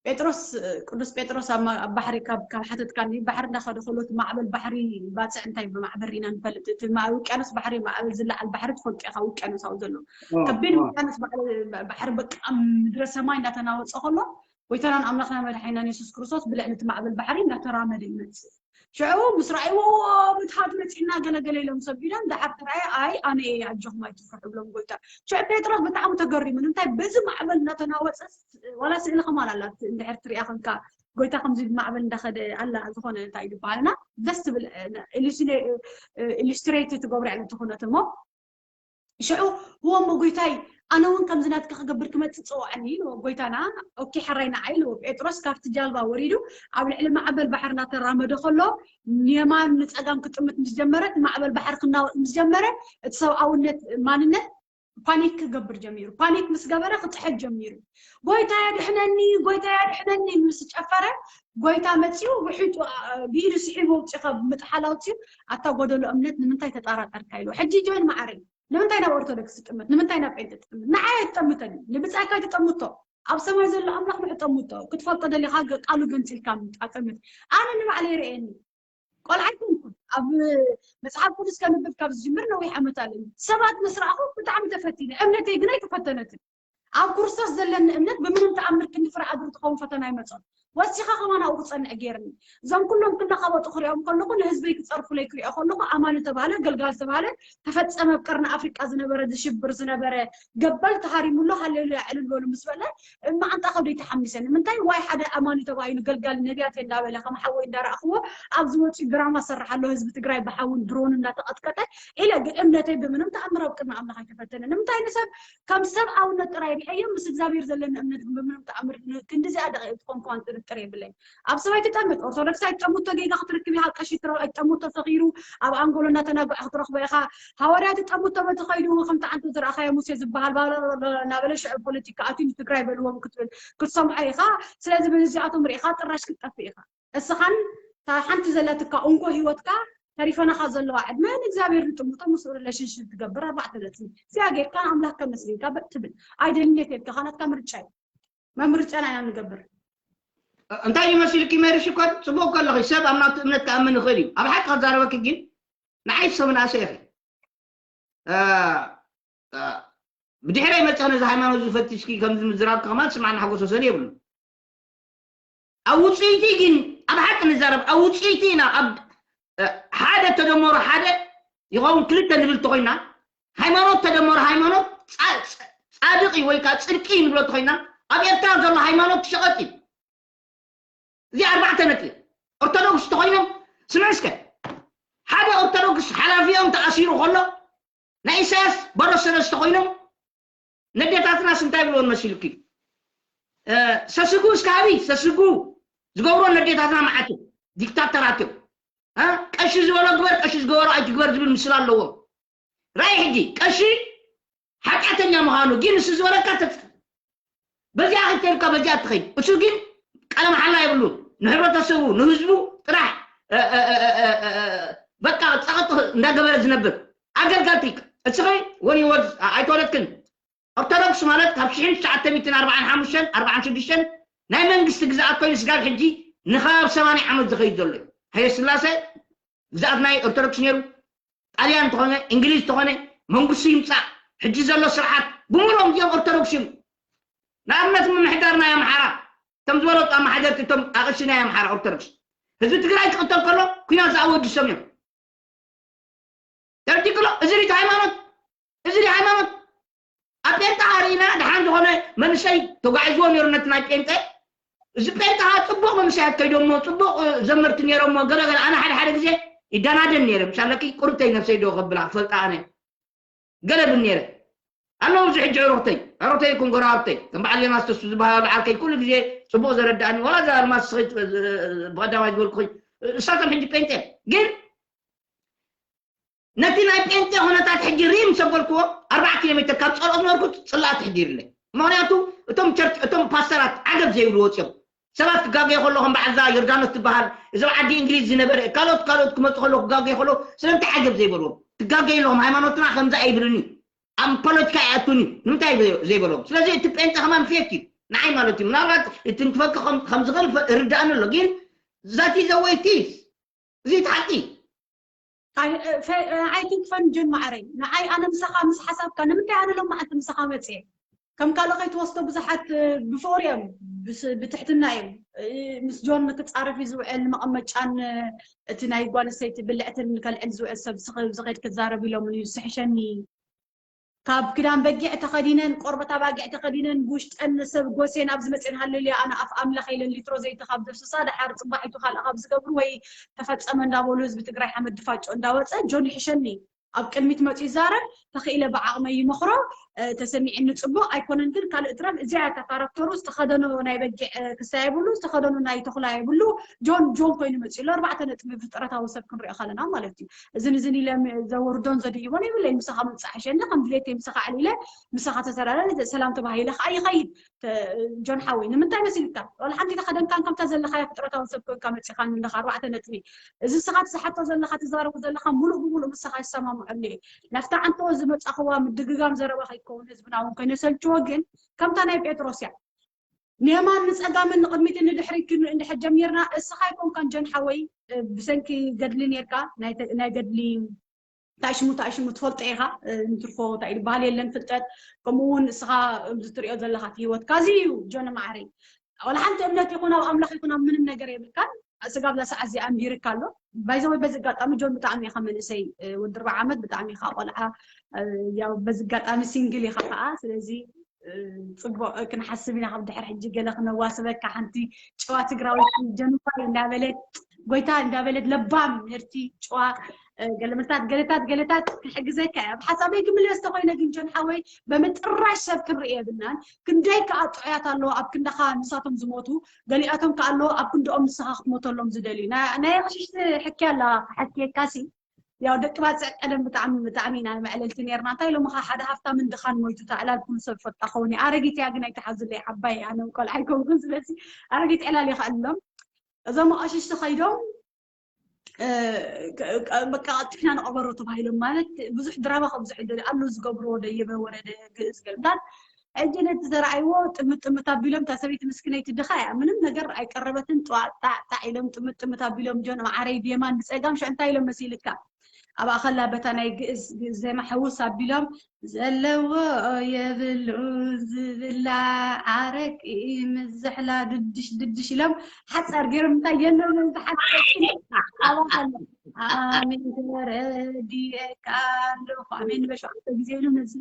ጴጥሮስ ቅዱስ ጴጥሮስ ኣብ ባሕሪ ካብ ካብ ሓተትካኒ ባሕሪ እንዳኸደ ከሎ እቲ ማዕበል ባሕሪ ባፅዕ እንታይ ብማዕበል ርኢና ንፈልጥ እቲ ውቅያኖስ ባሕሪ ማዕበል ዝለዓል ባሕሪ ትፈልጡ ኢኻ ውቅያኖስ ኣብ ዘሎ ከቢድ ውቅያኖስ ባሕሪ በቃ ምድረ ሰማይ እንዳተናወፀ ከሎ ጎይታናን ኣምላኽና መድሓኒናን የሱስ ክርስቶስ ብልዕሊ እቲ ማዕበል ባሕሪ እንዳተራመደ ይመፅእ ሽዑ ምስ ረኣይዎ ምትሃት መፂና ገለገለ ኢሎም ሰብ ኢሎም ደሓር ተረኣየ ኣይ ኣነ እየ ኣጆኹም ኣይትፍርሑ ብሎም ጎይታ ሽዑ ጴጥሮስ ብጣዕሚ ተገሪሙ ንምንታይ በዚ ማዕበል እናተናወፀ ዋላ ስእሊ ከማን ኣላ እንድሕር ትሪኣ ከንካ ጎይታ ከምዚ ማዕበል እንዳኸደ ኣላ ዝኾነ እንታይ ዝበሃልና ደስ ትብል ኢሉስትሬት ትገብሩ ያለ ትኾነት እሞ ሽዑ እወ እሞ ጎይታይ ኣነ እውን ከምዚ ናትካ ክገብር ክመፅእ ፅዋዕኒ ኢልዎ ጎይታና ኦኬ ሕራይ ንዓይ ኢልዎ ጴጥሮስ ካብቲ ጃልባ ወሪዱ ኣብ ልዕሊ ማዕበል ባሕሪ እናተራመደ ከሎ ንየማን ንፀጋም ክጥምት ምስ ጀመረ እቲ ማዕበል ባሕሪ ክናወጥ ምስ ጀመረ እቲ ሰብኣውነት ማንነት ፓኒክ ክገብር ጀሚሩ ፓኒክ ምስ ገበረ ክፅሕት ጀሚሩ ጎይታ ያድሕነኒ ጎይታ ያድሕነኒ ምስ ጨፈረ ጎይታ መፂኡ ውሒጡ ብኢዱ ስሒቡ ኣውፂኡ ካብ ምጥሓል ኣውፂኡ ኣታ ጎደሎ እምነት ንምንታይ ተጠራጠርካ ኢሉ ሕጂ ጆን ማዓረይ ንምንታይ ናብ ኦርቶዶክስ ትጥምት ንምንታይ ናብ ጴንጤ ትጥምት ንዓይ ኣይትጠምተኒ ንብፃይካ ኣይትጠምቶ ኣብ ሰማይ ዘሎ ኣምላኽ ንሕጠምቶ ክትፈልጦ ደሊኻ ቃሉ ገንፂልካ ምጣ ጠምት ኣነ ንባዕለይ ርእየኒ ቆልዓ ኣይኮንኩን ኣብ መፅሓፍ ቅዱስ ከንብብ ካብ ዝጅምር ነዊሕ ዓመት ኣለኒ ሰባት ምስ ረኣኹ ብጣዕሚ ተፈቲነ እምነተይ ግን ኣይተፈተነትን ኣብ ክርስቶስ ዘለኒ እምነት ብምንም ተኣምር ክንዲ ፍረ ኣድሪ ትኸውን ፈተና ኣይመጾን። ወሲኻ ከማን ኣብኡ ክጸንዕ ገይርኒ። እዞም ኩሎም ክነኻበጡ ክሪኦም ከለኹ፣ ንህዝበይ ክጸርፉለይ ክሪኦ ከለኹ፣ ኣማኒ ተባህለ፣ ገልጋል ተባህለ፣ ተፈጸመ። ኣብ ቀርኒ ኣፍሪቃ ዝነበረ፣ ዝሽብር ዝነበረ ገበል ተሃሪሙሎ፣ ሃሌሉያ ዕልል በሉ ምስ በለ፣ መዓንጣ ከብደይ ተሓሚሰ። ንምንታይ? ዋይ ሓደ ኣማኒ ተባሂሉ፣ ገልጋል ነቢያት እንዳበለ፣ ከም ሓወይ እንዳረኣኽዎ፣ ኣብዚ ወፂኡ ድራማ ሰርሕ ኣሎ፣ ህዝቢ ትግራይ ብሓውን ድሮን እንዳተቐጥቀጠ ኢለ፣ ግን እምነተይ ብምንም ተኣምር ኣብ ቅድሚ ኣምላኽ ኣይተፈተነ። ንምንታይ? ንሰብ ከም ሰብኣውነት ጥራይ ሪአዮ፣ ምስ እግዚኣብሔር ዘለኒ እምነት ግን ብምንም ተኣምር ክንዲዚኣ ደቂቕ ትኾን ክዋን ጥርጥር የብለይ። ኣብ ሰብ ኣይትጠምት። ኦርቶዶክስ ኣይትጠምቶ፣ ጌጋ ክትረክብ ኢኻ። ቀሺ ትረ-፣ ኣይትጠምቶ፣ ሰኺሩ ኣብ ኣንጎሎ እናተናግዐ ክትረኽቦ ኢኻ። ሃዋርያ ትጠምቶ፣ በቲ ኸይዱ ከምቲ ዓንቶ ዝረኣኻዮ ሙሴ ዝበሃል ባላ እናበለ ሽዑ ፖለቲካ ኣትዩ ንትግራይ በልዎም ክትብል ክትሰምዖ ኢኻ። ስለዚ በዚኣቶም ርኢኻ ጥራሽ ክትጠፍእ ኢኻ። እስኻን እታ ሓንቲ ዘለትካ እንኮ ህይወትካ ተሪፈናኻ ዘለዋ ዕድመ ንእግዚኣብሔር ንጥምቶ ምስኡ ሪሌሽንሽፕ ትገብር ኣርባዕተ ነጥቢ። እዚኣ ጌርካ ኣምላኽ ከመስግንካ በ-፣ ትብል። ኣይደልን እየ ተልካ፣ ናትካ ምርጫ እዩ። መምርጫና ኢና ንገብር። እንታይ ይመስልኪ ሜሪ ሽኮር? ጽቡቅ ከለኺ ሰብ ኣብ ናቱ እምነት ክኣምን ይኽእል እዩ። ኣብ ሓቂ ክዛረበኪ ግን ንዓይ ሰብ ናሰ ኢኺ። እ፣ እ፣ ብድሕረይ መጸ ነዚ ሃይማኖት ዝፈትሽኪ ከምዚ ምዝራብ ከማን ስማዕና ሓጎስ ወሰን የብሉ። ኣብ ውጽኢቲ ግን ኣብ ሓቂ ንዛረብ ኣብ ውጽኢቲ ኢና ኣብ እ፣ ሓደ ተደመሩ ሓደ ይኸውን ክልተ ንብል ተኾይና ሃይማኖት ተደመሩ ሃይማኖት ጻ-፣ ጻ-፣ ጻድቂ ወይ ከዓ ጽድቂ ንብሎ ተኾይና ኣብ ኤርትራ ዘሎ ሃይማኖት ትሸቐጥ እዩ። እዚ ኣርባዕተ ነጥቢ ኦርቶዶክስ ተኾይኖም ስምዕ እስከ ሓደ ኦርቶዶክስ ሓላፊኦም ተኣሲሩ ከሎ ናይ ኢሳያስ በሮ ሰለስተ ኮይኖም ነዴታትናስ እንታይ ብልዎን መሲሉኪ? እ፣ ሰስጉ እስከ ሃቢ ሰስጉ ዝገብሮ ነዴታትና መዓት ዲክታተራት እዮም። እ፣ ቀሺ ዝበሎ ግበር፣ ቀሺ ዝገበሮ ኣይትግበር ዝብል ምስል ኣለዎም። ራእይ ሕጂ ቀሺ ሓጢኣተኛ ምዃኑ ግን ንሱ ዝበለካ ተጽ-፣ በዚኣ ክትከይድካ በዚኣ ትኸይድ። እሱ ግን ቃለ መሓላ የብሉን። ንሕብረተሰቡ ንህዝቡ ጥራሕ እ፣ እ፣ እ፣ እ፣ እ፣ እ፣ በቃ ጸቕጢ እንዳገበረ ዝነብር ኣገልጋልቲ። እስኺ ወን ወዝ ኣይተወለድክን። ኦርቶዶክስ ማለት ካብ ሽሕን ትሽዓተ ሚእትን ኣርባዓን ሓሙሽተን ኣርባዓን ሽዱሽተን ናይ መንግስቲ ግዝኣት ኮይኑ ስጋብ ሕጂ ንኸባብ ሰማንያ ዓመት ዝኸይድ ዘሎ እዩ። ሃይለ ስላሴ ግዝኣት ናይ ኦርቶዶክስ ነይሩ። ጣልያን እንተኾነ እንግሊዝ እንተኾነ መንግስቲ ይምፃእ ሕጂ ዘሎ ስርዓት ብምሎም እዚኦም ኦርቶዶክስ እዮም። ንኣብነት ምምሕዳር ናይ ኣምሓራ እቶም ዝበለጡ ኣመሓደርቲ እቶም ኣቕሺ ናይ ኣምሓራ ኦርቶዶክስ ህዝቢ ትግራይ ክቕተል ከሎ ኩናት ዝኣወዱ ሰም እዮም። ተረዲክሎ እዚ ሪት ሃይማኖት እዚ ሪት ሃይማኖት ኣብ ጴንጣ ሃሪና ድሓን ዝኾነ መንእሰይ ተጓዒዝዎ ነይሩ ነቲ ናይ ጴንጤ እዚ ጴንጣ ጽቡቕ መንእሰያት ከይዶሞ ጽቡቕ ዘመርቲ ነይሮሞ ገለ ገለ ኣነ ሓደ ሓደ ግዜ ይደናደን ነይረ ምሻለኪ ቁርብተይ ነብሰይ ዶ ከብላ ክፈልጣ ኣነ ገለ ብል ነይረ ኣለዉ እዚ ሕጂ ዕሩኽተይ ዕሩኽተይ ይኩን ጎረባብተይ ከም በዓል ዮናስ ተስፉ ዝበሃሉ ዓርከይ ኩሉ ግዜ ጽቡቕ ዘረዳእኒ ዋላ እዛ ኣልማስ ስኺ ብቐዳማይ ዝበልኩ እሳቶም ሕጂ ጴንጤ ግን ነቲ ናይ ጴንጤ ኩነታት ሕጂ ሪም ሰበልክዎ ኣርባዓ ኪሎ ሜትር ካብ ጸልኦ ዝነበርኩ ጽላእ ትሕዲርለይ ምክንያቱ እቶም ቸርች እቶም ፓስተራት ዓገብ ዘይብሉ ወፅዮም ሰባት ክጋገየ ከሎ ከም በዓልዛ ዮርዳኖስ ትበሃል እዞም ዓዲ እንግሊዝ ዝነበረ ካልኦት ካልኦት ክመፁ ከሎ ክጋገየ ከሎ ስለምንታይ ዓገብ ዘይበልዎም ትጋገየ ኣለኹም ሃይማኖትና ከምዚ ኣይብልን እዩ ኣብ ፖለቲካ ይኣቱን እዩ ንምንታይ ዘይበልዎም ስለዚ እቲ ጴንጤ ከማን ፌክ እዩ ንዓይ ማለት እዩ ምናልባት እቲ ንክፈኪ ከምዝኽእል ርዳእኒ ኣሎ ግን ዛቲ ዘወይቲስ እዚ እቲ ሓቂ ኣይትንክፈን ጆን ማዕረይ ንዓይ ኣነ ምሳኻ ምስ ሓሳብካ ንምንታይ ኣነ ሎም መዓልቲ ምሳኻ መፅየ ከም ካልኦ ከይትወስዶ ብዙሓት ብፍቕሪ እዮም ብትሕትና እዮም ምስ ጆን ንክፃረፍ እዩ ዝውዕል ንመቐመጫን እቲ ናይ ጓል ሰይቲ ብልዕትን ከልዕል ዝውዕል ሰብ ዝኸድ ክዛረብ ኢሎም እዩ ዝስሕሸኒ ካብ ክዳን በጊዕ ተኸዲነን ቆርበት ኣባጊዕ ተኸዲነን ብውሽጠን ሰብ ጎሴን ኣብዚ መፅን ሃለልያ ኣነ ኣፍ ኣምላኽ ኢለን ሊትሮ ዘይቲ ካብ ዘፍስሳ ደሓር ፅባሒቱ ካልእ ካብ ዝገብሩ ወይ ተፈፀመ እንዳበሉ ህዝቢ ትግራይ ሓመድ ድፋጮ እንዳወፀ ጆን ይሕሸኒ ኣብ ቅድሚት መፁ ይዛረብ ተኽኢለ ብዓቕመይ ይመኽሮ ተሰሚዕኒ ፅቡቕ ኣይኮነን ግን ካልእ ትረፍ እዚኣ እታ ካራክተሩ ዝተኸደኖ ናይ በጊዕ ክሳ የብሉ ዝተኸደኖ ናይ ተኹላ የብሉ ጆን ጆን ኮይኑ መፅኡ ኣሎ ኣርባዕተ ነጥቢ ፍጥረታዊ ሰብ ክንሪኦ ከለና ማለት እዩ እዝን እዝን ኢለ ዘወርዶን ዘድይቦን የብለይ ምሳኻ ምምፃእ ሕሸኒ ከም ድሌተይ ምሳኻ ዕሊለ ምሳኻ ተዘራረ ሰላም ተባሂለ ከዓ ይኸይድ ጆን ሓወይ ንምንታይ መሲልካ ዋላ ሓንቲ ተኸደንካን ከምታ ዘለኻዮ ፍጥረታዊ ሰብ ኮንካ መፂኻን ኣለኻ ኣርባዕተ ነጥቢ እዚ ስኻ ትዝሓቶ ዘለኻ ትዛረቡ ዘለኻ ሙሉእ ብሙሉእ ምሳኻ ይሰማምዐሉ እየ ናፍታ ዓንተወ ዝመፃኽዋ ምድግጋም ዘረባ ከይከውን ህዝብና እውን ከይነሰልችዎ ግን ከምታ ናይ ጴጥሮስ እያ ንየማን ንፀጋምን ንቕድሚትን ንድሕሪት ክንርኢ እንድሕር ጀሚርና እስኻ ኣይኮንካን ጀን ሓወይ ብሰንኪ ገድሊ ኔርካ ናይ ገድሊ እንታይ ሽሙ እንታይ ሽሙ ትፈልጦ ኢኻ። እንትርፎ እንታይ ዝበሃል የለን ፍልጠት። ከምኡ እውን እስኻ እዚ ትሪኦ ዘለኻ እቲ ህይወትካ እዚ እዩ። ጆን ማዕረይ፣ ወላ ሓንቲ እምነት ይኹን ኣብ ኣምላኽ ይኹን ኣብ ምንም ነገር የብልካን። ስጋብ እዛ ሰዓት እዚኣ ኣንቢርካ ኣሎ። ባይዘወይ በዚ ኣጋጣሚ ጆን ብጣዕሚ ኢኻ መንእሰይ፣ ወዲ ኣርብዓ ዓመት፣ ብጣዕሚ ኢኻ ቆልዓ። ያው በዚ ኣጋጣሚ ሲንግል ኢኻ ከዓ። ስለዚ ፅቡቅ ክንሓስብ ኢና። ካብ ድሕር ሕጂ ገለ ክነዋስበካ ሓንቲ ጨዋ ትግራዊት ጀንፋይ እንዳበለት ጎይታ እንዳበለት ለባም ምህርቲ ጨዋ ገለመታት ገለታት ገለታት ክሕግዘካ እያ። ኣብ ሓሳበይ ክምለስ ተኮይነ ግን ጆን ሓወይ በምጥራሽ ሰብ ክንርኢ የብልናን። ክንደይ ከዓ ጥዑያት ኣለዎ ኣብ ክንዳኻ ንሳቶም ዝሞቱ፣ ገሊኣቶም ከዓ ኣለዎ ኣብ ክንድኦም ንስኻ ክትሞተሎም ዝደልዩ። ናይ ኣቕሽሽቲ ሕኪ ኣላ ክሓኪየካሲ ያው ደቂ ባፅዕ ቀደም ብጣዕሚ ብጣዕሚ ኢና መዕለልቲ ነርና። እንታይ ኢሎም ኻ ሓደ ሃፍታምን ድኻን ሞይቱ ታዕላል ኩሉ ሰብ ፈጣ ኸውን። ኣረጊት እያ ግን ኣይትሓዙለይ ዓባይ ኣነ ቆልዓ ኣይከውንኩን። ስለዚ ኣረጊት ዕላል ይኽእሎም እዞም ኣሽሽቲ ኸይዶም በቃ ቀልጢፍና ንቐበሮ ተባሂሎም ማለት ብዙሕ ድራማ ከብዝሑ ይደልዩ ኣለዉ ዝገብርዎ ደየበ ወረደ ግእዝ ገልታት ሕጂ ነቲ ዘረኣይዎ ጥምት ጥምት ኣቢሎም እታ ሰበይቲ ምስክነይቲ ድኻ እያ ምንም ነገር ኣይቀረበትን ጣዕጣዕጣዕ ኢሎም ጥምት ጥምት ኣቢሎም ጆን ማዓረይ ብየማን ብፀጋም ሽዑ እንታይ ኢሎም መሲልካ ኣብ ኣኸላ በታ ናይ ግእዝ ዜማ ሕውስ ኣቢሎም ዘለዎ የብሉ ዝብላ ኣረቂ ምዝሕላ ድድሽ ድድሽ ኢሎም ሓፃር ገይሮም እንታይ የለውን ዝሓፀ ኣባኸላ ኣሜን ተረዲኤካ ኣለኹ ኣሜን በሸዓተ ግዜ ኢሉ ነዚ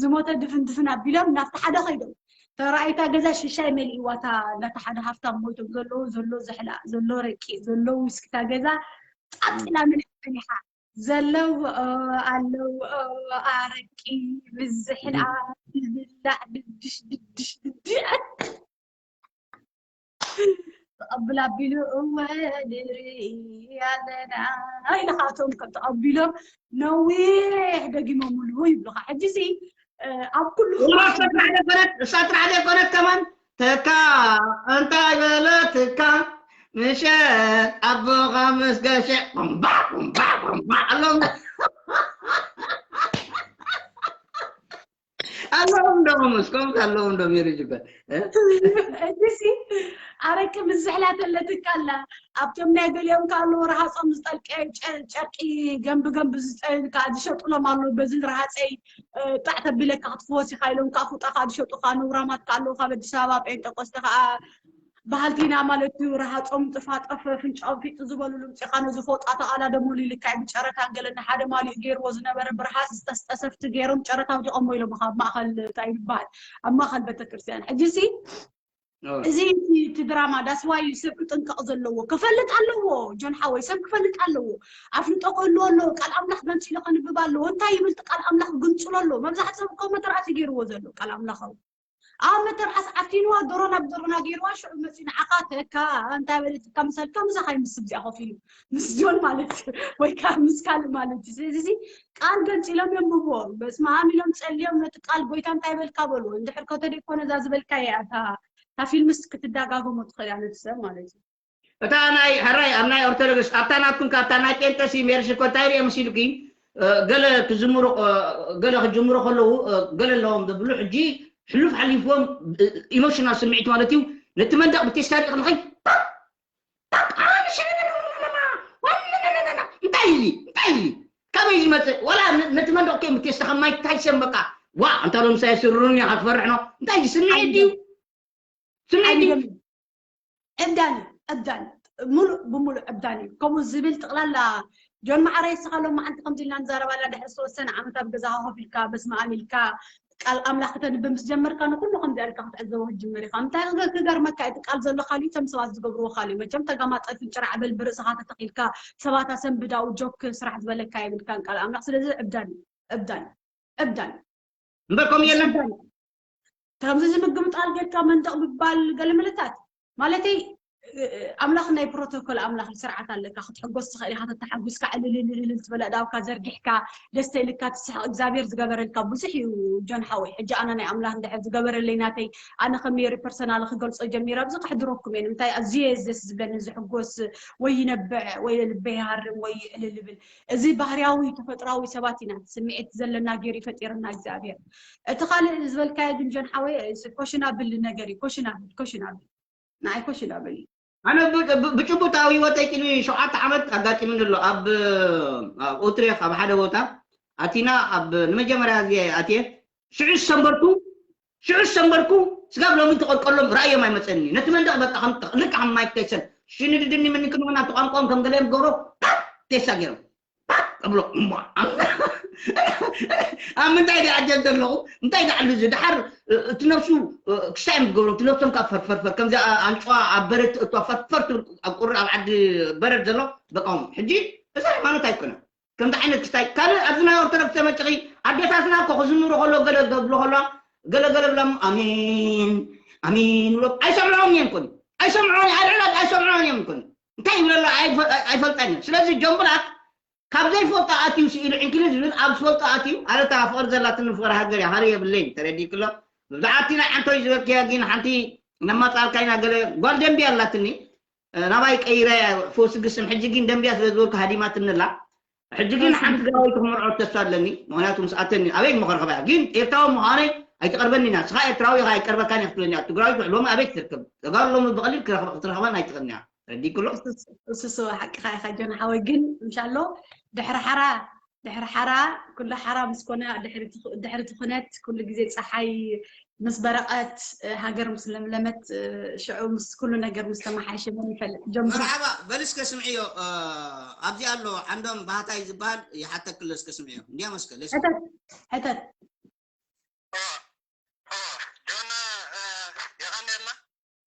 ዝሞተ ድፍን ድፍን ኣቢሎም ናብቲ ሓደ ከይዶም ተራእይታ ገዛ ሽሻይ መሊእዋታ ናታ ሓደ ሃፍታም ሞይቶም ዘሎ ዘሎ ዝሕላ ዘሎ ረቂ ዘሎ ውስኪታ ገዛ ጣጢላ መሊእ ጸኒሓ ዘለውኦ ኣለውኦ ኣረቂ ምዝሕላ ዝብላዕ ድድሽ ድድሽ ድድሽ ተቐብል ኣቢሉ እወ ንርኢ ኣለና ኢልኻቶም ከም ተቐቢሎም ነዊሕ ደጊሞምሉ ይብሉኻ ሕጂ ሲ ኣብ ኩሉ እሳ ጥራሕ ዘይኮነት ከማን ተካ እንታይ በለ ትካ ምሸት ኣቦኻ ምስ ገሸ ቁምባዕ ቁምባዕ ቁምባዕ ኣሎም ኣለዎም ዶ ምስኮም ኣለዎም ዶ ሜሪ ጅበ እዚሲ ኣረቂ ምስ ዝሕላ ተለትካ ኣላ ኣብቶም ናይ ገሊኦም ካሉ ረሃፆም ዝጠልቀ ጨርቂ ገንቢ ገንቢ ዝጠልካ ዝሸጡሎም ኣለዉ በዚ ረሃፀይ ጣዕ ተቢለካ ክትፍወስ ኢኻ ኢሎም ከዓ ፉጣ ከዓ ዝሸጡ ከዓ ነውራማት ከዓ ኣለዉ ካብ ኣዲስ ኣበባ ጴንጠቆስተ ከዓ ባህልቲና ማለት እዩ ረሃፆም ጥፋጠፍ ፍንጫው ፊጥ ዝበሉ ልምፂኻ ነዚ ፎጣ ተቓላደሞ ኢልካ እዩ ብጨረታ ገለ ንሓደ ማሊኡ ገይርዎ ዝነበረ ብርሃስ ዝተስጠሰፍቲ ገይሮም ጨረታ ኣውዲቖሞ ኢሎም ካብ ማእኸል እንታይ ይበሃል ኣብ ማእኸል ቤተክርስትያን ሕጂ ሲ እዚ እቲ ድራማ that's why እዩ ሰብ ክጥንቀቕ ዘለዎ ክፈልጥ ኣለዎ ጆን ሓወይ ሰብ ክፈልጥ ኣለዎ ኣፍልጦ ክህልዎ ኣለዎ ቃል ኣምላኽ ገንፂሉ ከንብብ ኣለዎ እንታይ ይብል ቃል ኣምላኽ ግንፅሎ ኣለዎ መብዛሕቲ ሰብ እኮ መተርኣሲ ገይርዎ ዘሎ ቃል ኣምላኻዊ ኣብ መተርኣስ ዓፊንዋ ዶሮና ብዶሮና ገይርዋ ሽዑ መፂኡ ንዓኻ ተካ እንታይ በለትካ ምሳልካ ምሳኻ ይምስብ እዚኣ ኮፍ ኢሉ ምስ ጆን ማለት ወይ ከዓ ምስ ካልእ ማለት እዩ ስለዚ ቃል ገንፂሎም የንብብዎ በስመ ኣብ ኢሎም ፀልዮም ነቲ ቃል ጎይታ እንታይ በልካ በልዎ እንድሕር ከ ተደይኮነ እዛ ዝበልካየ እያ እታ ፊልምስ ክትደጋገሞ ትኽእል እያ ነቲ ሰብ ማለት እዩ እታ ናይ ሕራይ ኣብ ናይ ኦርቶዶክስ ኣብታ ናትኩም ካብታ ናይ ጴንጠሲ ሜርሲ እኮ እንታይ ሪኦ መሲሉኪ ገለ ክዝምሩ ገለ ክጅምሩ ከለዉ ገለ ኣለዎም ዝብሉ ሕጂ ሕሉፍ ሓሊፍዎም ኢሞሽናል ስምዒት ማለት እዩ ነቲ መንደቕ ብቴስታ ሪእኽልኸይ እንታይ እዩ እንታይ እዩ ካበይ ዝመፅእ ዋላ ነቲ መንደቕ ከ ብቴስታ ከም ማይክ ታይሰን በቃ ዋ እንታ ሎም ሳይ ስሩን ኢኻ ትፈርሕ ነው እንታይ እዩ ስምዒት እዩ ስምዒት እዩ ዕብዳን እዩ ዕብዳን እዩ ሙሉእ ብሙሉእ ዕብዳን እዩ ከምኡ ዝብል ጥቕላላ ጆን ማዕረ ይስኻሎም መዓንቲ ከምዚ ኢልና ንዛረባላ ድሕሪ ዝተወሰነ ዓመት ኣብ ገዛኻ ኮፍ ኢልካ በስመ ኣብ ኢልካ ቃል ኣምላኽ ክተንብብ ምስ ጀመርካ ንኩሉ ከምዚ ኣልካ ክትዕዘቦ ክትጅምር ኢኻ እንታይ ክገርመካ እቲ ቃል ዘሎ ካሊእ እቶም ሰባት ዝገብርዎ ካሊእ መቸም ተጋማጠል ፍንጭራዕ በል ብርእስኻ ተተኺልካ ሰባት ኣሰንብዳኡ ጆክ ስራሕ ዝበለካ የብልካን ቃል ኣምላኽ ስለዚ ዕብዳን እዩ ዕብዳን እዩ ዕብዳን እዩ እምበር ከምኡ የለን ከምዚ ዝምግምጣል ጌርካ መንደቕ ምባል ገለ ምልታት ማለተይ ኣምላኽ ናይ ፕሮቶኮል ኣምላኽ ስርዓት ኣለካ ክትሕጎስ ትኽእል ኢኻ ተተሓጒስካ ዕልልልልል ትበለ ዳውካ ዘርጊሕካ ደስተ ኢልካ ትስሕቕ እግዚኣብሔር ዝገበረልካ ብዙሕ እዩ ጆን ሓወይ ሕጂ ኣነ ናይ ኣምላኽ እንድሕር ዝገበረለይ ናተይ ኣነ ከመየሪ ፐርሰናል ክገልጾ ጀሚረ ኣብዚ ከሕድረኩም እየ ንምንታይ ኣዝየ ደስ ዝብለኒ ዝሕጎስ ወይ ይነብዕ ወይ ልበይ ይሃርም ወይ ዕልልብል እዚ ባህርያዊ ተፈጥራዊ ሰባት ኢና ስምዒት ዘለና ገይሩ ይፈጢርና እግዚኣብሔር እቲ ካልእ ዝበልካዮ ግን ጆን ሓወይ ኮሽናብል ነገር እዩ ኮሽናብል ኮሽናብል ንዓይ ኮሽናብል እዩ ኣነ ብ- ብ- ብጭቡጥ ኣብ ህይወተይ ቅድሚ ሸውዓተ ዓመት ኣጋጢሙኒ ኣሎ። ኣብ ኣብ ኦትሬክ ኣብ ሓደ ቦታ ኣቲና ኣብ ንመጀመርያ ግዜ ኣትየ ሽዑ ዝሰንበርኩ ሽዑ ዝሰንበርኩ ስጋብ ሎሚ ተቐልቀሎም ራእዮም ኣይመፀኒ። ነቲ መንደቕ በቃ ከም ልክዕ ከም ማይክ ታይሰን ሽንድድኒ ምኒ ክንሆና ተቋንቋም ከም ገለ ገብሮ ቴሳ ገይሮም እብሎ እሞ ኣብ ምንታይ ደ ኣጀንደ ኣለኹ እንታይ ደ ዓሉ እዚ ድሓር እቲ ነብሱ ክስታይ እዮም ዝገብሩ እቲ ነብሶም ካብ ፈርፈርፈር ከምዚ ኣንጭዋ ኣብ በረድ ትእቷ ፈርፈር ትብል ኣብ ቁሪ ኣብ ዓዲ በረድ ዘሎ በቃ ሕጂ እዚ ሃይማኖት ኣይኮነን ከምዚ ዓይነት ክስታይ ካልእ ኣብዚ ናይ ኦርቶዶክስ ተመጭኺ ኣዴታትና እኮ ክዝምሩ ከሎ ገለ ገብሎ ከሎ ገለ ገለ ብሎም ኣሜን ኣሜን ብሎ ኣይሰምዖም እዮም ኮን ኣይሰምዖን ኣልዕላት ኣይሰምዖን እዮም ኮን እንታይ ይብለሎ ኣይፈልጣን እዮም ስለዚ ጆምብላት ካብ ዘይፈልጦ ኣትዩ ስኢሉ ዕንክሊል ዝብል ኣብ ዝፈልጦ ኣትዩ ኣረ እታ ፍቕሪ ዘላትኒ ፍቕሪ ሃገር እያ ሃሪ የብለይን ተረዲእክሎ ብዛዕባ እቲ ናይ ዓንቶይ ዝበልክያ ግን ሓንቲ ነማፃልካይና ገለ ጓል ደንቢ ኣላትኒ ናባይ ቀይረ ፈውሲ ግስም ሕጂ ግን ደንቢያ ስለ ዝበልኩ ሃዲማትኒ ኣላ ሕጂ ግን ሓንቲ ትግራወይቲ ክምርዖ ተስፋ ኣለኒ ምክንያቱ ምስ ኣተኒ ኣበይ መኸርኸባ ግን ኤርትራዊ ምዃነይ ኣይትቐርበኒ ኢና ስኻ ኤርትራዊ ኢኻ ኣይቀርበካን እየ ክትብለኒ ትግራዊት ሎሚ ኣበይ ትርከብ ተጋሩ ሎሚ ብቐሊል ክትረኸበን ኣይትኽእልን እያ ተረዲእክሎ እሱ እሱ ሓቅኻ ኢኻ ጆን ሓወይ ግን እንሻሎ ድሕሪ ሓራ ድሕሪ ሓራ ኩሉ ሓራ ምስ ኮነ ድሕሪ ትኹ- ድሕሪ ትኹነት ኩሉ ግዜ ፀሓይ ምስ በረቐት እ፣ ሃገር ምስ ለምለመት እ፣ ሽዑ ምስ ኩሉ ነገር ምስ ተመሓየሸ መን ይፈልጥ ጀምሩ መርሓባ በል እስከ ስምዕዮ እ፣ ኣብዚ ኣሎ ዓንዶም ባህታይ ዝበሃል ይሓተክሎ እስከ ስምዕዮ እንዲያ መስከ let's go ሕተት ሕተት ጆን የቐንየልና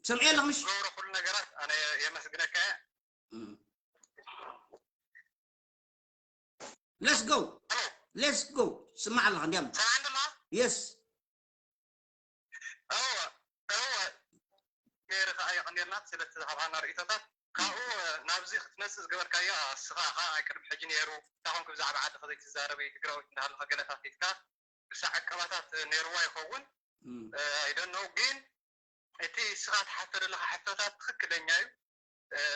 ሰምዐ ኣለኹ ምሽ ዝገብሮ ኩሉ ነገራት ኣነ የመስግነካ እየ let's go let's go ስማዕ ኣለኻ እንዲያም ሰማዕ እንደማ yes እወ እወ ሜሪ ከዓ የቐንየልና ስለቲ ዝሃብሃና ርእቶታት ካብኡ ናብዚ ክትመፅእ ዝገበርካዮ እስኻ ከዓ ቅድሚ ሕጂ ነይሩ እንታይ ኮንክ ብዛዕባ ዓድኻ ዘይትዛረብ ትግራዊት እንዳሃለኻ ገለታት ኢልካ ብሳዕ ዕቀባታት ነይርዋ ይኸውን ኣይደነው ግን እቲ እስኻ ትሓቶ ዘለኻ ሕቶታት ትኽክለኛ እዩ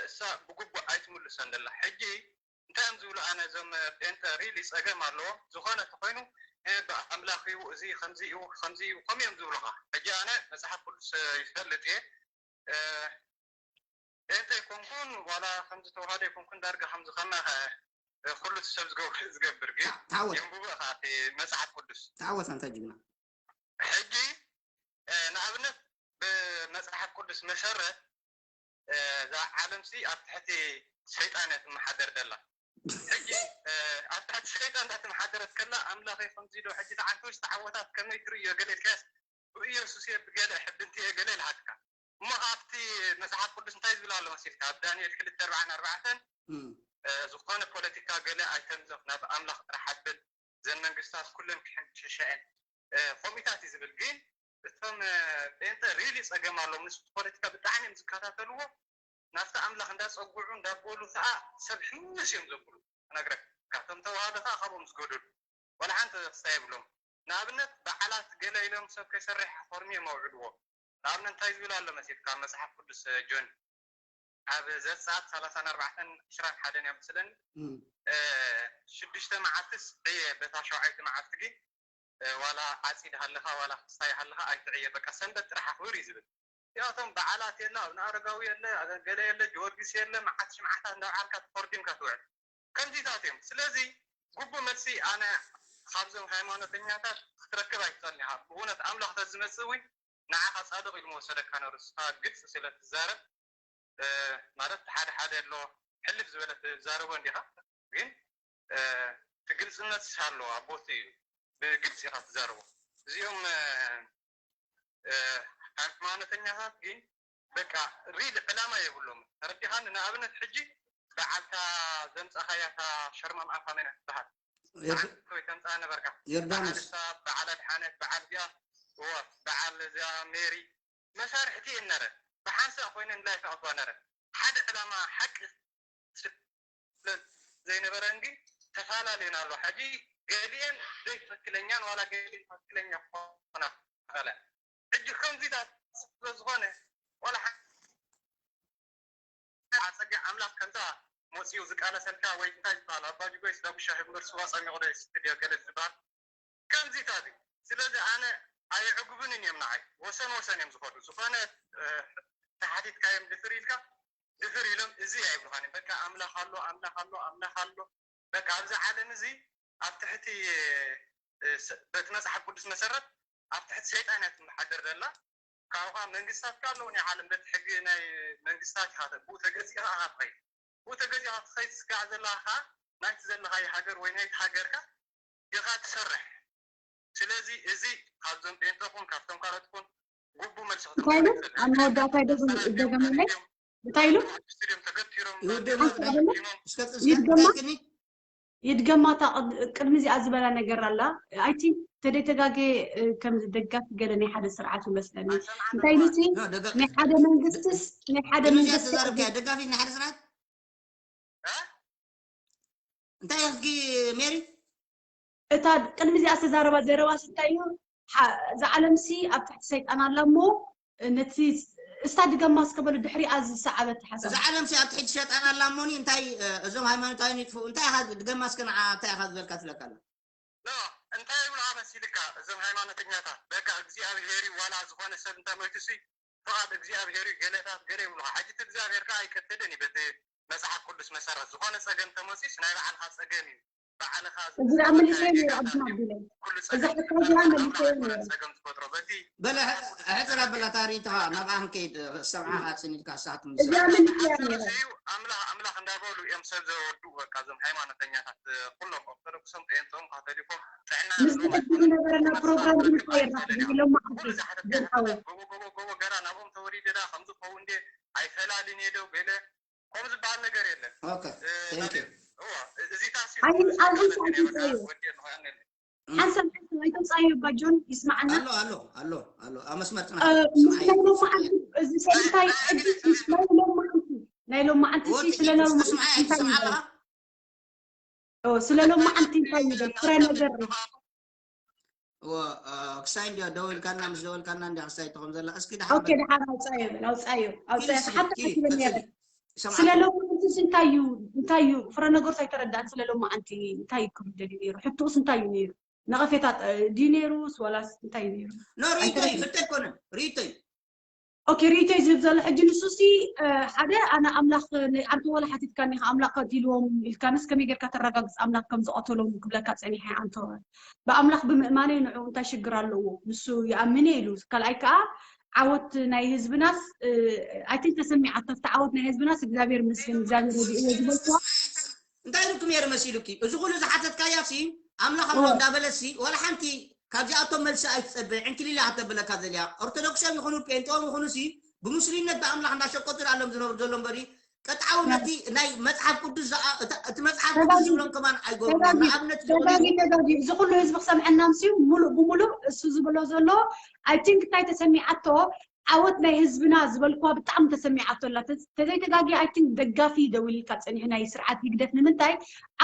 እሳ ብግቡእ ኣይትምልሶን ዘላ ሕጂ እንታይ እዮም ዝብሉ ኣነ እዞም ጴንጠ ሪሊ ፀገም ኣለዎም ዝኾነ ተኮይኑ ብኣምላኽ እዩ እዚ ከምዚ እዩ ከምዚ እዩ ከም እዮም ዝብሉኻ ሕጂ ኣነ መፅሓፍ ቅዱስ ይፈልጥ እየ ጴንጠ ኣይኮንኩን ዋላ ከምዚ ተዋህዶ ኣይኮንኩን ዳርጋ ከምዚ ከማኻ ኩሉ ሰብ ዝገብር ግን የንብቦ ኻ መፅሓፍ ቅዱስ ተዓወት ኣንታ ጅግና ሕጂ ንኣብነት ብመፅሓፍ ቅዱስ መሰረት እዛ ዓለምሲ ኣብ ትሕቲ ሰይጣን እያ ትመሓደር ደላ ሕጂ ኣብ ትሕቲ ሰይጣን እዳ ተመሓደረት ከላ ኣምላኸይ ከምዚ ዶ ሕጂ ተዓንተው ዝተዓወታት ከመይ ትርእዮ ገለ ኢልካያስ ብኢየሱስ እየ ብገለ ሕብንቲ እየ ገለ ኢልሃካ እሞ ኣብቲ መፅሓፍ ቅዱስ እንታይ ዝብል ኣሎ መሲልካ ኣብ ዳንኤል ክልተ ኣርባዓን ኣርባዕተን ዝኾነ ፖለቲካ ገለ ኣይተምዘፍ ናብ ኣምላኽ ጥራሕ ኣብል ዘን መንግስታት ኩለን ክሕንሸሻ እየን ከምኢታት እዩ ዝብል ግን እቶም ጴንጠ ሪሊ ፀገም ኣለዎም ምስ ፖለቲካ ብጣዕሚ እዮም ዝከታተልዎ ናብቲ ኣምላኽ እንዳፀጉዑ እንዳበሉ ከዓ ሰብ ሕምስ እዮም ዘብሉ ክነግረካ እቶም ተዋህዶ ከዓ ካብኦም ዝገደሉ ዋላ ሓንቲ ክስታይ የብሎም ንኣብነት በዓላት ገለ ኢሎም ሰብ ከይሰርሕ ኣኾርሚ እዮም ኣውዕልዎ ንኣብነት እንታይ ዝብል ኣሎ መሲልካ መፅሓፍ ቅዱስ ጆን ኣብ ዘፀኣት ሰላሳን ኣርባዕተን ዕስራን ሓደን እያ መስለኒ ሽዱሽተ መዓልትስ ዕየ በታ ሸውዓይቲ መዓልቲ ግን ዋላ ዓፂድ ሃለኻ ዋላ ክስታይ ሃለኻ ኣይትዕየ በቃ ሰንበት ጥራሕ ኣኽብር እዩ ዝብል እዚኣቶም በዓላት የለ ኣብነ ኣረጋዊ የለ ገለ የለ ጊዮርጊስ የለ መዓት ሽምዓታት እንዳበዓልካ ተኾርዲምካ ትውዕል ከምዚታት እዮም ስለዚ ግቡእ መልሲ ኣነ ካብዞም ሃይማኖተኛታት ክትረክብ ኣይትኽእልን ኢኻ ብእውነት ኣምላኽ ተዝመፅእ እውን ንዓኻ ፃድቕ ኢሉ መወሰደካ ነሩ ንስኻ ግልፂ ስለ ትዛረብ ማለት ሓደ ሓደ ኣሎ ሕልፍ ዝበለ ትዛረቦ እንዲኻ ግን እቲ ግልፅነት ኣሎ ኣብ ቦቱ እዩ ብግልፂ ኢኻ ትዛረቦ እዚኦም ሃይማኖተኛታት ግን በቃ ሪል ዕላማ የብሎም ተረዲኻኒ ንኣብነት ሕጂ በዓልታ ዘምፃኻያ ታ ሸርማም ኣፋ መን ትበሃል ወይ ተምፃ ነበርካ ዮርዳኖስ በዓል ኣድሓነት በዓል እዚኣ እወ በዓል እዚኣ ሜሪ መሳርሕቲ እየን ነረ ብሓንሳእ ኮይነን ላይፍ ኣቕዋ ነረ ሓደ ዕላማ ሓቂ ዘይነበረን ግን ተፈላለየን ኣሎ ሕጂ ገሊአን ዘይትኽክለኛን ዋላ ገሊአን ትኽክለኛ ክኾና ይኽእላ ሕጂ ከምዚታት ስለዝኾነ ዋላ ሓንቲ ኣፀጊዕ ኣምላኽ ከምዛ መፂኡ ዝቃለሰልካ ወይ እንታይ ዝበሃል ኣባጅጎይስ ዳጉሻ ህምበር ስዋ ፀሚቑ ዶ ስቱድዮ ገለ ዝበሃል ከምዚታት እዩ ስለዚ ኣነ ኣየዕጉብንን እዮም ንዓይ ወሰን ወሰን እዮም ዝኸዱ ዝኾነ ተሓቲትካዮም ድፍር ኢልካ ድፍር ኢሎም እዚ ኣይብሉኻን እዮም። በቃ ኣምላኽ ኣሎ፣ ኣምላኽ ኣሎ፣ ኣምላኽ ኣሎ። በቃ ኣብዚ ዓለም እዚ ኣብ ትሕቲ እ፣ ስ- በቲ መጽሓፍ ቅዱስ መሰረት ኣብ ትሕቲ ሰይጣን እያ ትመሓደር ዘላ። ካብኡ ከዓ መንግስታት ከዓ ኣለዉ ናይ ዓለም በቲ ሕጊ ናይ መንግስታት ኢኻ ተ- ብኡ ተገዚእኻ ኢኻ ትኸይድ። ብኡ ተገዚእኻ ትኸይድ ስጋዕ ዘለኻ ከዓ ናይቲ ዘለኻዮ ሃገር ወይ ናይቲ ሃገርካ ኢኻ ትሰርሕ። ስለዚ እዚ ካብዞም ጴንጠ ኹን ካብቶም ካልኦት ኹን ጉቡ መልሲ እንታይ ኢሉ? ክትመልስ ዘለካ ኣብ መወዳእታ ኢኻ። ደገም-፣ ሰላም እዮም፣ ደገመለይ? ካልእ እዮም። እንታይ ኢሉ? ስቱድዮም ተገቲሮም ይውድእ ሓንሳእ ማለት በለ? እስከ እስከ ይድገማ? እንታይ ቅኒ? ይድገማ እታ ቅድ-፣ ቅድሚ እዚኣ ዝበላ ነገር ኣላ። I think ተደይተጋጌ፣ እ፣ ከም ደጋፊ ገለ ናይ ሓደ ስርዓት ይመስለኒ። እንታይ ኢሉ ሲ? ኖ፣ ደጋ-፣ ናይ ሓደ መንግስትስ፣ ናይ ሓደ ቅድሚ እዚኣ መንግስቲ ተዛረብካያ ደጋፊት ናይ ሓደ ስርዓት? እ? እንታይ ኢልኪ ሜሪ? እታ ቅድሚ እዚኣ ዝተዛረባ ዘረባስ እንታይ እዩ? ሓ-፣ እዛ ዓለምሲ ኣብ ትሕቲ ሰይጣን ኣላ እሞ፣ ነቲ እስታ ድገማ እስከ በሉ ድሕሪኣ ዝሰዓበት ሓሳብ። እዛ ዓለምሲ ኣብ ትሕቲ ሰይጣን ኣላ እሞኒ እንታይ፣ እ፣ እዞም ሃይማኖታውያን ይጥፍኡ? እንታይ ኢኻ ድገማ እስከ ንዓ እንታይ ኢኻ ዝበልካ ትብለካ ኣላ? ኖ፣ እንታይ ይብሉኻ መሲልካ እዞም ሃይማኖተኛታት? በቃ እግዚኣብሔር እዩ፣ ዋላ ዝኾነ ሰብ እንተመይቱሲ ፍቓድ እግዚኣብሔር እዩ፣ ገለታት ገለ ይብሉኻ። ሕጂ እቲ እግዚኣብሔር ከኣ ኣይቀደደን እዩ በቲ መጽሓፍ ቅዱስ መሰረት። ዝኾነ ጸገም ተመጺኡስ ናይ ባዕልኻ ጸገም እዩ። ባዕልኻ እዚ ደኣ መሊሰዮ ነይሩ ኣቦና ኣቢለ። ኩሉ እዚ ጸገም ሕቶ እዚ ደኣ መሊሰዮ ነይሩ። ጸገም ዝፈጥሮ በቲ በለ፣ ሕጽር ኣበላ ታሪኽኻ ናብኣ ክንከይድ ሰምዓኻ ጽኒትካ ሳት ምስ እዚኣ መሊሰያ ነይረ። እዩ ኣምላኽ ኣምላኽ እንዳበሉ እዮም ሰብ ዘወድኡ። በቃ እዞም ሃይማኖተኛታት ኩሎም ኦርቶዶክሶም ጴንጦም ካቶሊኮም ጥዕና ምስ ኣለዎም ትሕቲ ኣይኮኑን። ዝነበረና ፕሮግራም ግን ኣይኮነን። ይቀየር። ሎም ኩሉ ዝሓተት ገጻዊ። ጎቦ ጎቦ ጎቦ ገራ ናብኦም ተወሊደ ዳ ከምዚ ክኸውን እንዴ ኣይፈላልን እየ ዶ ገለ ከምኡ ዝበሃል ነገር የለን። ኦኬ፣ እ፣ thank you። እዋ፣ እዚ ታሲ ኣይ፣ ኣብዚ ሰዓት ይጸዩ። ወዲ ንኸኣነል ሓንሳብ ሓንሳብ ኣይተውጻዮ ባጆን ይስማዓና። ኣሎ፣ ኣሎ፣ ኣሎ፣ ኣሎ። ኣብ መስመር ጽናሕ። እ፣ ምስ ስምዓይ። ናይ ሎማዓንቲ እዚ ሰ-፣ እንታይ ሕጂ ናይ ሎማዓንቲ፣ ናይ ሎማዓንቲ ወዲ ስለ ናይ ሎማዓንቲ ስምዓይ እንታይ ኣይትስምዓ ይበል? ኣለኻ? ኦ፣ ስለ ሎማዓንቲ እንታይ ይበል? ፍረ ነገር። እዎ፣ እ፣ ክሳይ እንዲያ ደወልካና፣ ምስ ደወልካና እንዲያ ክሳይ ትኾን ዘላ። እስኪ ደሓር ኦኬ፣ በል። ደሓር ኣውጻዮ በል፣ ኣውጻዮ፣ ኣውጻዮ። ኪልሲ፣ ሓታ ኪ-፣ ክትብለኒ ክሲ፣ እያ። ስለ ሰማዕኩ። ሎማዓንቲ እንታይ እዩ? እንታይ እዩ? ፍረ ነገር ኣይተረዳእን። ስለ ሎማዓንቲ እንታይ ክብል ደልዩ ነይሩ? ሕቶኡስ እንታይ እዩ ነይሩ? ነቐፌታ፣ እ፣ ድዩ ነይሩስ ዋላስ እንታይ እዩ ነይሩ? ኖ፣ ሪኢቶ እዩ፣ ኣይተረዳእን። ፍልጠት ኣይኮነን፣ ሪኢቶ እዩ። ኦኬ፣ ሪኢቶ እዩ ዝህብ ዘሎ። ሕጂ ንሱሲ፣ እ፣ ሓደ ኣነ ኣምላኽ ን-፣ ኣንተ ወላ ሓቲትካኒ ኢኻ፣ ኣምላኽ ቀቲልዎም ኢልካንስ ከመይ ጌርካ ተረጋግጽ ኣምላኽ ከም ዝቐተሎም ክብለካ ጸኒሐ ኣንተ። ብኣምላኽ ብምእማነይ ንዕኡ እንታይ ሽግር ኣለዎ? ንሱ ይኣምን እየ ኢሉ። ካልኣይ ከኣ ዓወት ናይ ህዝብናስ፣ እ፣ ኣይ ቲንክ ተሰሚዓቶ፣ ኣብቲ ዓወት ናይ ህዝብናስ እግዚኣብሔር ይመስገን፣ እግዚኣብሔር ረዲእዎ ዝበልክዋ። እንታይ ኢሉኪ ነይሩ መሲሉኪ? እዚ ኩሉ ዝሓተትካያ ሲ ኣምላኽ ኣሎ እዎ። እንዳበለሲ ዋላ ሓንቲ ካብዚኣቶም መልሲ ኣይትጸበ። ዕንክሊላ ከተብለካ ዘልያ ኦርቶዶክሶም ይኹኑ ጴንጤኦም ይኹኑ ሲ ብሙስሊምነት ብኣምላኽ እንዳሸቀጡ ኣሎም ዝነብሩ ዘሎ እምበሪ ቀጥዓዊ ነቲ ናይ መጽሓፍ ቅዱስ ዝኣ-፣ እታ-፣ እቲ መጽሓፍ ቅዱስ ተጋጊ-፣ ዝብሎም ከማን ኣይገብሩን። ተጋጊ-፣ ንኣብነት ተጋጊ-፣ ተጋጊ። እዚ ኩሉ ህዝቢ ክሰምዐና ምስዩ ሙሉእ ብሙሉእ እሱ ዝብሎ ዘሎ፣ ኣይ ቲንክ እንታይ ተሰሚዓቶ፣ ዓወት ናይ ህዝብና ዝበልክዋ ብጣዕሚ ተሰሚዓቶ ኣላ። ተ-፣ ተዘይተጋጊ፣ ኣይ ቲንክ ደጋፊ ደዊልካ ጸኒሑ ናይ ስርዓት ህግደፍ። ንምንታይ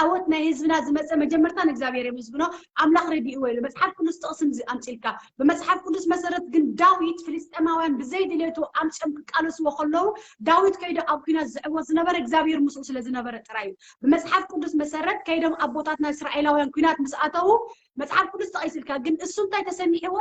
ዓወት ናይ ህዝብና ዝመጸ መጀመርታ ንእግዚኣብሔር የመስግኖ፣ ኣምላኽ ረዲእዎ ኢሉ። መጽሓፍ ቅዱስ ጥቕሲ ኣምጺልካ። ብመጽሓፍ ቅዱስ መሰረት ግን ዳዊት ፍልስጤማውያን ብዘይ ድሌቱ ኣምጺኦም ክቃለስዎ ከለዉ፣ ዳዊት ከይዱ ኣብ ኲናት ዝዕወት ዝነበረ እግዚኣብሔር ምስኡ ስለ ዝነበረ ጥራይ እዩ። ብመጽሓፍ ቅዱስ መሰረት ከይዶም ኣቦታትና እስራኤላውያን ኲናት ምስ ኣተዉ፣ መጽሓፍ ቅዱስ ጠቒስልካ፣ ግን እሱ እንታይ ተሰሚዕዎ?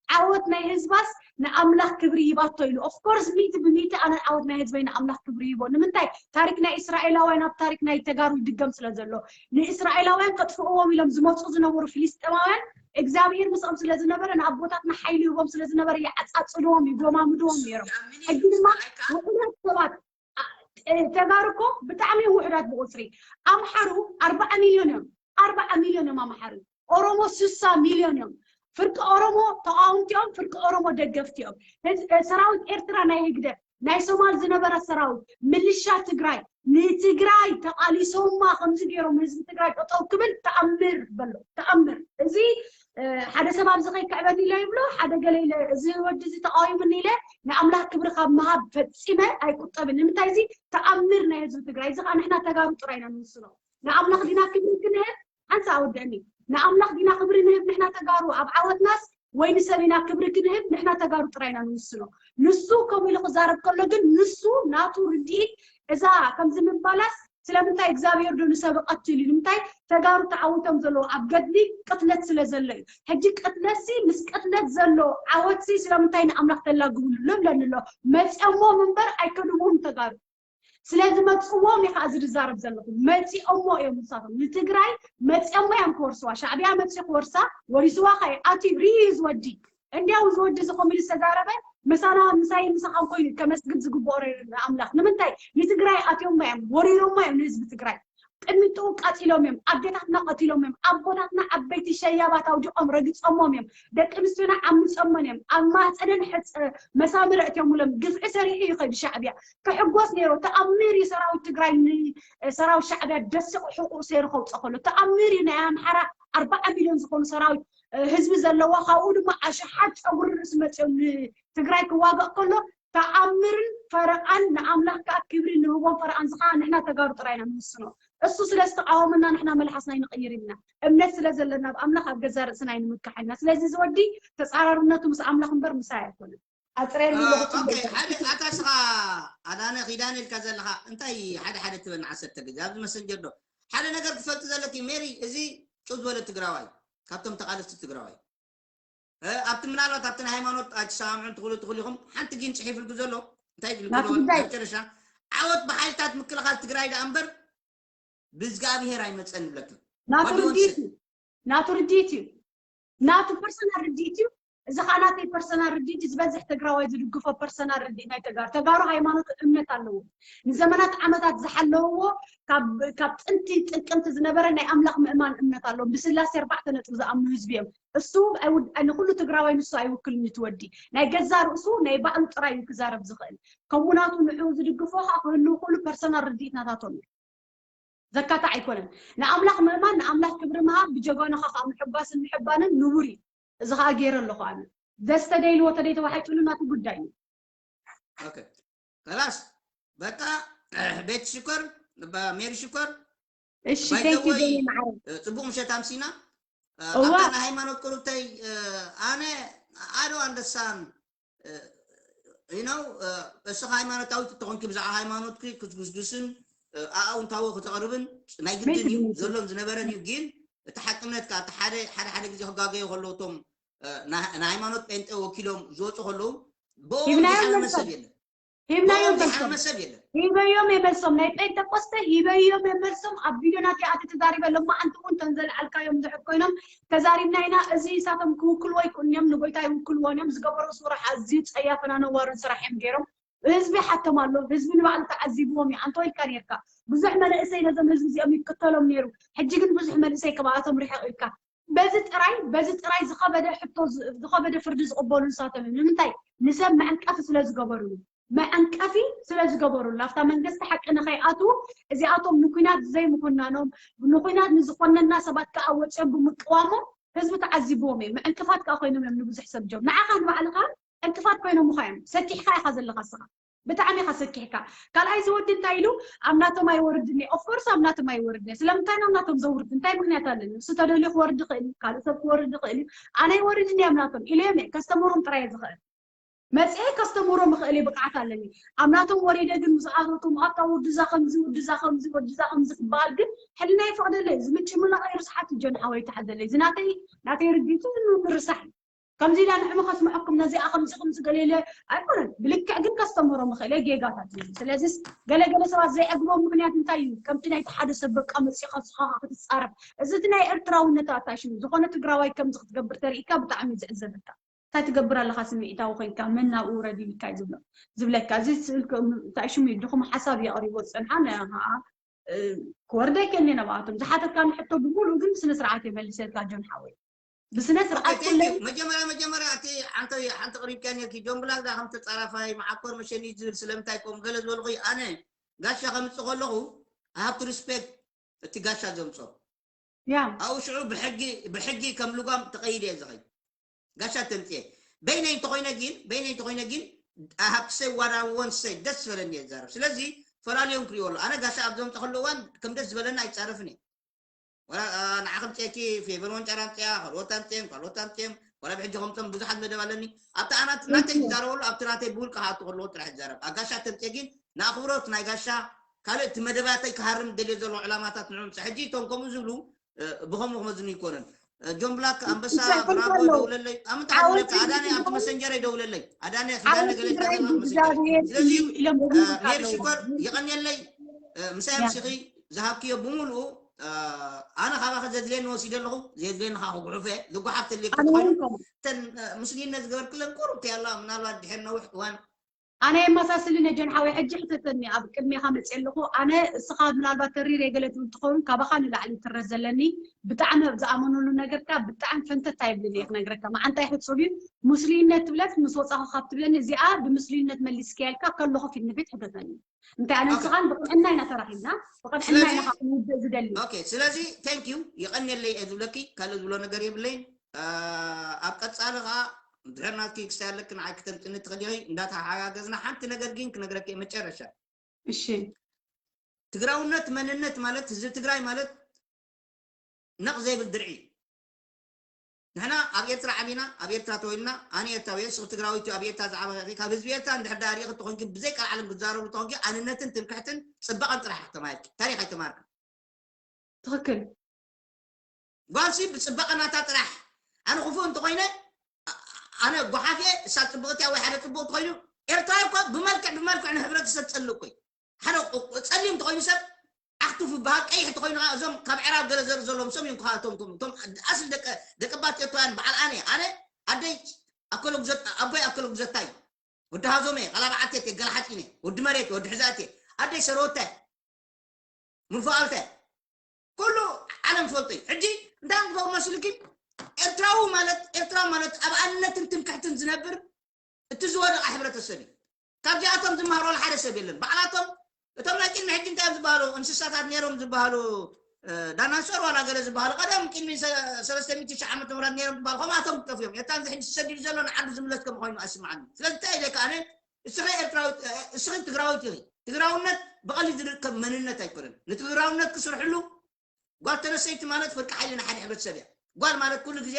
ዓወት ናይ ህዝባስ ንኣምላኽ ክብሪ ይባቶ ኢሉ። ኦፍ ኮርስ፣ ሚእቲ ብሚእቲ ኣነ ዓወት ናይ ህዝበይ ንኣምላኽ ክብሪ ይቦ። ንምንታይ? ታሪክ ናይ እስራኤላውያን ኣብ ታሪክ ናይ ተጋሩ ይድገም ስለ ዘሎ። ንእስራኤላውያን ከጥፍእዎም ኢሎም ዝመጹ ዝነበሩ ፍልስጤማውያን እግዚኣብሔር ምስኦም ስለ ዝነበረ፣ ንኣቦታትና ሓይሊ ይቦም ስለ ዝነበረ፣ ይዓጻጽድዎም፣ ይጎማምድዎም ነይሮም። ሕጂ ድማ ውሑዳት ሰባት፣ አ-፣ እ፣ ተጋሩ እኮ ብጣዕሚ ውሑዳት ብቁጽሪ። ኣምሓሩ ኣርባዓ ሚልዮን እዮም። ኣርባዓ ሚልዮን እዮም ኣምሓሩ። ኦሮሞ ስሳ ሚልዮን እዮም። ፍርቂ ኦሮሞ ተቃወምቲ እዮም፣ ፍርቂ ኦሮሞ ደገፍቲ እዮም። ህዝ-፣ እ፣ ሰራዊት ኤርትራ ናይ ህግደፍ፣ ናይ ሶማል ዝነበረ ሰራዊት፣ ምልሻ ትግራይ፣ ንትግራይ ተቃሊሶማ ከምዚ ገይሮም ህዝቢ ትግራይ ጠጠው ክብል ተኣምር በሎ። ተኣምር። እዚ፣ እ፣ ሓደ ሰብ ኣብዚ ከይክዕበኒ ኢለ ይብሎ፣ ሓደ ገለ ኢለ፣ እዚ ወዲ እዚ ተቃዊሙኒ ኢለ ንኣምላኽ ክብሪ ካብ ምሃብ ፈጺመ ኣይቁጠብን። ንምንታይ? እዚ ተኣምር ናይ ህዝቢ ትግራይ። እዚ ከዓ ንሕና ተጋሩ ጥራይ ኢና ንውስኖ። ንኣምላኽ ዲና ክብሪ ክንህብ? ሓንሳእ ኣወድአኒ። ንኣምላኽ ዲና ክብሪ ንህብ ንሕና ተጋሩ ኣብ ዓወትናስ፣ ወይ ንሰብ ኢና ክብሪ ክንህብ ንሕና ተጋሩ ጥራይ ኢና ንውስኖ። ንሱ ከምኡ ኢሉ ክዛረብ ከሎ ግን ንሱ ናቱ ርድኢት እዛ ከምዚ ምባላስ ስለምንታይ እግዚኣብሔር ዶ ንሰብ ይቐትል እዩ? ንምንታይ ተጋሩ ተዓዊቶም ዘለዉ ኣብ ገድሊ ቅትለት ስለ ዘሎ እዩ። ሕጂ ቅትለትሲ ምስ ቅትለት ዘሎ ዓወትሲ ስለምንታይ ንኣምላኽ ተላግብሉ? ልብለኒ ኣሎ። መፅኦሞም እምበር ኣይከድምዎም ተጋሩ። ስለዚ መፅዎም እዩ ከዓ ዝዛረብ ዘለኹ። መፂኦሞ እዮም ንሳቶም ንትግራይ መፂኦሞ እዮም ክወርስዋ። ሻዕብያ መፂኡ ክወርሳ ወሪስዋ ካይ ኣትዩ ሪሂዝ ወዲ እንዲያው ዝወዲ እዚ ኮሚኒስት ተዛረበ ምሳና ምሳይ ምሳኻን ኮይኑ ከመስግን ዝግብኦ ንኣምላኽ ንምንታይ ንትግራይ ኣትዮማ እዮም ወሪሮማ እዮም ንህዝቢ ትግራይ ቅሚጡ ቀቲሎም እዮም ኣዴታትና ቀቲሎም እዮም ኣቦታትና ዓበይቲ ሸያባት ኣውዲቖም ረግፀሞም እዮም ደቂ ኣንስትዮና ዓምፀሞን እዮም ኣብ ማህፀነን መሳምረ እትዮምሎም ግፍዒ ሰሪሑ ይኸድ ሻዕብያ ክሕጎስ ነይሩ ተኣምር እዩ ሰራዊት ትግራይ ሰራዊት ሻዕብያ ደስቕ ሕቁ ሰይሩ ከውፀ ከሎ ተኣምር እዩ ናይ ኣምሓራ ኣርባዓ ሚሊዮን ዝኾኑ ሰራዊት ህዝቢ ዘለዎ ካብኡ ድማ ኣሽሓት ፀጉሪ ርእሲ መፅኦም ንትግራይ ክዋጋእ ከሎ ተኣምርን ፈረቓን ንኣምላኽ ከዓ ክብሪ ንህቦም ፈረቓን ዝኸዓ ንሕና ተጋሩ ጥራይ ኢና ንውስኖ እሱ ስለ ዝተቃወመና ንሕና መልሓስና ይንቕይር ኢልና እምነት ስለ ዘለና ኣብ ኣምላኽ ኣብ ገዛ ርእስና ይንምካሕ ኢና ስለዚ ዝወዲ ተፃራርነቱ ምስ ኣምላኽ እምበር ምሳይ ኣይኮነን ኣፅረየሉ ኣለኹ ሓደ ኣታ ስኻ ኣዳነ ኪዳን ኢልካ ዘለኻ እንታይ ሓደ ሓደ ትበና ዓሰርተ ግዜ ኣብዚ መሰንጀር ዶ ሓደ ነገር ክፈልጥ ዘለኪ ሜሪ እዚ ጭው ዝበለ ትግራዋይ ካብቶም ተቓለስቲ ትግራዋይ ኣብቲ ምናልባት ኣብቲ ናይ ሃይማኖት ኣይትሰማምዑን ትኽእሉ ትኽእሉ ኢኹም ሓንቲ ግን ፅሒፍልኩ ዘሎ እንታይ ኢልኩ መጨረሻ ዓወት ብሓይልታት ምክልኻል ትግራይ ደኣ እምበር ብእዝጋኣብሄር ኣይመፀን ይብለካ ናቱ ርድኢት እዩ ናቱ ርድኢት እዩ ናቱ ፐርሰናል ርድኢት እዩ እዚ ከዓ ናተይ ፐርሰናል ርድኢት ዝበዝሕ ትግራዋይ ዝድግፎ ፐርሰናል ርድኢት ናይ ተጋሩ ተጋሩ ሃይማኖት እምነት ኣለዎ ንዘመናት ዓመታት ዝሓለውዎ ካብ ጥንቲ ጥቅምቲ ዝነበረ ናይ ኣምላኽ ምእማን እምነት ኣለዎም ብስላሴ ኣርባዕተ ነጥቢ ዝኣምኑ ህዝቢ እዮም እሱ ንኩሉ ትግራዋይ ንሱ ኣይውክልን ትወዲ ናይ ገዛ ርእሱ ናይ ባዕሉ ጥራይ እዩ ክዛረብ ዝኽእል ከምኡ ናቱ ንዕኡ ዝድግፎ ከዓ ክህልው ክእሉ ፐርሰናል ርድኢት ናታቶም እዩ ዘካታዕ ኣይኮነን ንኣምላኽ ምእማን ንኣምላኽ ክብሪ ምሃብ ብጀጋኑኻ ከዓ ምሕጓስን ምሕባንን ንቡር እዩ እዚ ከዓ ገይረ ኣለኹ ኣነ ደስ ተደይልዎ ተደይ ተባሓይጥሉ ናቱ ጉዳይ እዩ ከላስ በቃ ቤት ሽኮር ሜሪ ሽኮር እሺ ጽቡቅ ምሸት ኣምሲና ኣብታ ናይ ሃይማኖት ቅሩብተይ ኣነ ኣዶ ኣንደሳን you know እስኻ ሃይማኖታዊት እተኾንኪ ብዛዕባ ሃይማኖትኪ ክትጉስጉስን ኣኣውንታዊ ክተቕርብን ናይ ግድን እዩ ዘሎን ዝነበረን እዩ ግን እቲ ሓቅነት ከዓ እቲ ሓደ ሓደ ሓደ ግዜ ክጋገዩ ከለዉ እቶም ናይ ሃይማኖት ጴንጤ ወኪሎም ዝወፁ ከለዉ ብኦም ዝሓመመ ሰብ የለን ሂብናዮም ፈልሶም ሂበዮም የመልሶም ናይ ጴንጠቆስተ ሂበዮም የመልሶም ኣብ ቪድዮ ናተይ ኣቲ ተዛሪበ ሎማዓንቲ እውን ተንዘልዓልካዮም ድሕር ኮይኖም ተዛሪብና ኢና እዚ እሳቶም ክውክልዎ ይክእሉን እዮም ንጎይታ ይውክልዎን እዮም ዝገበሮ ስራሕ ኣዝዩ ፀያፍና ነዋርን ስራሕ እዮም ገይሮም ህዝቢ ሓቶም ኣሎ ህዝቢ ንባዕሉ ተዓዚብዎም እዩ ኣንተ ወይልካ ነርካ ብዙሕ መንእሰይ ነዞም ህዝቢ እዚኦም ይክተሎም ነይሩ ሕጂ ግን ብዙሕ መንእሰይ ከባኣቶም ርሕቕ ኢልካ በዚ ጥራይ በዚ ጥራይ ዝኸበደ ሕቶ ዝኸበደ ፍርዲ ዝቕበሉ ንሳቶም እዮም ንምንታይ ንሰብ መዕንቀፊ ስለ ዝገበሩሉ መዐንቀፊ ስለ ዝገበሩሉ ኣብታ መንግስቲ ሓቂ ንኸይኣትዉ እዚኣቶም ንኩናት ዘይምኹናኖም ንኩናት ንዝኾነና ሰባት ከዓ ወፅኦም ብምቅዋሞም ህዝቢ ተዓዚብዎም እዩ ምዕንቅፋት ከዓ ኮይኖም እዮም ንብዙሕ ሰብ ጆም ንዓኻ ንባዕልኻ ዕንቅፋት ኮይኖም ምኳ እዮም ሰኪሕካ ኢኻ ዘለኻ ስኻ ብጣዕሚ ኢኻ ሰኪሕካ ካልኣይ ዝወዲ እንታይ ኢሉ ኣብ ናቶም ኣይወርድን እየ ኦፍኮርስ ኣብ ናቶም ኣይወርድን እየ ስለምንታይ ናብ ናቶም ዘውርድ እንታይ ምክንያት ኣለኒ እሱ ተደልዩ ክወርድ ይኽእል እዩ ካልእ ሰብ ክወርድ ይኽእል እዩ ኣነ ኣይወርድን እየ ኣብ ናቶም ኢለዮም እየ ከስተምሮም ጥራይ እየ ዝኽእል መፅኤ ከስተምሮ ምኽእል እየ ብቕዓት ኣለኒ ኣብ ናቶም ወሪደ ግን ምስኣቶም ኣብታ ወድዛ ከምዚ ወድዛ ከምዚ ወድዛ ከምዚ ክበሃል ግን ሕልና ይፈቕደለይ ዝምጭ ምላቕ ይርስሓት ጆን ሓወይ ተሓዘለይ እዚ ናተይ ናተይ ርዲቱ ምርሳሕ እዩ ከምዚ ኢላ ንዕሚ ከስምዐኩም ነዚኣ ከምዚ ከምዚ ገለ ኢለ ኣይኮነን ብልክዕ ግን ከስተምህሮ ምኽእል እየ ጌጋታት እዩ ስለዚስ ገለገለ ሰባት ዘይዕግቦም ምክንያት እንታይ እዩ ከምቲ ናይቲ ሓደ ሰብ በቃ መፂኻ ስኻኻ ክትፃረፍ እዚ እቲ ናይ ኤርትራውነት ኣታሽሙ ዝኾነ ትግራዋይ ከምዚ ክትገብር ተሪኢካ ብጣዕሚ እዩ ዝዕዘበካ እንታይ ትገብር ኣለኻ ስምዒታዊ ኮይንካ መን ናብኡ ውረድ ኢልካ እዩ ዝብሎ ዝብለካ እዚ ስእልኩም እንታይ ሽሙ እዩ ድኹም ሓሳብ የቕሪቦ ዝፀንሓ ንዓ ክወርድ ኣይክእልን እየ ናብኣቶም ዝሓተትካኒ ሕቶ ብምሉእ ግን ብስነ ስርዓት እየ መሊሰልካ ጆን ሓወይ ብስነ ስርዓት ኩለይ መጀመርያ መጀመርያ እቲ ሓንቲ ሓንቲ ቅሪብካ ነርኪ ጆን ብላክ ዳ ከም ተፃራፋይ መዓኮር መሸኒ ዝብል ስለምንታይ ከምኡ ገለ ዝበልኹ ኣነ ጋሻ ከምፅእ ከለኹ ሃብቲ ሪስፔክት እቲ ጋሻ ዘምፆ ያ ኣብኡ ሽዑ ብሕጊ ብሕጊ ከም ልጓም ተቐይደ እየ ዝኸይድ ጋሻ ተምፅየ በይነይ እንተኾይነ ግን በይነይ እንተኾይነ ግን I have to say what I want to say ደስ ዝበለኒ እየ ዝዛረብ ስለዚ ፈላልዮም ክሪኦ ኣሎ ኣነ ጋሻ ኣብ ዘምፀ ከሎ እዋን ከም ደስ ዝበለኒ ኣይፃረፍን እየ ወላ ንዓ ከምፅየኪ ፌቨን ወንጫራ ኣምፅያ ካልኦት ኣምፅየም ካልኦት ኣምፅየም ወላ ብሕጂ ከምፅም ብዙሓት መደብ ኣለኒ ኣብቲ ኣናት ናተይ ዝዛረበሉ ኣብቲ ናተይ ብውልቂ ክኣቱ ከለዎ ጥራሕ ዝዛረብ ኣጋሻ ተምፅየ ግን ንኣኽብሮት ናይ ጋሻ ካልእ እቲ መደባተይ ክሃርም ደልዮ ዘለዎ ዕላማታት ንዕምፀ ሕጂ እቶም ከምኡ ዝብሉ ብኸምኡ ክመዝኑ ይኮነን ጆን ብላክ ኣንበሳ ብራቦ ደውለለይ ኣምንታ ደውለካ ኣዳነ ኣብቲ መሰንጀር ደውለለይ ኣዳነ ኪዳነ ገለ ስለዚ ሜሪ ሽኮር የቐንየለይ ምሳይ ምሲኺ ዝሃብክዮ ብምሉኡ ኣነ ካባኸ ዘድልየኒ ወሲደ ኣለኹ ዘድልየኒ ካ ክጉሑፈ ዝጓሓፍ ተልየ ክትኾይኑ እተን ምስሊነት ዝገበርክለን ቁሩብ ያላ ምናልባት ድሕር ነዊሕ እዋን ኣነ የመሳስልን ጀን ሓወይ ሕጂ ሕተተኒ ኣብ ቅድሜኻ መፅእ ኣለኹ ኣነ እስኻ ምናልባት ተሪር የገለ ትብል ትኸውን ካባኻ ንላዕሊ ትረት ዘለኒ ብጣዕሚ ኣብ ዝኣመነሉ ነገርካ ብጣዕሚ ፈንተት ኣይብልን እየ ክነግረካ መዓንታይ ሕፁብ እዩ ሙስሊነት ትብለስ ምስ ወፃኹ ካብ ትብለኒ እዚኣ ብምስሊነት መሊስክያ ኢልካ ከለኹ ፊት ንፊት ሕተተኒ እንታይ ኣነ ንስኻን ብቕንዕና ኢና ተራኺብና ብቕንዕና ኢና ካብ ንውድእ ዝደሊ ስለዚ thank you የቐንየለይ እየ ዝብለኪ ካልእ ዝብሎ ነገር የብለይን ኣብ ቀፃሊ ከዓ ድሕር ናትኪ ክስታይ ኣለኪ ንዓይ ክተምፅኒ ትኽእል ኢኺ እንዳተሓጋገዝና ሓንቲ ነገር ግን ክነግረኪ መጨረሻ እሺ ትግራውነት መንነት ማለት ህዝቢ ትግራይ ማለት ነቕ ዘይብል ድርዒ ንሕና ኣብ ኤርትራ ዓቢና ኣብ ኤርትራ ተወልና ኣነ ኤርትራዊ እየ ንስኺ ትግራዊት እዩ ኣብ ኤርትራ ዝዓበኺ ካብ ህዝቢ ኤርትራ እንድሕር ዳኣ ሪኢኺ ተኾንኪ ብዘይ ቃል ዓለም ክትዛረቡ ተኾንኪ ኣንነትን ትምክሕትን ፅባቐን ጥራሕ ኢኺ ተማሂርኪ ታሪኽ ኣይተማሃርክን ትኽክል ጓልሲ ብፅባቐ ናታ ጥራሕ ኣነ ክፉእ እንተኾይነ ኣነ ጓሓፍ እየ እሳ ፅብቕቲ ወይ ሓደ ፅቡቕ እንተኾይኑ ኤርትራዊ እኮ ብመልክዕ ብመልክዕ ንሕብረተሰብ ፀልእ እኮ እዩ ሓደ ፀሊም እንተኾይኑ ሰብ ኣኽቱፍ ይበሃል ቀይሕ እንተኾይኑ ከዓ እዞም ካብ ዕራብ ገለ ዘርኢ ዘለዎም ሰብ እዮም ከዓ እቶም እቶም ኣስሊ ደቂ ኣባት ኤርትራውያን በዓል ኣነ ኣነ ኣደይ ኣከለጉዘት ኣቦይ ኣከለጉዘታ እዩ ወዲ ሃዞመ ቃላብዓቴት ገላሓጢነ ወዲ መሬት ወዲ ሕዛቴ ኣደይ ሰረወታይ ምንፋቐልተ ኩሉ ዓለም ዝፈልጦ እዩ ሕጂ እንታይ ክገብር መስልኪ ኤርትራዊ ማለት ኤርትራዊ ማለት ኣብ ኣንነትን ትምክሕትን ዝነብር እቲ ዝወደቐ ሕብረተሰብ እዩ ካብዚኣቶም ዝመሃረሉ ሓደ ሰብ የለን ባዕላቶም እቶም ናይ ቅድሚ ሕጂ እንታይ ዝበሃሉ እንስሳታት ነይሮም ዝበሃሉ ዳናንሶር ዋላ ገለ ዝበሃሉ ቀደም ቅድሚ ሰለስተ ሚእቲ ሺሕ ዓመተ ምህረት ነይሮም ዝበሃሉ ከምኣቶም ክጠፍዮም እታ እዚ ሕጂ ዝሰዲዱ ዘሎ ንዓዱ ዝምለስ ከም ኮይኑ ኣይስምዓኒ ስለዚ እንታይ ኢለ ከኣነ እስኺ ኤርትራዊት እስኺ ትግራዊት ኢኺ ትግራውነት ብቐሊል ዝርከብ መንነት ኣይኮነን ንትግራውነት ክስርሕሉ ጓል ተነሰይቲ ማለት ፍርቂ ሓይሊ ናይ ሓደ ሕብረተሰብ እያ ጓል ማለት ኩሉ ግዜ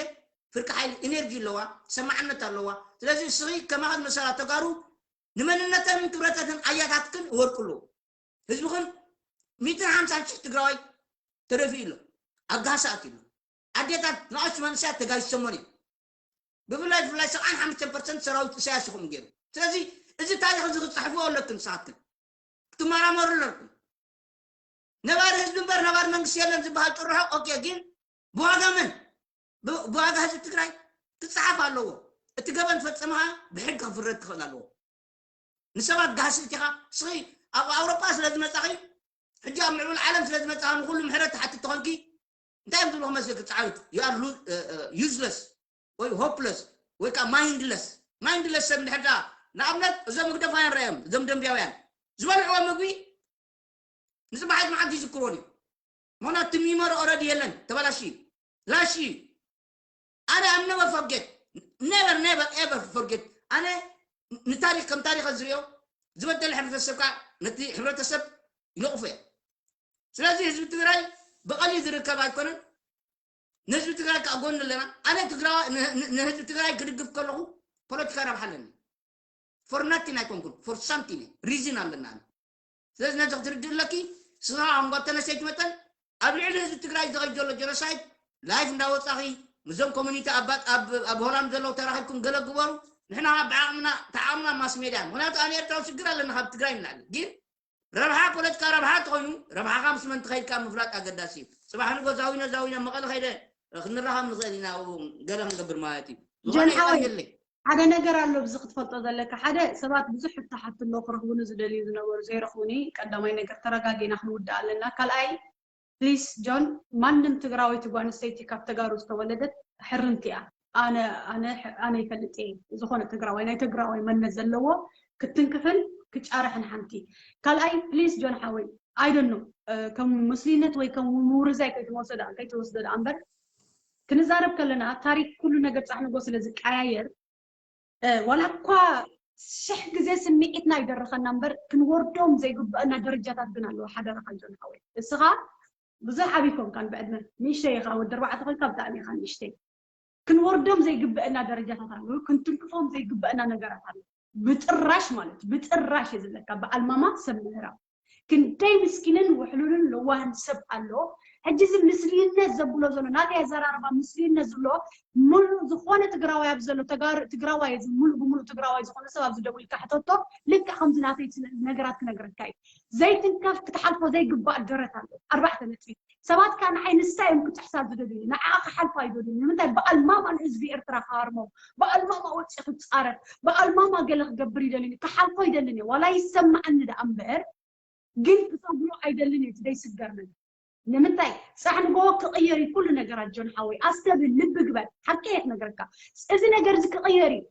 ፍርቂ ሓይሊ ኢነርጂ ኣለዋ ሰማዕነት ኣለዋ ስለዚ እስኺ ከማኸት መሰላ ተጋሩ ንመንነተንን ክብረተትን ኣያታትክን እወርቁ ኣለዎ ህዝብኽን ሚእትን ሓምሳን ሽሕ ትግራዋይ ተደፊኡ ኣሎ ኣጋሳት ኣሎ ኣዴታት ንኣሽቱ መንእሰያት ተጋይሶሞን እዮም ብፍላይ ብፍላይ ሰብዓን ሓሙሽተን ፐርሰንት ሰራዊት እሳያስ ኢኹም ገይሩ ስለዚ እዚ ታሪክ እዚ ክፅሕፍዎ ኣለክን ንስኻትክን ክትመራመሩ ኣለኩም ነባሪ ህዝቢ እምበር ነባሪ መንግስቲ የለን ዝበሃል ጥርሖ ኦኬ ግን ብዋጋ መን ብዋጋ ህዝቢ ትግራይ ክፀሓፍ ኣለዎ እቲ ገበን ፈፀምኻ ብሕጊ ክፍረድ ክኽእል ኣለዎ ንሰባት ጋህሲ እቲኻ ስኺ ኣብ ኣውሮጳ ስለ ዝመፃኺ ሕጂ ኣብ ምዕቡል ዓለም ስለ ዝመፃኺ ንኩሉ ምሕረት ትሓትት ተኾንኪ እንታይ እዮም ዝብሉ ክመስልክ ፃዕሪት you are useless ወይ hopeless ወይ ከዓ mindless mindless ሰብ እንድሕር ደኣ ንኣብነት እዞም ህግደፋውያን ረኣዮም እዞም ደንብያውያን ዝበልዕዎ ምግቢ ንፅባሓት መዓልቲ ይዝክርዎን እዩ ምክንያቱ እቲ ሚሞሪ ኦረዲ የለን ተበላሽ እዩ ላሽ እዩ ኣነ I'm never forget never never ever forget ኣነ ንታሪክ ከም ታሪክ ዝሪኦ ዝበደለ ሕብረተሰብ ከዓ ነቲ ሕብረተሰብ ይነቕፎ እየ ስለዚ ህዝቢ ትግራይ ብቐሊል ዝርከብ ኣይኮነን ንህዝቢ ትግራይ ከዓ ጎኒ ኣለና ኣነ ትግራዋ ንህዝቢ ትግራይ ክድግፍ ከለኹ ፖለቲካ ረብሓ ኣለኒ for nothing ኣይኮንኩን for something reason ኣለና ኣነ ስለዚ ነዚ ክትርድእ ኣለኪ ስኻ ኣንጓ ተነሰይት መጠን ኣብ ልዕሊ ህዝቢ ትግራይ ዝኸይድ ዘሎ ጀኖሳይድ ላይፍ እንዳወፃኺ ምዞም ኮሚኒቲ ኣባት ኣብ ሆላንድ ዘለዉ ተራኺብኩም ገለ ግበሩ ንሕና ከዓ ብዓቕምና ተዓቕምና ማስ ሜድያ ምክንያቱ ኣነ ኤርትራዊ ሽግር ኣለና ካብ ትግራይ ንላዕሊ ግን ረብሓ ፖለቲካ ረብሓ እንተኾይኑ ረብሓኻ ምስ መን ትኸይድ ካብ ምፍላጥ ኣገዳሲ እዩ ፅባሕ ንጎ ዛዊነ ዛዊነ መቐለ ከይደ ክንራኸብ ንኽእል ኢና ገለ ክንገብር ማለት እዩ ዝኾነ ይቐየለይ ሓደ ነገር ኣሎ ብዚ ክትፈልጦ ዘለካ ሓደ ሰባት ብዙሕ ሕቶ ሓትሎ ክረኽቡኒ ዝደልዩ ዝነበሩ ዘይረኽቡኒ ቀዳማይ ነገር ተረጋጊና ክንውድእ ኣለና ካልኣይ ፕሊስ ጆን ማንም ትግራወይቲ ጓንስተይቲ ካብ ተጋሩ ዝተወለደት ሕርምቲ እያ ኣነ ኣነ ኣነ ይፈልጥ እየ ዝኾነ ትግራዋይ ናይ ትግራዋይ መንነት ዘለዎ ክትንክፍን ክጫርሕን ሓንቲ ካልኣይ ፕሊስ ጆን ሓወይ ኣይደኖ ከም ሙስሊነት ወይ ከም ምውርዛይ ከይትወስዶ ከይትወስዶ ደኣ እምበር ክንዛረብ ከለና ታሪክ ኩሉ ነገር ፃሕ ንጎ ስለ ዝቀያየር ዋላ እኳ ሽሕ ግዜ ስምዒትና ይደርኸና እምበር ክንወርዶም ዘይግበአና ደረጃታት ግን ኣለዎ ሓደራኻ ጆን ሓወይ እስኻ ብዙሕ ዓብይ ኮንካን ብዕድመ ንእሽተይ ኢኻ ወዲ ኣርባዕተ ኮንካ ብጣዕሚ ኢኻ ንእሽተይ ክንወርዶም ዘይግበአና ደረጃታት ኣለዉ ክንትንክፎም ዘይግበአና ነገራት ኣለዉ ብጥራሽ ማለት ብጥራሽ እየ ዝብለካ በዓል ማማ ሰብ ምህራብ ክንደይ ምስኪንን ውሕሉልን የዋህን ሰብ ኣሎ። ሕጂ እዚ ምስልይነት ዘብሎ ዘሎ ናተይ ኣዘራርባ ምስልይነት ዝብሎ ሙሉእ ዝኾነ ትግራዋይ ኣብ ዘሎ ተጋሩ ትግራዋይ እዚ ሙሉእ ብሙሉእ ትግራዋይ ዝኾነ ሰብ ኣብዚ ደዊልካ ሕተቶ። ልክዕ ከምዚ ናተይ ስለ- ነገራት ክነግረካ እዩ። ዘይትንከፍ ክትሓልፎ ዘይግባእ ደረት ኣሎ። ኣርባዕተ ነጥቢ። ሰባት ከኣ ንዓይ ንሳ እዮም ክጥሕሳ ዝደልዩ፣ ንዓኣ ክሓልፎ ኣይደልዩ። ንምንታይ? ብኣልማማ ንህዝቢ ኤርትራ ክሃርሞም፣ ብኣልማማ ወፂኡ ክፃረፍ፣ ብኣልማማ ገለ ክገብር ይደልዩ። ክሓልፎ ይደልን እዩ። ዋላ ይሰማዓኒ ደኣ እምበር ግን ክሰግሮ ኣይደልን እዩ። እቲ ዘይስገር ነገር ንምንታይ? ፃሕ ንጎ ክቕየር እዩ ኩሉ ነገራት። ጆን ሓወይ ኣስተብል፣ ልቢ ግበር። ሓቂ እየ ክነግረካ። እዚ ነገር እዚ ክቕየር እዩ።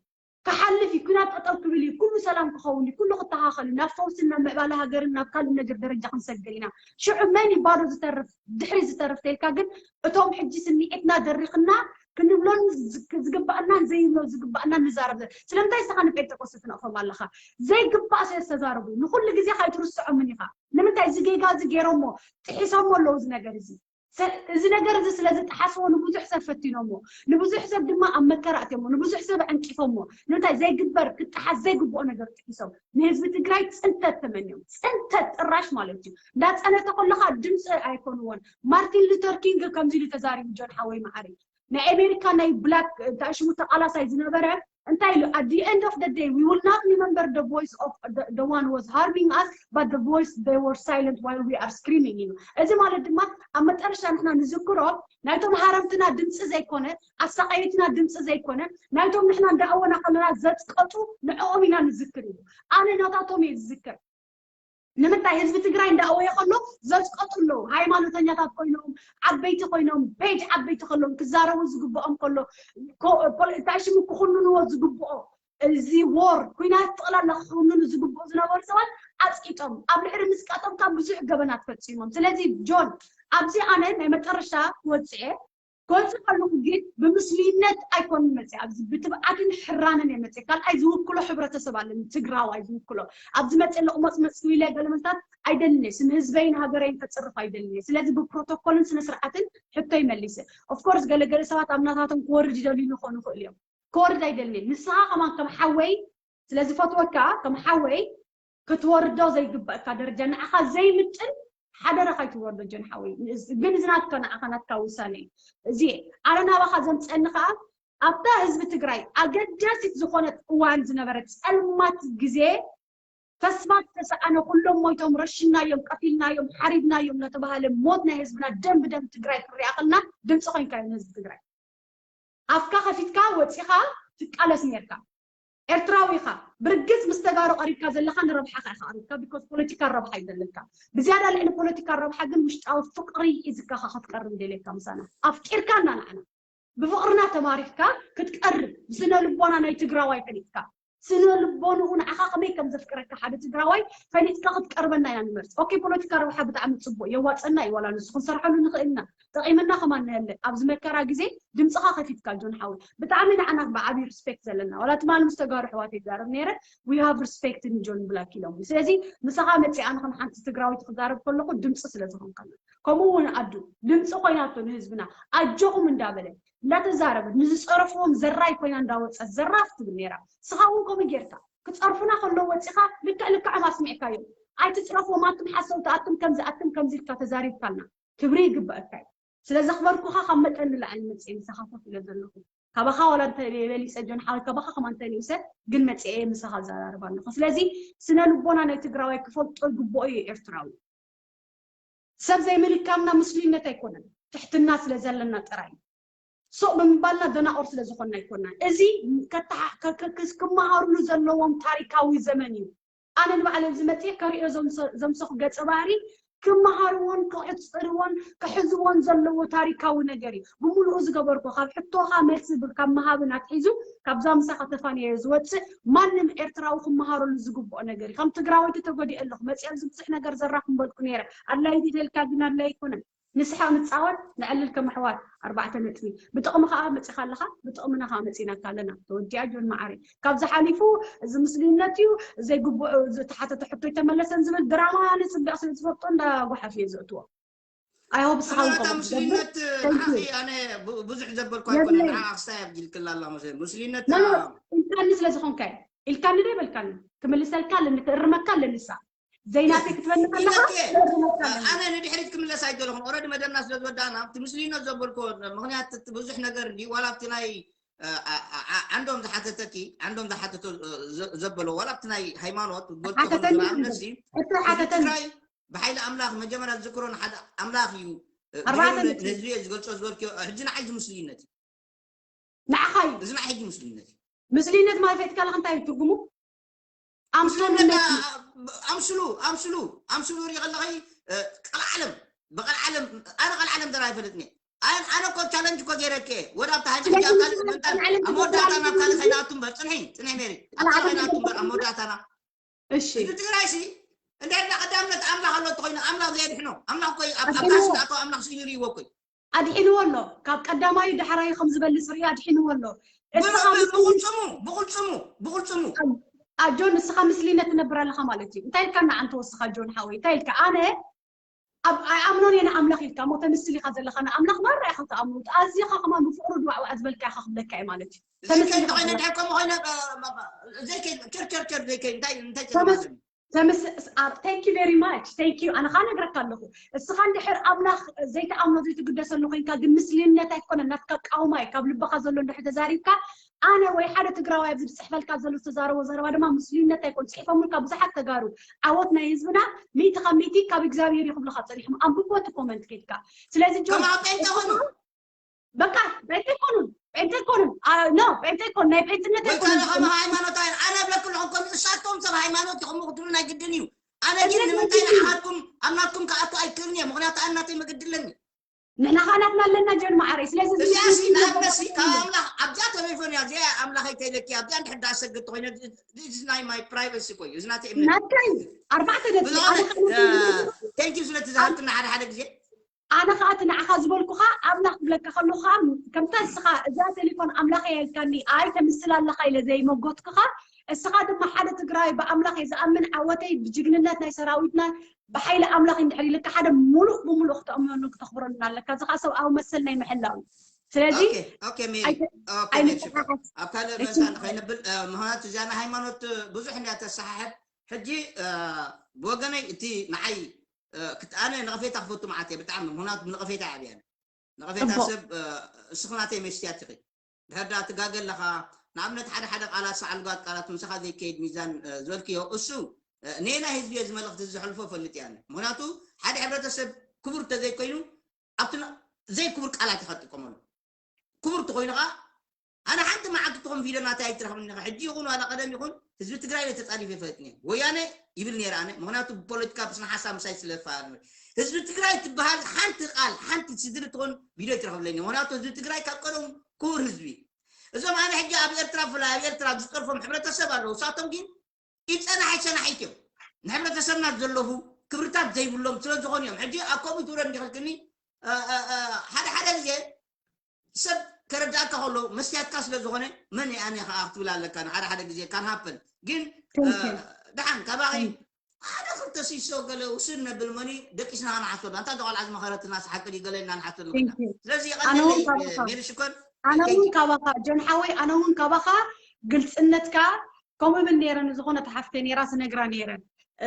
ክሓልፍ እዩ። ኩናት ጠጠው ክብል እዩ። ኩሉ ሰላም ክኸውን እዩ። ኩሉ ክተኻኸል እዩ። ናብ ፈውስን ናብ ምዕባለ ሃገርን ናብ ካልእ ነገር ደረጃ ክንሰግር ኢና። ሽዑ መን እዩ ባዶ ዝተርፍ ድሕሪ ዝተርፍ ተልካ ግን እቶም ሕጂ ስምዒትና ደሪኽና ክንብሎን ዝግ- ዝግባኣናን ዘይብሎ ዝግባኣናን ንዛረብ ዘ- ስለምንታይ ንስኻ ንጴንጠቆስተ ትነቕፎም ኣለኻ? ዘይግባእ ስለ ዝተዛረቡ ንኩሉ ግዜ ካይትርስዖምን ኢኻ። ንምንታይ እዚ ጌጋ እዚ ገይሮሞ ጥሒሶሞ ኣለዉ እዚ ነገር እዚ ሰ- እዚ ነገር እዚ ስለ ዝጠሓስዎ ንብዙሕ ሰብ ፈቲኖሞ ንብዙሕ ሰብ ድማ ኣብ መከራ ኣትዮሞ ንብዙሕ ሰብ ዕንቂፎሞ ንምንታይ ዘይግበር ክጠሓስ ዘይግብኦ ነገር ጥሒሶም ንህዝቢ ትግራይ ፅንተት ተመንዮም ፅንተት ጥራሽ ማለት እዩ እንዳፀነተ ከለካ ድምፂ ኣይኮንዎን ማርቲን ሉተር ኪንግ ከምዚ ኢሉ ተዛሪቡ ጆን ሓወይ መዓሪ ናይ ኣሜሪካ ናይ ብላክ እንታይ ሽሙ ተቃላሳይ ዝነበረ እንታይ ኢሉ at the end of the day we will not remember the voice of the, the one was harming us but the voice they were silent while we are screaming ኢሉ እዚ ማለት ድማ ኣብ መጠረሻ ንሕና ንዝክሮ ናይቶም ሃረምትና ድምፂ ዘይኮነ ኣሳቃየትና ድምፂ ዘይኮነ ናይቶም ንሕና እንዳኣወና ከለና ዘፅቀጡ ንዕኦም ኢና ንዝክር ኢሉ ኣነ ናታቶም እየ ዝዝክር ንምንታይ ህዝቢ ትግራይ እንዳኣወየ ከሎ ዘፅቀጡ ኣለዉ ሃይማኖተኛታት ኮይኖም ዓበይቲ ኮይኖም ቤጅ ዓበይቲ ከሎም ክዛረቡ ዝግብኦም ከሎ እንታይ ሽሙ ክኩንንዎ ዝግብኦ እዚ ዎር ኩናት ጠቕላላ ክኩንኑ ዝግብኡ ዝነበሩ ሰባት ኣፅቂጦም ኣብ ልዕሊ ምስቃጦም ካብ ብዙሕ ገበናት ፈፂሞም ስለዚ ጆን ኣብዚ ኣነ ናይ መጨረሻ ክወፅኤ ክወፅእ ከለኩ ግን ብምስልይነት ኣይኮንን መፅእ ኣብዚ ብትብዓትን ሕራንን እየ መፅእ ካልኣይ ዝውክሎ ሕብረተሰብ ኣለኒ ትግራዋይ ዝውክሎ ኣብዚ መፅእ ለቁመፅመፅ ክብል እየ ገለመልታት ኣይደልን እየ ስም ህዝበይን ሃገረይን ከፅርፍ ኣይደልን እየ ስለዚ ብፕሮቶኮልን ስነስርዓትን ሕቶ ይመሊሰ ኦፍኮርስ ገለገለ ሰባት ኣብ ናታቶም ክወርድ ይደልዩ ይኾኑ ይኽእሉ እዮም ክወርድ ኣይደልን እየ ንስኻ ከማን ከም ሓወይ ስለዝፈትወካ ከም ሓወይ ክትወርዶ ዘይግበእካ ደረጃ ንዓኻ ዘይምጥን ሓደራ ካይትወርዶ ጆን ሓወይ ግን እዚ ናትካ ንዓኻ ናትካ ውሳነ እዩ እዚ ኣነ ናባኻ ዘምፀኒ ከዓ ኣብታ ህዝቢ ትግራይ ኣገዳሲት ዝኾነት እዋን ዝነበረ ፀልማት ግዜ ተስፋ ዝተሰኣነ ኩሎም ሞይቶም ረሽናዮም ቀቲልናዮም ሓሪድናዮም እናተባሃለ ሞት ናይ ህዝብና ደም ብደም ትግራይ ክሪኣ ከልና ድምፂ ኮይንካዮ ንህዝቢ ትግራይ ኣፍካ ከፊትካ ወፂኻ ትቃለስ ነርካ ኤርትራዊ ኢኻ ብርግፅ ምስ ተጋሩ ቀሪብካ ዘለኻ ንረብሓኻ ኢኻ ቀሪብካ because ፖለቲካ ረብሓ እዩ ዘለካ ብዝያዳ ልዕሊ ፖለቲካ ረብሓ ግን ውሽጣዊ ፍቅሪ ሒዝካኻ ክትቀርብ ይደልየካ ምሳና ኣፍቂርካ እና ንዓና ብፍቅርና ተማሪኽካ ክትቀርብ ብስነ ልቦና ናይ ትግራዋይ ፈሊጥካ ስነ ልቦንኡ ንዓኻ ከመይ ከም ዘፍቅረካ ሓደ ትግራዋይ ፈሊጥካ ክትቀርበና ኢና ንመርፅ ኦኬ ፖለቲካ ረብሓ ብጣዕሚ ፅቡቅ የዋፀና እዩ ዋላ ንሱ ክንሰርሐሉ ንኽእል ኢና ጠቂምና ከማን ንህለ ኣብዚ መከራ ግዜ ድምፅኻ ከፊትካ ጆን ሓወይ ብጣዕሚ ንዓና ብዓብዩ respect ዘለና ዋላ ትማሊ ምስ ተጋሩ ኣሕዋተይ ይዛረብ ነይረ we have respect ን ጆን ብላክ ኢሎም ስለዚ ምሳኻ መፅእ ኣነ ከም ሓንቲ ትግራዊት ክዛረብ ከለኹ ድምፂ ስለ ዝኾንካና ከምኡ እውን ኣዱ ድምፂ ኮይናቶ ንህዝብና ኣጆኹም እንዳበለ እንዳተዛረበት ንዝፀረፍዎም ዘራይ ኮይና እንዳወፀት ዘራፍ ትብል ነይራ ንስኻ እውን ከምኡ ጌርካ ክፀርፉና ከለዉ ወፂኻ ልክዕ ልክዖም ኣስሚዕካዮም ኣይትፅረፍዎም ኣቱም ሓሰውቲ ኣቱም ከምዚ ኣቱም ከምዚ ኢልካ ተዛሪብካልና ክብሪ ይግበአካ እዩ ስለ ዘኽበርኩኻ ካብ መጠን ንላዕሊ መፅየ ምሳኻ ኮፍ ኢለ ዘለኹ ካባኻ ዋላ እንተበሊፀ ጆን ሓወይ ካባኻ ከማ እንተንእሰ ግን መፅየ ምሳኻ ዘራርብ ኣለኹ ስለዚ ስነ ልቦና ናይ ትግራዋይ ክፈልጦ ይግብኦ እዩ ኤርትራዊ ሰብ ዘይምልካምና ምስሉይነት ኣይኮነን ትሕትና ስለ ዘለና ጥራይ ሱቕ ብምባልና ደናቑር ስለ ዝኾንና ኣይኮንናን። እዚ ክመሃርሉ ዘለዎም ታሪካዊ ዘመን እዩ። ኣነ ንባዕለይ ኣብዚ መፅየ ከርእዮ ዘምሰኹ ገፀ ባህሪ ክመሃርዎን ክሕፅርዎን ክሕዝዎን ዘለዎ ታሪካዊ ነገር እዩ። ብምሉኡ ዝገበርኮ ካብ ሕቶኻ መልሲ ካብ ምሃብን ኣትሒዙ ካብዛ ምሳኻ ተፋንየዮ ዝወፅእ ማንም ኤርትራዊ ክመሃረሉ ዝግብኦ ነገር እዩ። ከም ትግራወይቲ ተጎዲኤ ኣለኹ። መፅየ ኣብዚ ብዙሕ ነገር ዘራፍ ምበልኩ ነይረ። ኣድላይ ድዩ ተልካ ግን ኣድላይ ኣይኮነን። ንስሓቕ ንፃወት፣ ነዕልል ከም ኣሕዋት፣ ኣርባዕተ ነጥቢ። ብጥቕሚ ከዓ መፂኻ ኣለኻ፣ ብጥቕምና ከዓ መፂናካ ኣለና። ተወዲኣ ጆን መዓረይ። ካብዚ ሓሊፉ፣ እዚ ምስሉይነት እዩ፣ ዘይግቡእ ዝተሓተተ ሕቶ ኣይተመለሰን ዝብል ድራማ ኣነ ፅቢቕ ስለ ዝፈልጦ እንዳጓሓፍ እየ ዘእትዎ። I hope ንስኻ እውን ከምኡ ትገብር። ምስሉይነት ንዓኺ ኣነ ብዙሕ ዘበልኩ ኣይኮነን። ንዓኻ ክስታይ ኣብጊልክላ ኣላ መሰለኝ። ምስሉይነት ኢልካኒ ስለ ዝኾንካ ኢልካኒ ዶ ይበልካኒ? ክምልሰልካ ኣለኒ፣ ክእርመካ ኣለኒ። ንሳ ዘይናተይ ክትበኒ ከለኻ ኣነ ንድሕሪት ኣይደለኹን። ኦረዲ መደብና ስለ ዝወዳእና፣ እቲ ምስልይነት ዘበልክዎ ምኽንያት፣ እቲ ብዙሕ ነገር እንዲ ዋላ ኣብቲ ናይ፣ እ፣ ዓ-፣ ዓ-፣ ዓ-፣ ዓንዶም ዝሓተተኪ፣ ዓንዶም ዝሓተቶ፣ እ፣ ዘ-፣ ዘበሎ፣ ዋላ ኣብቲ ናይ ሃይማኖት፣ ዝገልጾ ሓተተኒ ንኣብነት ዓንዶም። ሲ፣ እቲ ህዝቢ ሓተተኒ። ትግራይ ብሓይሊ ኣምላኽ መጀመርያ ዝዝክሮ ንሓደ ኣምላኽ እዩ፣ እ፣ ኣርባዕተ ብሕይሉ ነጥቢ። ንህዝቢ እየ ዝገልጾ ዝበልክዮ፣ እ፣ ሕጂ ንዓይ እዚ ምስልይነት እዩ። ንዓኻ እዩ። እዚ ናይ ሕጂ ምስልይነት እዩ። ምስልይነት ማለት ፈይትካ ኣለኻ እንታይ እዩ ትርጉሙ? ኣምስሉ ምስልይነት ንነቲ ኣ-፣ ኣምስሉ፣ ኣምስሉ፣ ኣምስሉ ሪኢ ከለኸይ፣ እ፣ ቀልዓለም፣ ብቐልዓለም፣ ኣነ ቀልዓለም ደራ ኣይፈልጥን እየ። ኣነ፣ ኣነ እኮ ቻለንጅ እኮ ገይረኪ እየ። ወደ ኣብታ ሃይማኖት ስለዚ ኣብ ካልእ ምስልይነት ምንታን፣ ቀልዓለም ኣብ መወዳእታ ናብ ካልእ ትገብር ከይንኣቱ እምበር፣ ጽንሒ፣ ጽንሒ ሜሪ። ኣብ ካልእ ቀልዓለም ከይንኣቱ እምበር፣ ኣብ ትገብር መወዳእታና። እሺ። ህዝቢ ትግራይ ሲ፣ እንድሕር ዳ ቀዳምነት ኣምላኽ ኣሎ እንተኾይኑ፣ ኣምላኽ ዘየድሕኖ፣ ኣምላኽ እኮ እዩ፣ ኣብ፣ ኣብ ኣድሕንዎ። ካስል ኣቶ ኣምላኽ ስኢሉ ይርይዎ እኮ እዩ። ኣድሒንዎ ኣሎ። ካብ ቀዳማዩ ዳሕራዩ ከም ዝበልጽ ርእዩ ኣድሒንዎ ኣሎ። ብ-፣ እስኻ ብ-፣ ምስሊ ብቕልጽሙ፣ ብቕልጽሙ፣ ብቕልጽሙ። ኣጆ፣ ንስኻ ምስሊነት ትነብር ኣለኻ ማለት እዩ። እንታይ ኢልካ ንዓንተ ወስኻ ጆን ሓወይ? እንታይ ኢልካ? ኣነ ኣብ ኣይኣምኖን እየ ንኣምላኽ ኢልካ እሞ ተምስል ኢኻ ዘለኻ። ንኣምላኽ ማራ ኢኻ ትኣምኖ። ኣዚኻ ከማን ብፍቕሩ ድዋዕዋዕ ዝበልካ ኢኻ ክብለካ እየ ማለት እዩ። እዚ ተምስል ከይድ ኢኻ ኮይነ ዘለኻ። ድሕር ከምኡ ኮይነ፣ እ፣ እ፣ እ፣ ዘይከይድ፣ ቸር፣ ቸር፣ ቸር፣ ዘይከይድ፣ እንታይ፣ እንታይ ተመስ-፣ ጸገም ኣለኒ? ተምስ-፣ ስ-፣ ኣ-፣ thank you very much። Thank you። ኣነ ኸኣ ነግረካ ኣለኹ። እስኻ እንድሕር ኣምላኽ ዘይትኣምኖ ዘይትግደሰሉ ኮይንካ፣ ግን ምስልነት ኣይኮነን፣ ናትካ ቃውማ እዩ። ካብ ልብኻ ዘሎ እንድሕር ተዛሪብካ፣ ኣነ ወይ ሓደ ትግራዋይ ኣብዚ ዝጽሕፈልካ ዘሎ ዝተዛረቦ ዘረባ ድማ ምስልነት ኣይኮን። ጽሒፎምልካ ብዙሓት ተጋሩ። ዓወት ናይ ህዝብና ሚእቲ ካብ ሚእቲ ካብ እግዚኣብሔር እዩ ክብልኻ ጸኒሖም። ኣንብቦ እቲ ኮመንት ከይድካ። ስለዚ ጆን፣ ከማን ጴንጤ ኾኑ። በቃ፣ ጴንጤ ኣይኮኑን፣ ጴንጤ ኣይኮኑን። ኣ፣ ኖ፣ ጴንጤ ኣይኮኑን፣ ናይ ጴንጥነት ወይ ኣይኮኑን። ካልእ ከማን ሃይማኖት ኣይ-፣ ኣነ እብለኪ ኣለኹ፣ እኮ ንሳቶም ሰብ ሃይማኖት ኢኹም ክትብሉ ናይ ግድን እዩ። ኣነ ግን እምነት ናይ ንምንታይ ግድን እዩ። ንዓኻትኩም ኣብ ናትኩም ክኣቱ ኣይክእልን እየ፣ ምኽንያቱ ኣነ ናተይ መገዲ ኣለኒ። ንሕና ኸኣ ናትና ኣለና ጆን መዓረይ። ስለዚ እዚ እዚኣ ሲ ምስልነት ንኣብነት ሲ ዘረባ ካብ የለን። ኣምላኽ ኣብዚኣ ተሌፎን እያ፣ እዚኣ ኣምላኸይ ተይለኪ ኣብዚኣ እንድሕር ደኣ ሰግድ ተኾይነ፣ this is ናይ my privacy እኮ እዩ፣ እዚ ናተይ እምነት እዩ። ናትካ እዩ። ኣርባዕተ ነጥቢ። ብዝኾነ፣ ኣነ ኸኣ እ፣ ነዚ thank you ስለቲ ዝሃብክና ሓደ ሓደ ግዜ። ኣነ ኸኣ እቲ ንዓኻ ዝበልኩኻ ኣምላኽ ክብለካ ከለኹ ኸኣ ከምታ እስኻ እዛ ቴሌፎን ኣምላኽ እያ ኢልካኒ፣ ኣይ ተምስል ኣለኻ ኢለ ዘይመጎትኩኻ፣ እስኻ ድማ ሓደ ትግራይ ብኣምላኽ እየ ዝኣምን፣ ዓወተይ ብጅግንነት ናይ ሰራዊትና ብሓይሊ ኣምላኽ እንድሕር ኢልካ ሓደ ሙሉእ ብሙሉእ ክተእምኖን ክተኽብረሉን ኣለካ። እዚ ኸኣ ሰብኣዊ መሰል ናይ ምሕላው እዩ። ስለዚ ኦኬ፣ ኦኬ፣ ሜሪ። ኣይተ-፣ ኦኬ፣ ሜሪ፣ ሽኮር። ኣይንተሓሓዝ። ኣብ ካልእ ርእሲ መሳል ንኸይነብል፣ እ፣ ምኽንያቱ እዚኣ ናይ ሃይማኖት ብዙሕ እንድያ ተሰሓሕብ። ሕጂ፣ እ፣ ብወገነይ እቲ ንዓይ፣ እ፣ ክት-፣ ኣነ ነቐፌታ ክፈቱ መዓት እየ ብጣዕሚ፣ ምኽንያቱ ብነቐፌታ እየ ዓብየ ኣነ። ነቐፌታ ጽቡቕ። ሰብ፣ እ፣ እስኺ ናተይ መስትያት ኢኺ። ድሕር ደኣ ትጋገ ኣለኻ። ንኣብነት ሓደ ሓደ ቃላት፣ ሰዓልጓት ቃላት፣ ምሳኻ ዘይከይድ ሚዛን፣ እ፣ ዝበልክዮ፣ እሱ፣ እ፣ ነየናይ ህዝቢ እየ እዚ መልእኽቲ እዚ ዘሕልፎ እፈልጥ እየ ኣነ። ምኽንያቱ ሓደ ሕብረተሰብ ክቡር እንተዘይኮይኑ፣ ኣብቲ ን-፣ ዘይክቡር ቃላት ኢኻ ትጥቀመሉ። ክቡር እንተኾይኑ ኸኣ፣ ኣነ ሓንቲ መዓልቲ ትኾን ቪድዮ ናተይ ኣይትረኽብን ኢኻ። ሕጂ ይኹን ዋላ ቀደም ይኹን ህዝቢ ትግራይ ኢለ ተጻዲፈ ይፈልጥን እየ። ወያነ ይብል ነይረ ኣነ፣ ምኽንያቱ ብፖለቲካ ብስነ ሓሳብ ምሳይ ስለ ዝፈላለ። ህዝቢ ትግራይ ትበሃል ሓንቲ ቃል፣ ሓንቲ ስድሪ ትኾን ቪድዮ ኣይትረኽብለይን እየ። ምኽንያቱ ህዝቢ ትግራይ ካብ ቀደሙ ክቡር ህዝቢ እዩ። እዞም ኣነ ሕጂ ኣብ ኤርትራ፣ ብፍላይ ኣብ ኤርትራ ዝጠርፎም ሕብረተሰብ ኣለዉ። ንሳቶም ግን ኢድ ጸናሒ ጸናሒት እዮም። ንሕብረተሰብና ዝዘለፉ ክብርታት ዘይብሎም ስለ ዝኾኑ እዮም። ሕጂ ኣብ ከምኡ ትውረድ እንዲኽልክኒ፣ እ፣ እ፣ እ፣ ሓደ ሓደ ግዜ ሰብ ከረድኣካ ከሎ መስትያትካ ስለ ዝኾነ፣ መን እየ ኣነ ኸኣ ክትብል ኣለካ። ንሓደ ሓደ ግዜ ካን ሃፐን። ግን፣ እ፣ Thank you። ደሓን ካባኺ Thank ሓደ ክልተ ሲሶ ገለ ውስድ ነብል መኒ ደቂስና ንሓስበላ። እንታይ እዛ ቆልዓ ዝመኸረትና ሓቂ ድዩ ገለ ኢልና ንሓስብ ንኽእል ኢና። Thank you። ስለዚ ኣነ እውን የቐንየለይ፣ ካባኻ፣ ሜሪ ሽኮር። ኣነ እውን Thank you። ካባኻ፣ ጆን ሓወይ፣ ኣነ እውን ካባኻ ግልጽነትካ ከምኡ እብል ነይረ ንዝኾነት ሓፍተይ ነይራ ስነግራ ነይረ።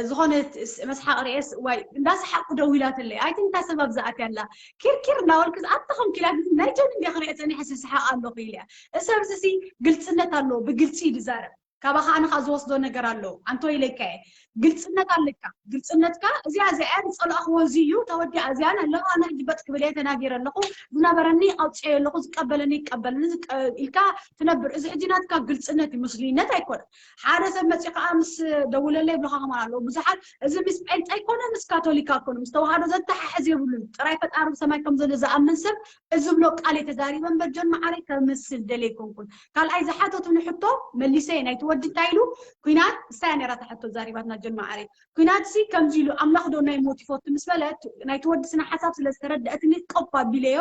ዝኾነት ስ-፣ መስሓቕ ርእየስ፣ ዋይ፣ እንዳሰሓቕኩ ደዊላትለይ። ኣይ፣ እንታይ ሰብ ኣብዛ ኣትያ ኣላ? ኪርኪር እንዳበልኩ፣ ኣታ ኸም ኪላ፣ ናይ ጆን እንድያ ክሪኦ ጸኒሐ ስስሓቕ ኣለኹ ኢለ። እሰብ እዚ ግልጽነት ኣለዎ፣ ብግልጺ እዩ ዝዛረብ። ካባኻ ኣነ ኸኣ ዝወስዶ ነገር ኣሎ። ኣንቶ ኢለካ እየ። ግልጽነት ኣለካ። ግልጽነትካ፣ እዚኣ፣ እዚኣ ዝጸላእኽዎ እዚ እዩ፣ ተወዲኣ እዚኣን ኣለዋ፣ ኣነ ሕጂ በጥ ክብል እየ፣ ተናጊረ ኣለኹ፣ ዝነበረኒ ኣውጽኤ ኣለኹ፣ ዝቀበለኒ ይቀበለኒ፣ ዝቀ-፣ ኢልካ ትነብር። እዚ ሕጂ ናትካ ግልጽነት እዩ፣ ምስሉይነት ኣይኮነን። ሓደ ሰብ መጺኡ ከኣ ምስ ደውለለይ ይብሉኻ ከማን ኣለዉ ብዙሓት፣ እዚ ምስ ጴንጤ ኣይኮነ፣ ምስ ካቶሊክ ኣይኮነ፣ ምስ ተዋህዶ ዘተሓሕዝ የብሉን። ጥራይ ፈጣሪ ብሰማይ ከም ዘሎ ዝኣምን ሰብ እዚ ዝብሎ ቃል እየ ተዛሪበ እምበር፣ ጆን መዓረይ ከምስል ደልየ ኣይኮንኩን። ካልኣይ ዝሓተቱኒ ሕቶ መሊሰ እየ። ናይቲ ወዲ እንታይ ኢሉ? ኲናት፣ ንሳ እያ ነይራ እታ ሕቶ ዛሪባትና ጆን መዓረይ። ኲናትሲ ከምዚ ኢሉ፣ ኣምላኽ ዶ ናይ ሞት ይፈቱ ምስ በለት፣ ናይቲ ወዲ ስነ ሓሳብ ስለ ዝተረድአትኒ ቆፕ ኣቢለዮ፣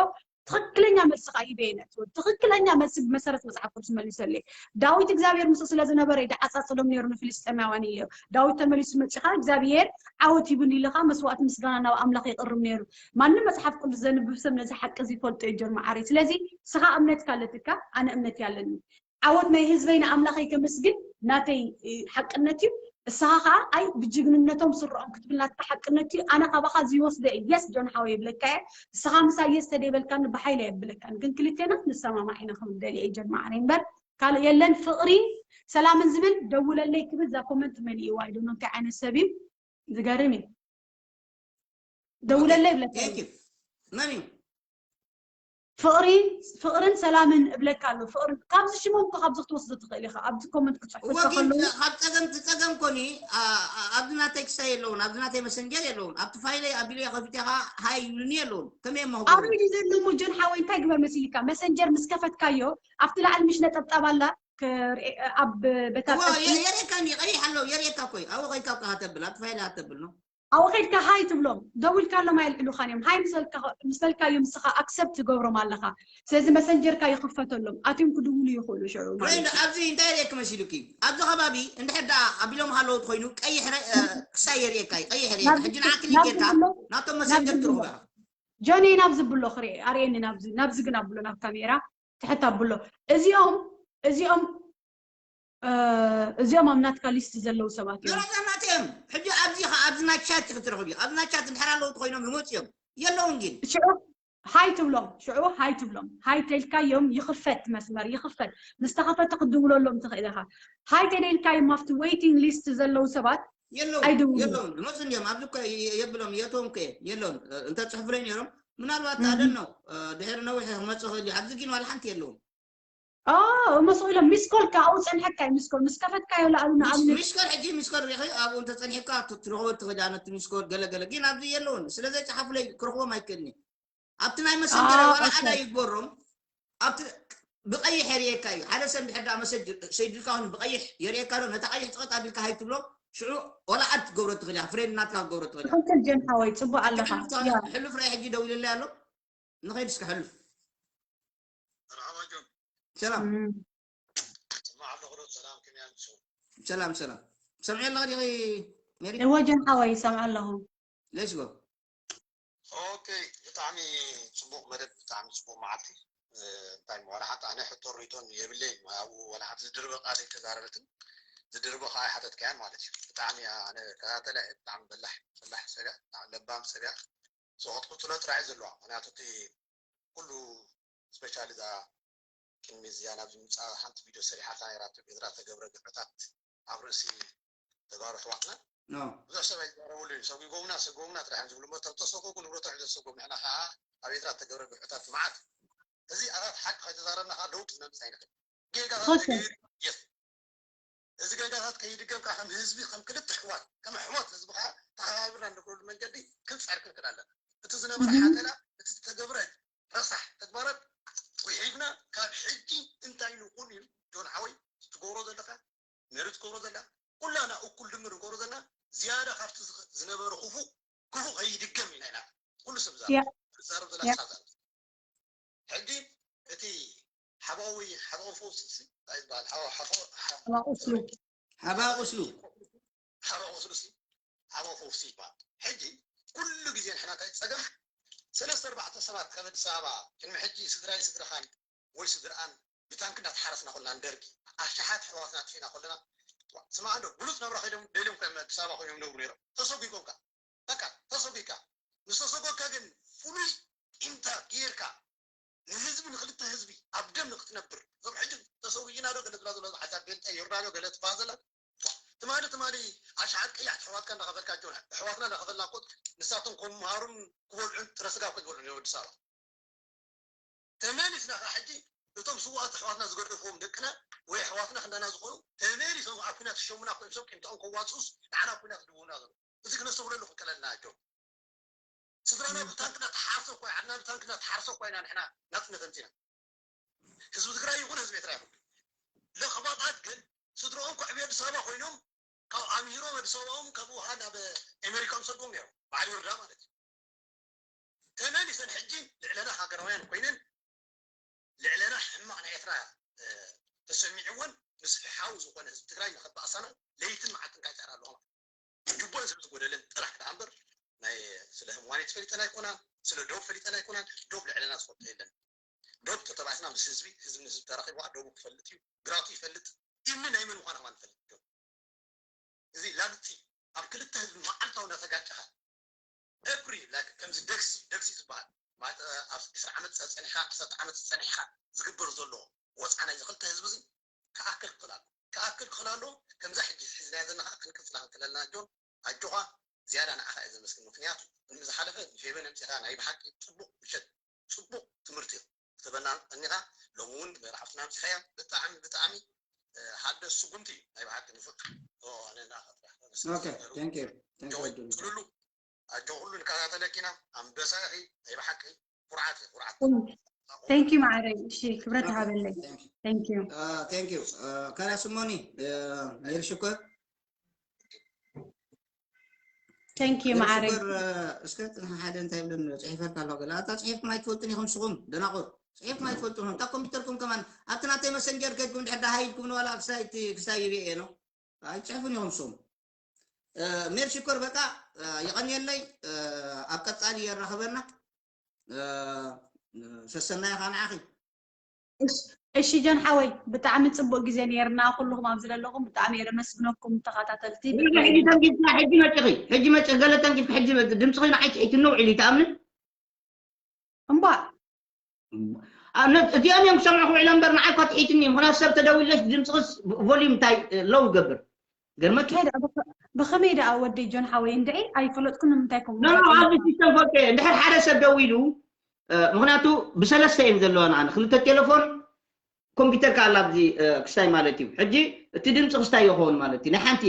ትኽክለኛ መልሲ ኸዓ ሂበ እየ ነቲ ወዲ። ትኽክለኛ መልሲ ብመሰረት መጽሓፍ ቅዱስ መሊሰለይ። ዳዊት እግዚኣብሔር ምስኡ ስለ ዝነበረ እዩ ዝዓጻጽዶም ነይሩ ንፍልስጤማውያን ኢለዮ። ዳዊት ተመሊሱ መጺኡ ኸዓ እግዚኣብሔር ዓወት ሂቡኒ ኢሉ ኸዓ መስዋእቲ ምስጋና ናብ ኣምላኽ የቕርብ ነይሩ። ማንም መጽሓፍ ቅዱስ ዘንብብ ሰብ ነዚ ሓቂ እዚ ይፈልጦ እዩ ጆን መዓረይ። ስለዚ ንስኻ እምነትካ ኣለትካ፣ ኣነ እምነተይ ኣለኒ። ዓወት ናይ ህዝበይ ንኣምላኸይ ከመስግን ናተይ፣ እ፣ ሓቅነት እዩ። እሳኻ ከዓ ኣይ ብጅግንነቶም ስርዖም ክትብልና እቲ ሓቅነት እዩ። ኣነ ካባኻ ዝይወስደ እየ የስ ጆን ሓወይ ይብለካ እየ። እሳኻ ምሳይ የስ ተደይበልካኒ ብሓይሊ የብለካን፣ ግን ክልቴና ንሰማማዕ ኢና ክብል ደልየ እየ ጆን ማዓረይ እምበር ካልእ የለን። ፍቕሪ ሰላምን ዝብል ደውለለይ ክብል እዛ ኮመንት መሊእዋ እዩ ዶ እንታይ ዓይነት ሰብ እዩ? ዝገርም እዩ። ደውለለይ ይብለካ እዩ። መን እዩ? ፍቕሪ ፍቕርን ሰላምን እብለካ ኣሎ። ፍቕርን ካብዚ ሽሞም እኮ ካብዚ ክትወስዶ ትኽእል ኢኻ። ኣብዚ ኮመንት ክፅሕፉ ወጊን ከለዉ ካብ ፀገም ትፀገም ኮኒ ኣብዚ ናተይ ክሳይ የለውን፣ ኣብዚ ናተይ መሰንጀር የለውን፣ ኣብቲ ፋይለይ ኣቢለ ከፊቴኻ ሃይ ይብሉኒ የለውን። ከመይ እሞ ክገብሩ? ኣበይ ድዩ ዘሎ እሞ ጆን ሓወይ እንታይ ግበር መሲልካ? መሰንጀር ምስ ከፈትካዮ ኣብቲ ላዕሊ ምሽ ነጠብጣብ ኣላ ክርኢ- ኣብ በታ እዎ ቀስቲ የ- የርእየካ እንዲ ቀይሕ ኣሎ የርእየካ ኮይ ኣብኡ ከይካ ኣብካ ሃተብል ኣብቲ ፋይለይ ሃተብል ነው። ኣብኡ ከይድካ ሃይ ትብሎም። ደዊልካሎም ኣይልዕሉኻን እዮም። ሃይ ምስ በልካ- ምስ በልካዮም ንስኻ ኣክሰፕት ትገብሮም ኣለኻ። ስለዚ መሰንጀርካ ይኽፈተሎም። ኣትዮም ክድውሉ ይኽእሉ ሽዑ ማለት ሬንዶ እዩ። ኣብዚ እንታይ ርእየክ መሲሉኪ? ኣብዚ ከባቢ እንድሕር ደኣ ኣቢሎም ሃለዉ ትኮይኑ ቀይሕ ረ- እ፣ ክሳይ የርእየካ እዩ። ቀይሕ ርእየካ ናብዚ- ሕጂ ንዓ ክሊክ ናብዚ ጌርካ ብሎ- ናቶም ናብዚ መሰንጀር ብሎ። ትረኽቦ ኢኻ። ጆኒ ናብዚ ብሎ ክርኢ ኣርእየኒ ናብዚ ናብዚ ግን ኣብሎ ናብ ካሜራ ትሕት ኣብሎ። እዚኦም እዚኦም እ፣ እዚኦም ኣብ ናትካ ሊስት ዘለዉ ሰባት እዮም። መረፃ ናትኦም ሕጂ ኣብዚ ኸ ኣብዚ ናይ ቻት ክትረኽብ ኢኻ። ኣብዚ ናይ ቻት እንድሕር ኣለዉ ትኮይኖም ይመፁ እዮም የለውን ግን ሽዑ ሃይ ትብሎም ሽዑ ሃይ ትብሎም ሃይ ተልካዮም ይኽፈት መስመር ይኽፈት ምስ ተኸፈተ ክትድውለሎም ትኽእል ኢኻ። ሃይ ተደልካዮም ኣብቲ ዌይቲንግ ሊስት ዘለዉ ሰባት የለውን ኣይድውሉ። የለውን ዝመፁ እንዲዮም ኣብዚ እኮ የ- የብሎም የቶም ከ የለውን እ፣ እንተ ፅሑፍለይ ነይሮም ምናልባት እህ። ኣደን ነው እ፣ ድሕሪ ነዊሕ ክመፅእ ክእል እዩ። ኣብዚ ግን ዋላ ሓንቲ የለውን። ኦ መስ ኢሎም ሚስኮል ካብኡ ፀንሐካ እዩ ሚስኮል ምስ ከፈትካዮ ላእሉ ንኣብነት ሚስኮል ሕጂ ሚስኮል ሪኺ ኣብኡ እንተፀኒሕካ ት- ትረኽቦ ትኽእል ነቲ ሚስኮል ገለ ገለ ግን ኣብዚ የለውን። ስለ ዘይፀሓፉለይ ክረኽቦም ኣይክእልን እየ። ኣብቲ ናይ መሰንጀር አ፣ ዋላ ሓደ ኦኬ። ኣይግበሮም። ኣብቲ ብቀይሕ የርእየካ እዩ። ሓደ ሰብ እንድሕር ደኣ መሰጅ ሰይድልካ ውን ብቀይሕ የርእየካ ዶ ነታ ቀይሕ ጥቀጥ ኣቢልካ ሃይ ትብሎ ሽዑ ዋላ ኣድ ክትገብሮ ትኽእል እያ። ፍሬንድ ናትካ ክትገብሮ ትኽእል እያ። ትኽክል ጀን ሓወይ ፅቡቅ ኣለኻ። ያ ሕሉፍ ራይ ሕጂ ደዊለለይ ኣሎ። ንኸይድ እስከ ሕሉፍ መርሓባ ጆን። ሰላም እም። ስማዕ ኣለኹ ዶ? ሰላም ከመይ ኣምስዩ? ሰላም ሰላም ሰምዒ ኣለኻ ዲኺ ሜሪ? እወ ጀን ሓወይ ይሰምዕ ኣለኹ። ሌትስ ጎ ኦኬ፣ ብጣዕሚ ፅቡቕ መደብ፣ ብጣዕሚ ፅቡቕ መዓልቲ። እ፣ እንታይ እሞ ዋላ ሓንቲ ኣነ ሕቶ ሪቶን የብለይን። ኣብኡ ዋላ ሓንቲ ዝድርበ ቃል ኣይተዛረበትን፣ ዝድርበ ከዓ ኣይሓተትካያን ማለት እዩ። ብጣዕሚ እያ፣ ኣነ ከታተላ እየ፣ ብጣዕሚ በላሕ ፈላሕ ሰብ እያ፣ ብጣዕሚ ለባም ሰብ እያ። So ክትቕፅሎ ጥራሕ እዩ ዘለዋ፣ ምክንያቱ እቲ ኩሉ ስፔሻሊ እዛ ቅድሚ እዚኣ ናብዚ ምምፃእ ሓንቲ ቪድዮ ሰሪሓታ ነይራ፣ እቶም ኤርትራ ተገብረ ግፍዕታት ኣብ ርእሲ ተጋሩ ኣሕዋትና ኖ ብዙሕ ሰብ ኣይዛረበሉ እዩ። ሰጒጎምና ሰጎምና ጥራሕ እዮም ዝብሉ እሞ፣ እቶም ተሰጎጉ ንብረቶም እዮም ዘሰጎም። ንሕና ከዓ ኣብ ኤርትራ ተገብረ ግፍዕታት መዓት። እዚ ኣታት ሓቂ ከይተዛረብና ከዓ ለውጢ ክነምፅእ ኣይንኽእል። ጌጋታት ትኽክል። ተገይሩ የስ እዚ ጌጋታት ከይድገም ከዓ ከም ህዝቢ ከም ክልተ ኣሕዋት ከም ኣሕዋት ህዝቢ ከዓ ተኸባቢርና ንነብረሉ መንገዲ ክንፅዕር ክንክእል ኣለና። እቲ ዝነበረ እም። ሓተላ እቲ ዝተገብረ ረሳሕ ተግባራት ውሒድና ካብ ሕጂ እንታይ ንኹን እዩ ጆን ሓወይ ትገብሮ ዘለካ ነሪ ትገብሮ ዘላ ኩላና እኩል ድምር ንገብሮ ዘለና ዝያዳ ካብቲ ዝኸ- ዝነበረ ክፉእ ክፉእ ከይድገም ኢና ኢና ኩሉ ሰብ ያ ዝዛረብ ዝዛረብ ዘላ ያ ትዛረብ ሕጂ እቲ ሓባዊ ሓባዊ ፈውሲ ሲ እንታይ ዝበሃል ሓባ ሓባ ሓ- ሓባ ቁስሉ ሓባ ቁስሉ ሓባ ቁስሉ ሲ ሓባ ፈውሲ ይበሃል። ሕጂ ኩሉ ግዜ ንሕና እንታይ ፀገም ሰለስተ ኣርባዕተ ሰባት ካብ ኣዲስ ኣበባ ቅድሚ ሕጂ ስድራይ ስድራኻን ወይ ስድርኣን ብታንክ እንዳተሓረስና ከለና ንደርጊ ኣሽሓት ኣሕዋትና ኣጥፊእና ከለና ስማዕ እንዶ ብሉፅ ናብራ ከይዶም ደልዮም ከ ኣዲስ ኣበባ ኮይኖም ነብሩ ነይሮም ተሰጒጎም ከ በቃ ተሰጒካ ምስ ተሰጎካ ግን ፍሉይ ቂምታ ጌርካ ንህዝቢ ንክልተ ህዝቢ ኣብ ደም ንክትነብር እዞም ሕጂ ተሰጒና ዶ ገለ ዝብላ ዘሎ ሓሳብ ቤልጣ ዮርዳኖ ገለ ትበሃል ዘላ ትማሊ ትማሊ ኣሽሓት ቀያሕቲ ኣሕዋትካ እንዳኸፈልካቸው ኣሕዋትና እንዳኸፈልና እኮ ንሳቶም ከመሃሩን ክበልዑን ጥረ ስጋ እኮ ዝበልዑ ነይሩ ኣዲስ ኣበባ ተመሊስና ከዓ ሕጂ እቶም ስዋኣት ኣሕዋትና ዝገደፍዎም ደቅና ወይ ኣሕዋትና ክንዳና ዝኾኑ ተመሊሶም ኣብ ኩናት ዝሸሙና ኮይኖም ሰብ ቂምታኦም ከዋፅኡስ ንዓና ኣብ ኩናት ዝድውና ዘሎ እዚ ክነስተብረሉ ክንቀለልና ጆ ስድራና ብታንክና ተሓርሰ እኳ ዓድና ብታንክና ተሓርሰ እኳ ኢና ንሕና ናፅነት ኣምፂና ህዝቢ ትግራይ ይኹን ህዝቢ ኤርትራ ይኹን ለኽባጣት ግን ስድሮኦም ከዕብዮ ኣዲስ ኣበባ ኮይኖም ካብ ኣምሂሮም ኣዲስ ኣበባኦም ካብ ውሃ ናብ ኣሜሪካ ምሰድዎም ነይሮም በዓል ይርዳ ማለት እዩ ተመሊሰን ሕጂ ልዕለና ሃገራውያን ኮይነን ልዕለና ሕማቕ ናይ ኤርትራ ተሰሚዕወን ምስ ሓው ዝኾነ ህዝቢ ትግራይ ንኸባእሳና ለይትን መዓልትን ካይፀዕራ ኣለኹ ጅቦ ህዝቢ ዝጎደለን ጥራሕ ደኣ እምበር ናይ ስለ ህሙማን ፈሊጠን ኣይኮናን ስለ ዶብ ፈሊጠን ኣይኮናን ዶብ ልዕለና ዝፈልጦ የለን ዶብ ተተባእስና ምስ ህዝቢ ህዝቢ ንህዝቢ ተራኺቡ ዶቡ ክፈልጥ እዩ ግራቱ ይፈልጥ እምኒ ናይ መን ምዃና ከማ ንፈልጥ እዩ እዚ ላግጺ ኣብ ክልተ ህዝቢ መዓልታዊ እናተጋጨኻ every like ከምዚ ደግሲ ደግሲ ዝበሃል ማለት ኣብ ዕስራ ዓመት ጸኒሕካ ዓሰርተ ዓመት ጸኒሕካ ዝግበር ዘሎ ወፅዓ ናይዚ ክልተ ህዝቢ እዚ ክኣክል ክኽእል ኣለዎ። ክኣክል ክኽእል ኣለዎ። ከምዛ ሕጂ ሒዝናዮ ዘለና ከዓ ክንቅፅላ ክንክእለልና ጆን ኣጆኻ ዝያዳ ንዓኻ እየ ዘመስግን። ምክንያቱ ቅድሚ ዝሓለፈ ፌቨን ኣምፂኻ ናይ ብሓቂ ፅቡቕ ምሸት ፅቡቕ ትምህርቲ ክትበና ቀኒኻ ሎሚ እውን መርዓፍትና ኣምፂኻያ ብጣዕሚ ብጣዕሚ ሓደ ስጉምቲ እዩ ናይ ብሓቂ ንፉዕ Okay, thank you. Thank you. ኣጆ ኩሉ ንከታተለኪና ኣንበሳ ኢኺ ናይ ብሓቂ ኩርዓት ኩርዓት Thank you ማዕረይ። እሺ ክብረት ሃበለይ። Thank you። Thank you. Kana sumoni. Mir shukr. Thank you ማዕረይ። እስከ ሓደ እንታይ ብለን ጽሒፈልካ ኣለኹ ገለ ኣታ ጽሒፍኩም ኣይትፈልጡን ኢኹም ንስኹም ደናቑር ጽሒፍኩም ኣይትፈልጡን ኢኹም እታ ኮምፒውተርኩም ከማን ኣብቲ ናተይ መሰንጀር ከድኩም ድሕር ዳሃይድኩም ንዋላ ክሳይ ክሳይ ይብየ ነው ኣይትጽሕፉን ኢኹም ንስኹም ሜር ሽኮር በቃ የቐንየለይ ኣብ ቀጻሊ የራኽበና ሰሰናይ ኻ ንዓኺ እሺ ጀን ሓወይ ብጣዕሚ ጽቡቅ ግዜ ነርና ኩልኹም ኣብዚ ዘለኹም ብጣዕሚ እየ ዘመስግነኩም ተኸታተልቲ ሕጂ ተንኪፍካ ሕጂ መጭኺ ሕጂ መጭ ገለ ተንኪፍካ ሕጂ ድምፅኺ ንዓይ ትሒትኒ ውዒሉ ይትኣምኒ እምባ እዚኦም እዮም ክሰምዑ ክውዕሎ እምበር ንዓይ እኳ ትሒትኒ ምክንያቱ ሰብ ተደዊለሽ ድምፅኽስ ቮሊም እንታይ ለው ይገብር ገርመኪ ብኸመይ ደኣ ወደይ ጆን ሓወይ እንድዒ ኣይፈለጥኩን ንምንታይ ከምኡ ኣብዚ ሲስተም ፈልጦ እየ እንድሕር ሓደ ሰብ ደዊሉ ምክንያቱ ብሰለስተ እየን ዘለዋ ንዓነ ክልተ ቴሌፎን ኮምፒውተር ከኣ ኣብዚ ክስታይ ማለት እዩ ሕጂ እቲ ድምፂ ክስታይ ይኸውን ማለት እዩ ናይ ሓንቲ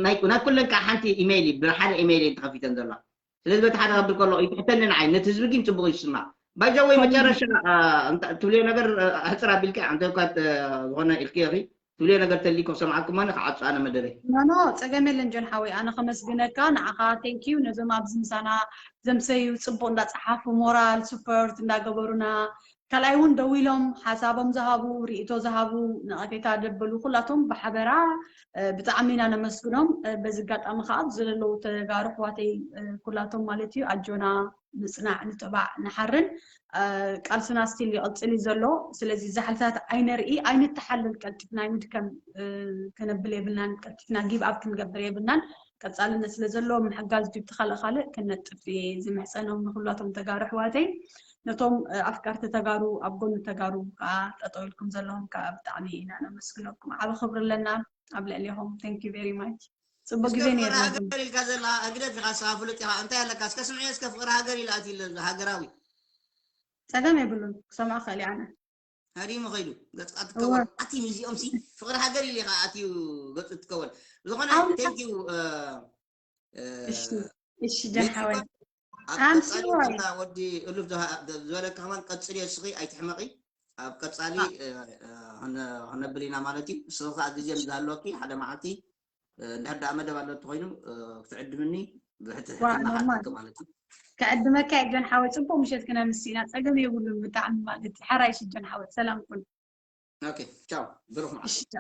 ናይ ኩለን ከዓ ሓንቲ ኢሜይል እዩ ብሓደ ኢሜይል እየን ተኸፊተን ዘለዋ ስለዚ በቲ ሓደ ከብል ከሎ ይትሕተኒ ንዓይ ነቲ ህዝቢ ግን ፅቡቅ ይስማዕ ባይዘወይ መጨረሻ ትብልዮ ነገር ሕፅር ኣቢልካ እንተ እኳ ዝኾነ ኢልክዮ ትብልዮ ነገር ተልዩ ክሰምዓኩም ኣነ ክዓፁ ኣነ መደበይ ኖኖ ፀገም የለን ጆን ሓወይ ኣነ ከመስግነካ ንዓኻ thank you ነዞም ኣብዚ ምሳና ዘምሰዩ ፅቡቅ እንዳፀሓፉ ሞራል support እንዳገበሩና ካልኣይ እውን ደው ኢሎም ሓሳቦም ዝሃቡ ርእቶ ዝሃቡ ነቐፌታ ደበሉ ኩላቶም ብሓበራ ብጣዕሚ ኢና ነመስግኖም በዚ ኣጋጣሚ ከዓ ዘለዉ ተጋሩ ኣሕዋተይ ኩላቶም ማለት እዩ ኣጆና ንፅናዕ ንጥባዕ ንሓርን ቃልስና still ይቕፅል እዩ ዘሎ ስለዚ ዛሕልታት ኣይነርኢ ኣይንተሓለል ቀልጢፍና ኣይንድከም ከነብል የብልናን ቀልጢፍና give up ክንገብር የብልናን ቀፃልነት ስለ ዘለዎ ምሕጋዝ ድዩ ብቲ ካልእ ካልእ ክነጥፍ እየ ዝምሕፀኖም ንኩላቶም ተጋሩ ኣሕዋተይ ነቶም ኣፍቀርቲ ተጋሩ ኣብ ጎኒ ተጋሩ ከዓ ጠጠው ኢልኩም ዘለኹም ከዓ ብጣዕሚ ኢና ነመስግነኩም ዓብ ክብሪ ኣለና ኣብ ልዕሊኹም thank you very much ፅቡቅ ግዜ ነርና ሃገር ኢልካ ዘላ ህግደፍ ኢኻ ስኻ ፍሉጥ ኢኻ እንታይ ኣለካ እስከ ስምዒ እስከ ፍቅሪ ሃገር ኢሉ ኣትዩ ኣሎ ሃገራዊ ፀገም የብሉን ክሰምዖ ክእል ኣነ ሃዲሙ ከይዱ ገጽካ ትከወል ኣትዩ እዚኦም ሲ ፍቅሪ ሃገር ኢሉ ኢኻ ኣትዩ ገጹ ትከወል ዝኾነ thank you እሺ ጀን ሓወይ ኣብ ቀጻሊ ወዲ እሉፍ ዝበለካ ከማን ቀጽልዮ እስኺ ኣይትሕመቂ ኣብ ቀጻሊ ክነብል ኢና ማለት እዩ ንስኺ ከዓ ግዜ ዝሃለወኪ ሓደ መዓልቲ እንድሕር ደኣ መደብ ኣሎ እንተኮይኑ ክትዕድምኒ ብትሕትና ሓተኪ ማለት እዩ ክዕድመካ እየ ጆን ሓወይ ፅቡቅ ምሸት ክነምሲ ኢና ፀገም የብሉን ብጣዕሚ ማለት እዩ ሓራይ ሽጀን ሓወይ ሰላም ኩን ኦኬ ቻው ብሩክ መዓልቲ